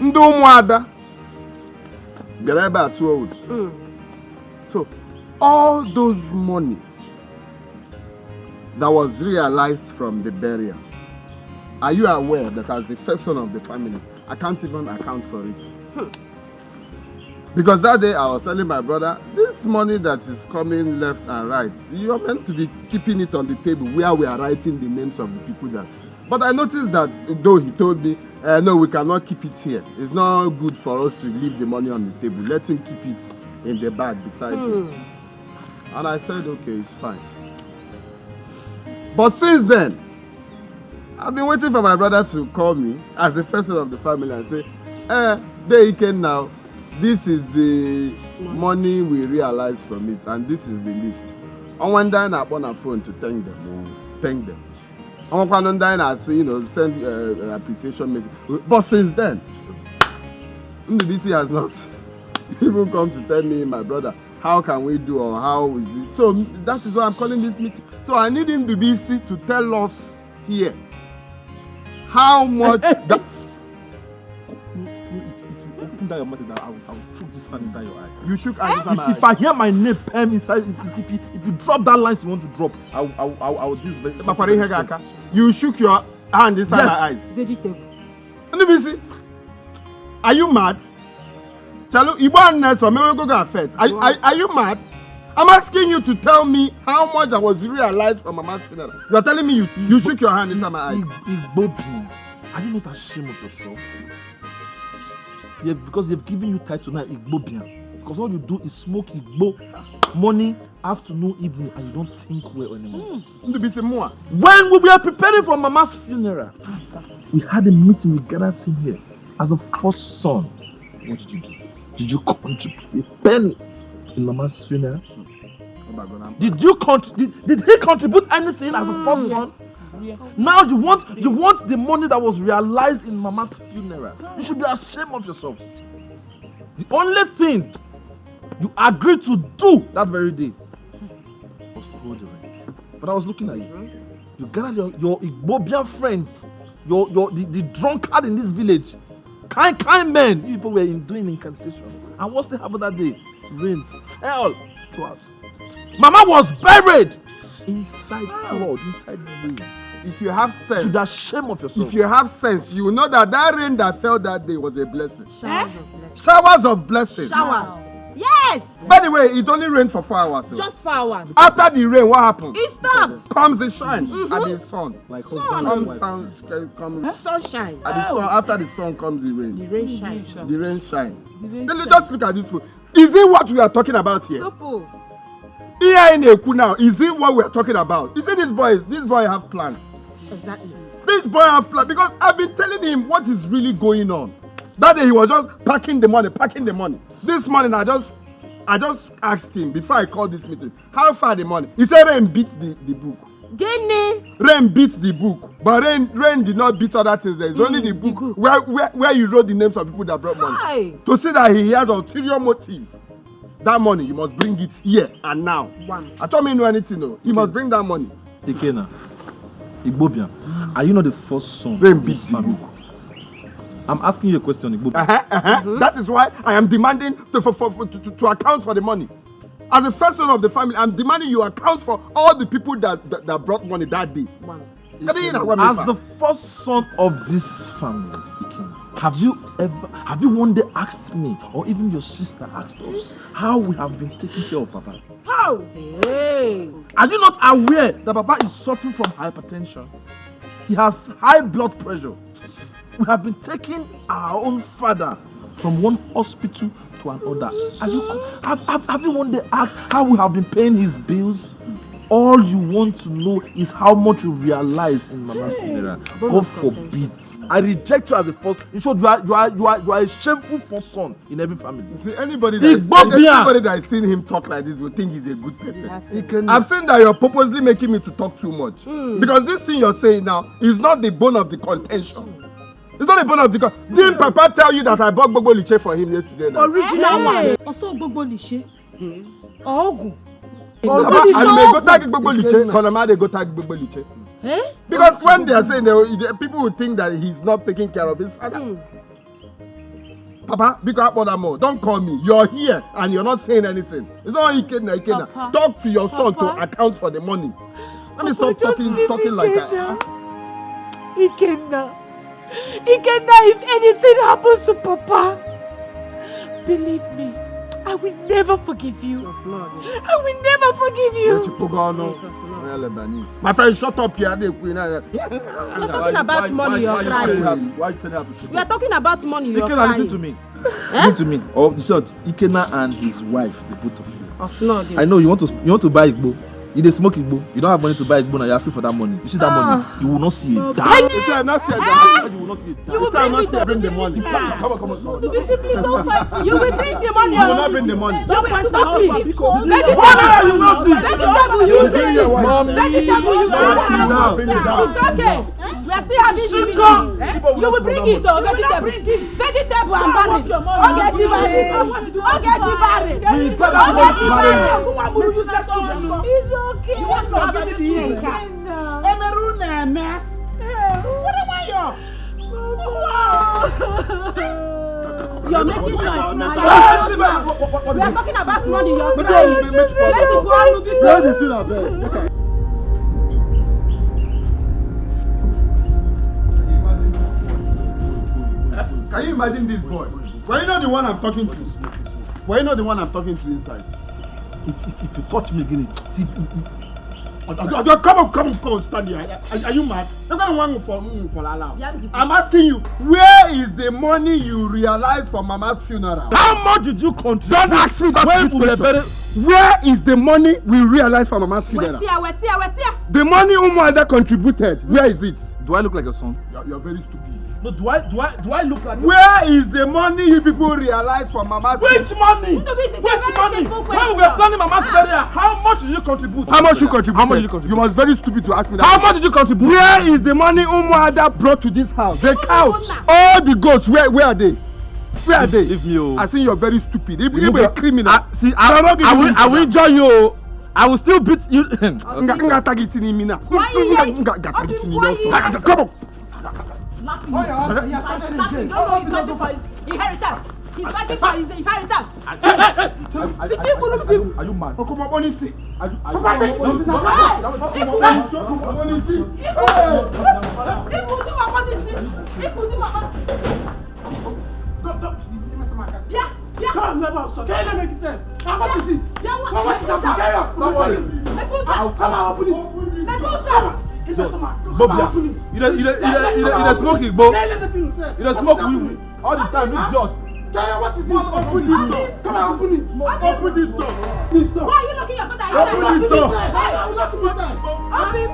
Ndị Ụmụada bịara ebe a tụọ unu. So, all those money that was realized from the burial, are you aware that as the first son of the family, I can't even account for it? Because that day I was telling my brother, this money that is coming left and right, you are meant to be keeping it on the table where we are writing the names of the people that. But I noticed that, though he told me, uh, no, we cannot keep it here. It's not good for us to leave the money on the table. Let him keep it in the bag beside him. And I said, okay, it's fine. But since then, I've been waiting for my brother to call me as the first son of the family and say, eh, Deiken now, this is the money we realized from it, and this is the list. I went down upon a phone to thank them. Thank them. I want to, you know, send uh, an appreciation message. But since then, N B C has not even come to tell me, my brother, how can we do or how is it? So that is why I'm calling this meeting. So I need N B C to tell us here how much. That, Tell your mother that I will, I will chook this hand inside your eye. You shook hand inside my If, if I hear my name, Pam, inside, if, if, if, you, if you drop that lines you want to drop, I will, I will, I will, I will do this very Makwara ihe gị aka. You shook your hand inside Yes. My eyes. Vegetable. Nnubisi, are you mad? Chalu, Igbo and Nelson, may we go go affect. Are, are, are you mad? I'm asking you to tell me how much that was realized from Mama's funeral. You're telling me you, you shook your hand inside my eyes. Ig- Igbo being. Are you not ashamed of yourself? Yeah, because they've given you title now, Igbo being. Because all you do is smoke Igbo morning, afternoon, evening, and you don't think well anymore. Nnubisi, more. When we were preparing for Mama's funeral, we had a meeting, we gathered in here. As a first son, what did you do? Did you contribute a penny in Mama's funeral? Did you contr- did, did he contribute anything as a first son? Now you want you want the money that was realized in Mama's funeral. You should be ashamed of yourself. The only thing you agreed to do that very day was to hold the ring. But I was looking at you. You gathered your, your Igbobian friends, your, your the, the drunkard in this village. Kind, kind men, you people were in doing incantation. And what still happened that day? Rain fell throughout. Mama was buried inside flood, inside rain. If you have You sense, should be ashamed of yourself. if you have sense, you know that that rain that fell that day was a blessing. Showers of blessing. Showers of blessing. Showers. Yes. By the way, it only rained for four hours. So. Just four hours. After the rain, what happened? It stopped. Comes the shine and the sun. Like husband and Comes wife. sun, comes Sunshine. and the sun. After the sun comes the rain. The rain shine. The rain shine. Then you just look at this food. Is it what we are talking about here? Simple. Here in Eku now, is it what we are talking about? You see, this boy, is- this boy have plans. Exactly. This boy have plans because I've been telling him what is really going on. That day he was just packing the money, packing the money. This morning I just, I just asked him before I called this meeting, how far the money? He said rain beats the, the book. Gini. Rain beats the book, but rain, rain did not beat other things. There is only the book where, where, where you wrote the names of people that brought money. Hi. To see that he has ulterior motive, that money you must bring it here and now. One. I told him no anything, no. He must bring that money. Ikenna, Igbobian, are you not the first son Rain of this beats the family? book. I'm asking you a question, Igbobian. Uh-huh, uh-huh. That is why I am demanding to, for, for, for, to, to, to account for the money. As the first son of the family, I'm demanding you account for all the people that, that, that brought money that day. One. Can you hear what As I'm the first son of this family, Ikenna, have you ever, have you one day asked me or even your sister asked us how we have been taking care of Papa? How? Hey. Are you not aware that Papa is suffering from hypertension? He has high blood pressure. We have been taking our own father from one hospital to another. Have you, have, have, have you one day asked how we have been paying his bills? All you want to know is how much you realized in Mama's funeral. God forbid. I reject you as a first. In short, you are, you are, you are, you are a shameful first son in every family. See, anybody that, Igbobian. Anybody that is seeing him talk like this will think he's a good person. Yes. I've seen that you're purposely making me to talk too much. Because this thing you're saying now is not the bone of the contention. It's not the bone of the con- Didn't Papa tell you that I bought Gbogbo Liche for him yesterday now? Original one. Ọsọ gbogbo lè ṣe. Ọgwụ. Papa, I may go tag Gbogbo Liche. Konoma, they go tag Gbogbo Liche. Eh? Because when they are saying they, they, people will think that he's not taking care of his father. Papa, because more, don't call me. You're here and you're not saying anything. It's not Ikenna, Ikenna. Papa. Talk to your son Papa. To account for the money. Let me Papa, stop talking, leave talking like that. Ikenna. Ikenna. Ikenna, if anything happens to Papa, believe me, I will never forgive you. I will never forgive you. Echipogo ọnụ. Onye Lebanese. My friend, shut up here. They queen. You're talking about money, you're crying. Why you tell her to shut We are up? talking about money, you're Ikenna, crying. Listen to me. Listen to me. Or in short, Ikenna and his wife, the both of you. Osnogi. I know you want to you want to buy Igbo. You dey smoke Igbo. You don't have money to buy Igbo now. You're asking for that money. You see that money? You will not see a dime. He said, not see a dime. You will not see a dime. You will He said, bring not it see a to bring the the money. people. Come on, come on, come on. You will bring the money. You will not bring the money. You will not see. Why you not see? Vegetable, you will bring it. Mommy, Vegetable, you will you will not bring it down. It's okay. We are still having the meeting. You will bring it, oh, vegetable. Vegetable and barren. Oge ti barren. Oge ti barren. Oge ti barren. It's okay. You want to give me the ink? Emeru na-eme. What am I? You're making noise now. You're making noise now. We are talking about money. You're crying. Let's go on, Lubi. Where is it, abeg? Can you imagine this boy? Were you not the one I'm talking to? Were you not the one I'm talking to inside? If, if, if you touch me again, see, if, if, I, I, I, come on, come on, come on, stand here. Are, are, are you mad? You're gonna want for, mm, for la la. I'm asking you, where is the money you realized for Mama's funeral? How much did you contribute? Don't ask me that stupid question. Where is the money we realized for Mama's funeral? Wetin, wetin, wetin? The money Umuada contributed, where is it? Do I look like your son? You're, you're very stupid. No, do I, do I, do I look like? Where is the money you people realize for Mama's? Which money? Which money? When we were planning Mama's burial, how much did you contribute? How much you contribute? How much did you contribute? You must very stupid to ask me that. How much did you contribute? Where is the money Umuada brought to this house? The couch, all the goats, where, where are they? Where are they? Leave me, oh. I see you're very stupid. Even a criminal. See, I, I will, I will enjoy you. I will still beat you. Nga, nga tagi sini mina. Nga, nga tagi sini mina. Come on. Slap him. Oh, yeah, yeah, yeah. Slap him. Don't know he's fighting for his inheritance. He's fighting for his inheritance. Are you mad? Okomo Bonisi. Are you, are you mad? Okomo Bonisi. Okomo Bonisi. Hey! Ikuduma Bonisi. Ikuduma Bonisi. Don't, don't, yeah, yeah. Come on, come on, come on, come on. What is it? Yeah, what? What, what is that? Don't worry. Come on, open it. Come on, come on, open it. You don't, you don't, you don't, you don't, you don't smoke igbo. You don't smoke weed. All the time, idiot. Kaya, what is it? Open this door. Come on, open it. Open this door. This door. Why are you locking your father inside? Open this door. Hey, I will not open this door. Open.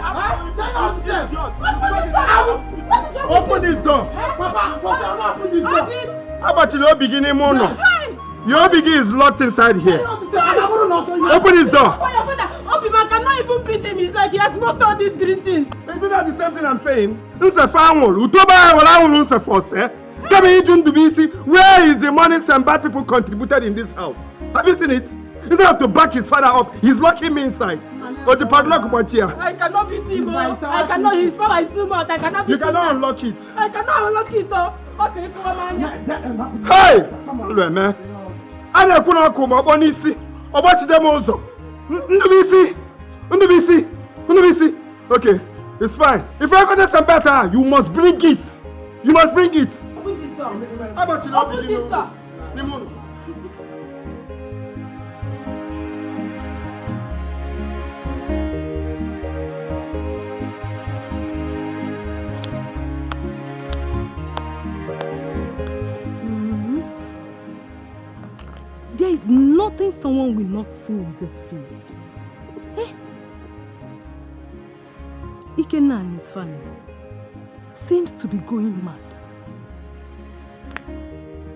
Huh? Tell her what to say. Open this door. What is wrong with you? Open this door. Eh? Papa, Papa, I will not open this door. Open. How about you don't begin him on? Hey! Your biggie is locked inside here. Tell her what to say. I will not open this door. Open your father. Open, man cannot even beat him. It's like he has smoked all these green things. Isn't that the same thing I'm saying? Nse fanwol, utoba wala wulu nse force. Kemi Iju Ndubisi, where is the money some bad people contributed in this house? Have you seen it? Instead of to back his father up, he's locking me inside. Oji padlock, but here. I cannot beat him, oh. I cannot. His power is too much. I cannot beat him. You cannot unlock it. I cannot unlock it, oh. What you come on? Hey! Olu eme. A na-ekwu na ọkụ ma ọkpọ n'isi. Ọgbachide m ụzọ. N-, Ndubisi. Ndubisi. Ndubisi. Okay, it's fine. If you got some better, you must bring it. You must bring it. Open this door. How about you not begin? Open this door. N'ime ụlọ. Mm-hmm. There is nothing someone will not see in this village. Eh? Ikenna and his family seems to be going mad.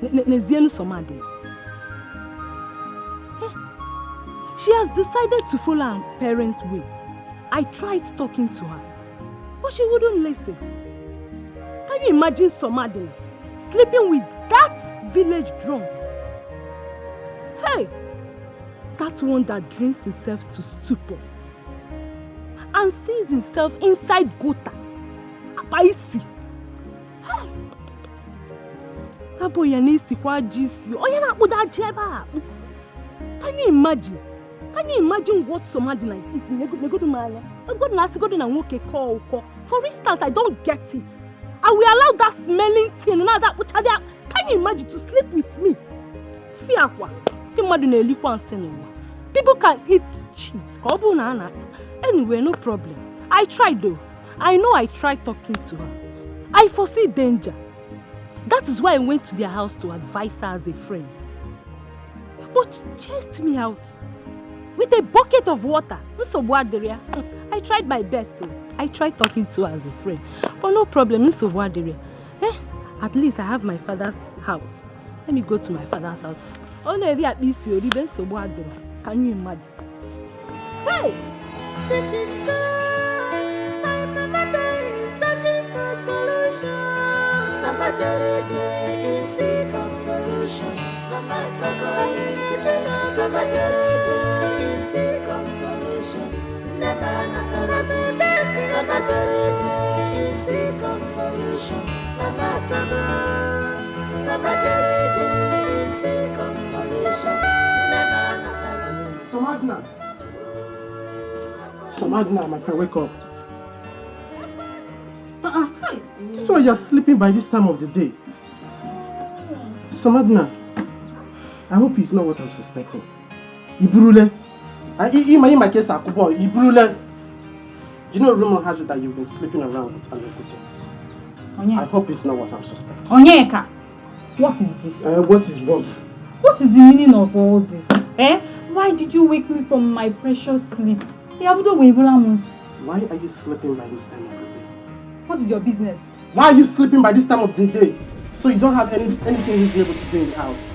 Ne-, ne-, Nezienu Somade. Eh? She has decided to follow her parents' way. I tried talking to her, but she wouldn't listen. Can you imagine Somade sleeping with that village drunk? Hey! That one that drinks himself to stupor and sees himself inside gutter. Akpa isi. Hey! That boy ya na-esikwa ajọ isi. Onye na-akpụda ajị ebe a akpụ. Can you imagine? Can you imagine what Somade na is eating? Nego-, negodu m anya. Negodu na asịgodu na nwoke kọọ ụkọ. For instance, I don't get it. I will allow that smelling thing na that kpụchadị a-, can you imagine to sleep with me? Fiakwa. Ndị mmadụ na-elikwa nsị n'ụwa. People can eat shit. Ka ọ bụrụ na a na-, anyway, no problem. I tried though. I know I tried talking to her. I foresee danger. That is why I went to their house to advise her as a friend. But she chased me out with a bucket of water. Nsogbu adịrị ya. I tried my best though. I tried talking to her as a friend. But no problem, nsogbu adịrị ya. Eh? At least I have my father's house. Let me go to my father's house. Ọ na-eri akpa isi oribe, nsogbu adịrị. Can you imagine? Hey! This is so. My mama dey searching for solution. Mama Jereje in seek of solution. Mama Koko, Mama Jereje in seek of solution. Never not a Mama Jereje in seek of solution. Mama Togo, Mama Jereje. Somadina. Somadina, my friend, wake up. Uh-uh. This one, you're sleeping by this time of the day. Somadina, I hope it's not what I'm suspecting. Iburule. I, I, in my, in my case, Akubo, Iburule. You know, rumor has it that you've been sleeping around with Anekute. I hope it's not what I'm suspecting. Onyeka, what is this? Uh, what is what? What is the meaning of all this? Eh? Why did you wake me from my precious sleep? Yabudo Webulamus. Why are you sleeping by this time of the day? What is your business? Why are you sleeping by this time of the day? So you don't have any anything reasonable to do in the house?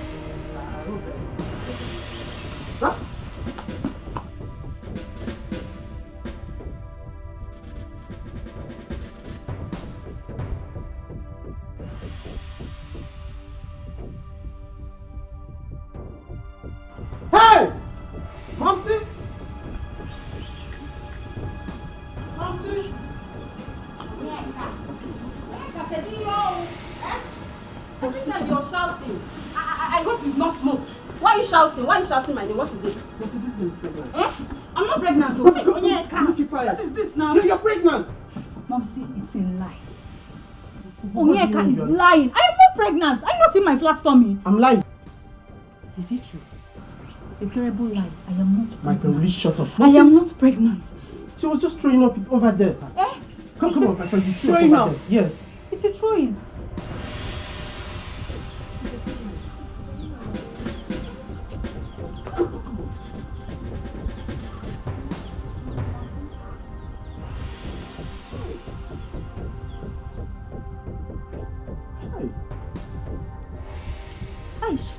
Huh? Hey! Mamsi! Mamsi! I think that you're shouting. I, I, I hope you've not smoked. Why are you shouting? Why are you shouting my name? What is it? Mamsi, this girl is pregnant. Eh? I'm not pregnant. Look, look, look, keep quiet. What is this now? You're, you're pregnant. Mamsi, it's a lie. Onyeka is lying. I am not pregnant. I not see my flat tummy. I'm lying. Is it true? A terrible lie. I am not pregnant. My friend, will you shut up? I am not pregnant. She was just throwing up over there. Eh? Come, come on, my friend, you threw up over there. Yes. It's a throwing. Hi. Aish.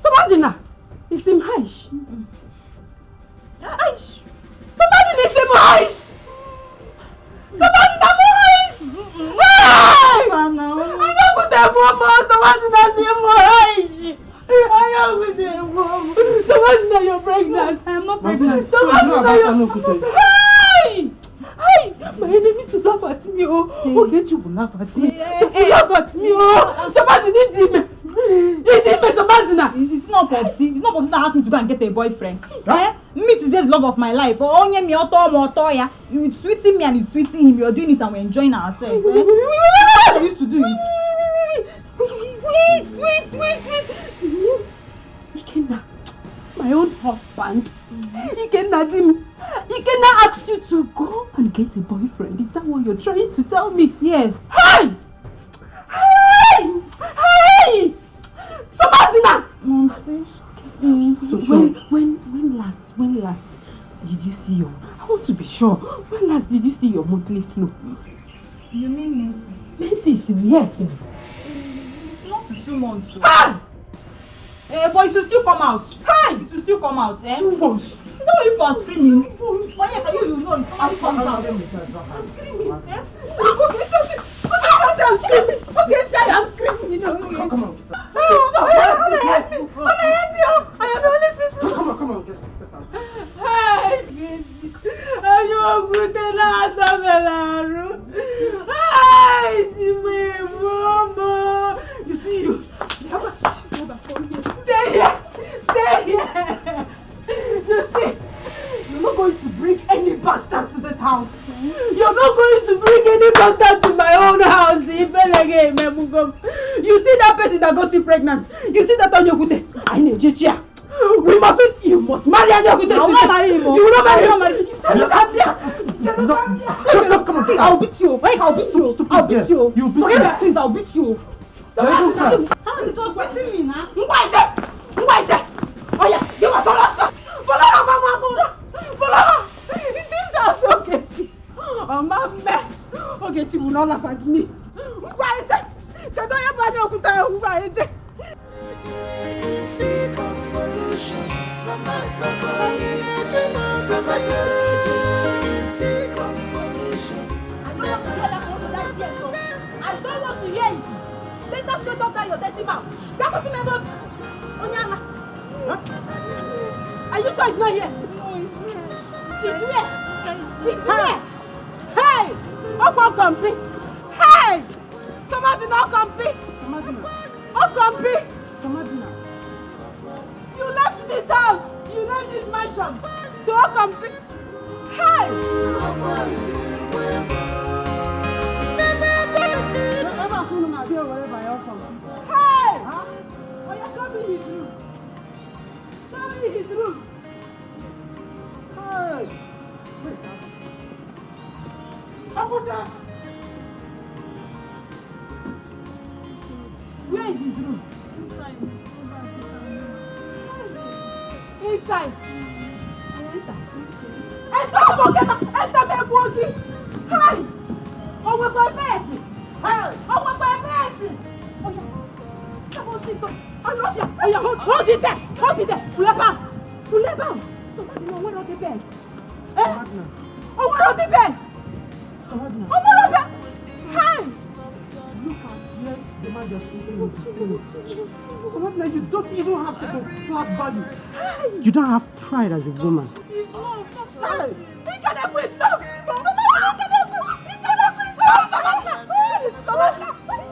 Somadina, isim Aish. Aish. Somadina, isim Aish. Somadina, mo Aish. Hey! Mama. I don't put that for more. Somadina, isim Aish. I don't put that for more. Somadina, you're pregnant. I am not pregnant. Somadina, you're... Hey! Hi! My enemies will laugh at me, oh. Hey. Ogechi will laugh at me. Hey, hey, hey. Will laugh at me, oh. Somebody need him. Need him, somebody now. It's not Popsy. It's not Popsy that asked me to go and get a boyfriend. Huh? Eh? Me to the love of my life. Oh, onye mi oto mo oto ya. It's sweeting me and it's sweeting him. You're doing it and we're enjoying ourselves. Eh? That's how they used to do it. Wait, wait, wait, wait, wait. Ikenna, my own husband. Ikenna, Dim. Ikenna asked you to go and get a boyfriend. Is that what you're trying to tell me? Yes. Hey! Hey! Hey! Somadina! Mom, sis. Mm. So, so when, when, when last, when last did you see your, I want to be sure. When last did you see your monthly flow? You mean menses? Menses, yes. It's not two months. Ah! Eh, but it will still come out. Hi! It will still come out, eh? Two months. Is that why people are screaming? Two months. But yeah, you, you know, it normally comes out. I'm screaming, eh? Okay, Chelsea. Okay, Chelsea, I'm screaming. Okay, Chelsea, I'm screaming. You know, okay. Come, come on. Oh, Baba, help me. Baba, help me. I am the only person. Come on, come on, get up, get up. Hi! Onye okwute na-asa mere arụ. Hi! Chimwe, Momo. You see you. Stay here. Stay here. You see, you're not going to bring any bastard to this house. You're not going to bring any bastard to my own house. Ibelege Ememugom. You see that person that got you pregnant? You see that Onye okwute? I need you here. We must, you must marry Anyaku. I will not marry him. You will not marry him. You shall not come here. You shall not come here. Come, come, come on. See, I'll beat you. Why I'll beat you? I'll beat you. You beat me. Forget that twins, I'll beat you. It was beating me now. Ngwaite. Ngwaite. Oh yeah, give us all us. Follow her, mama, go. Follow her. This is so catchy. Oh, mama. Okay, she will not laugh at me. Ngwaite. Kedu onye bụ onye okwute ahụ? Ngwaite. Seek a solution. Papa, Papa, Papa, seek a solution. I don't want to hear that word that year, so I don't want to hear it. Let us go talk your dirty mouth. That was my mouth. Onyala. Are you sure it's not here? It's here. It's here. Hey! Okokompi. Hey! Somebody not compete. Somebody not. Okompi. Madina. You left this house. You left this mansion. To come see. Hey! Wherever Funuma dey, wherever you come. Hey! Huh? Oh, you show me his room. Show me his room. Hey! Wait. Abuja! Where is his room? Inside. Inside. Enter, enter, enter, enter, enter, enter. Hi! Oh, we're going back. Hi! Oh, we're going back. Oh, yeah. Come on, sit down. I love you. Oh, yeah, hold, hold it there. Hold it there. Pull up. Pull up. Somebody know where the bed. Eh? Madina. Ọmọ ló bí bẹ́ẹ̀. Madina. Ọmọ ló bí. Hey! Look at where the man just eating with his food. Madina, you don't even have second class value. You don't have pride as a woman. Hey! He cannot quit. Stop! Stop! He cannot quit. Stop! Stop!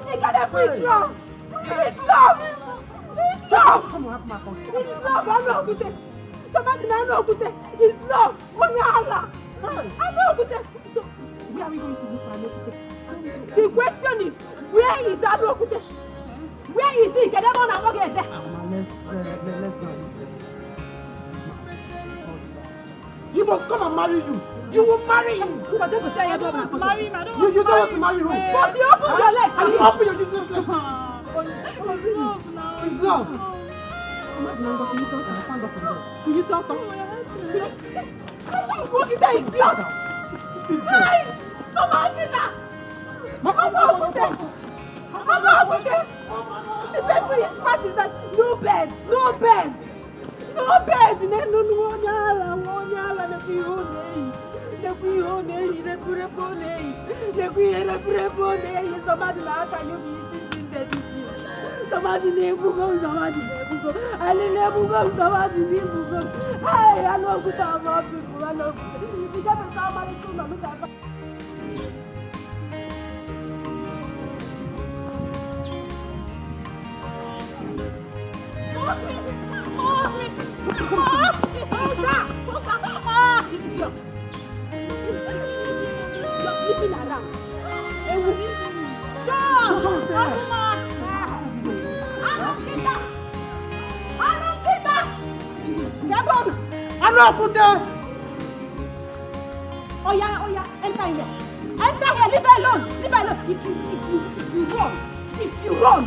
He cannot quit. Stop! Stop! Stop! Come on, have my phone. Stop! Stop! Somebody now, no, it's love. Onye ala. Anụ okwute. So, where are we going to look for Anụ okwute? The question is, where is Anụ okwute? Where is he? Kedu ebe ọ na-akpọ gị eje? Mama, let's, uh, let, let's go. You must come and marry you. You will marry him. Marry him. I don't You, you don't want to marry him. But you open your legs. And you open your useless legs. It's love now. It's love. Stand up for me. Will you talk? Hey! Somebody na! Mama, what is that? What is that? No bed! No bed! No bed! No, no, no, onye ala, onye ala, na-ekwu ihe ọ na-eyi. Na-ekwu ihe ọ na-eyi, na-ekwu ihe ọ na-eyi. Na-ekwu ihe ọ na-eyi. Somebody na-aka you be eating things that you do. Somebody na-egbugo m, somebody na-egbugo m. Anyị na-egbugo m, somebody na-egbugo m. Hey, Anụ okwute of all people, Anụ okwute. You get to somebody to know, look at Anụ okwute! Anụ okwute! Oya, oya, enter here. Enter here, leave her alone, leave her alone. If you, if you, if you run, if you run,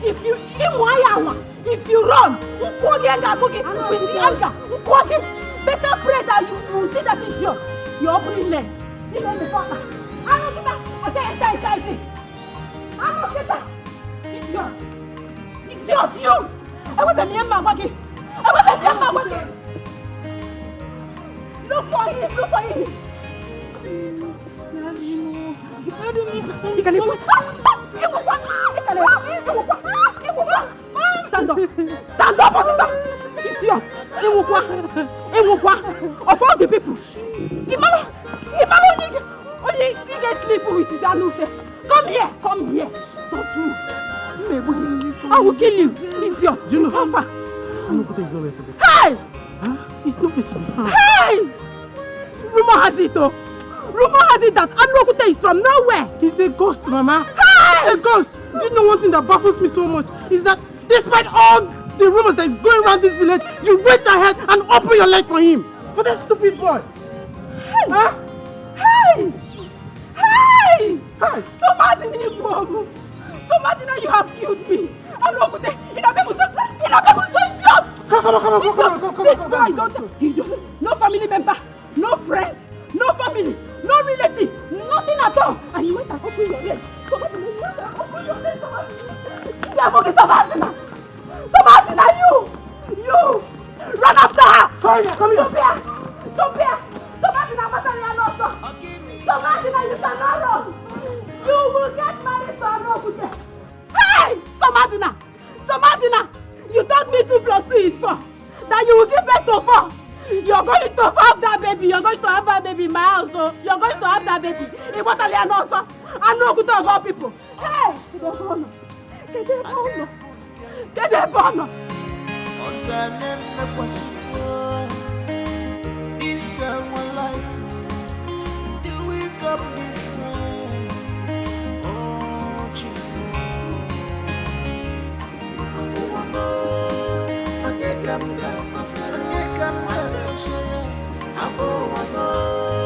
if you, ịmụ anya anwa, if you run, nkwọ gị ga-agụ gị, with the anger, nkwọ gị, better pray that you, you see that idiot. You're offering less. You know the fucker. Anụ okwute, I say, enter, enter, enter. Anụ okwute, idiot. Idiot, you. Ewebe m ihe mma gwa gị. Ewebe m ihe mma gwa gị. Look for him, look for him. You can even stand up. Stand up, officer. Idiot. Ịnwụkwa. Ịnwụkwa. Of all the people. Ịmara, ịmara onye ị ga, onye ị ga-sleep with is Anụ okwute. Come here, come here. Don't move. I will kill you, idiot. Do you know? How far? Anụ okwute is nowhere to be. Hey! Huh? It's nowhere to be found. Hey! Rumor has it, oh. Rumor has it that Anụ okwute is from nowhere. He's a ghost, Mama. Hey! A ghost. Do you know one thing that baffles me so much? Is that despite all the rumors that is going around this village, you went ahead and opened your leg for him. For that stupid boy. Hey! Huh? Hey! Hey! Hey! Somebody need to move. Somebody now you have killed me. Anụ okwute, ị na-abịa m nso, ị na-abịa m nso, idiot. Come, come on, come on, come on, come on, come on, come on, come on. This boy don't, he doesn't, no family member, no friends, no family, no relative, nothing at all. And you went and opened your leg. Somebody, you went and opened your leg. Somebody, somebody, somebody, somebody, na you, you run after her. Sorry, come here. Stop here, stop here. Somebody na matter ya no stop. Somebody na you cannot run. You will get married to Anụ okwute. Hey! Somebody na! Somebody na! You told me two plus two is four. That you will give birth to four. You're going to have that baby. You're going to have that baby in my house. Oh, you're going to have that baby. Iwatali and also, Anụ okwute of all people. Hey! Kedu ebe ọ nọ? Kedu ebe ọ nọ? Kedu ebe ọ nọ? This is my life. Do we come different? Oh, Chukwu. Ụwa m, onye ka m ga-akọsara? Onye ka m ga-akọsara? Abụ ụwa m,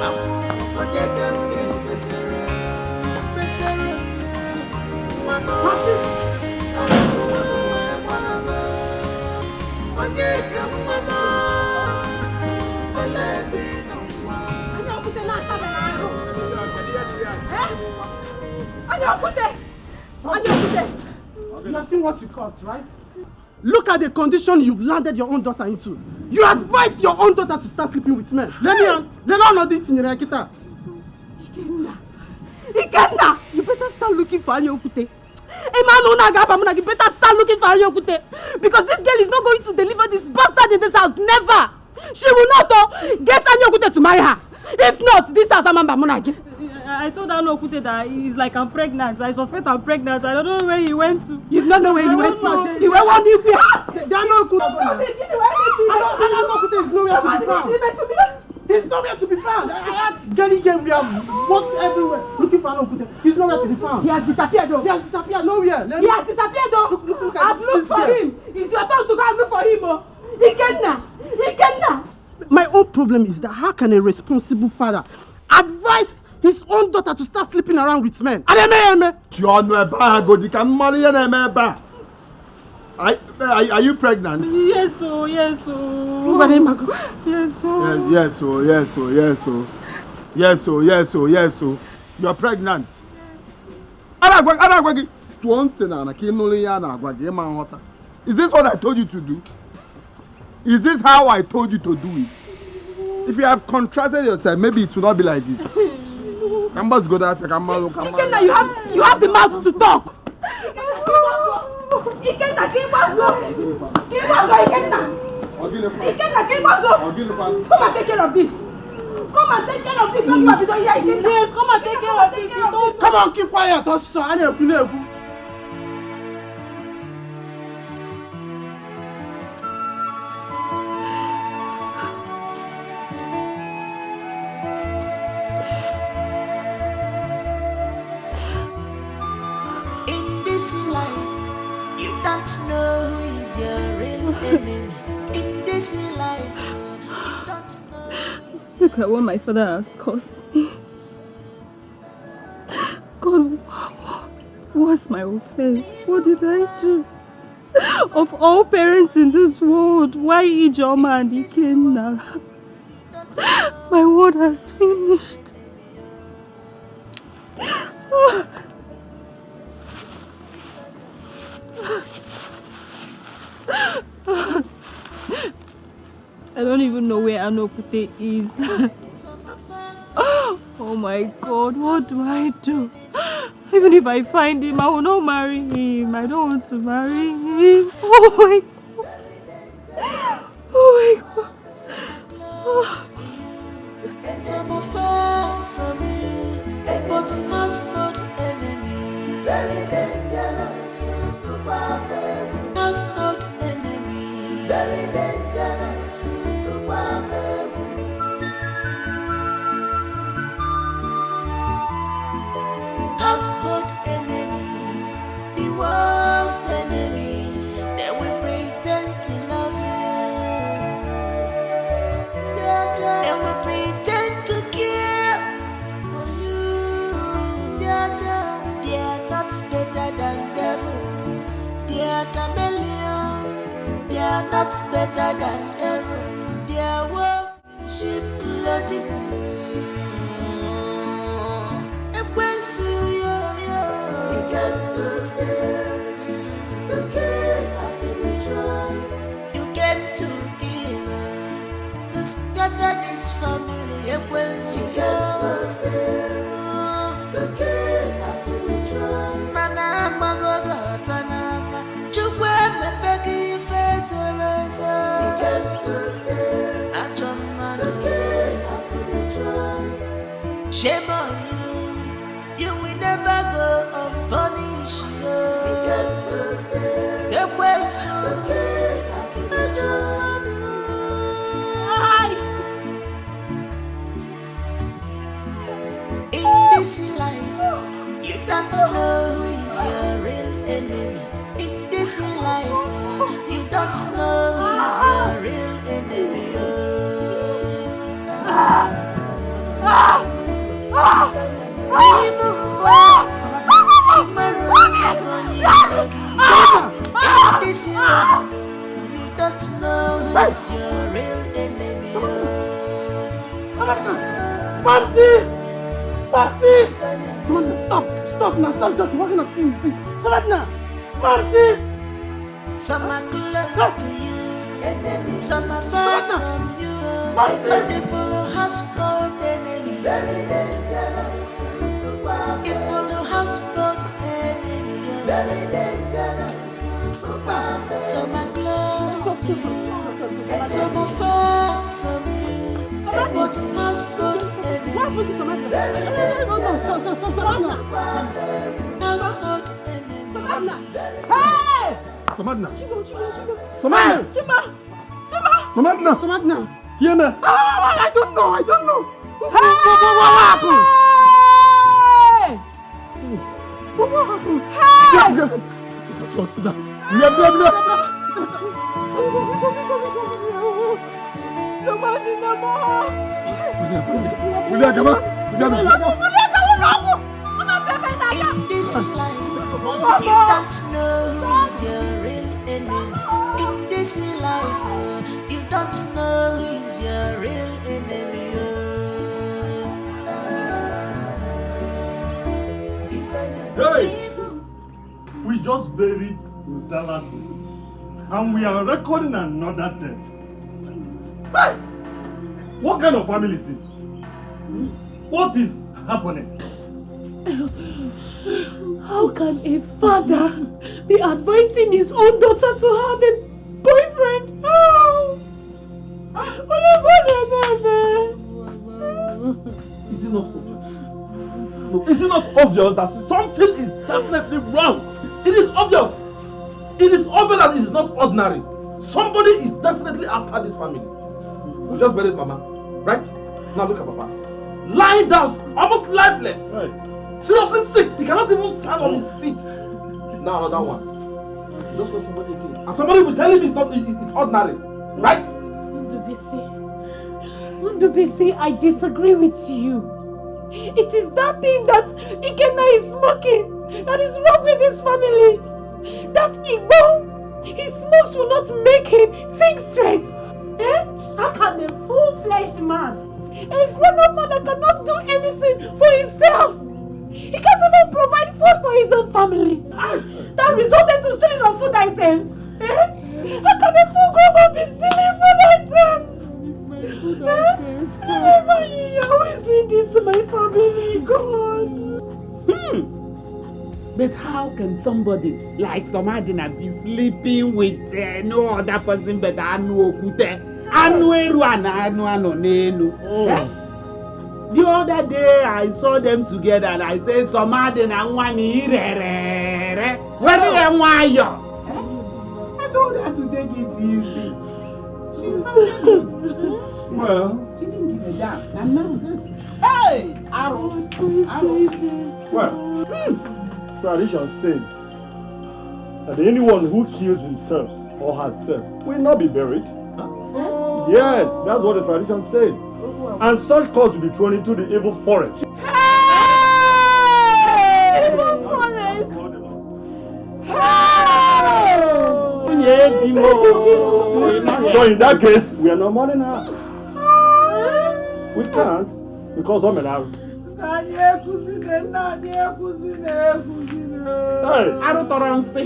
abụ onye ka m ga-ekpesara? Ekpesara onye? Ụwa m, ọ bụ ụwa m, onye ka nwa m? Olee ebe ị nọ, nwa? Onye okwute na-ata m n'ahụ. Eh? Onye okwute. Onye okwute. You have seen what you caused, right? Look at the condition you've landed your own daughter into. You advised your own daughter to start sleeping with men. Let me on. Let me on. Ikenna, Ikenna, you better start looking for Anya Okwute. Emmanuel Nagaba, you better start looking for Anya Okwute. Because this girl is not going to deliver this bastard in this house. Never. She will not, oh, get Anya Okwute to marry her. If not, this house, Amamba Munagi. I told Anya Okwute that he's like, "I'm pregnant. I suspect I'm pregnant." I don't know where he went to. You don't know where he went to. He went one new year. They are not good. Anya Okwute is nowhere to be found. He's nowhere to be found. I, I had Gary Gay, we have walked everywhere looking for Anya Okwute. He's nowhere to be found. He has disappeared, though. He has disappeared nowhere. He has disappeared, though. Look, look, look at I've this, looked this for girl. Him. It's your turn to go and look for him, oh. Ikenna, Ikenna. My own problem is that how can a responsible father advise his own daughter to start sleeping around with men? Ademeyeme! Ji ọnụ ebe ahụ godi ka m mara ihe na-eme ebe a. Are, are, are you pregnant? Yes, oh, yes, oh. Ngwere Mago. Yes, oh. Yes, yes, oh, yes, oh, yes, oh. Yes, oh, yes, oh, yes, oh. You're pregnant. A na-agwa a na-agwa gị tụọ ntị n'ala ka ị nụrụ ihe a na-agwa gị, ịma nghọta. Is this what I told you to do? Is this how I told you to do it? If you have contracted yourself, maybe it will not be like this. Ka m gbazigodo afịa ka m malụ ka m malụ. Ikenna, you have you have the mouth to talk. Ikenna, ka ị gbazuo. Ka ị gbazuo, Ikenna. Ikenna, ka ị gbazuo. Come and take care of this. Come and take care of this. Don't you have to hear Ikenna? Yes, come and take care of it. Don't Come on, keep quiet, ọsọ a na-ekwu na-ekwu. In this life, you don't know who is your real enemy. In this life, you don't know who is Look at what my father has caused me. God, what's my offense? What did I do? Of all parents in this world, why Ijeoma and Ikenna? My world has finished. I don't even know where Anya Okwute is. Oh my God, what do I do? Even if I find him, I will not marry him. I don't want to marry him. Oh my God. Oh my God. And some are far from you, and what household enemy. Very dangerous to perfect. Household enemy. Very dangerous to perfect. Household enemy. The worst enemy, they will pretend to love you. They will pretend to care for you. They are not better than devil. They are chameleons. They are not better than devil. They are wolf. Sheep clothing. Ekwensu yo yo. You came to steal, to kill, and to destroy. You came to kill, to scatter this family. Ekwensu yo. You came to steal, to kill, and to destroy. Mana agbago gị ọtọ n'ama. Chukwu emepe gị ife zoro ezo. He came to steal, ajọ mmadụ, to kill and to destroy. Shame on you, you will never go unpunished. Yo. He came Ekwensu. In this life, you don't know who is your real enemy. In this life, you don't know who is your real enemy. Oh. N'ime ụwa, ị mara onye bụ onye iro gị. In this world, you don't know who is your real enemy. Oh. Mercy! Mercy! Come on, stop! Stop now! Stop just walking up things! Stop it now! Mercy! Some are close to you, enemies. Some are far from you. But a full household enemy, very dangerous. A full household enemy, very dangerous. Some are close to you, and some are far from you. A full household enemy, very dangerous. Household enemy. Hey! Somadina. Chibo, Chibo, Chibo. Somadina. Chima. Chima. Somadina. Somadina. Hear me. Ah, I don't know. I don't know. What, what, what, what happened? Hey! What, what happened? Hey! Yeah, yeah. Hospital. Yeah, yeah, yeah. Somadina, ma. William, come on. William, come on. In this life, you don't know who is your real enemy. In this life, oh, you don't know who is your real enemy. Oh. Hey! We just buried Rosella's baby, and we are recording another death. Hey! What kind of family is this? What is happening? How can a father be advising his own daughter to have a boyfriend? Oh! Is it not obvious? No, is it not obvious that something is definitely wrong? It is obvious. It is obvious that it is not ordinary. Somebody is definitely after this family. We just buried Mama, right? Now look at Papa. Lying down, almost lifeless. Right. Seriously sick. He cannot even stand on his feet. Now another one. Just know somebody again. And somebody will tell him it's not, it's ordinary, right? Ndubisi. Ndubisi, I disagree with you. It is that thing that Ikenna is smoking that is wrong with this family. That Igbo he smokes will not make him think straight. Eh? How can a full-fledged man, a grown-up man that cannot do anything for himself, he can't even provide food for his own family, ah, that resulted to stealing of food items? Eh? How can a full grown man be stealing food items? It's my food items. Who is doing this to my family? God. Hmm. But how can somebody like Somadina be sleeping with uh, no other person but Anu Okute? Anu Eru and Anu Ano Nenu. Eh? The other day I saw them together and I said, Somadina Nwani Irerere. Where are you? I told her to take it easy. She's Well, she didn't give a damn. And now this. Hey! Arrow. Arrow. Well, hmm, tradition says that anyone who kills himself or herself will not be buried. Yes, that's what the tradition says. And such corpse will be thrown into the evil forest. Hey! Evil forest! Hey! So in that case, we are not mourning her. We can't because of Menaru. Hey! Arụ tọrọ nsị.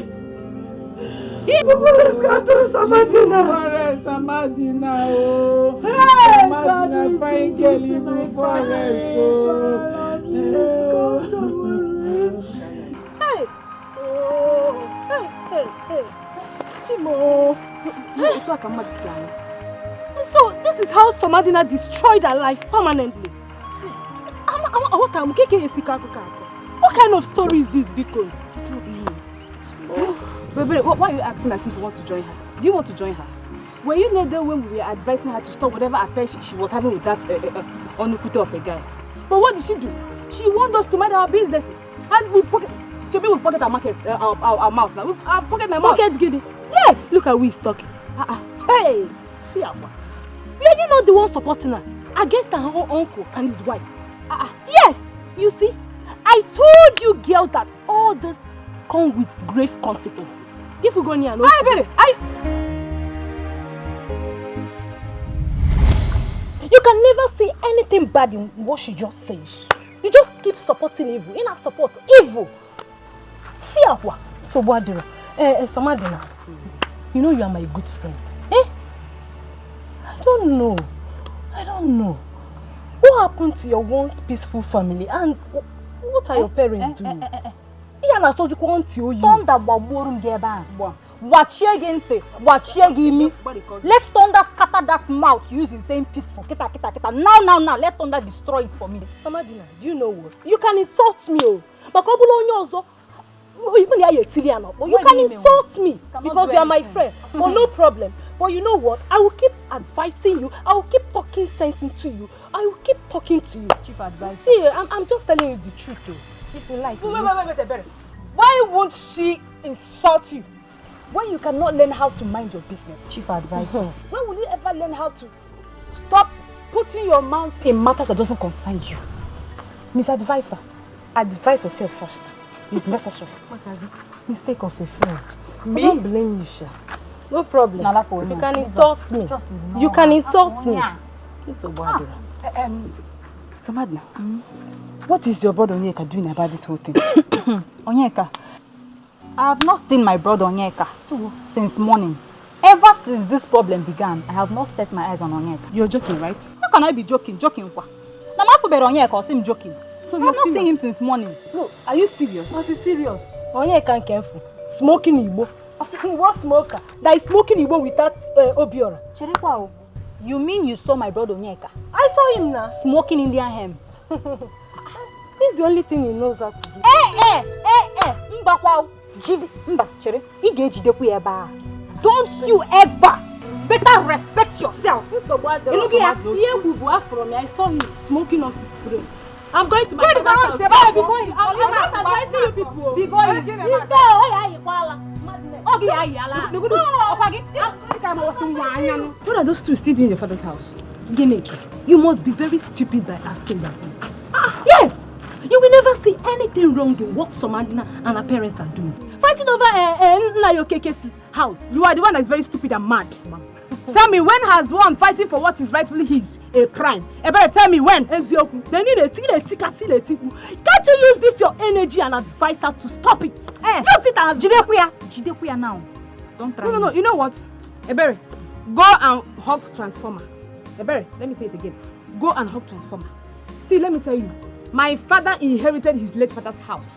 Forest, Samadina. Forest, Samadina, oh. Hey, Samadina, fine girl, even forest, oh. Hey. Oh. Hey, hey, hey. Chimo. Otu a ka mmadụ si anwụ. So, this is how Somadina destroyed her life permanently. Aghọtara m ka eke esi kọ akụkọ akọ. What kind of story is this, biko? He told me. Oh. Baby, wh- why are you acting as if you want to join her? Do you want to join her? Were you not there when we were advising her to stop whatever affair she, she was having with that uh, uh, uh, Onukute of a guy? But what did she do? She warned us to mind our businesses. And we pocket, shebi we pocket our market, uh, our, our, our mouth now. We uh, pocket my mouth. Pocket gidi. Yes. Look at who is talking. Uh-uh. Hey, Fiawa. Were you not the one supporting her against her own uncle and his wife? Uh-uh. Yes. You see, I told you girls that all this come with grave consequences. If you go near, no. I bet it. I. You can never see anything bad in what she just said. You just keep supporting evil. In her support, evil. See Akwa, Sobwadiro, eh, eh, Somadina. You know you are my good friend. Eh? I don't know. I don't know. What happened to your once peaceful family? And wh- what are your parents doing? Ihe a na-asọzikwa ntị oyi. Thunder gbagbuoru m gị ebe a. Gbachie gị ntị, gbachie gị imi. Let thunder scatter that mouth using saying peaceful. Kita, kita, kita. Now, now, now, let thunder destroy it for me. Somadina, do you know what? You can insult me, oh. Maka ọ bụrụ onye ọzọ, even ya etili ya n'ọkpọ. You can insult me because you are my friend. But no problem. But you know what? I will keep advising you. I will keep talking sense into you. I will keep talking to you. Chief advisor. See, I'm, I'm just telling you the truth, though. If you like. Wait, wait, wait, wait, wait. Why won't she insult you when you cannot learn how to mind your business? Chief advisor. When will you ever learn how to stop putting your mouth in matters that doesn't concern you? Miss Advisor, advise yourself first. It's necessary. Mistake of a friend. Me? I don't blame you, sha. No problem. You can insult me. You can insult me. It's a bad. Um, Somadina, what is your brother Onyeka doing about this whole thing? Onyeka, I have not seen my brother Onyeka since morning. Ever since this problem began, I have not set my eyes on Onyeka. You're joking, right? How can I be joking? Joking kwa? Na m afụbere Onyeka, ọ sị m joking. So I have not seen him since morning. No, are you serious? What is serious? Onyeka nke mfu. Smoking Igbo. Ọ sị Igbo smoker. That is smoking Igbo without uh, Obiora. Cherekwa o. You mean you saw my brother Onyeka? I saw him now. Smoking Indian hemp. This is the only thing he knows how to do. Eh, eh, eh, eh. Mbakwa. Jide, mba, chere. Ị ga-ejidekwu ya ebe a. Don't you ever better respect yourself. Nsogbu adịrọ. Ị nụghị ya? Ihe egwu bụ afọrọ m ya. I saw him smoking off his brain. I'm going to my father's house. Go and sit down. Be going. I'm, I'm just advising you people. Be going. This guy, oh yeah, you kwala. Madness. Oge ya ayala. Ọkwa gị. What are those two still doing in your father's house? Gịnị? You must be very stupid by asking that question. Ah, yes! You will never see anything wrong in what Somadina and her parents are doing. Fighting over uh, uh, Nna Yokeke's house. You are the one that is very stupid and mad. Tell me, when has one fighting for what is rightfully his a crime? Ebere, tell me when. Eziokwu. Then you dey tika tika tiku. Can't you use this your energy and advise her to stop it? Eh, use it and jidekwu ya. Jidekwu ya now. Don't try. No, no, no. You know what? Ebere, go and hug transformer. Ebere, let me say it again. Go and hug transformer. See, let me tell you. My father inherited his late father's house.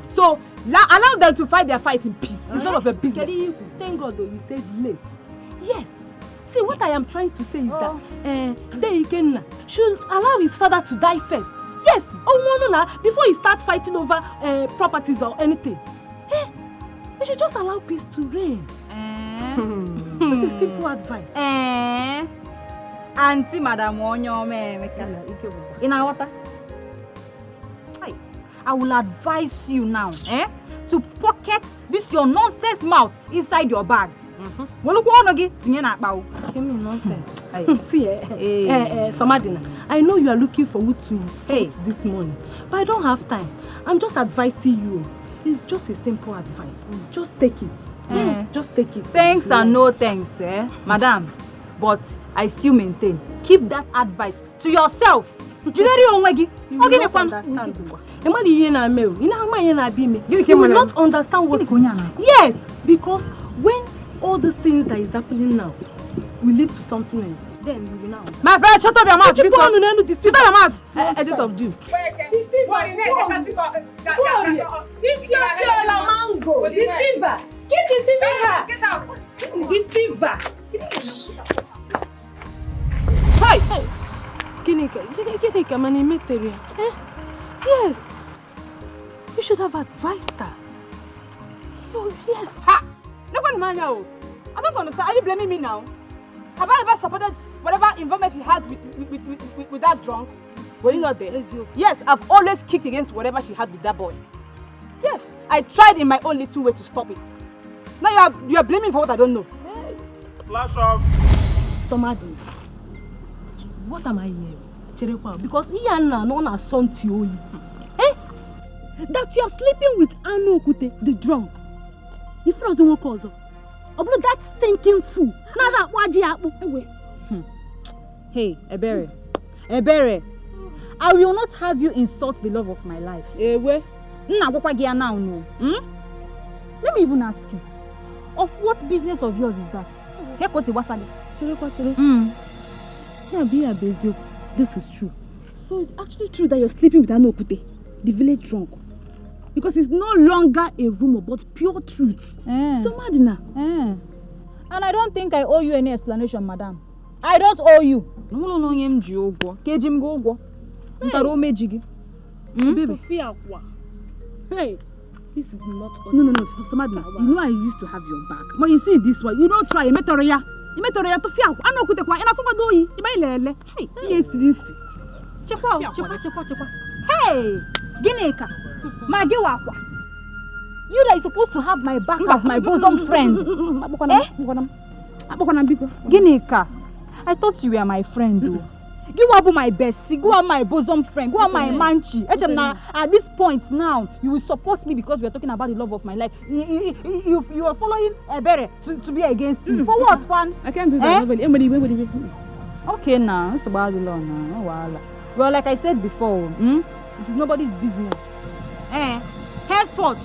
So la- allow them to fight their fight in peace. It's none of your business. Thank God though you said late. Yes. See, what I am trying to say is that uh, Dei Ikenna should allow his father to die first. Yes, Onwonona, before he start fighting over uh, properties or anything. Eh? We should just allow peace to reign. Eh? This is simple advice. Eh? Auntie Madam Onyeoma Emeka. Ị na-aghọta? I will advise you now eh, to pocket this your nonsense mouth inside your bag. Welụkwa ọnụ gị tinye n'akpa o. Give me nonsense. See, eh, eh, eh, Somadina, I know you are looking for who to insult this morning, but I don't have time. I'm just advising you. It's just a simple advice. Just take it. Eh, just take it. Thanks and no thanks, eh, madam. But I still maintain. Keep that advice to yourself. Jidere onwe gị. Ọ gịnị kwanụ? Ị maghị ihe na-eme o. Ị na-ama ihe na-abịa ime. You will not understand what is. Yes, because when all these things that is happening now will lead to something else, then you will now. My friend, shut up your mouth. Shut up your mouth. Eh, edit of you. Deceiver. Isi oke ọla mango. Deceiver. Keep deceiver. Get out. Deceiver. Hey! Gịnị ka, gịnị, gịnị ka mana emetere ya? Eh? Yes. You should have advised her. You, yes. Ha! Emanya, oh, I don't understand. Are you blaming me now? Have I ever supported whatever involvement she had with, with, with, with, with that drunk? Were you not there? Yes, I've always kicked against whatever she had with that boy. Yes, I tried in my own little way to stop it. Now you are, you are blaming for what I don't know. Flash up. Somebody. What am I hearing? Cherekwa, because ihe a na-anụ na something oyi. Eh? That you're sleeping with Anu Okute, the drunk. If not, nwoke ọzọ. Ọ bụrụ that stinking fool. Na-ada akpụ ajị ya akpụ. Ewe. Hey, Ebere. Ebere. I will not have you insult the love of my life. Ewe. Nna agwakwa gị ya now, no. Hmm? Let me even ask you. Of what business of yours is that? Ke ka o si gbasa gị? Cherekwa, chere. Mm. Yeah, be a eziokwu. This is true. So it's actually true that you're sleeping with Anu Okute, the village drunk. Because it's no longer a rumor, but pure truth. Eh. So mad now. Eh. And I don't think I owe you any explanation, madam. I don't owe you. Nwụrụ na onye m ji ụgwọ. Ka eji m gị ụgwọ. Ntara o meji gị. Baby. Tụfịa akwa. Hey, this is not No, no, no, so, so mad now. You know I used to have your back. But you see this one, you don't try. Imetoro ya. Imetoro ya, tụfịa akwa. Anu Okute kwa, ị na-asọkwado oyi. Ịma ilele. Hey, ihe esiri nsi. Chekwa, chekwa, chekwa, chekwa. Hey, Gịnịka, ma gị wakwa. You that is supposed to have my back as my bosom friend. Akpọkwana m, akpọkwana m. Akpọkwana m, biko. Gịnịka, I thought you were my friend, though. Gị wa bụ my bestie, gị wa my bosom friend, gị wa my manchi. Eche m na at this point now, you will support me because we are talking about the love of my life. You, you, you, you, you are following Ebere to, to be against me. For what, kwan? I can't do that. Eh? Nobody, anybody, anybody, anybody. Okay now, nsogbu adịla na no wahala. Well, like I said before, hmm? It is nobody's business. Eh, henceforth,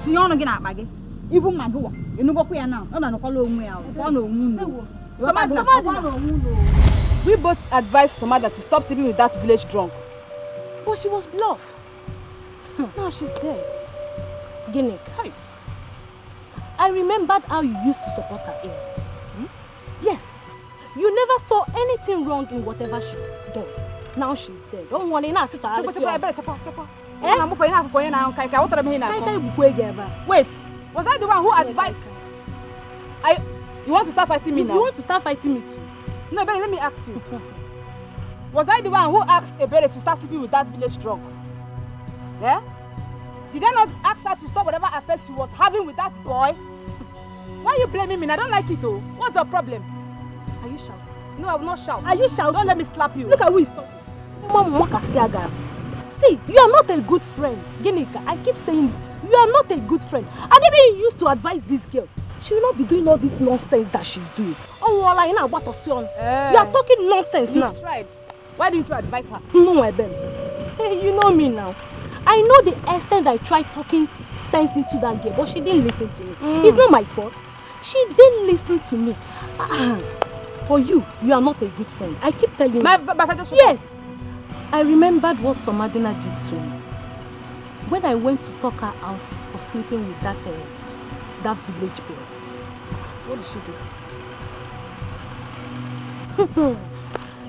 tinye ọnụ gị n'akpa gị. Ibu mma gị wa, enugokwa ya na, ọ na-anọkwala onwe ya, ọ na onwe unu. Samantha, Ọ na onwe unu. We both advised Samantha to stop sleeping with that village drunk. But she was bluff. Now she's dead. Gịnịka? Hi. I remembered how you used to support her ill. Hmm? Yes. You never saw anything wrong in whatever she does. Now she's dead. Don't worry, now sit down. Chekwa, chekwa, Ebere, chekwa, chekwa. Eh? Na move for you now, for you now, kai, kai, what are you now? Kai, kai, bukwe gị ebe a. Wait, was I the one who advised? I, you want to start fighting me You, now? You want to start fighting me too? No, Ebere, let me ask you. Was I the one who asked Ebere to start sleeping with that village drunk? Yeah? Did I not ask her to stop whatever affair she was having with that boy? Why are you blaming me? I don't like it, oh. What's your problem? Are you shouting? No, I will not shout. Are you shouting? Don't let me slap you. Look at who is talking. Mama Mwakasiaga. See, you are not a good friend. Gịnịka, I keep saying it. You are not a good friend. And even you used to advise this girl. She will not be doing all this nonsense that she's doing. Oh, well, I know what to say on. Eh. You are talking nonsense You now. tried. Why didn't you advise her? No, I beg. Hey, you know me now. I know the extent I tried talking sense into that girl, but she didn't listen to me. It's not my fault. She didn't listen to me. Ah, for you, you are not a good friend. I keep telling My, you. my friend, just Yes. I remembered what Somadina did to me when I went to talk her out of sleeping with that uh, that village boy. What did she do?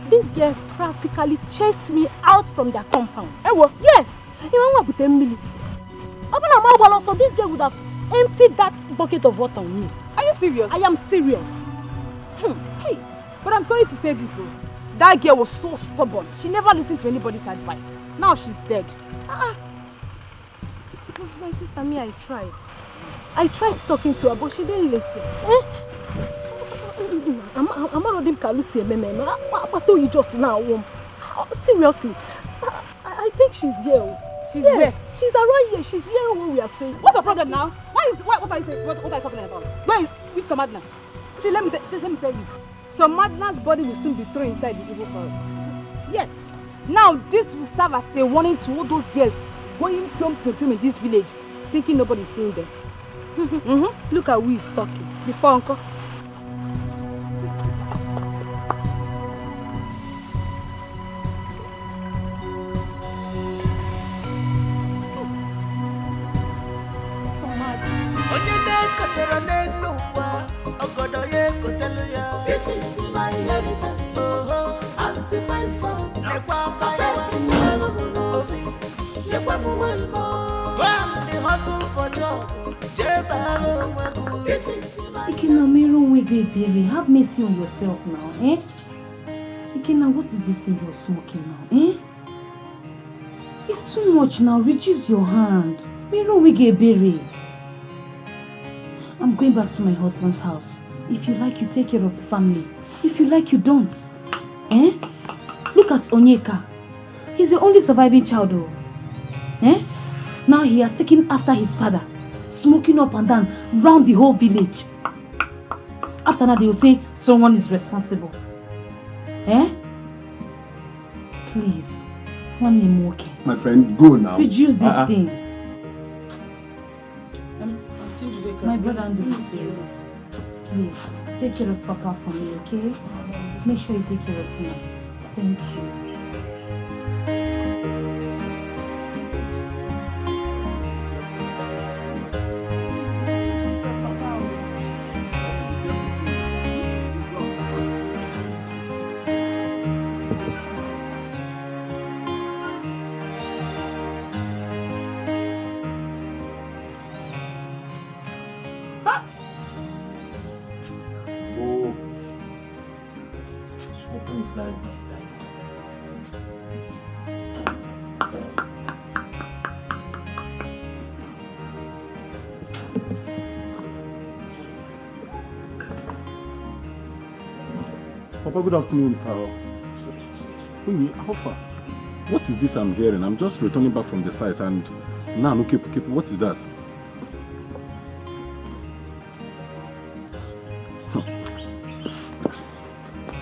This girl practically chased me out from their compound. Ewo. Yes. Iwe nwa bute mmiri. Ọ bụrụ na m agbara ọsọ, this girl would have emptied that bucket of water on me. Are you serious? I am serious. Hmm. Hey, but I'm sorry to say this, though. That girl was so stubborn. She never listened to anybody's advice. Now she's dead. Ah, My sister, me, I tried. I tried talking to her, but she didn't listen. Eh? Amarodim Kalusi Ememe, no? What told you just now? Um, seriously, I, I I think she's here. Oh. She's Yes, where? She's around here. She's hearing what we are saying. What's the problem now? Why is what, what are you saying? What, what are you talking about? Where is, which Somadina? See, let me t- let me tell you. Somadina's body will soon be thrown inside the evil forest. Yes. Now this will serve as a warning to all those girls going piom piom piom in this village, thinking nobody is seeing them. Mm-hmm. Look at who is talking. Before, uncle. Onye na-ekotara n'elu ụwa, ọgọdọ ya ekotelu ya. This is my inheritance. Oho, as the fine son, lekwa papa ya. Abeg, chere m n'ozi, lekwa m well more. Go and dey hustle for job, jee bara onwe gị uru. Ikenna, Mero, wey get baby, have mercy on yourself now, eh? Ikenna, what is this thing you're smoking now, eh? It's too much now. Reduce your hand. Mero, wey get baby. I'm going back to my husband's house. If you like, you take care of the family. If you like, you don't. Eh? Look at Onyeka. He's the only surviving child, oh. Eh? Now he has taken after his father, smoking up and down round the whole village. After now, they will say someone is responsible. Eh? Please, one name okay. My friend, go now. Reduce this Uh-uh. thing. Um, Auntie Njideka, My brother and please, the you. Please, take care of Papa for me, okay? Make sure you take care of him. Thank you. Papa, good afternoon, sir. Onyi, how far? What is this I'm hearing? I'm just returning back from the site and now, no keep, keep. What is that?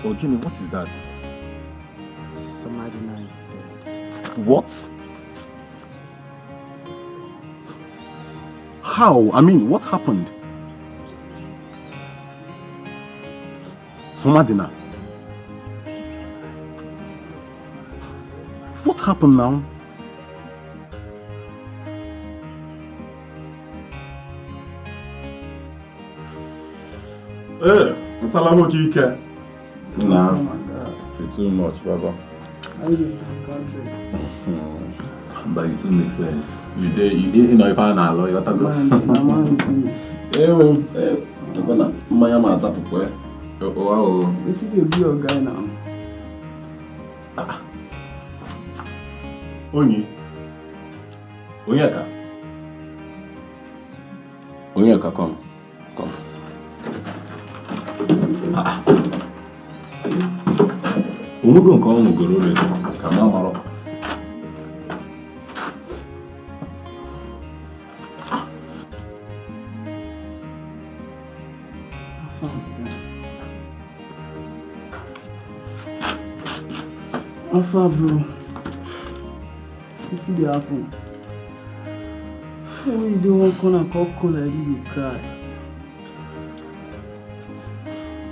Ogini, what is that? Somebody now is dead. What? How? I mean, what happened? Somebody now. What happened now? Hey, Nsalamu Chike. Nah. Oh my God. It's too much, Baba. How you dey see the country? But it too make sense. You dey, you, you know, if I na law, you gotta go. Man, na man with you. Ewo, eh, you gonna, mmanya ma ata pupu, eh. Oh, oh, oh. Wetin dey do your guy now? Ah. Onyi. Onyeka. Onyeka, come. Come. Ah. Onwego nke ọ ṅụgoro ore ka m amarọ. How far, bro? Wetin dey happen? Why you dey one corner come call like this dey cry?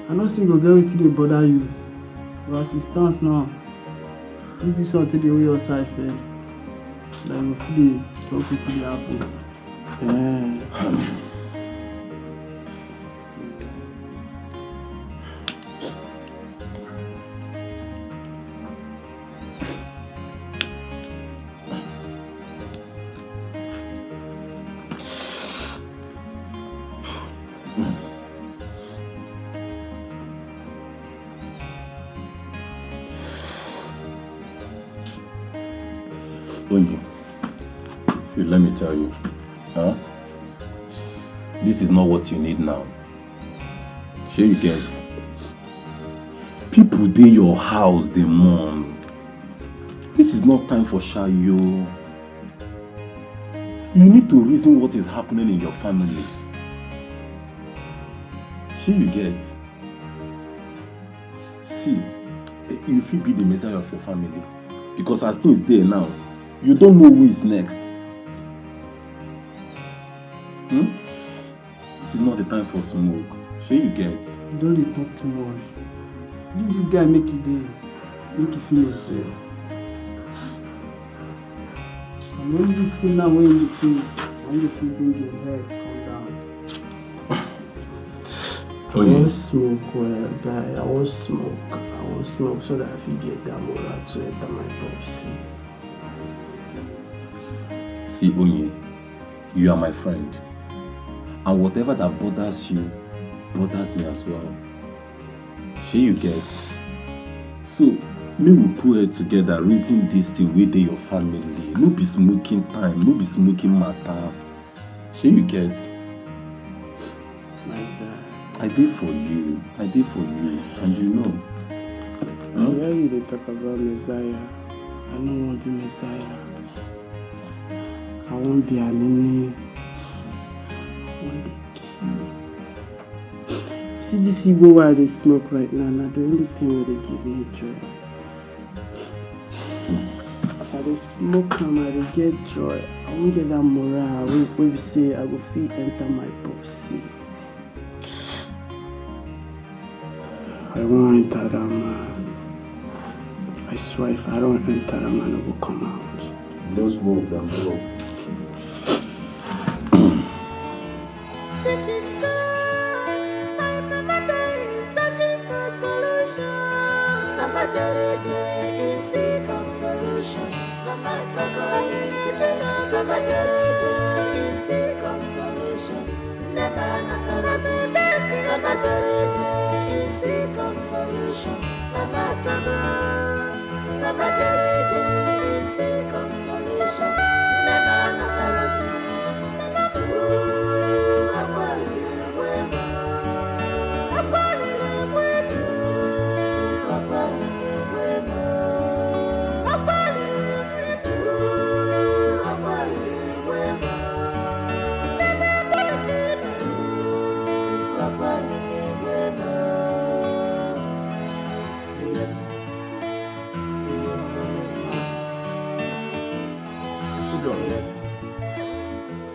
I know say you go get wetin dey bother you, but as e stand now, use this one take dey hold your side first, then you go fit dey talk wetin dey happen. Eh. Onyi, see, let me tell you, huh? This is not what you need now. Shey you get? People dey your house dey mourn. This is not time for shayo. You need to reason what is happening in your family. Shey you get? See, you fit be the messiah of your family, because as things dey now, you don't know who is next. Hmm? This is not the time for smoke. Shey you get? You don dey talk too much. Leave this guy make e dey, make e feel himself. And all this thing now wey you dey feel, na you fit bring your head come down. I wan smoke well, guy. I wan smoke. I wan smoke so that I fit get that moral to enter my pop. See, Onyi, you are my friend. And whatever that bothers you bothers me as well. Shey you get? So, make we put head together, reason this thing wey dey your family. No be smoking time, no be smoking matter. Shey you get? My guy. I dey for you. I dey for you. And you know. I Hmm? Hear you dey talk about Messiah. I no wan be Messiah. I wan be Anini. I wan dey kill. See this Igbo wey I dey smoke right now, na the only thing wey dey give me joy. As I dey smoke am, I dey get joy. I wan get that morale wey, wey be say I go fit enter my popsi. I wan enter that man. I swear, if I don't enter that man, I go come out. No smoke, dem blow. This is so. My mama dey searching for solution. Mama Jaleje in seek of solution. Mama Tokoni, Mama Jaleje in seek of solution. Mama Nakarazi, Mama Jaleje in seek of solution. Mama Togo, Mama Jaleje in seek of solution. Mama Nakarazi, Mama Bru, Akwali, Akwali, Akwali, Akwali, Akwali,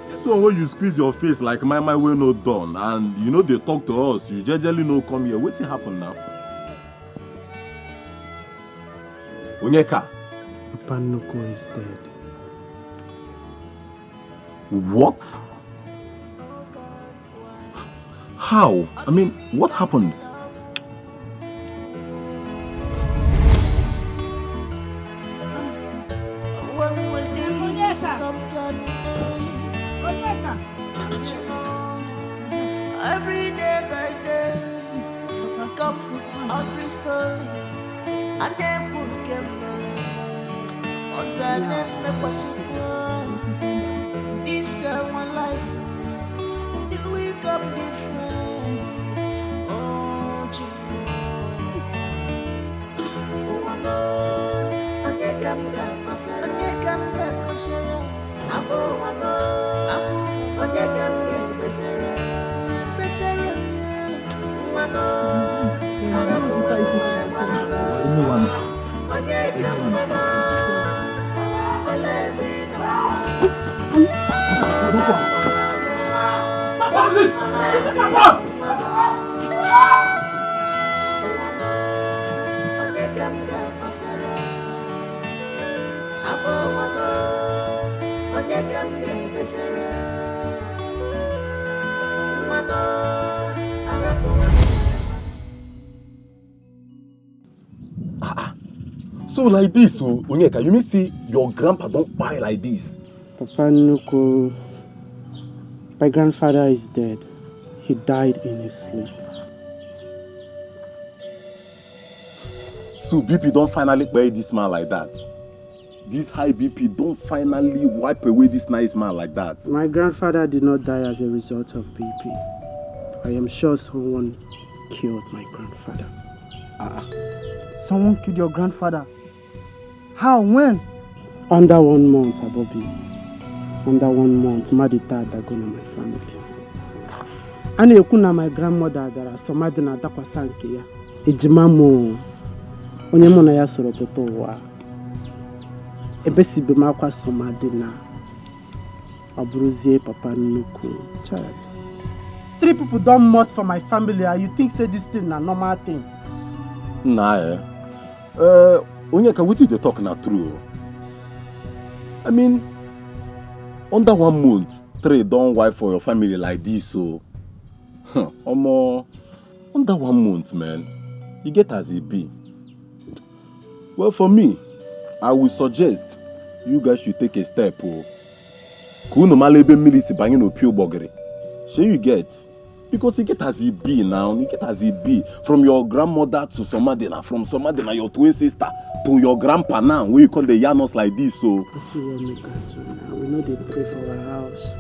This one wey you squeeze your face like my my wey no done and you no dey talk to us, you jejely no come here. Wetin happen now? Onyeka. Papa Nnukwu is dead. What? How? I mean, what happened? When will this come to an end? Every day by day comes with hungry story. A na-ekwu nke mere eme, ọzọ a na-emekwasịkwa. This our life, the way come different. Oh, Chukwu. Ụwa m, onye ka m ga-akọsara? Onye ka m ga-akọsara? Abụ ụwa m, onye ka m ga-ekpesara? Ekpesara onye? Nwa m, arapụ ụwa m, gbara m. Onye ka m ga-akpọ? Olee ebe ị nọ? Onye ka m ga-akpọsara? Abụ ụwa m, onye ka m ga-ekpesara? Nwa m, arapụ ụwa m. Ah, ah. So like this, oh, Onyeka, you mean say your grandpa don kpai like this? Papa Nnukwu, my grandfather is dead. He died in his sleep. So B P don finally kpai this man like that. This high B P don finally wipe away this nice man like that. My grandfather did not die as a result of B P. I am sure someone killed my grandfather. Ah, ah. Someone killed your grandfather? How? When? Under one month, Abobi. Under one month, mmadụ taa adago na my family. A na-ekwu na my grandmother dara, sọmadị na-adakwasa nke ya. Ejima m o, onye mụ na ya soro pụta ụwa. Ebesibe m akwa sọmadị na ọ bụrụzie Papa Nnukwu. Child. Three people don must for my family, and you think say this thing na normal thing? Nah, eh. Uh, Onyeka, wetin you dey talk na true o. I mean, under one month, three don wipe for your family like this o. Huh, omo, under one month, man, e get as e be. Well, for me, I will suggest you guys should take a step o. Ka unu mara ebe mmiri si banye n'opi ụgbọgịrị. Shey you get? Because e get as e be now, e get as e be. From your grandmother to somebody na, from somebody na your twin sister to your grandpa now, wey you come dey yarn us like this so. Wetin you wan make I do now? We no dey pray for our house.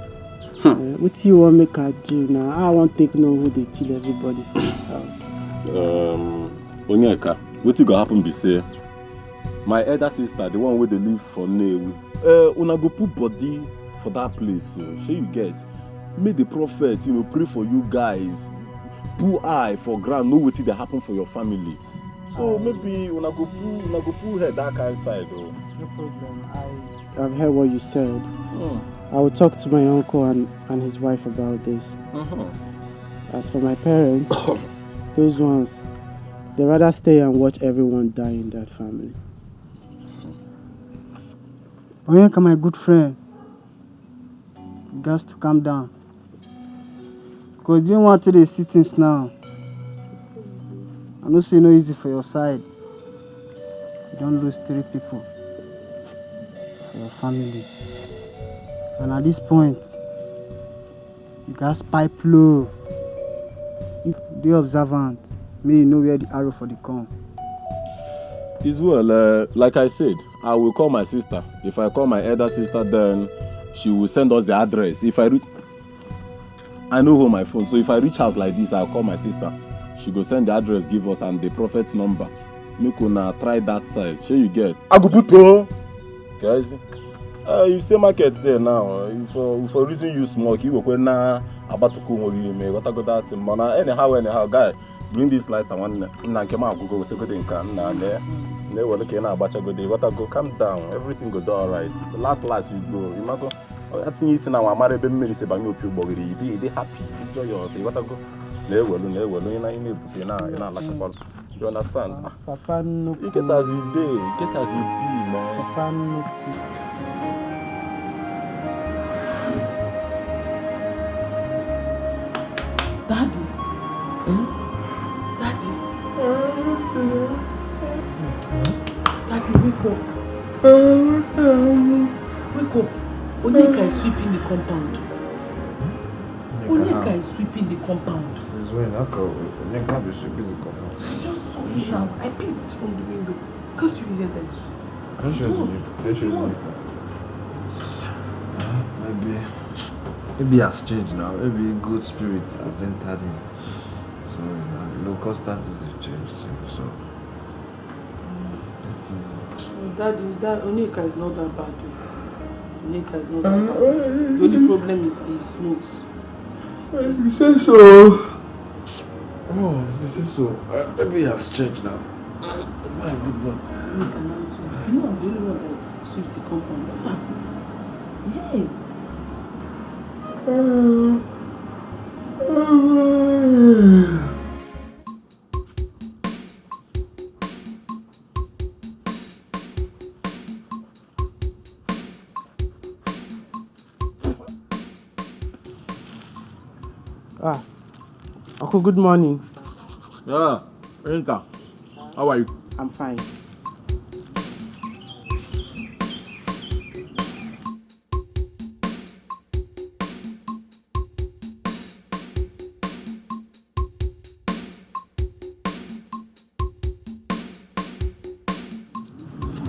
Hmm. Eh, wetin you wan make I do now? How I wan take know who dey kill everybody for this house? Um, Onyeka, wetin go happen be say, my elder sister, the one wey dey live for Nnewi, uh, una go put body for that place, so shey you get? Make the prophet, you know, pray for you guys, put eye for ground, know wetin dey happen for your family. So maybe una go put, una go put head that kind side o. No problem. I, I've heard what you said. Hmm. I will talk to my uncle and, and his wife about this. Mm-hmm. As for my parents, those ones, they rather stay and watch everyone die in that family. Onyeka, my good friend, you gats to calm down. Because the way you wan take dey see things now, I know say e no easy for your side. You don lose three people for your family. And at this point, you gats pipe low. Dey observant, make you know where the arrow for dey come. It's well, uh, like I said, I will call my sister. If I call my elder sister, then she will send us the address. If I reach, I no hold my phone, so if I reach house like this, I'll call my sister. She go send the address give us and the prophet's number. Make una try that side. Shey you get? Agubuto! Guys, uh, you say market there now. If for, if for reason you smoke, you go na abatuku onwe gị ime, gotta go that thing. Mana anyhow, anyhow, guy, bring this lighter, nwanne. Nna nke m agwụgo, wetegode nke a, nna, lee. Na-ewere ka ị na-agbachagode, gotta go, calm down. Everything go do alright. The last, last you go, you ma go. Ọ ya tinye isi na nwa mara ebe mmiri si banye opi ụgbọgịrị, you dey, you dey happy, you dey joyous, you gotta go. Na-ewelu, na-ewelu, ị na, ị na-ebute, ị na, ị na-alakọkwa. You understand? Ah, Papa nnukwu. You get as e dey, you get as e be, man. Papa nnukwu. Daddy. Eh? Daddy. Daddy, wake up. Wake up. Onyeka is sweeping the compound. Onyeka is sweeping the compound. Since when? How can Onyeka be sweeping the compound? I just saw it now. I peeped from the window. Can't you hear that? It's, it's worse. It's worse. Uh, maybe, maybe he has changed now. Maybe good spirit has entered him. So, you know, constantly change too. So, Daddy, that Onyeka is not that bad, though. Onyeka is not that bad. The only problem is he smokes. If you say so. Oh, if you say so. Uh, maybe he has changed now. My good God. Onyeka now sweeps. You know I'm the only one that sweeps the compound. That's why. Yeah. Ah, Uncle, good morning. Yeah, enter. How are you? I'm fine.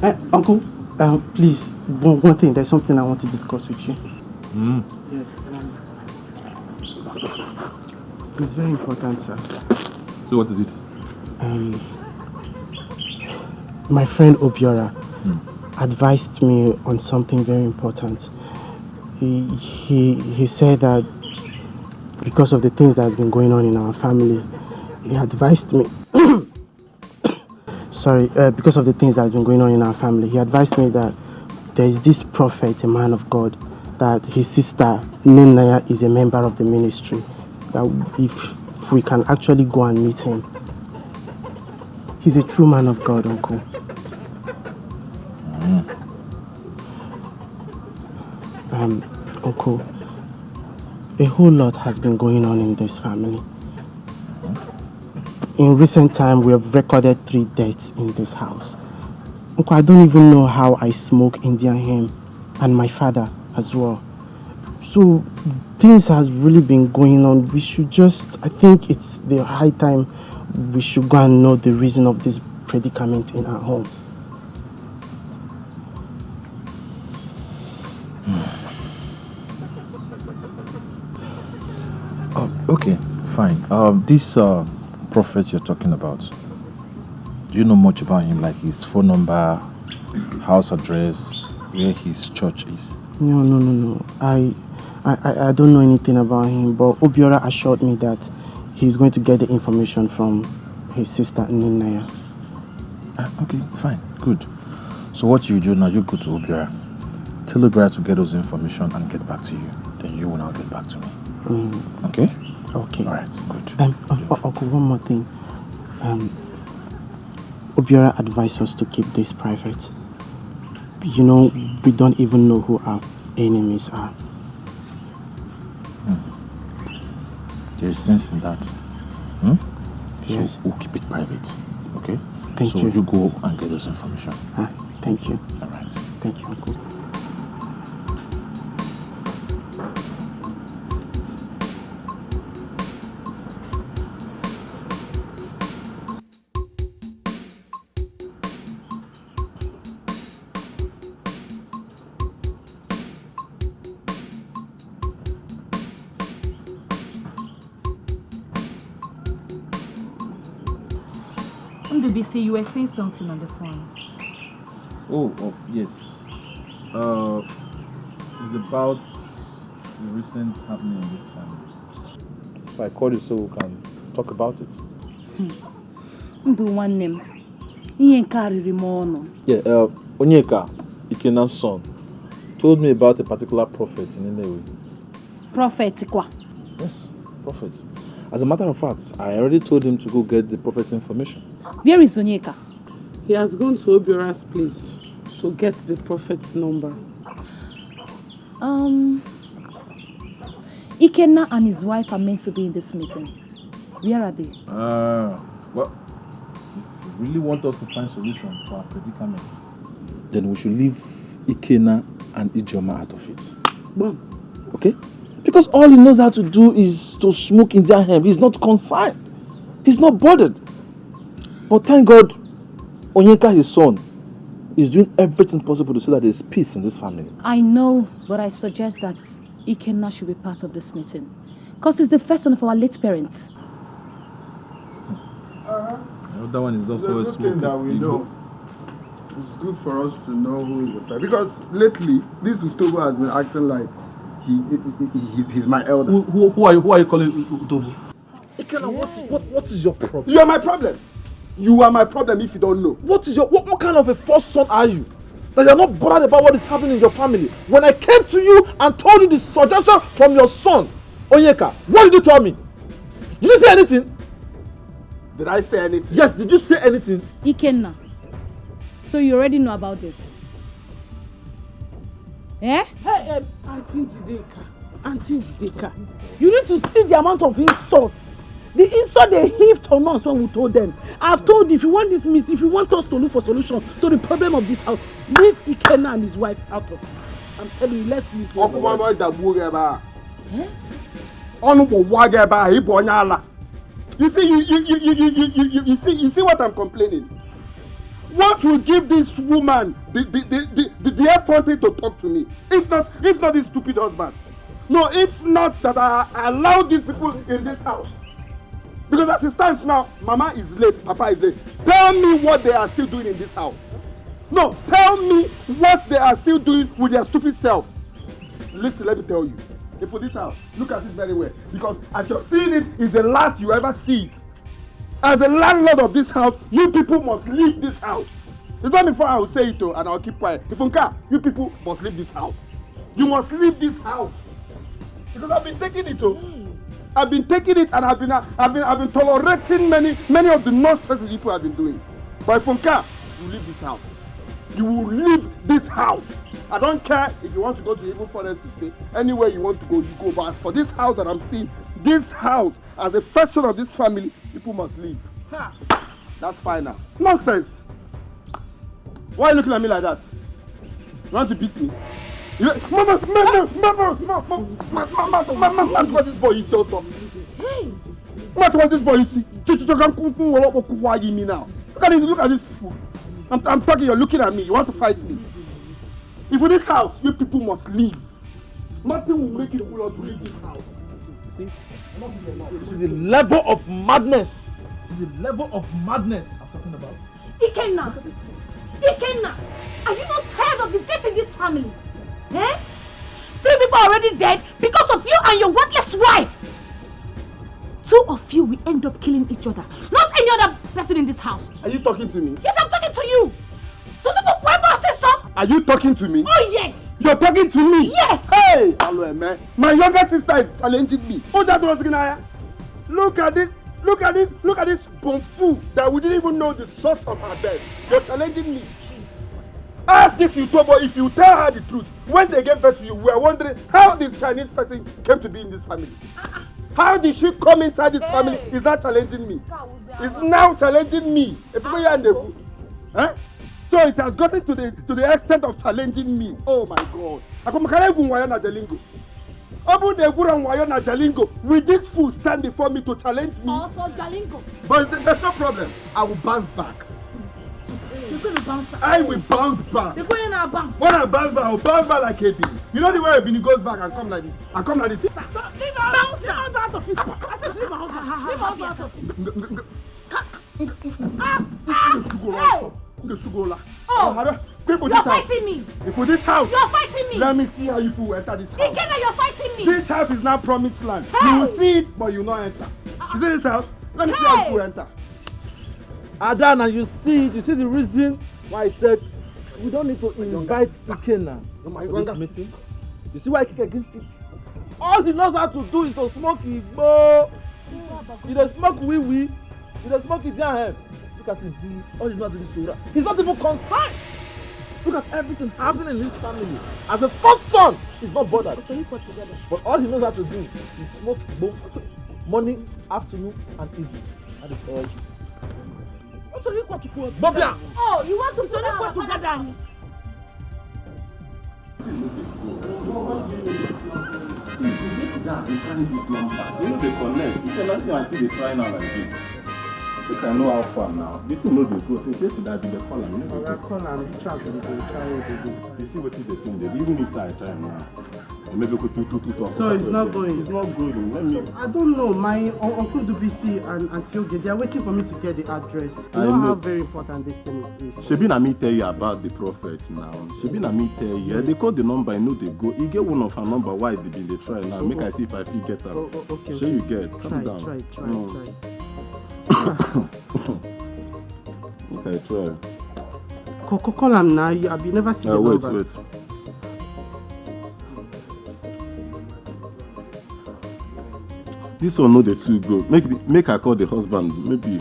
Eh, uncle, um, please, one, one thing, there's something I want to discuss with you. Mm. Yes, um, it's very important, sir. So what is it? Um, my friend Obiora advised me on something very important. He, he, he said that because of the things that has been going on in our family, he advised me sorry, uh, because of the things that has been going on in our family, he advised me that there is this prophet, a man of God, that his sister Nennaya is a member of the ministry. That if, if we can actually go and meet him, he's a true man of God, uncle. Um, uncle, a whole lot has been going on in this family. In recent time, we have recorded three deaths in this house. Uncle, I don't even know how I smoke Indian hemp, and my father as well. So things has really been going on. We should just, I think it's the high time we should go and know the reason of this predicament in our home. Oh, okay, fine. Um, this uh, prophet you're talking about, do you know much about him? Like his phone number, house address, where his church is? No, no, no, no. I, I, I- I don't know anything about him, but Obiora assured me that he's going to get the information from his sister Ninaya. Ah, okay, fine, good. So what you do now, you go to Obiora. Tell Obiora to get those information and get back to you. Then you will now get back to me. Okay? Okay. All right, good. Um, un- un- Uncle, one more thing. Um, Obiora advised us to keep this private. You know, we don't even know who our enemies are. There is sense in that. Hmm? Yes. So we'll keep it private. Okay? Thank so you. You go and get those information. Ah, thank you. All right. Thank you, Uncle. Ndubisi, you were saying something on the phone. Oh, oh yes. Uh, it's about the recent happening in this family. So I called you so we can talk about it. Ndụ nwanne m, ihe nke a riri m ọnụ. Yeah, uh, Onyeka, Ikenna's son, told me about a particular prophet in Nnewi. Prophet kwa. Yes, prophet. As a matter of fact, I already told him to go get the prophet's information. Where is Onyeka? He has gone to Obiora's place to get the prophet's number. Um, Ikenna and his wife are meant to be in this meeting. Where are they? Uh, well, if you really want us to find solution to our predicament, then we should leave Ikenna and Ijeoma out of it. Okay? Because all he knows how to do is to smoke Indian hemp. He's not concerned. He's not bothered. But thank God, Onyeka, his son, is doing everything possible to see that there's peace in this family. I know, but I suggest that Ikenna should be part of this meeting. Because he's the first son of our late parents. The other one is just It's a always good thing that smoking. we He's know. It's good for us to know who is the first. Because lately, this Utobo has been acting like he, he, he- he's, he's my elder. Who, who, who are you? Who are you calling U- Utobo? Ikenna, what, what, what is your problem? You are my problem. You are my problem if you don't know. What is your what, what kind of a first son are you? That you're not bothered about what is happening in your family. When I came to you and told you the suggestion from your son, Onyeka, what did you tell me? Did you say anything? Did I say anything? Yes, did you say anything? Ikenna, so you already know about this? Eh? Hey, hey, Auntie Jideka, Auntie Jideka, you need to see the amount of insults. The insult they heaped on us when we told them. I've told you, if you want this meet, if you want us to look for solution to the problem of this house, leave Ikenna and his wife out of it. I'm telling you, let's leave. Ọkụ mama dagbuo gị ebe a. Ọnụ bụ wa gị ebe a, ị bụ onye ala. You see, you, you, you, you, you, you, you, you see, you see what I'm complaining? What will give this woman the, the, the, the, the, the effrontery to talk to me? If not, if not this stupid husband. No, if not that I allow these people in this house. Because as it stands now, Mama is late, Papa is late. Tell me what they are still doing in this house. No, tell me what they are still doing with their stupid selves. Listen, let me tell you. If for this house, look at it very well. Because as you're seeing it, it's the last you ever see it. As a landlord of this house, you people must leave this house. It's not before I will say it, oh, and I'll keep quiet. If Nka, you people must leave this house. You must leave this house. Because I've been taking it, oh. I've been taking it, and I've been, I've been, I've been tolerating many, many of the nonsense people have been doing. But if Nka, you leave this house. You will leave this house. I don't care if you want to go to even forest to stay. Anywhere you want to go, you go. But as for this house that I'm seeing, this house, as the first son of this family, people must leave. That's final. Nonsense. Why are you looking at me like that? You want to beat me? You, mama, mama, mama, mama, mama, mama, mama, mama, mama, this boy is also. Hey. What was this boy? You see, chuchuchu kan kun kun wala ko kuwa yi mi now. Look at this, look at this fool. I'm, I'm talking, you're looking at me. You want to fight me? If this house, you people must leave. Nothing will make you people to leave this house. You see it? You see the level of madness. You see the level of madness I'm talking about. Ikenna! Ikenna! Are you not tired of the dirt in this family? Eh? Three people are already dead because of you and your worthless wife. Two of you will end up killing each other. Not any other person in this house. Are you talking to me? Yes, I'm talking to you. So, so, why must I say so? Are you talking to me? Oh, yes. You're talking to me? Yes. Hey, hello, man. My younger sister is challenging me. Oh, that was gonna. Look at this. Look at this. Look at this bomb fool that we didn't even know the source of her death. You're challenging me. Jesus Christ. Ask this YouTuber if you tell her the truth. When they gave birth to you, we are wondering how this Chinese person came to be in this family. How did she come inside this family? Hey. Is now challenging me. Is now challenging me. If we are neighbor. Huh? So it has gotten to the to the extent of challenging me. Oh my God. Akomakara egwu wayo na Jalingo. Ọ bụrụ na egwura m wayo na Jalingo, will this fool stand before me to challenge me? Also Jalingo. But th- there's no problem. I will bounce back. You're going to bounce back. I will bounce back. You're going to bounce. When I bounce back, I will bounce back like a bean. You know the way a bean goes back and come like this. I come like this. Leave her out. Leave her out of it. I said, leave her out. Leave her out of it. Ngesugola. Oh, you're fighting me. If for this house, you're fighting me. Let me see how you people enter this house. Ikenna, you're fighting me. This house is not promised land. Hey. You will see it, but you will not enter. You see this house? Let me see how you people enter. Adana, you see it. You see the reason why I said we don't need to invite Ikenna to this meeting. You see why I kick against it? All he knows how to do is to smoke igbo. He dey smoke wee wee. He dey smoke Indian hemp. Look at him. He, all he knows how to do is to rap. He's not even concerned. Look at everything happening in this family. As a first son, he's not bothered. But all he knows how to do is smoke igbo, morning, afternoon, and evening. That is all. Bobia! Oh, you want to put our father's house? Make that they find this number. You know they connect. You cannot see and see they try now like this. Make I know how far now. This thing no dey go. Since yesterday I been dey call am, you no dey go. Call am, reach out, we go try it again. You see wetin the thing dey do. Even if I try am now, maybe go two two two two. So it's not going. It's not going. Let me. I don't know. My un- uncle Dubisi and Auntie Oge, they are waiting for me to get the address. You I know know. How very important this thing is. Shebi na me tell you about the prophet now. Shebi na me tell you. Yes. They call the number, I know they go. You get one of her number. Why they been dey try now? Oh, make oh. I see if I fit get her. Oh, oh, okay. Shey okay. You get? Calm try, down. Try, try, mm. Try. Make I try. Call, call, call am now. You have never seen uh, the wait, number. Wait. This one no dey too go. Make make I call the husband. Maybe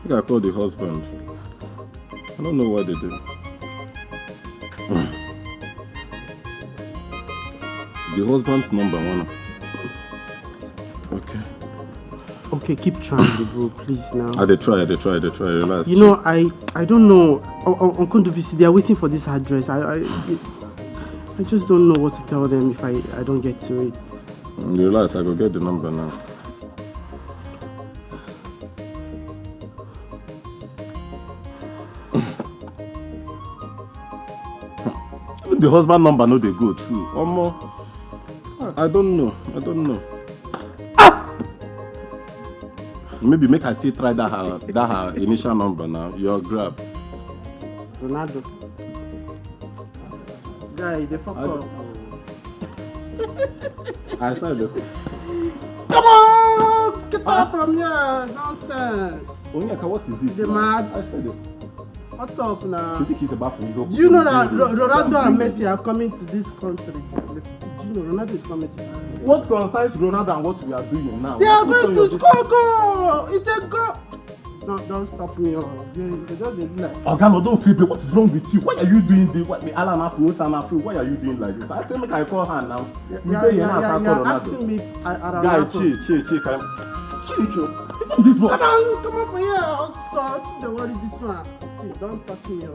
make I call the husband. I don't know what they do. The husband's number one. Okay. Okay, keep trying, bro, please now. I dey try, I dey try, I dey try. Relax. You know, I I don't know. Un- Un- Uncle Dubisi, they are waiting for this address. I I, I just don't know what to tell them if I I don't get to it. Mm, relax, I go get the number now. Even the husband number no dey go too. Omo, I don't know. I don't know. Ah! Maybe make I still try that her that her initial number now. Your grab. Ronaldo. Guy, the fuck up. I said it. Come on, get up from here. Nonsense. Onyeka, what is this? The mad. I said it. What's up now? You think he's about to help? Do you know that Ro- Ronaldo and Messi are coming to this country? Do you know Ronaldo is coming to this country? What concerns Ronaldo and what we are doing now? They are going to score goal. It's a goal. No, don't stop me. Oh. They, they just dey do like. Oga, no, don't feel bad. What is wrong with you? Why are you doing this? What, me, Alan Afro, Alan Afro, why are you doing like this? I say make I call her now. You dey here now, I call Ronaldo. Asking me, I, I don't know. Guy, chill, chill, chill, chill. This boy. Come on, come on for here. Also, don't worry this one. See, don't touch me. Oh.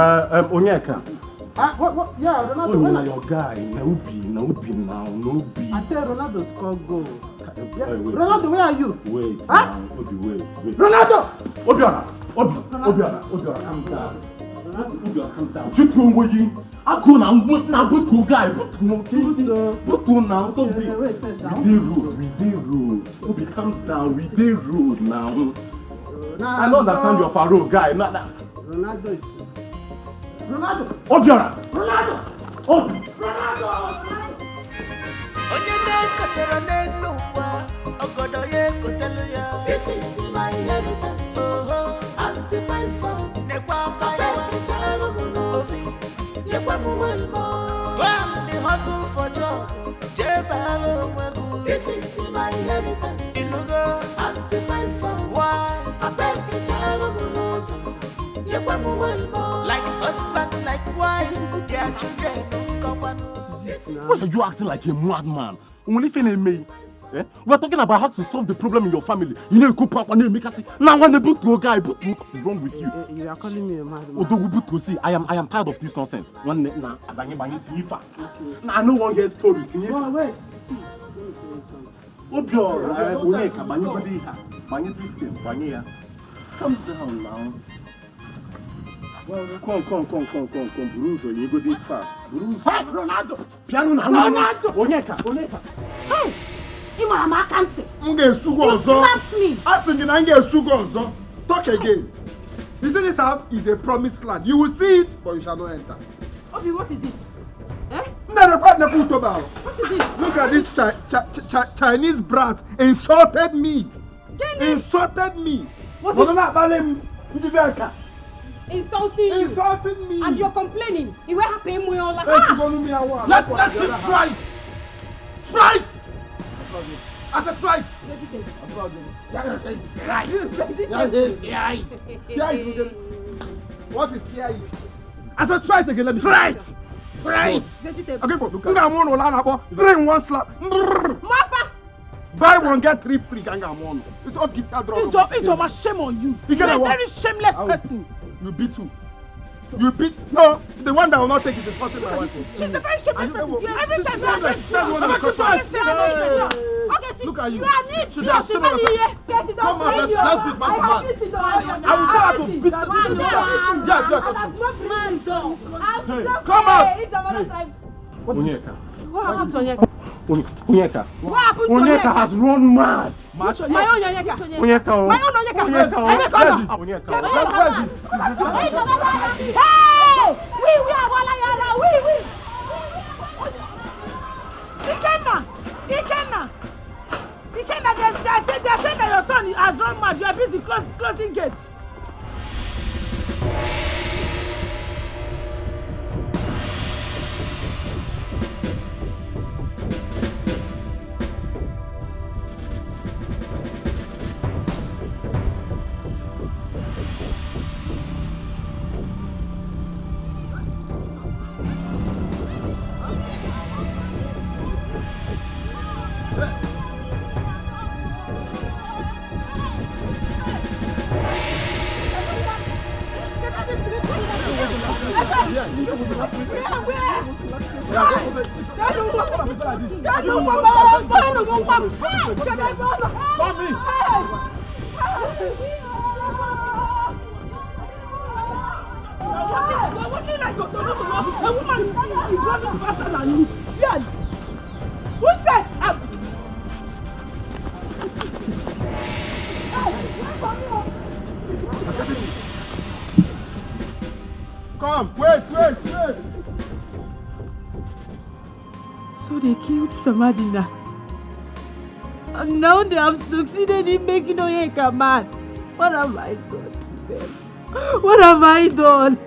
Uh, um, Onyeka. Ah, what, what? Yeah, Ronaldo. Oh, na your guy. Na Obi, na Obi now, na Obi. I tell Ronaldo score goal. Yeah. Wait, wait. Ronaldo, where are you? Wait, huh? Now, Obi, wait, wait. Ronaldo! Obiora, Obi, Ronaldo. Obiora, Obiora, calm down. Ronaldo. Obiora, calm down. Chukwu Nwoyi. Ako na ngwo na butu guy, butu no kiti. Butu. Butu now, so okay, we, wait first, we dey road, we dey road. Obi, calm down, we dey road now. Ronaldo. I don't understand your parole, guy. Na, na. Ronaldo is Ronaldo. Obiora. Ronaldo. Obi. Ronaldo. Onye na-ekotara n'elu ụwa, ọgọdọ ya ekotelu ya. This is my inheritance. Oho. As the first son, nekwa aka ya. Abeg, chalụ m n'ozi. Nyekwa m nwayọ. Go and dey hustle for job. Jee baara onwe gị uru. This is my inheritance. Inugo. As the first son. Why? Abeg, chalụ m n'ozi. Nyekwa m nwayọ. Like husband, like wife, their children, nkọkwanụ. Why are you acting like a madman? Only thing in me. Eh? We are talking about how to solve the problem in your family. You know, you could papa, you make us say, now when they put to a guy, put to, what is wrong with you? You, you are calling me a madman. Although we put to see, I am, I am tired of this nonsense. One na, abanye, abanye, tinye fa. Now I no wan get story, tinye fa. Wait, wait. See, let me tell you something. Obiora, eh, Onyeka, banye, banye, banye, this thing, banye ya. Calm down now. Come, come, come, come, come, come. Buru ụzọ, you go this far. Buru ụzọ. Hey, Ronaldo! Piano na Ronaldo! Onyeka, Onyeka. Hey! Ị mara m aka ntị. M ga-esu gị ọzọ. You slapped me. A sị gị na m ga-esu gị ọzọ. Talk again. You see, this house is a promised land. You will see it, but you shall not enter. Obi, what is it? Eh? Nna rekwa nnekwu utoba ahụ. What is it? Look at this chi chi chi Chinese brat insulted me. Gịnị? Insulted me. What is... Nọ na-akpali m, Njideka. Insulting you. Insulting me. And you're complaining. Iwe hapụ ịmụ ya ọla. Esigonu m ya wa. Let, let him try it. Try it. I said try it. Vegetable. Try it. Try it. Try it. What is try it? I said try it again. Let me try it. Try it. Vegetable. Okay, for, m ga-amụ ụlọ a na-akpọ three in one slap. Mapa. Buy one, get three free, ka m ga-amụ ụlọ. It's all this drug. Ijo-, Ijoma, shame on you. You get a what? You're a very shameless person. You beat who? You beat, no, the one that will not take is insulting my wife. She's a very shameless person. Every time you are... That's what I'm talking about. Okay, look at you. You are an idiot. Come on, let's, let's do it, man. I will tell her to beat the... Yes, yes. Hey, come out. Hey. Onyeka. What happened to Onyeka? Onye-, Onyeka. What happened to Onyeka? Onyeka has run mad. Mad? My own Onyeka. Onyeka, oh. My own Onyeka. Onyeka, oh. Onyeka, oh. Onyeka, oh. Hey! We, we are Walayara. We, we. Ikenna. Ikenna. Ikenna, they, they say, they say that your son has run mad. You are busy close, closing gates. You're walking like a woman is running faster than you. Yeah. Who said? Come, wait, wait, wait. So they killed Samadina. And now they have succeeded in making Onyeka mad. What have I done to them? What have I done?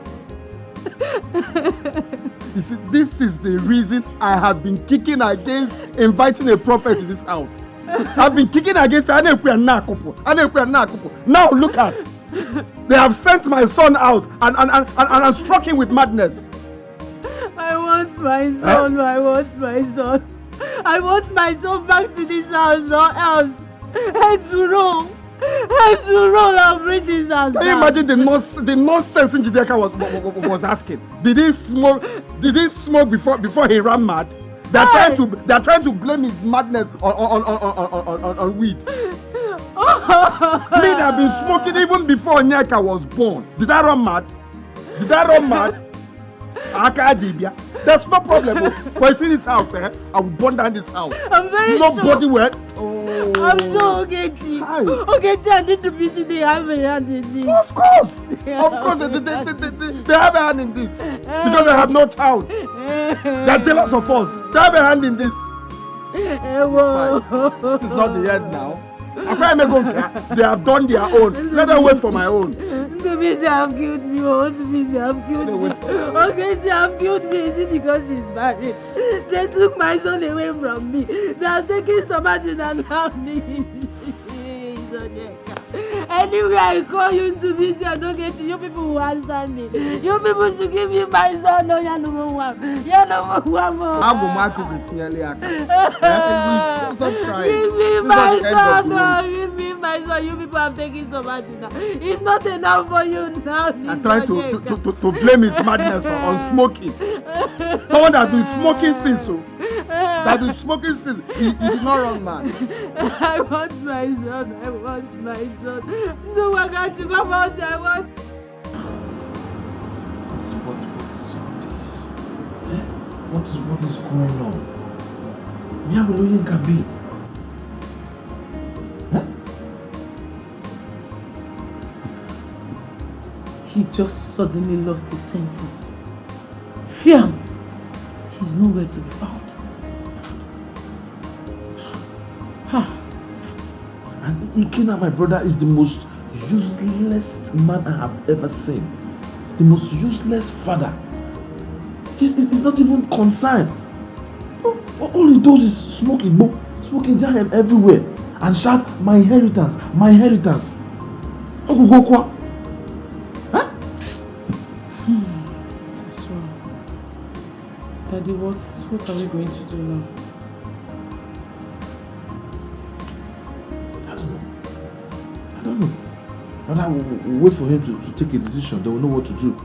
You see, this is the reason I have been kicking against inviting a prophet to this house. I've been kicking against Anekwe and Nakupo. Anekwe and Nakupo. Now look at. They have sent my son out and, and, and, and, and struck him with madness. I want my son. I want my son. I want my son back to this house or else. Hezuro. Hezuro, I'll bring this house. Can you imagine the nonsense Njideka was, was, was asking? Did he smoke? Did he smoke before before he ran mad? They're trying to they're trying to blame his madness on on on on, on, on, on, on weed. Me that have been smoking even before Onyeka was born. Did I run mad? Did I run mad? Akajibia. There's no problem. Oh. But you see this house, eh? I will burn down this house. I'm very Nobody sure. Will. Oh. I'm sure Ogechi. Hi. Ogechi and Ndubisi, they have a hand in this. Of course. Of course, they, they, they, they, they, they have a hand in this. Because I have no child. They're jealous of us. They have a hand in this. It's fine. This is not the end now. Akwa Emego nke ha, they have done their own. Let them wait for my own. Ndubisi have killed me. Oh, Ndubisi have killed me. Ogechi have killed me. Is it because she's married? They took my son away from me. They have taken somebody and now me. Anywhere I call you to be, I don't get you. You people will answer me. You people should give me my son. No, you no one. You no one. Agwụ m akụ ga-esinyela ya aka. Eh, please, stop crying. Give me my son. No, give me my son. You people have taken somebody now. It's not enough for you now. I try to, to, to, to, to blame his madness on, on smoking. Someone that's been smoking since, so that is smoking since. He, he did not run mad. I want my son. I want my son. No one got to come out. I want. What, what, what is all this? Eh? What is, what is going on? Miyabulo Yinka B. Eh? He just suddenly lost his senses. Fiam! He's nowhere to be found. Ha! And Ikenna, my brother, is the most useless man I have ever seen. The most useless father. He's, he's, he's not even concerned. All he does is smoke igbo, smoke Indian hemp everywhere, and shout, "My inheritance, my inheritance." Ogugokwa. Huh? Hmm. This one. Daddy, what, what are we going to do now? I don't know. I don't know. But I will, will wait for him to, to take a decision. Then we'll know what to do.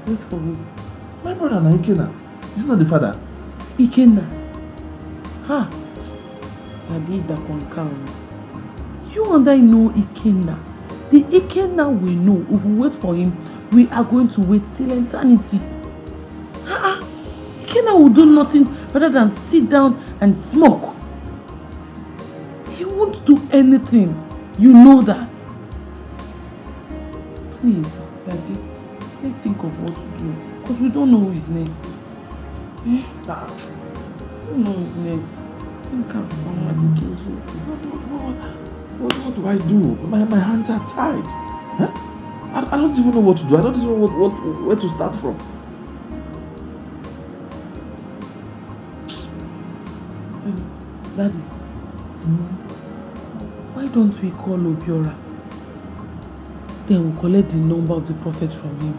Wait for who? My brother, na Ikenna. He's not the father. Ikenna. Ha! Daddy, that one cow. You and I know Ikenna. The Ikenna we know, if we wait for him, we are going to wait till eternity. Ha! Ikenna will do nothing rather than sit down and smoke. He won't do anything. You know that. Please, Daddy, let's think of what to do. Because we don't know who is next. Eh? Ah, who knows next? Think of what, what, what, what do I do? My, my hands are tied. Huh? I, I don't even know what to do. I don't even know what, what, where to start from. Daddy, why don't we call Obiora? Then we'll collect the number of the prophet from him.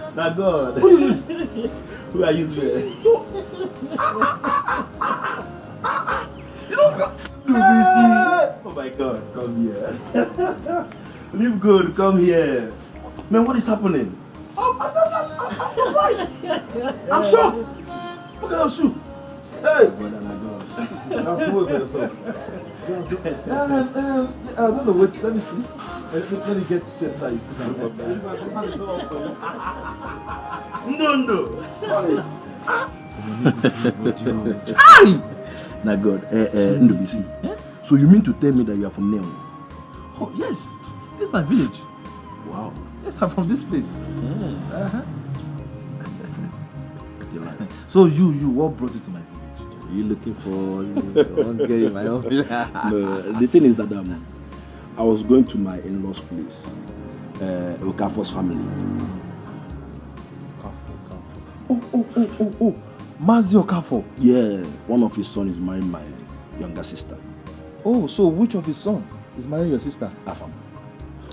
Na God. Who are you there? So, You don't go. Dubisi. Oh my God, come here. Leave good, come here. Man, what is happening? I'm, I'm, I'm, I'm surprised. I'm shocked. Look at your shoe. Hey, brother, my God. Now, come over yourself. Uh, uh, I don't know what. Let me see. Let me, let me get the chair so you sit down. No, no. Hi. Na God, eh, eh, Ndubisi. So you mean to tell me that you are from Neon? Oh, yes. This is my village. Wow. Yes, I'm from this place. Mm. Uh-huh. Delight. So you, you, what brought you to my village? Are you looking for you know, one girl in my own village? No, the thing is that um, I was going to my in-laws' place, uh, Okafor's family. Oh, oh, oh, oh, oh. Mazi Okafor. Yeah, one of his sons is marrying my younger sister. Oh, so which of his son is marrying your sister? Afam.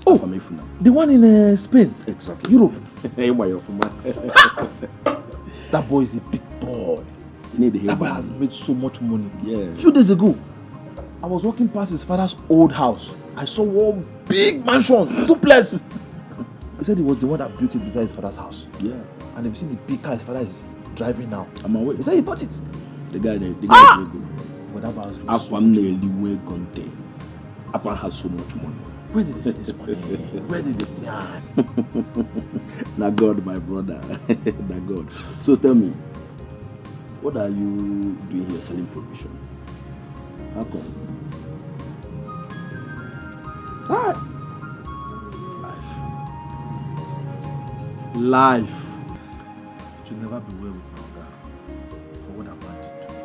Oh. Afam Efuna. The one in uh, Spain, Exactly. Europe. Hey, why you from That boy is a big boy. You need the That boy help. Has made so much money. Yeah. A few days ago, I was walking past his father's old house. I saw one big mansion, duplex. He said it was the one that built it beside his father's house. Yeah. And if you see the big car his father is driving now, I'm aware. He said he bought it. The guy, the, the guy. Ah! But that was Afam Neliwe Gonte. Afam has so much money. Where did they see this money? Where did they see am? Na God, my brother. Na God. So tell me, what are you doing here selling provision? How come? Life. Life. It will never be well with my oga for what that man did to me.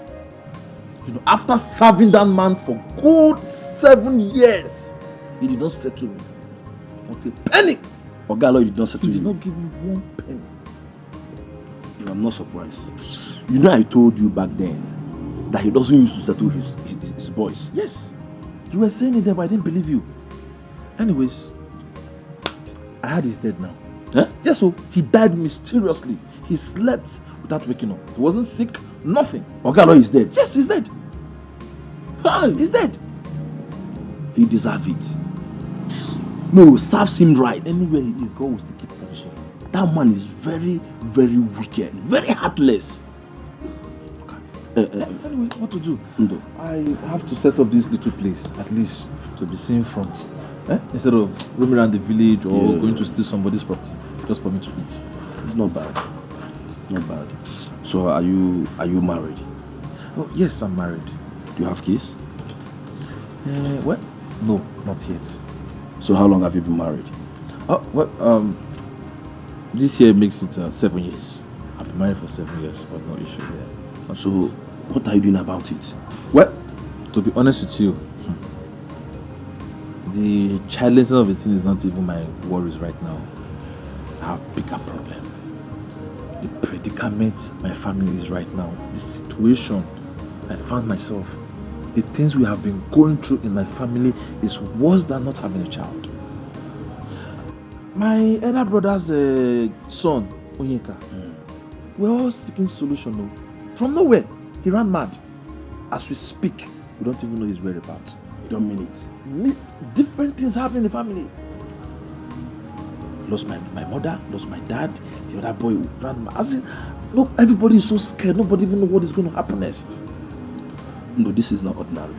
You know, after serving that man for good seven years, he did not settle me. Not a penny. Oga Lord did not settle He did you. Not give me one penny. I'm not surprised. You know, I told you back then that he doesn't used to settle his, his, his boys. Yes. You were saying it then, but I didn't believe you. Anyways, I heard he's dead now. Eh? Yes, so he died mysteriously. He slept without waking up. He wasn't sick, nothing. Oga Lord is dead. Yes, he's dead. Hi. He's dead. He deserves it. No, serves him right. Anywhere he is, God will still keep punishing him. That man is very, very wicked, very heartless. Uh, uh, Anyway, what to do? Ndo. I have to set up this little place, at least to be seen front. Eh? Instead of roaming around the village or Yeah. Going to steal somebody's property just for me to eat. It's not bad. Not bad. So are you are you married? Oh, yes, I'm married. Do you have kids? Uh, well, no, not yet. So how long have you been married? Oh, well, um, this year makes it uh, seven years. I've been married for seven years, but no issue there. Not So yet. What are you doing about it? Well, to be honest with you, the childlessness of the thing is not even my worries right now. I have bigger problem. The predicament my family is right now, the situation I found myself, the things we have been going through in my family is worse than not having a child. My elder brother's uh, son, Onyeka, we're all seeking solution. No? From nowhere, he ran mad. As we speak, we don't even know his whereabouts. You don't mean it. Me, different things happen in the family. Lost my, my mother, lost my dad, the other boy ran mad. As in, no, everybody is so scared. Nobody even know what is going to happen next. No, this is not ordinary.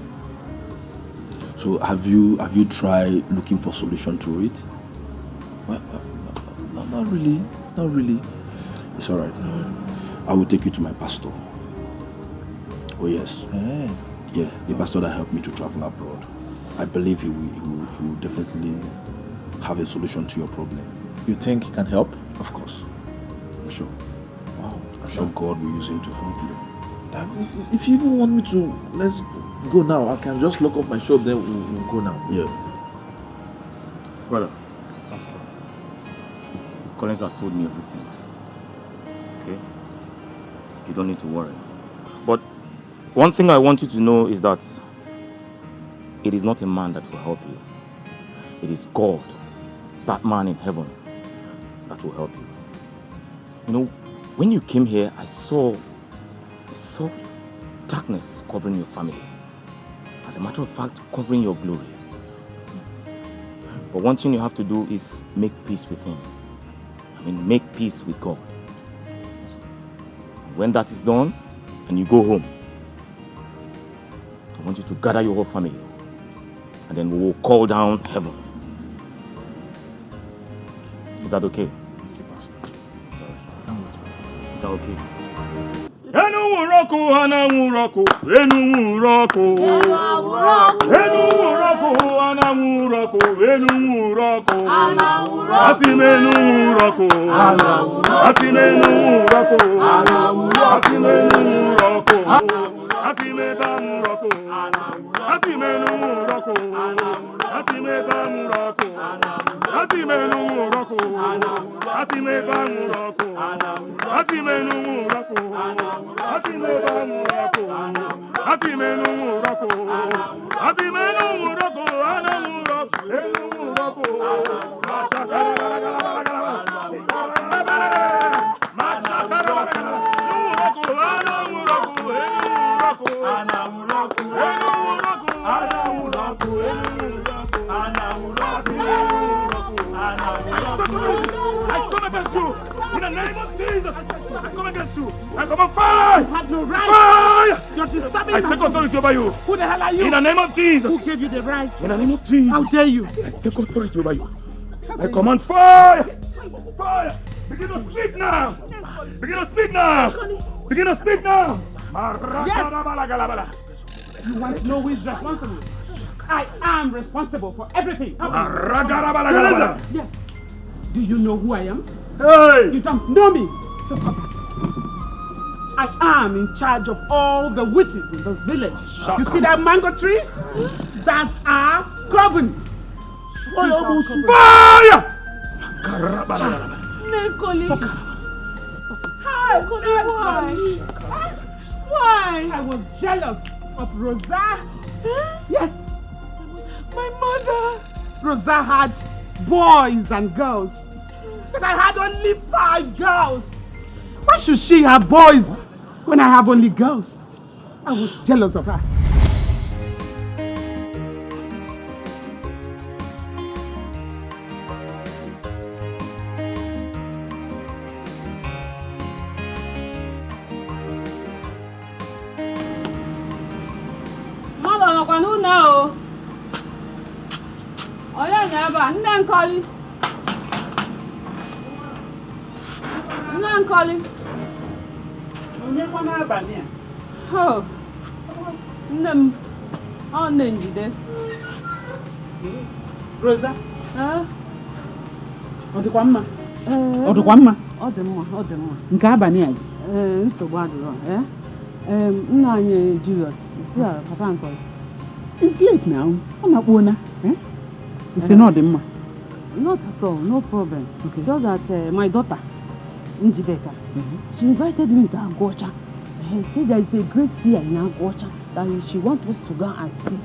So have you have you tried looking for solution to it? Well, uh, no, no, not really, not really. It's all right. I will take you to my pastor. Oh yes. Eh. Yeah, the pastor that helped me to travel abroad. I believe he will, he will, he will definitely have a solution to your problem. You think he can help? Of course. I'm sure. Wow. I'm sure God will use him to help you. That, if, if you even want me to, let's go now. I can just lock up my shop, then we'll, we'll go now. Yeah. Brother, Collins has told me everything. Okay? You don't need to worry. But one thing I want you to know is that it is not a man that will help you. It is God, that man in heaven, that will help you. You know, when you came here, I saw, I saw darkness covering your family. As a matter of fact, covering your glory. But one thing you have to do is make peace with him. I mean, make peace with God. When that is done, and you go home, I want you to gather your whole family, and then we will call down heaven. Is that okay? Thank you, Pastor. Sorry. I can't wait. Is that okay? Enu nwụrụ Ọkụ, anyanwụ ụrọkụ, enu ụrọkụ. Enu ụrọkụ, anyanwụ ụrọkụ, enu ụrọkụ. Asị m enu ụrọkụ. Asị m enu ụrọkụ. Asị m enu ụrọkụ. Asị m ebe a ụrọkụ. Asị m enu ụrọkụ. Asị m ebe a ụrọkụ. Asị m enu ụrọkụ. Asị m ebe a ụrọkụ. Asị m enu ụrọkụ. Asị m ebe a ụrọkụ. Asị m enu ụrọkụ. Asị m enu ụrọkụ. Anyanwụ ụrọkụ. Enu ụrọkụ. I come against you in the name of Jesus. I come against you. I come on fire. You have no right. Fire. You're disturbing I my take authority over you. Who the hell are you? In the name of Jesus. Who gave you the right? In the name of Jesus. How dare you? I take authority over you. I command fire. Fire. Begin to speak now. Begin to speak now. Begin to speak now. Yes. You want to know who is responsible? I am responsible for everything happening. Yes. Do you know who I am? Hey! You don't know me. So stop that. I am in charge of all the witches in this village. You see that mango tree? That's our coven. Fire! Nekoli. Hi, Nekoli, why? Why? I was jealous of Rosa. Yes. My mother. Rosa had boys and girls. But I had only five girls. Why should she have boys when I have only girls? I was jealous of her. Mmadụ ọ nọkwa n'ụlọ o? Onye nọ ebe a? Nne Nkoli. Nne Nkoli. Onyekwa n'abalị a? Oh, nne m, ọ nne Njide. Rosa, eh? Ọ dịkwa mma? Eh, ọ dịkwa mma? Ọ dị mma, ọ dị mma. Nke abalị a zi? Eh, nsogbu adịrọ, eh? Em, nna anyị Julius, isi a, papa Nkoli. It's late now. Ọ na-akpọ na, eh? Isi na ọ dị mma. Not at all, no problem. Okay. Just that, eh, my daughter, Njideka, she invited me to Aguocha. Eh, say there is a great seer in Aguocha that she wants us to go and see.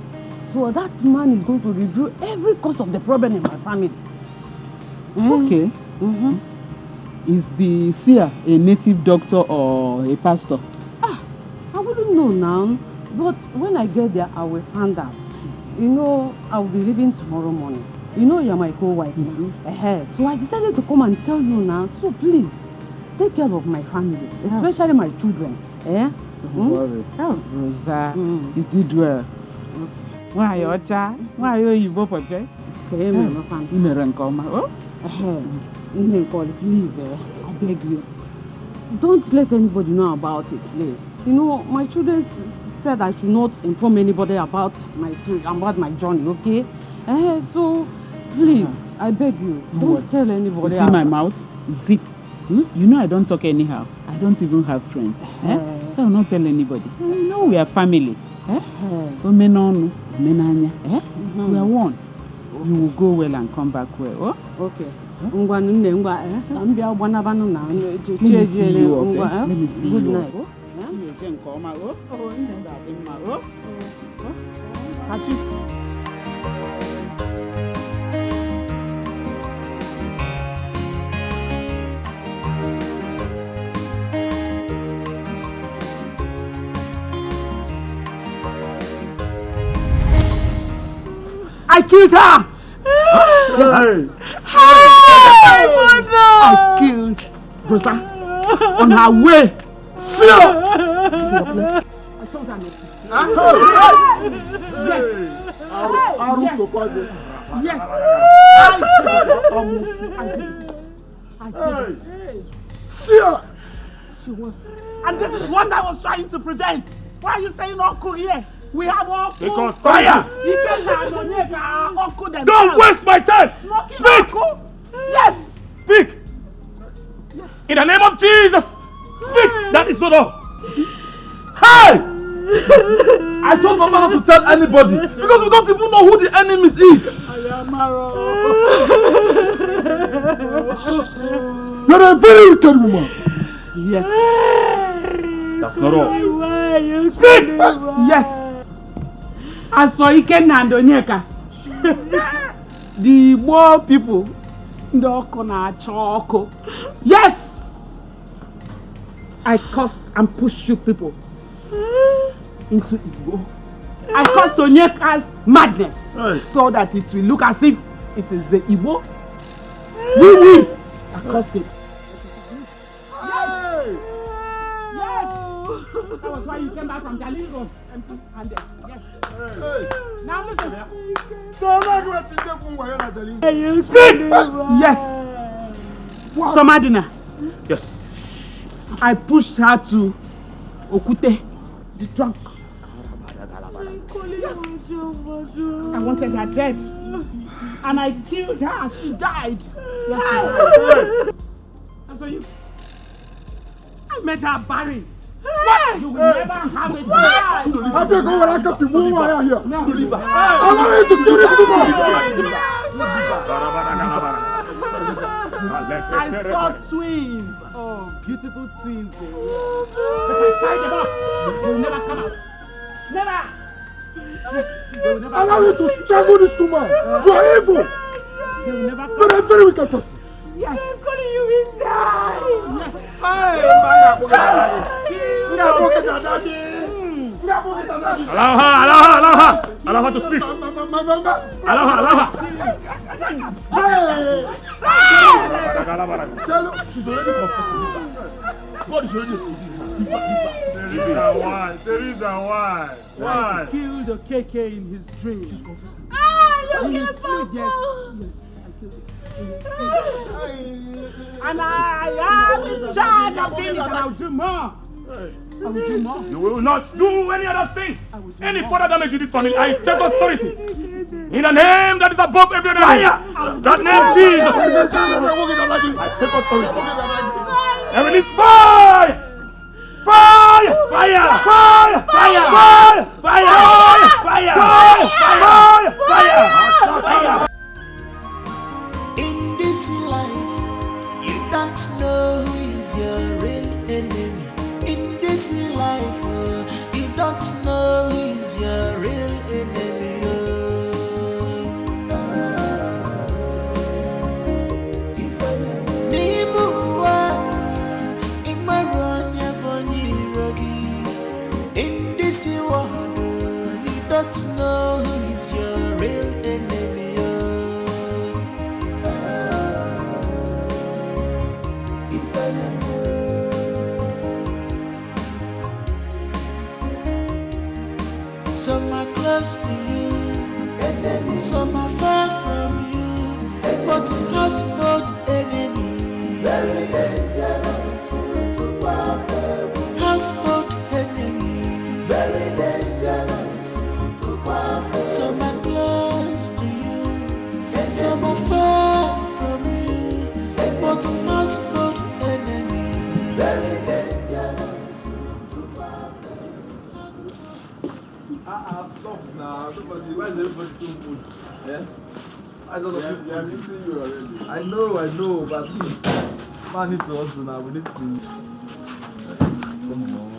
So that man is going to reveal every cause of the problem in my family. Eh? Okay. Mm-hmm. Is the seer a native doctor or a pastor? Ah, I wouldn't know now. But when I get there, I will find out. You know, I will be leaving tomorrow morning. You know, you're my co-wife now. Mm-hmm. Eh, so I decided to come and tell you now. So please, take care of my family, especially my children. Eh? Don't worry. Oh. Rosa, you did well. Okay. Nwaanyị ọcha, nwaanyị oyibo pete. Ka e mere, papa. Ị mere nke ọma, oh? Eh, Nne Nkoli, please, eh, I beg you. Don't let anybody know about it, please. You know, my children s- s- said I should not inform anybody about my tri- about my journey, okay? Eh, so please, I beg you, don't tell anybody. You see my mouth? Zip. Hmm? You know I don't talk anyhow. I don't even have friends. Eh? Eh? So I will not tell anybody. You know we are family. Eh? Eh. Omenọnụ, omenanya. Eh? Mm-hmm. We are one. You will go well and come back well. Oh? Okay. Ngwa nne, ngwa, eh? Ka m bịa gbanabanụ na nne, eche- Let me see you up, ngwa, eh? Eh? Let me see you up. Good night. Oh? Eh? Ị na-eje nke ọma, oh? Oh, nne. Ọ ga-adị mma, oh? Oh. Kachi. I killed her. Yes. Hey. Hi, mother. I killed Rosa on her way. Sure. This is your place. I saw that. Huh? Yes. Arụ, arụ. Yes. Sokwa gị. Yes. I did it. I did it. I did it. Hey. Sure. And this is what I was trying to prevent. Why are you saying uncle here? We have uncle. Because fire! Ikenna and Onyeka are uncle themselves. Don't waste my time! Smoking Speak! Uncle? Yes. Speak! Yes. In the name of Jesus! Speak! That is not all! You see? Hey! I told Mama not to tell anybody because we don't even know who the enemies is. Ayamaro. You're a very wicked woman. Yes. That's not all. Speak. Yes. As for Ikenna and Onyeka, the Igbo people, ndị ọkụ na-acha ọkụ. Yes. I cursed and pushed you people into Igbo. I cursed Onyeka's madness so that it will look as if it is the Igbo. We will. I cursed it. Yes. That was why you came back from Jalingo empty-handed. Yes. Now listen. Speak. Yes. Somadina. Yes. I pushed her to Okute, the drunk. Yes. I wanted her dead. And I killed her. She died. Yes, she died. And so you, I made her barren. Why? You will never have a child. I beg over that cup, you move over here. No. Allow him to kill this woman. I saw twins. Oh, beautiful twins. They were. Tie them up. They will never come out. Never. Yes, they will never Allow come him out. To strangle this woman. You are evil. They will never come You're a out. Very wicked person. Yes. Uncle, you will die. Yes. Hey, Kill Nga pocket daddy. Nga pocket daddy. Allow her, allow her, allow her. Allow her to speak. Ma, ma, ma, ma, ma. Allow her, allow her. Hey. Allow her. Tell her she's already confessing. God is already forgiving her. Leave her, leave her. Teresa, why? Teresa, why? Why? Killed Okeke in his dream. Ah, In you his killed sleep, yes. Papa. Yes, I killed it. In his sleep. And I am in charge of things and I'll do more. I will do more. You will not do any other thing. I will do Any more. further damage to this family, I take authority. In the name that is above every other name. That name, Jesus. I take authority. I release fire. Fire! Fire! Fire! Fire! Fire! Fire! Fire! Fire! Fire! Fire! In this life, you don't know who is your real enemy. In this life, oh, you don't know who is your real enemy. Oh. N'ime ụwa, ị mara onye bụ onye iro gị. In this world, you don't know who is your real enemy. Oh. Some are close to you, enemies. Some are far from you, but household enemy. Very dangerous to powerful. Household enemy. Very dangerous to powerful. Some are close to you, some are far from you, but household enemy. Very dangerous to powerful. Ah, ah, stop now. Everybody, why is everybody so good? Eh? Why is all of Yeah, you we are good? Missing you already. I know, I know, but please, man need to hustle now. We need to. Come on.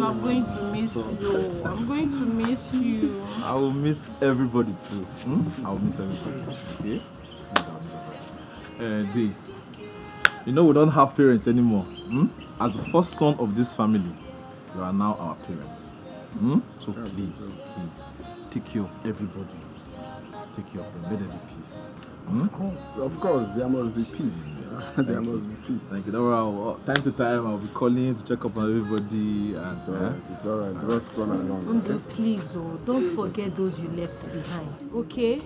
I'm going to miss you. I'm going to miss you. I will miss everybody too. Hmm? I will miss everybody. Okay? Please, I'll miss everybody. Uh, Dee, you know we don't have parents anymore. Hmm? As the first son of this family, you are now our parents. Hmm? So please, please, take care of everybody. Take care of them. Let there be peace. Hmm? Of course, of course, there must be peace. There must be peace. Thank you. Don't worry, I'll- time to time I'll be calling to check up on everybody. And, It's alright. It's alright. Just run along. Undo, please, oh, don't forget those you left behind, okay?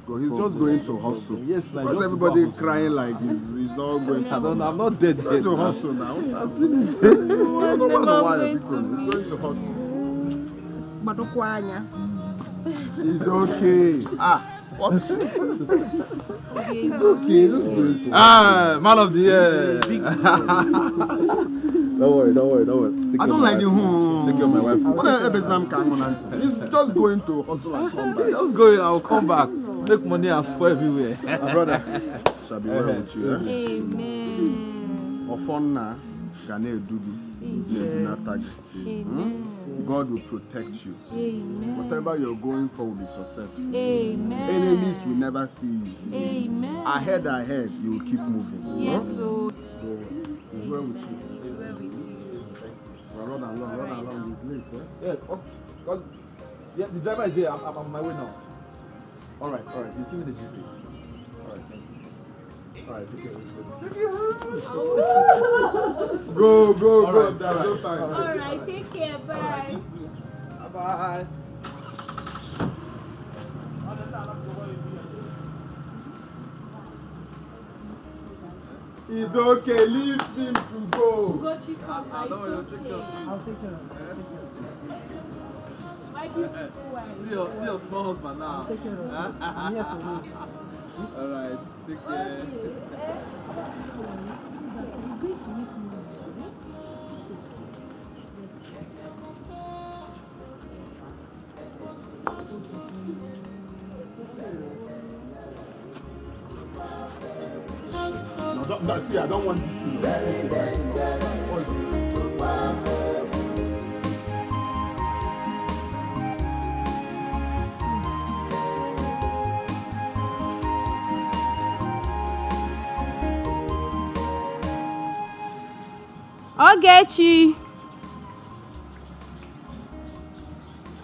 Go, he's just going to hustle. Yes, like, because everybody crying like he's, he's not going to. I don't, I'm not dead yet. Going to hustle now. I don't know why, because he's going to hustle. It's okay. Ah, what? It's okay. Just going to. Ah, man of the year. Don't worry, don't worry, don't worry. I don't like the home. Take care of my wife. What the hell is Nam Kango Nancy? He's just going to hustle and come back. Just going, I'll come back. Make money and spoil everywhere. My brother, shall be well with you. Eh? Amen. Ofonna, Gane Dudu, Nedina Tagi. Amen. God will protect you. Amen. Whatever you're going for will be successful. Amen. Enemies will never see you. Amen. Ahead, ahead, you will keep moving. Yes, so. It's well with you. It's well with you. Run along, run along. It's late, eh? Yeah, oh, God. Yeah, the driver is there. I'm, I'm on my way now. All right, all right. You see me in the G P. All right, thank you. All right, take care. Go, go, go. There's no time. All right, take care. Bye. Bye. It's okay, leave him to go. Ugochi, come. It's okay. I'll take care of it. Why do you people? See your, see your small husband now. I'll take care of it. Yes, I will. All right, take care. Okay. No, don't, no, see, I don't want this thing. Ogechi.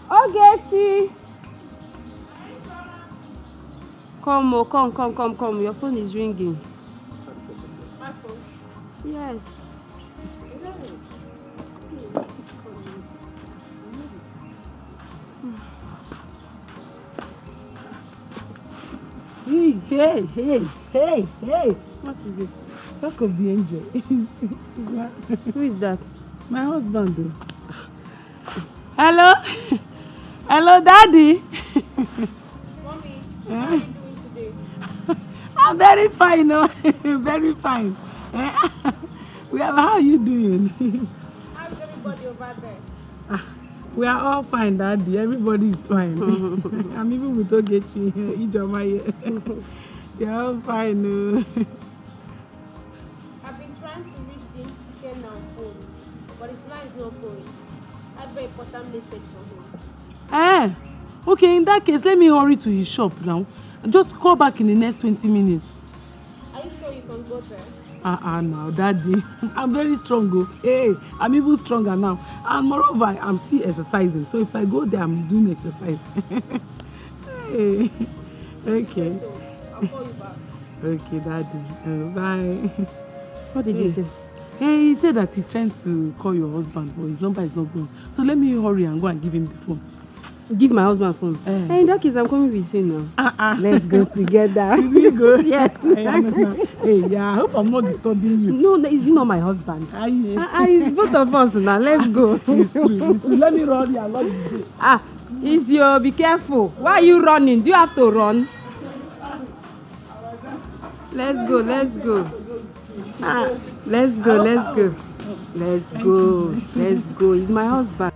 Ogechi. Come, oh, come, come, come, come. Your phone is ringing. My phone? Yes. Hey, hey, hey, hey, hey. What is it? Talk of the angel. Who is that? My husband, though. Hello? Hello, Daddy? Mommy, how are you doing today? I'm very fine, oh. Very fine. Eh? We are, how are you doing? How's everybody over there? Ah, we are all fine, Daddy. Everybody is fine. I'm even with Ogechi, Ijoma here. They are all fine, oh. I've been trying to reach the N T K now phone, but his line is not going. I have very important message for him. Eh, okay, in that case, let me hurry to his shop now. Just call back in the next twenty minutes. Are you sure you can go there? Ah, ah, now, Daddy. I'm very strong, oh. Hey, I'm even stronger now. And moreover, I'm still exercising. So if I go there, I'm doing exercise. Hey, okay. So, I'll call you back. Okay, Daddy. Uh, bye. What did he say? Hey, he said that he's trying to call your husband, but his number is not going. So let me hurry and go and give him the phone. Give my husband phone. Eh. Eh, in that case, I'm coming with you now. Uh-uh. Let's go together. Did we go? Yes. I understand. Hey, yeah, I hope I'm not disturbing you. No, no, is he not my husband? Ah, yeah. Ah, ah, it's both of us now. Let's go. It's true. It's true. Let me run here. Let me go. Ah, is your, be careful. Why are you running? Do you have to run? Let's go, let's go. Ah, let's go, let's go. Let's go, let's go. He's my husband.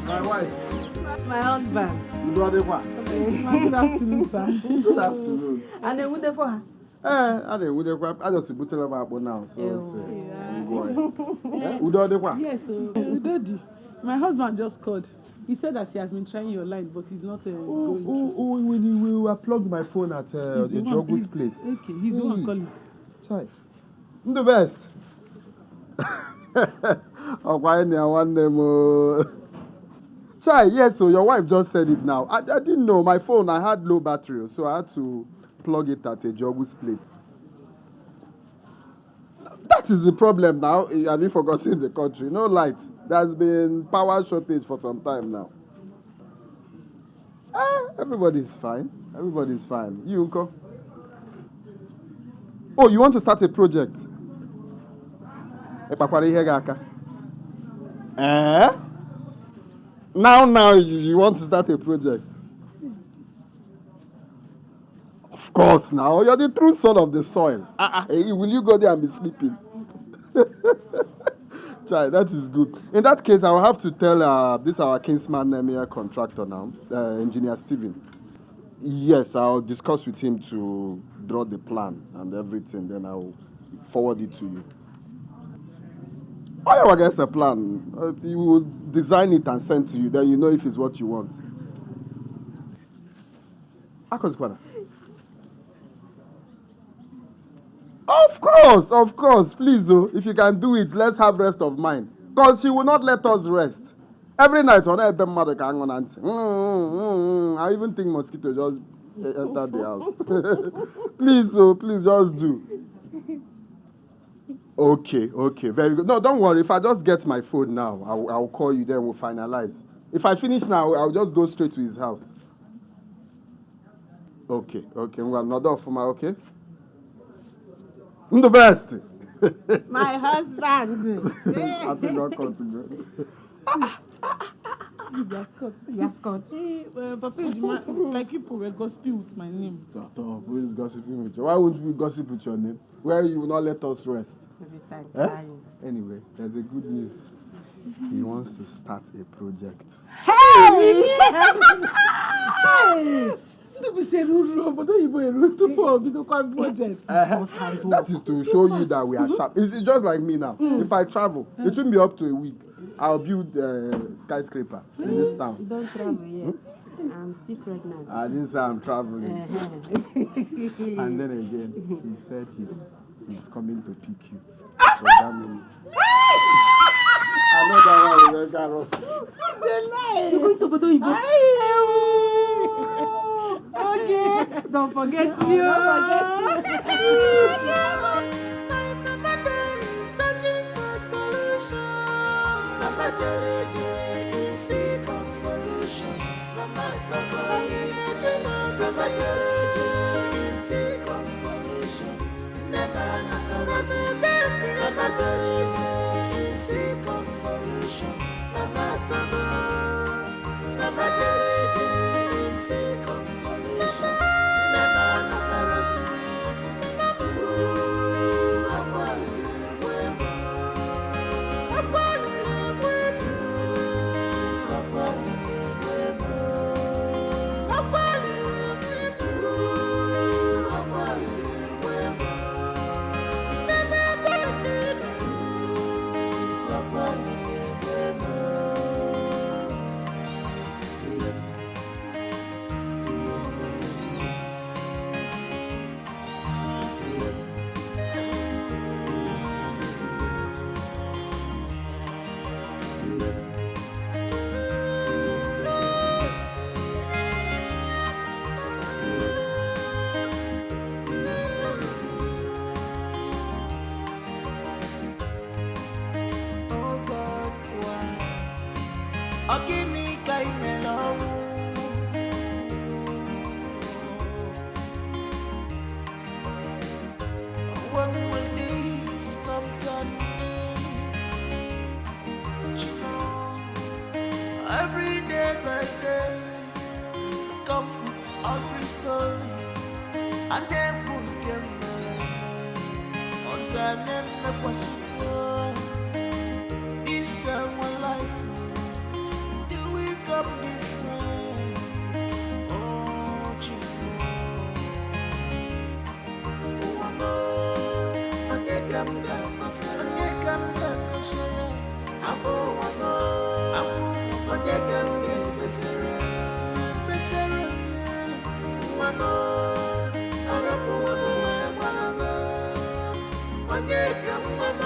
My wife. My husband. Udo adịkwa. Good afternoon, sir. Good afternoon. And then who dey for her? Eh, a na-enwudekwa, a just butere m akpụ now, so say, ngwa. Eh, Udo adịkwa. Yes, so Udodi, my husband just called. He said that he has been trying your line, but he's not uh, Oh, going oh, through. oh, when you, we were plugged my phone at uh, He's the the one, Jogu's please. Place. Okay, he's the one Hey. calling. Chai. The best. Ọkwa anyị na nwanne m. O. Chai, yes, so your wife just said it now. I, I didn't know. My phone, I had low battery, so I had to plug it at a Jogu's Place. That is the problem now. Have you forgotten the country? No light. There's been power shortage for some time now. Ah, everybody's fine. Everybody's fine. You, uncle? Oh, you want to start a project? Ekpakwara ihe gị aka. Eh? Now, now you, you want to start a project? Of course, now you're the true son of the soil. Ah, ah, eh, will you go there and be sleeping? Chai, that is good. In that case, I will have to tell uh, this our Kingsman Emir contractor now, uh, Engineer Steven. Yes, I'll discuss with him to draw the plan and everything. Then I'll forward it to you. Oh, yeah, I guess a plan. Uh, he will design it and send to you. Then you know if it's what you want. Akozikwana. Of course, of course. Please, oh, if you can do it, let's have rest of mind. Because she will not let us rest. Every night, on ebe mmadụ ka aṅụ na ntị. Mm, mm, mm, mm. I even think mosquito just eh, enter the house. Please, oh, please just do. Okay, okay, very good. No, don't worry. If I just get my phone now, I'll, I'll call you. Then we'll finalize. If I finish now, I'll just go straight to his house. Okay, okay. Well, not off my okay. I'm the best. My husband. I think I'll continue. You just cut. Yes, cut. Eh, uh, Papa Ejima, like people were gossiping with my name. So, who is gossiping with you? Why won't we gossip with your name? Where you will not let us rest? Every time Eh? Crying. Anyway, there's a good news. He wants to start a project. Hey! Ndị bụ si eru uru obodo oyibo eru tupu o bidokwa budget. Uh-huh. That is to show you that we are sharp. It's it's just like me now. If I travel, it will be up to a week. I'll build a skyscraper in this town. Don't travel yet. I'm still pregnant. I didn't say I'm traveling. Uh-huh. And then again, he said he's he's coming to pick you. So that means I know that one will get wrong. You're going to Obodo Oyibo. Okay. Don't forget me. Oh. Searching for solution. Mama Charity is seek of solution. Mama Tokoni, Mama Charity is seek of solution. Never not a Mama Charity is seek of solution. Mama Tokoni, Mama Charity is seek of solution. Never not a Oh God, why? Ọ gịnị ka i mere ọnwụ? When will this come to an end? Chimo, every day by day, I come with hungry story. And then who came my Oza name me possible. This is my life. Do we come different? m ga-akọsara? Onye ka m ga-akọsara? Abụ ụwa m, abụ onye ka m ga-ekpesara? Ekpesara onye? Nwa m, ọ hapụwo m wee gbalaba. Onye ka nwa m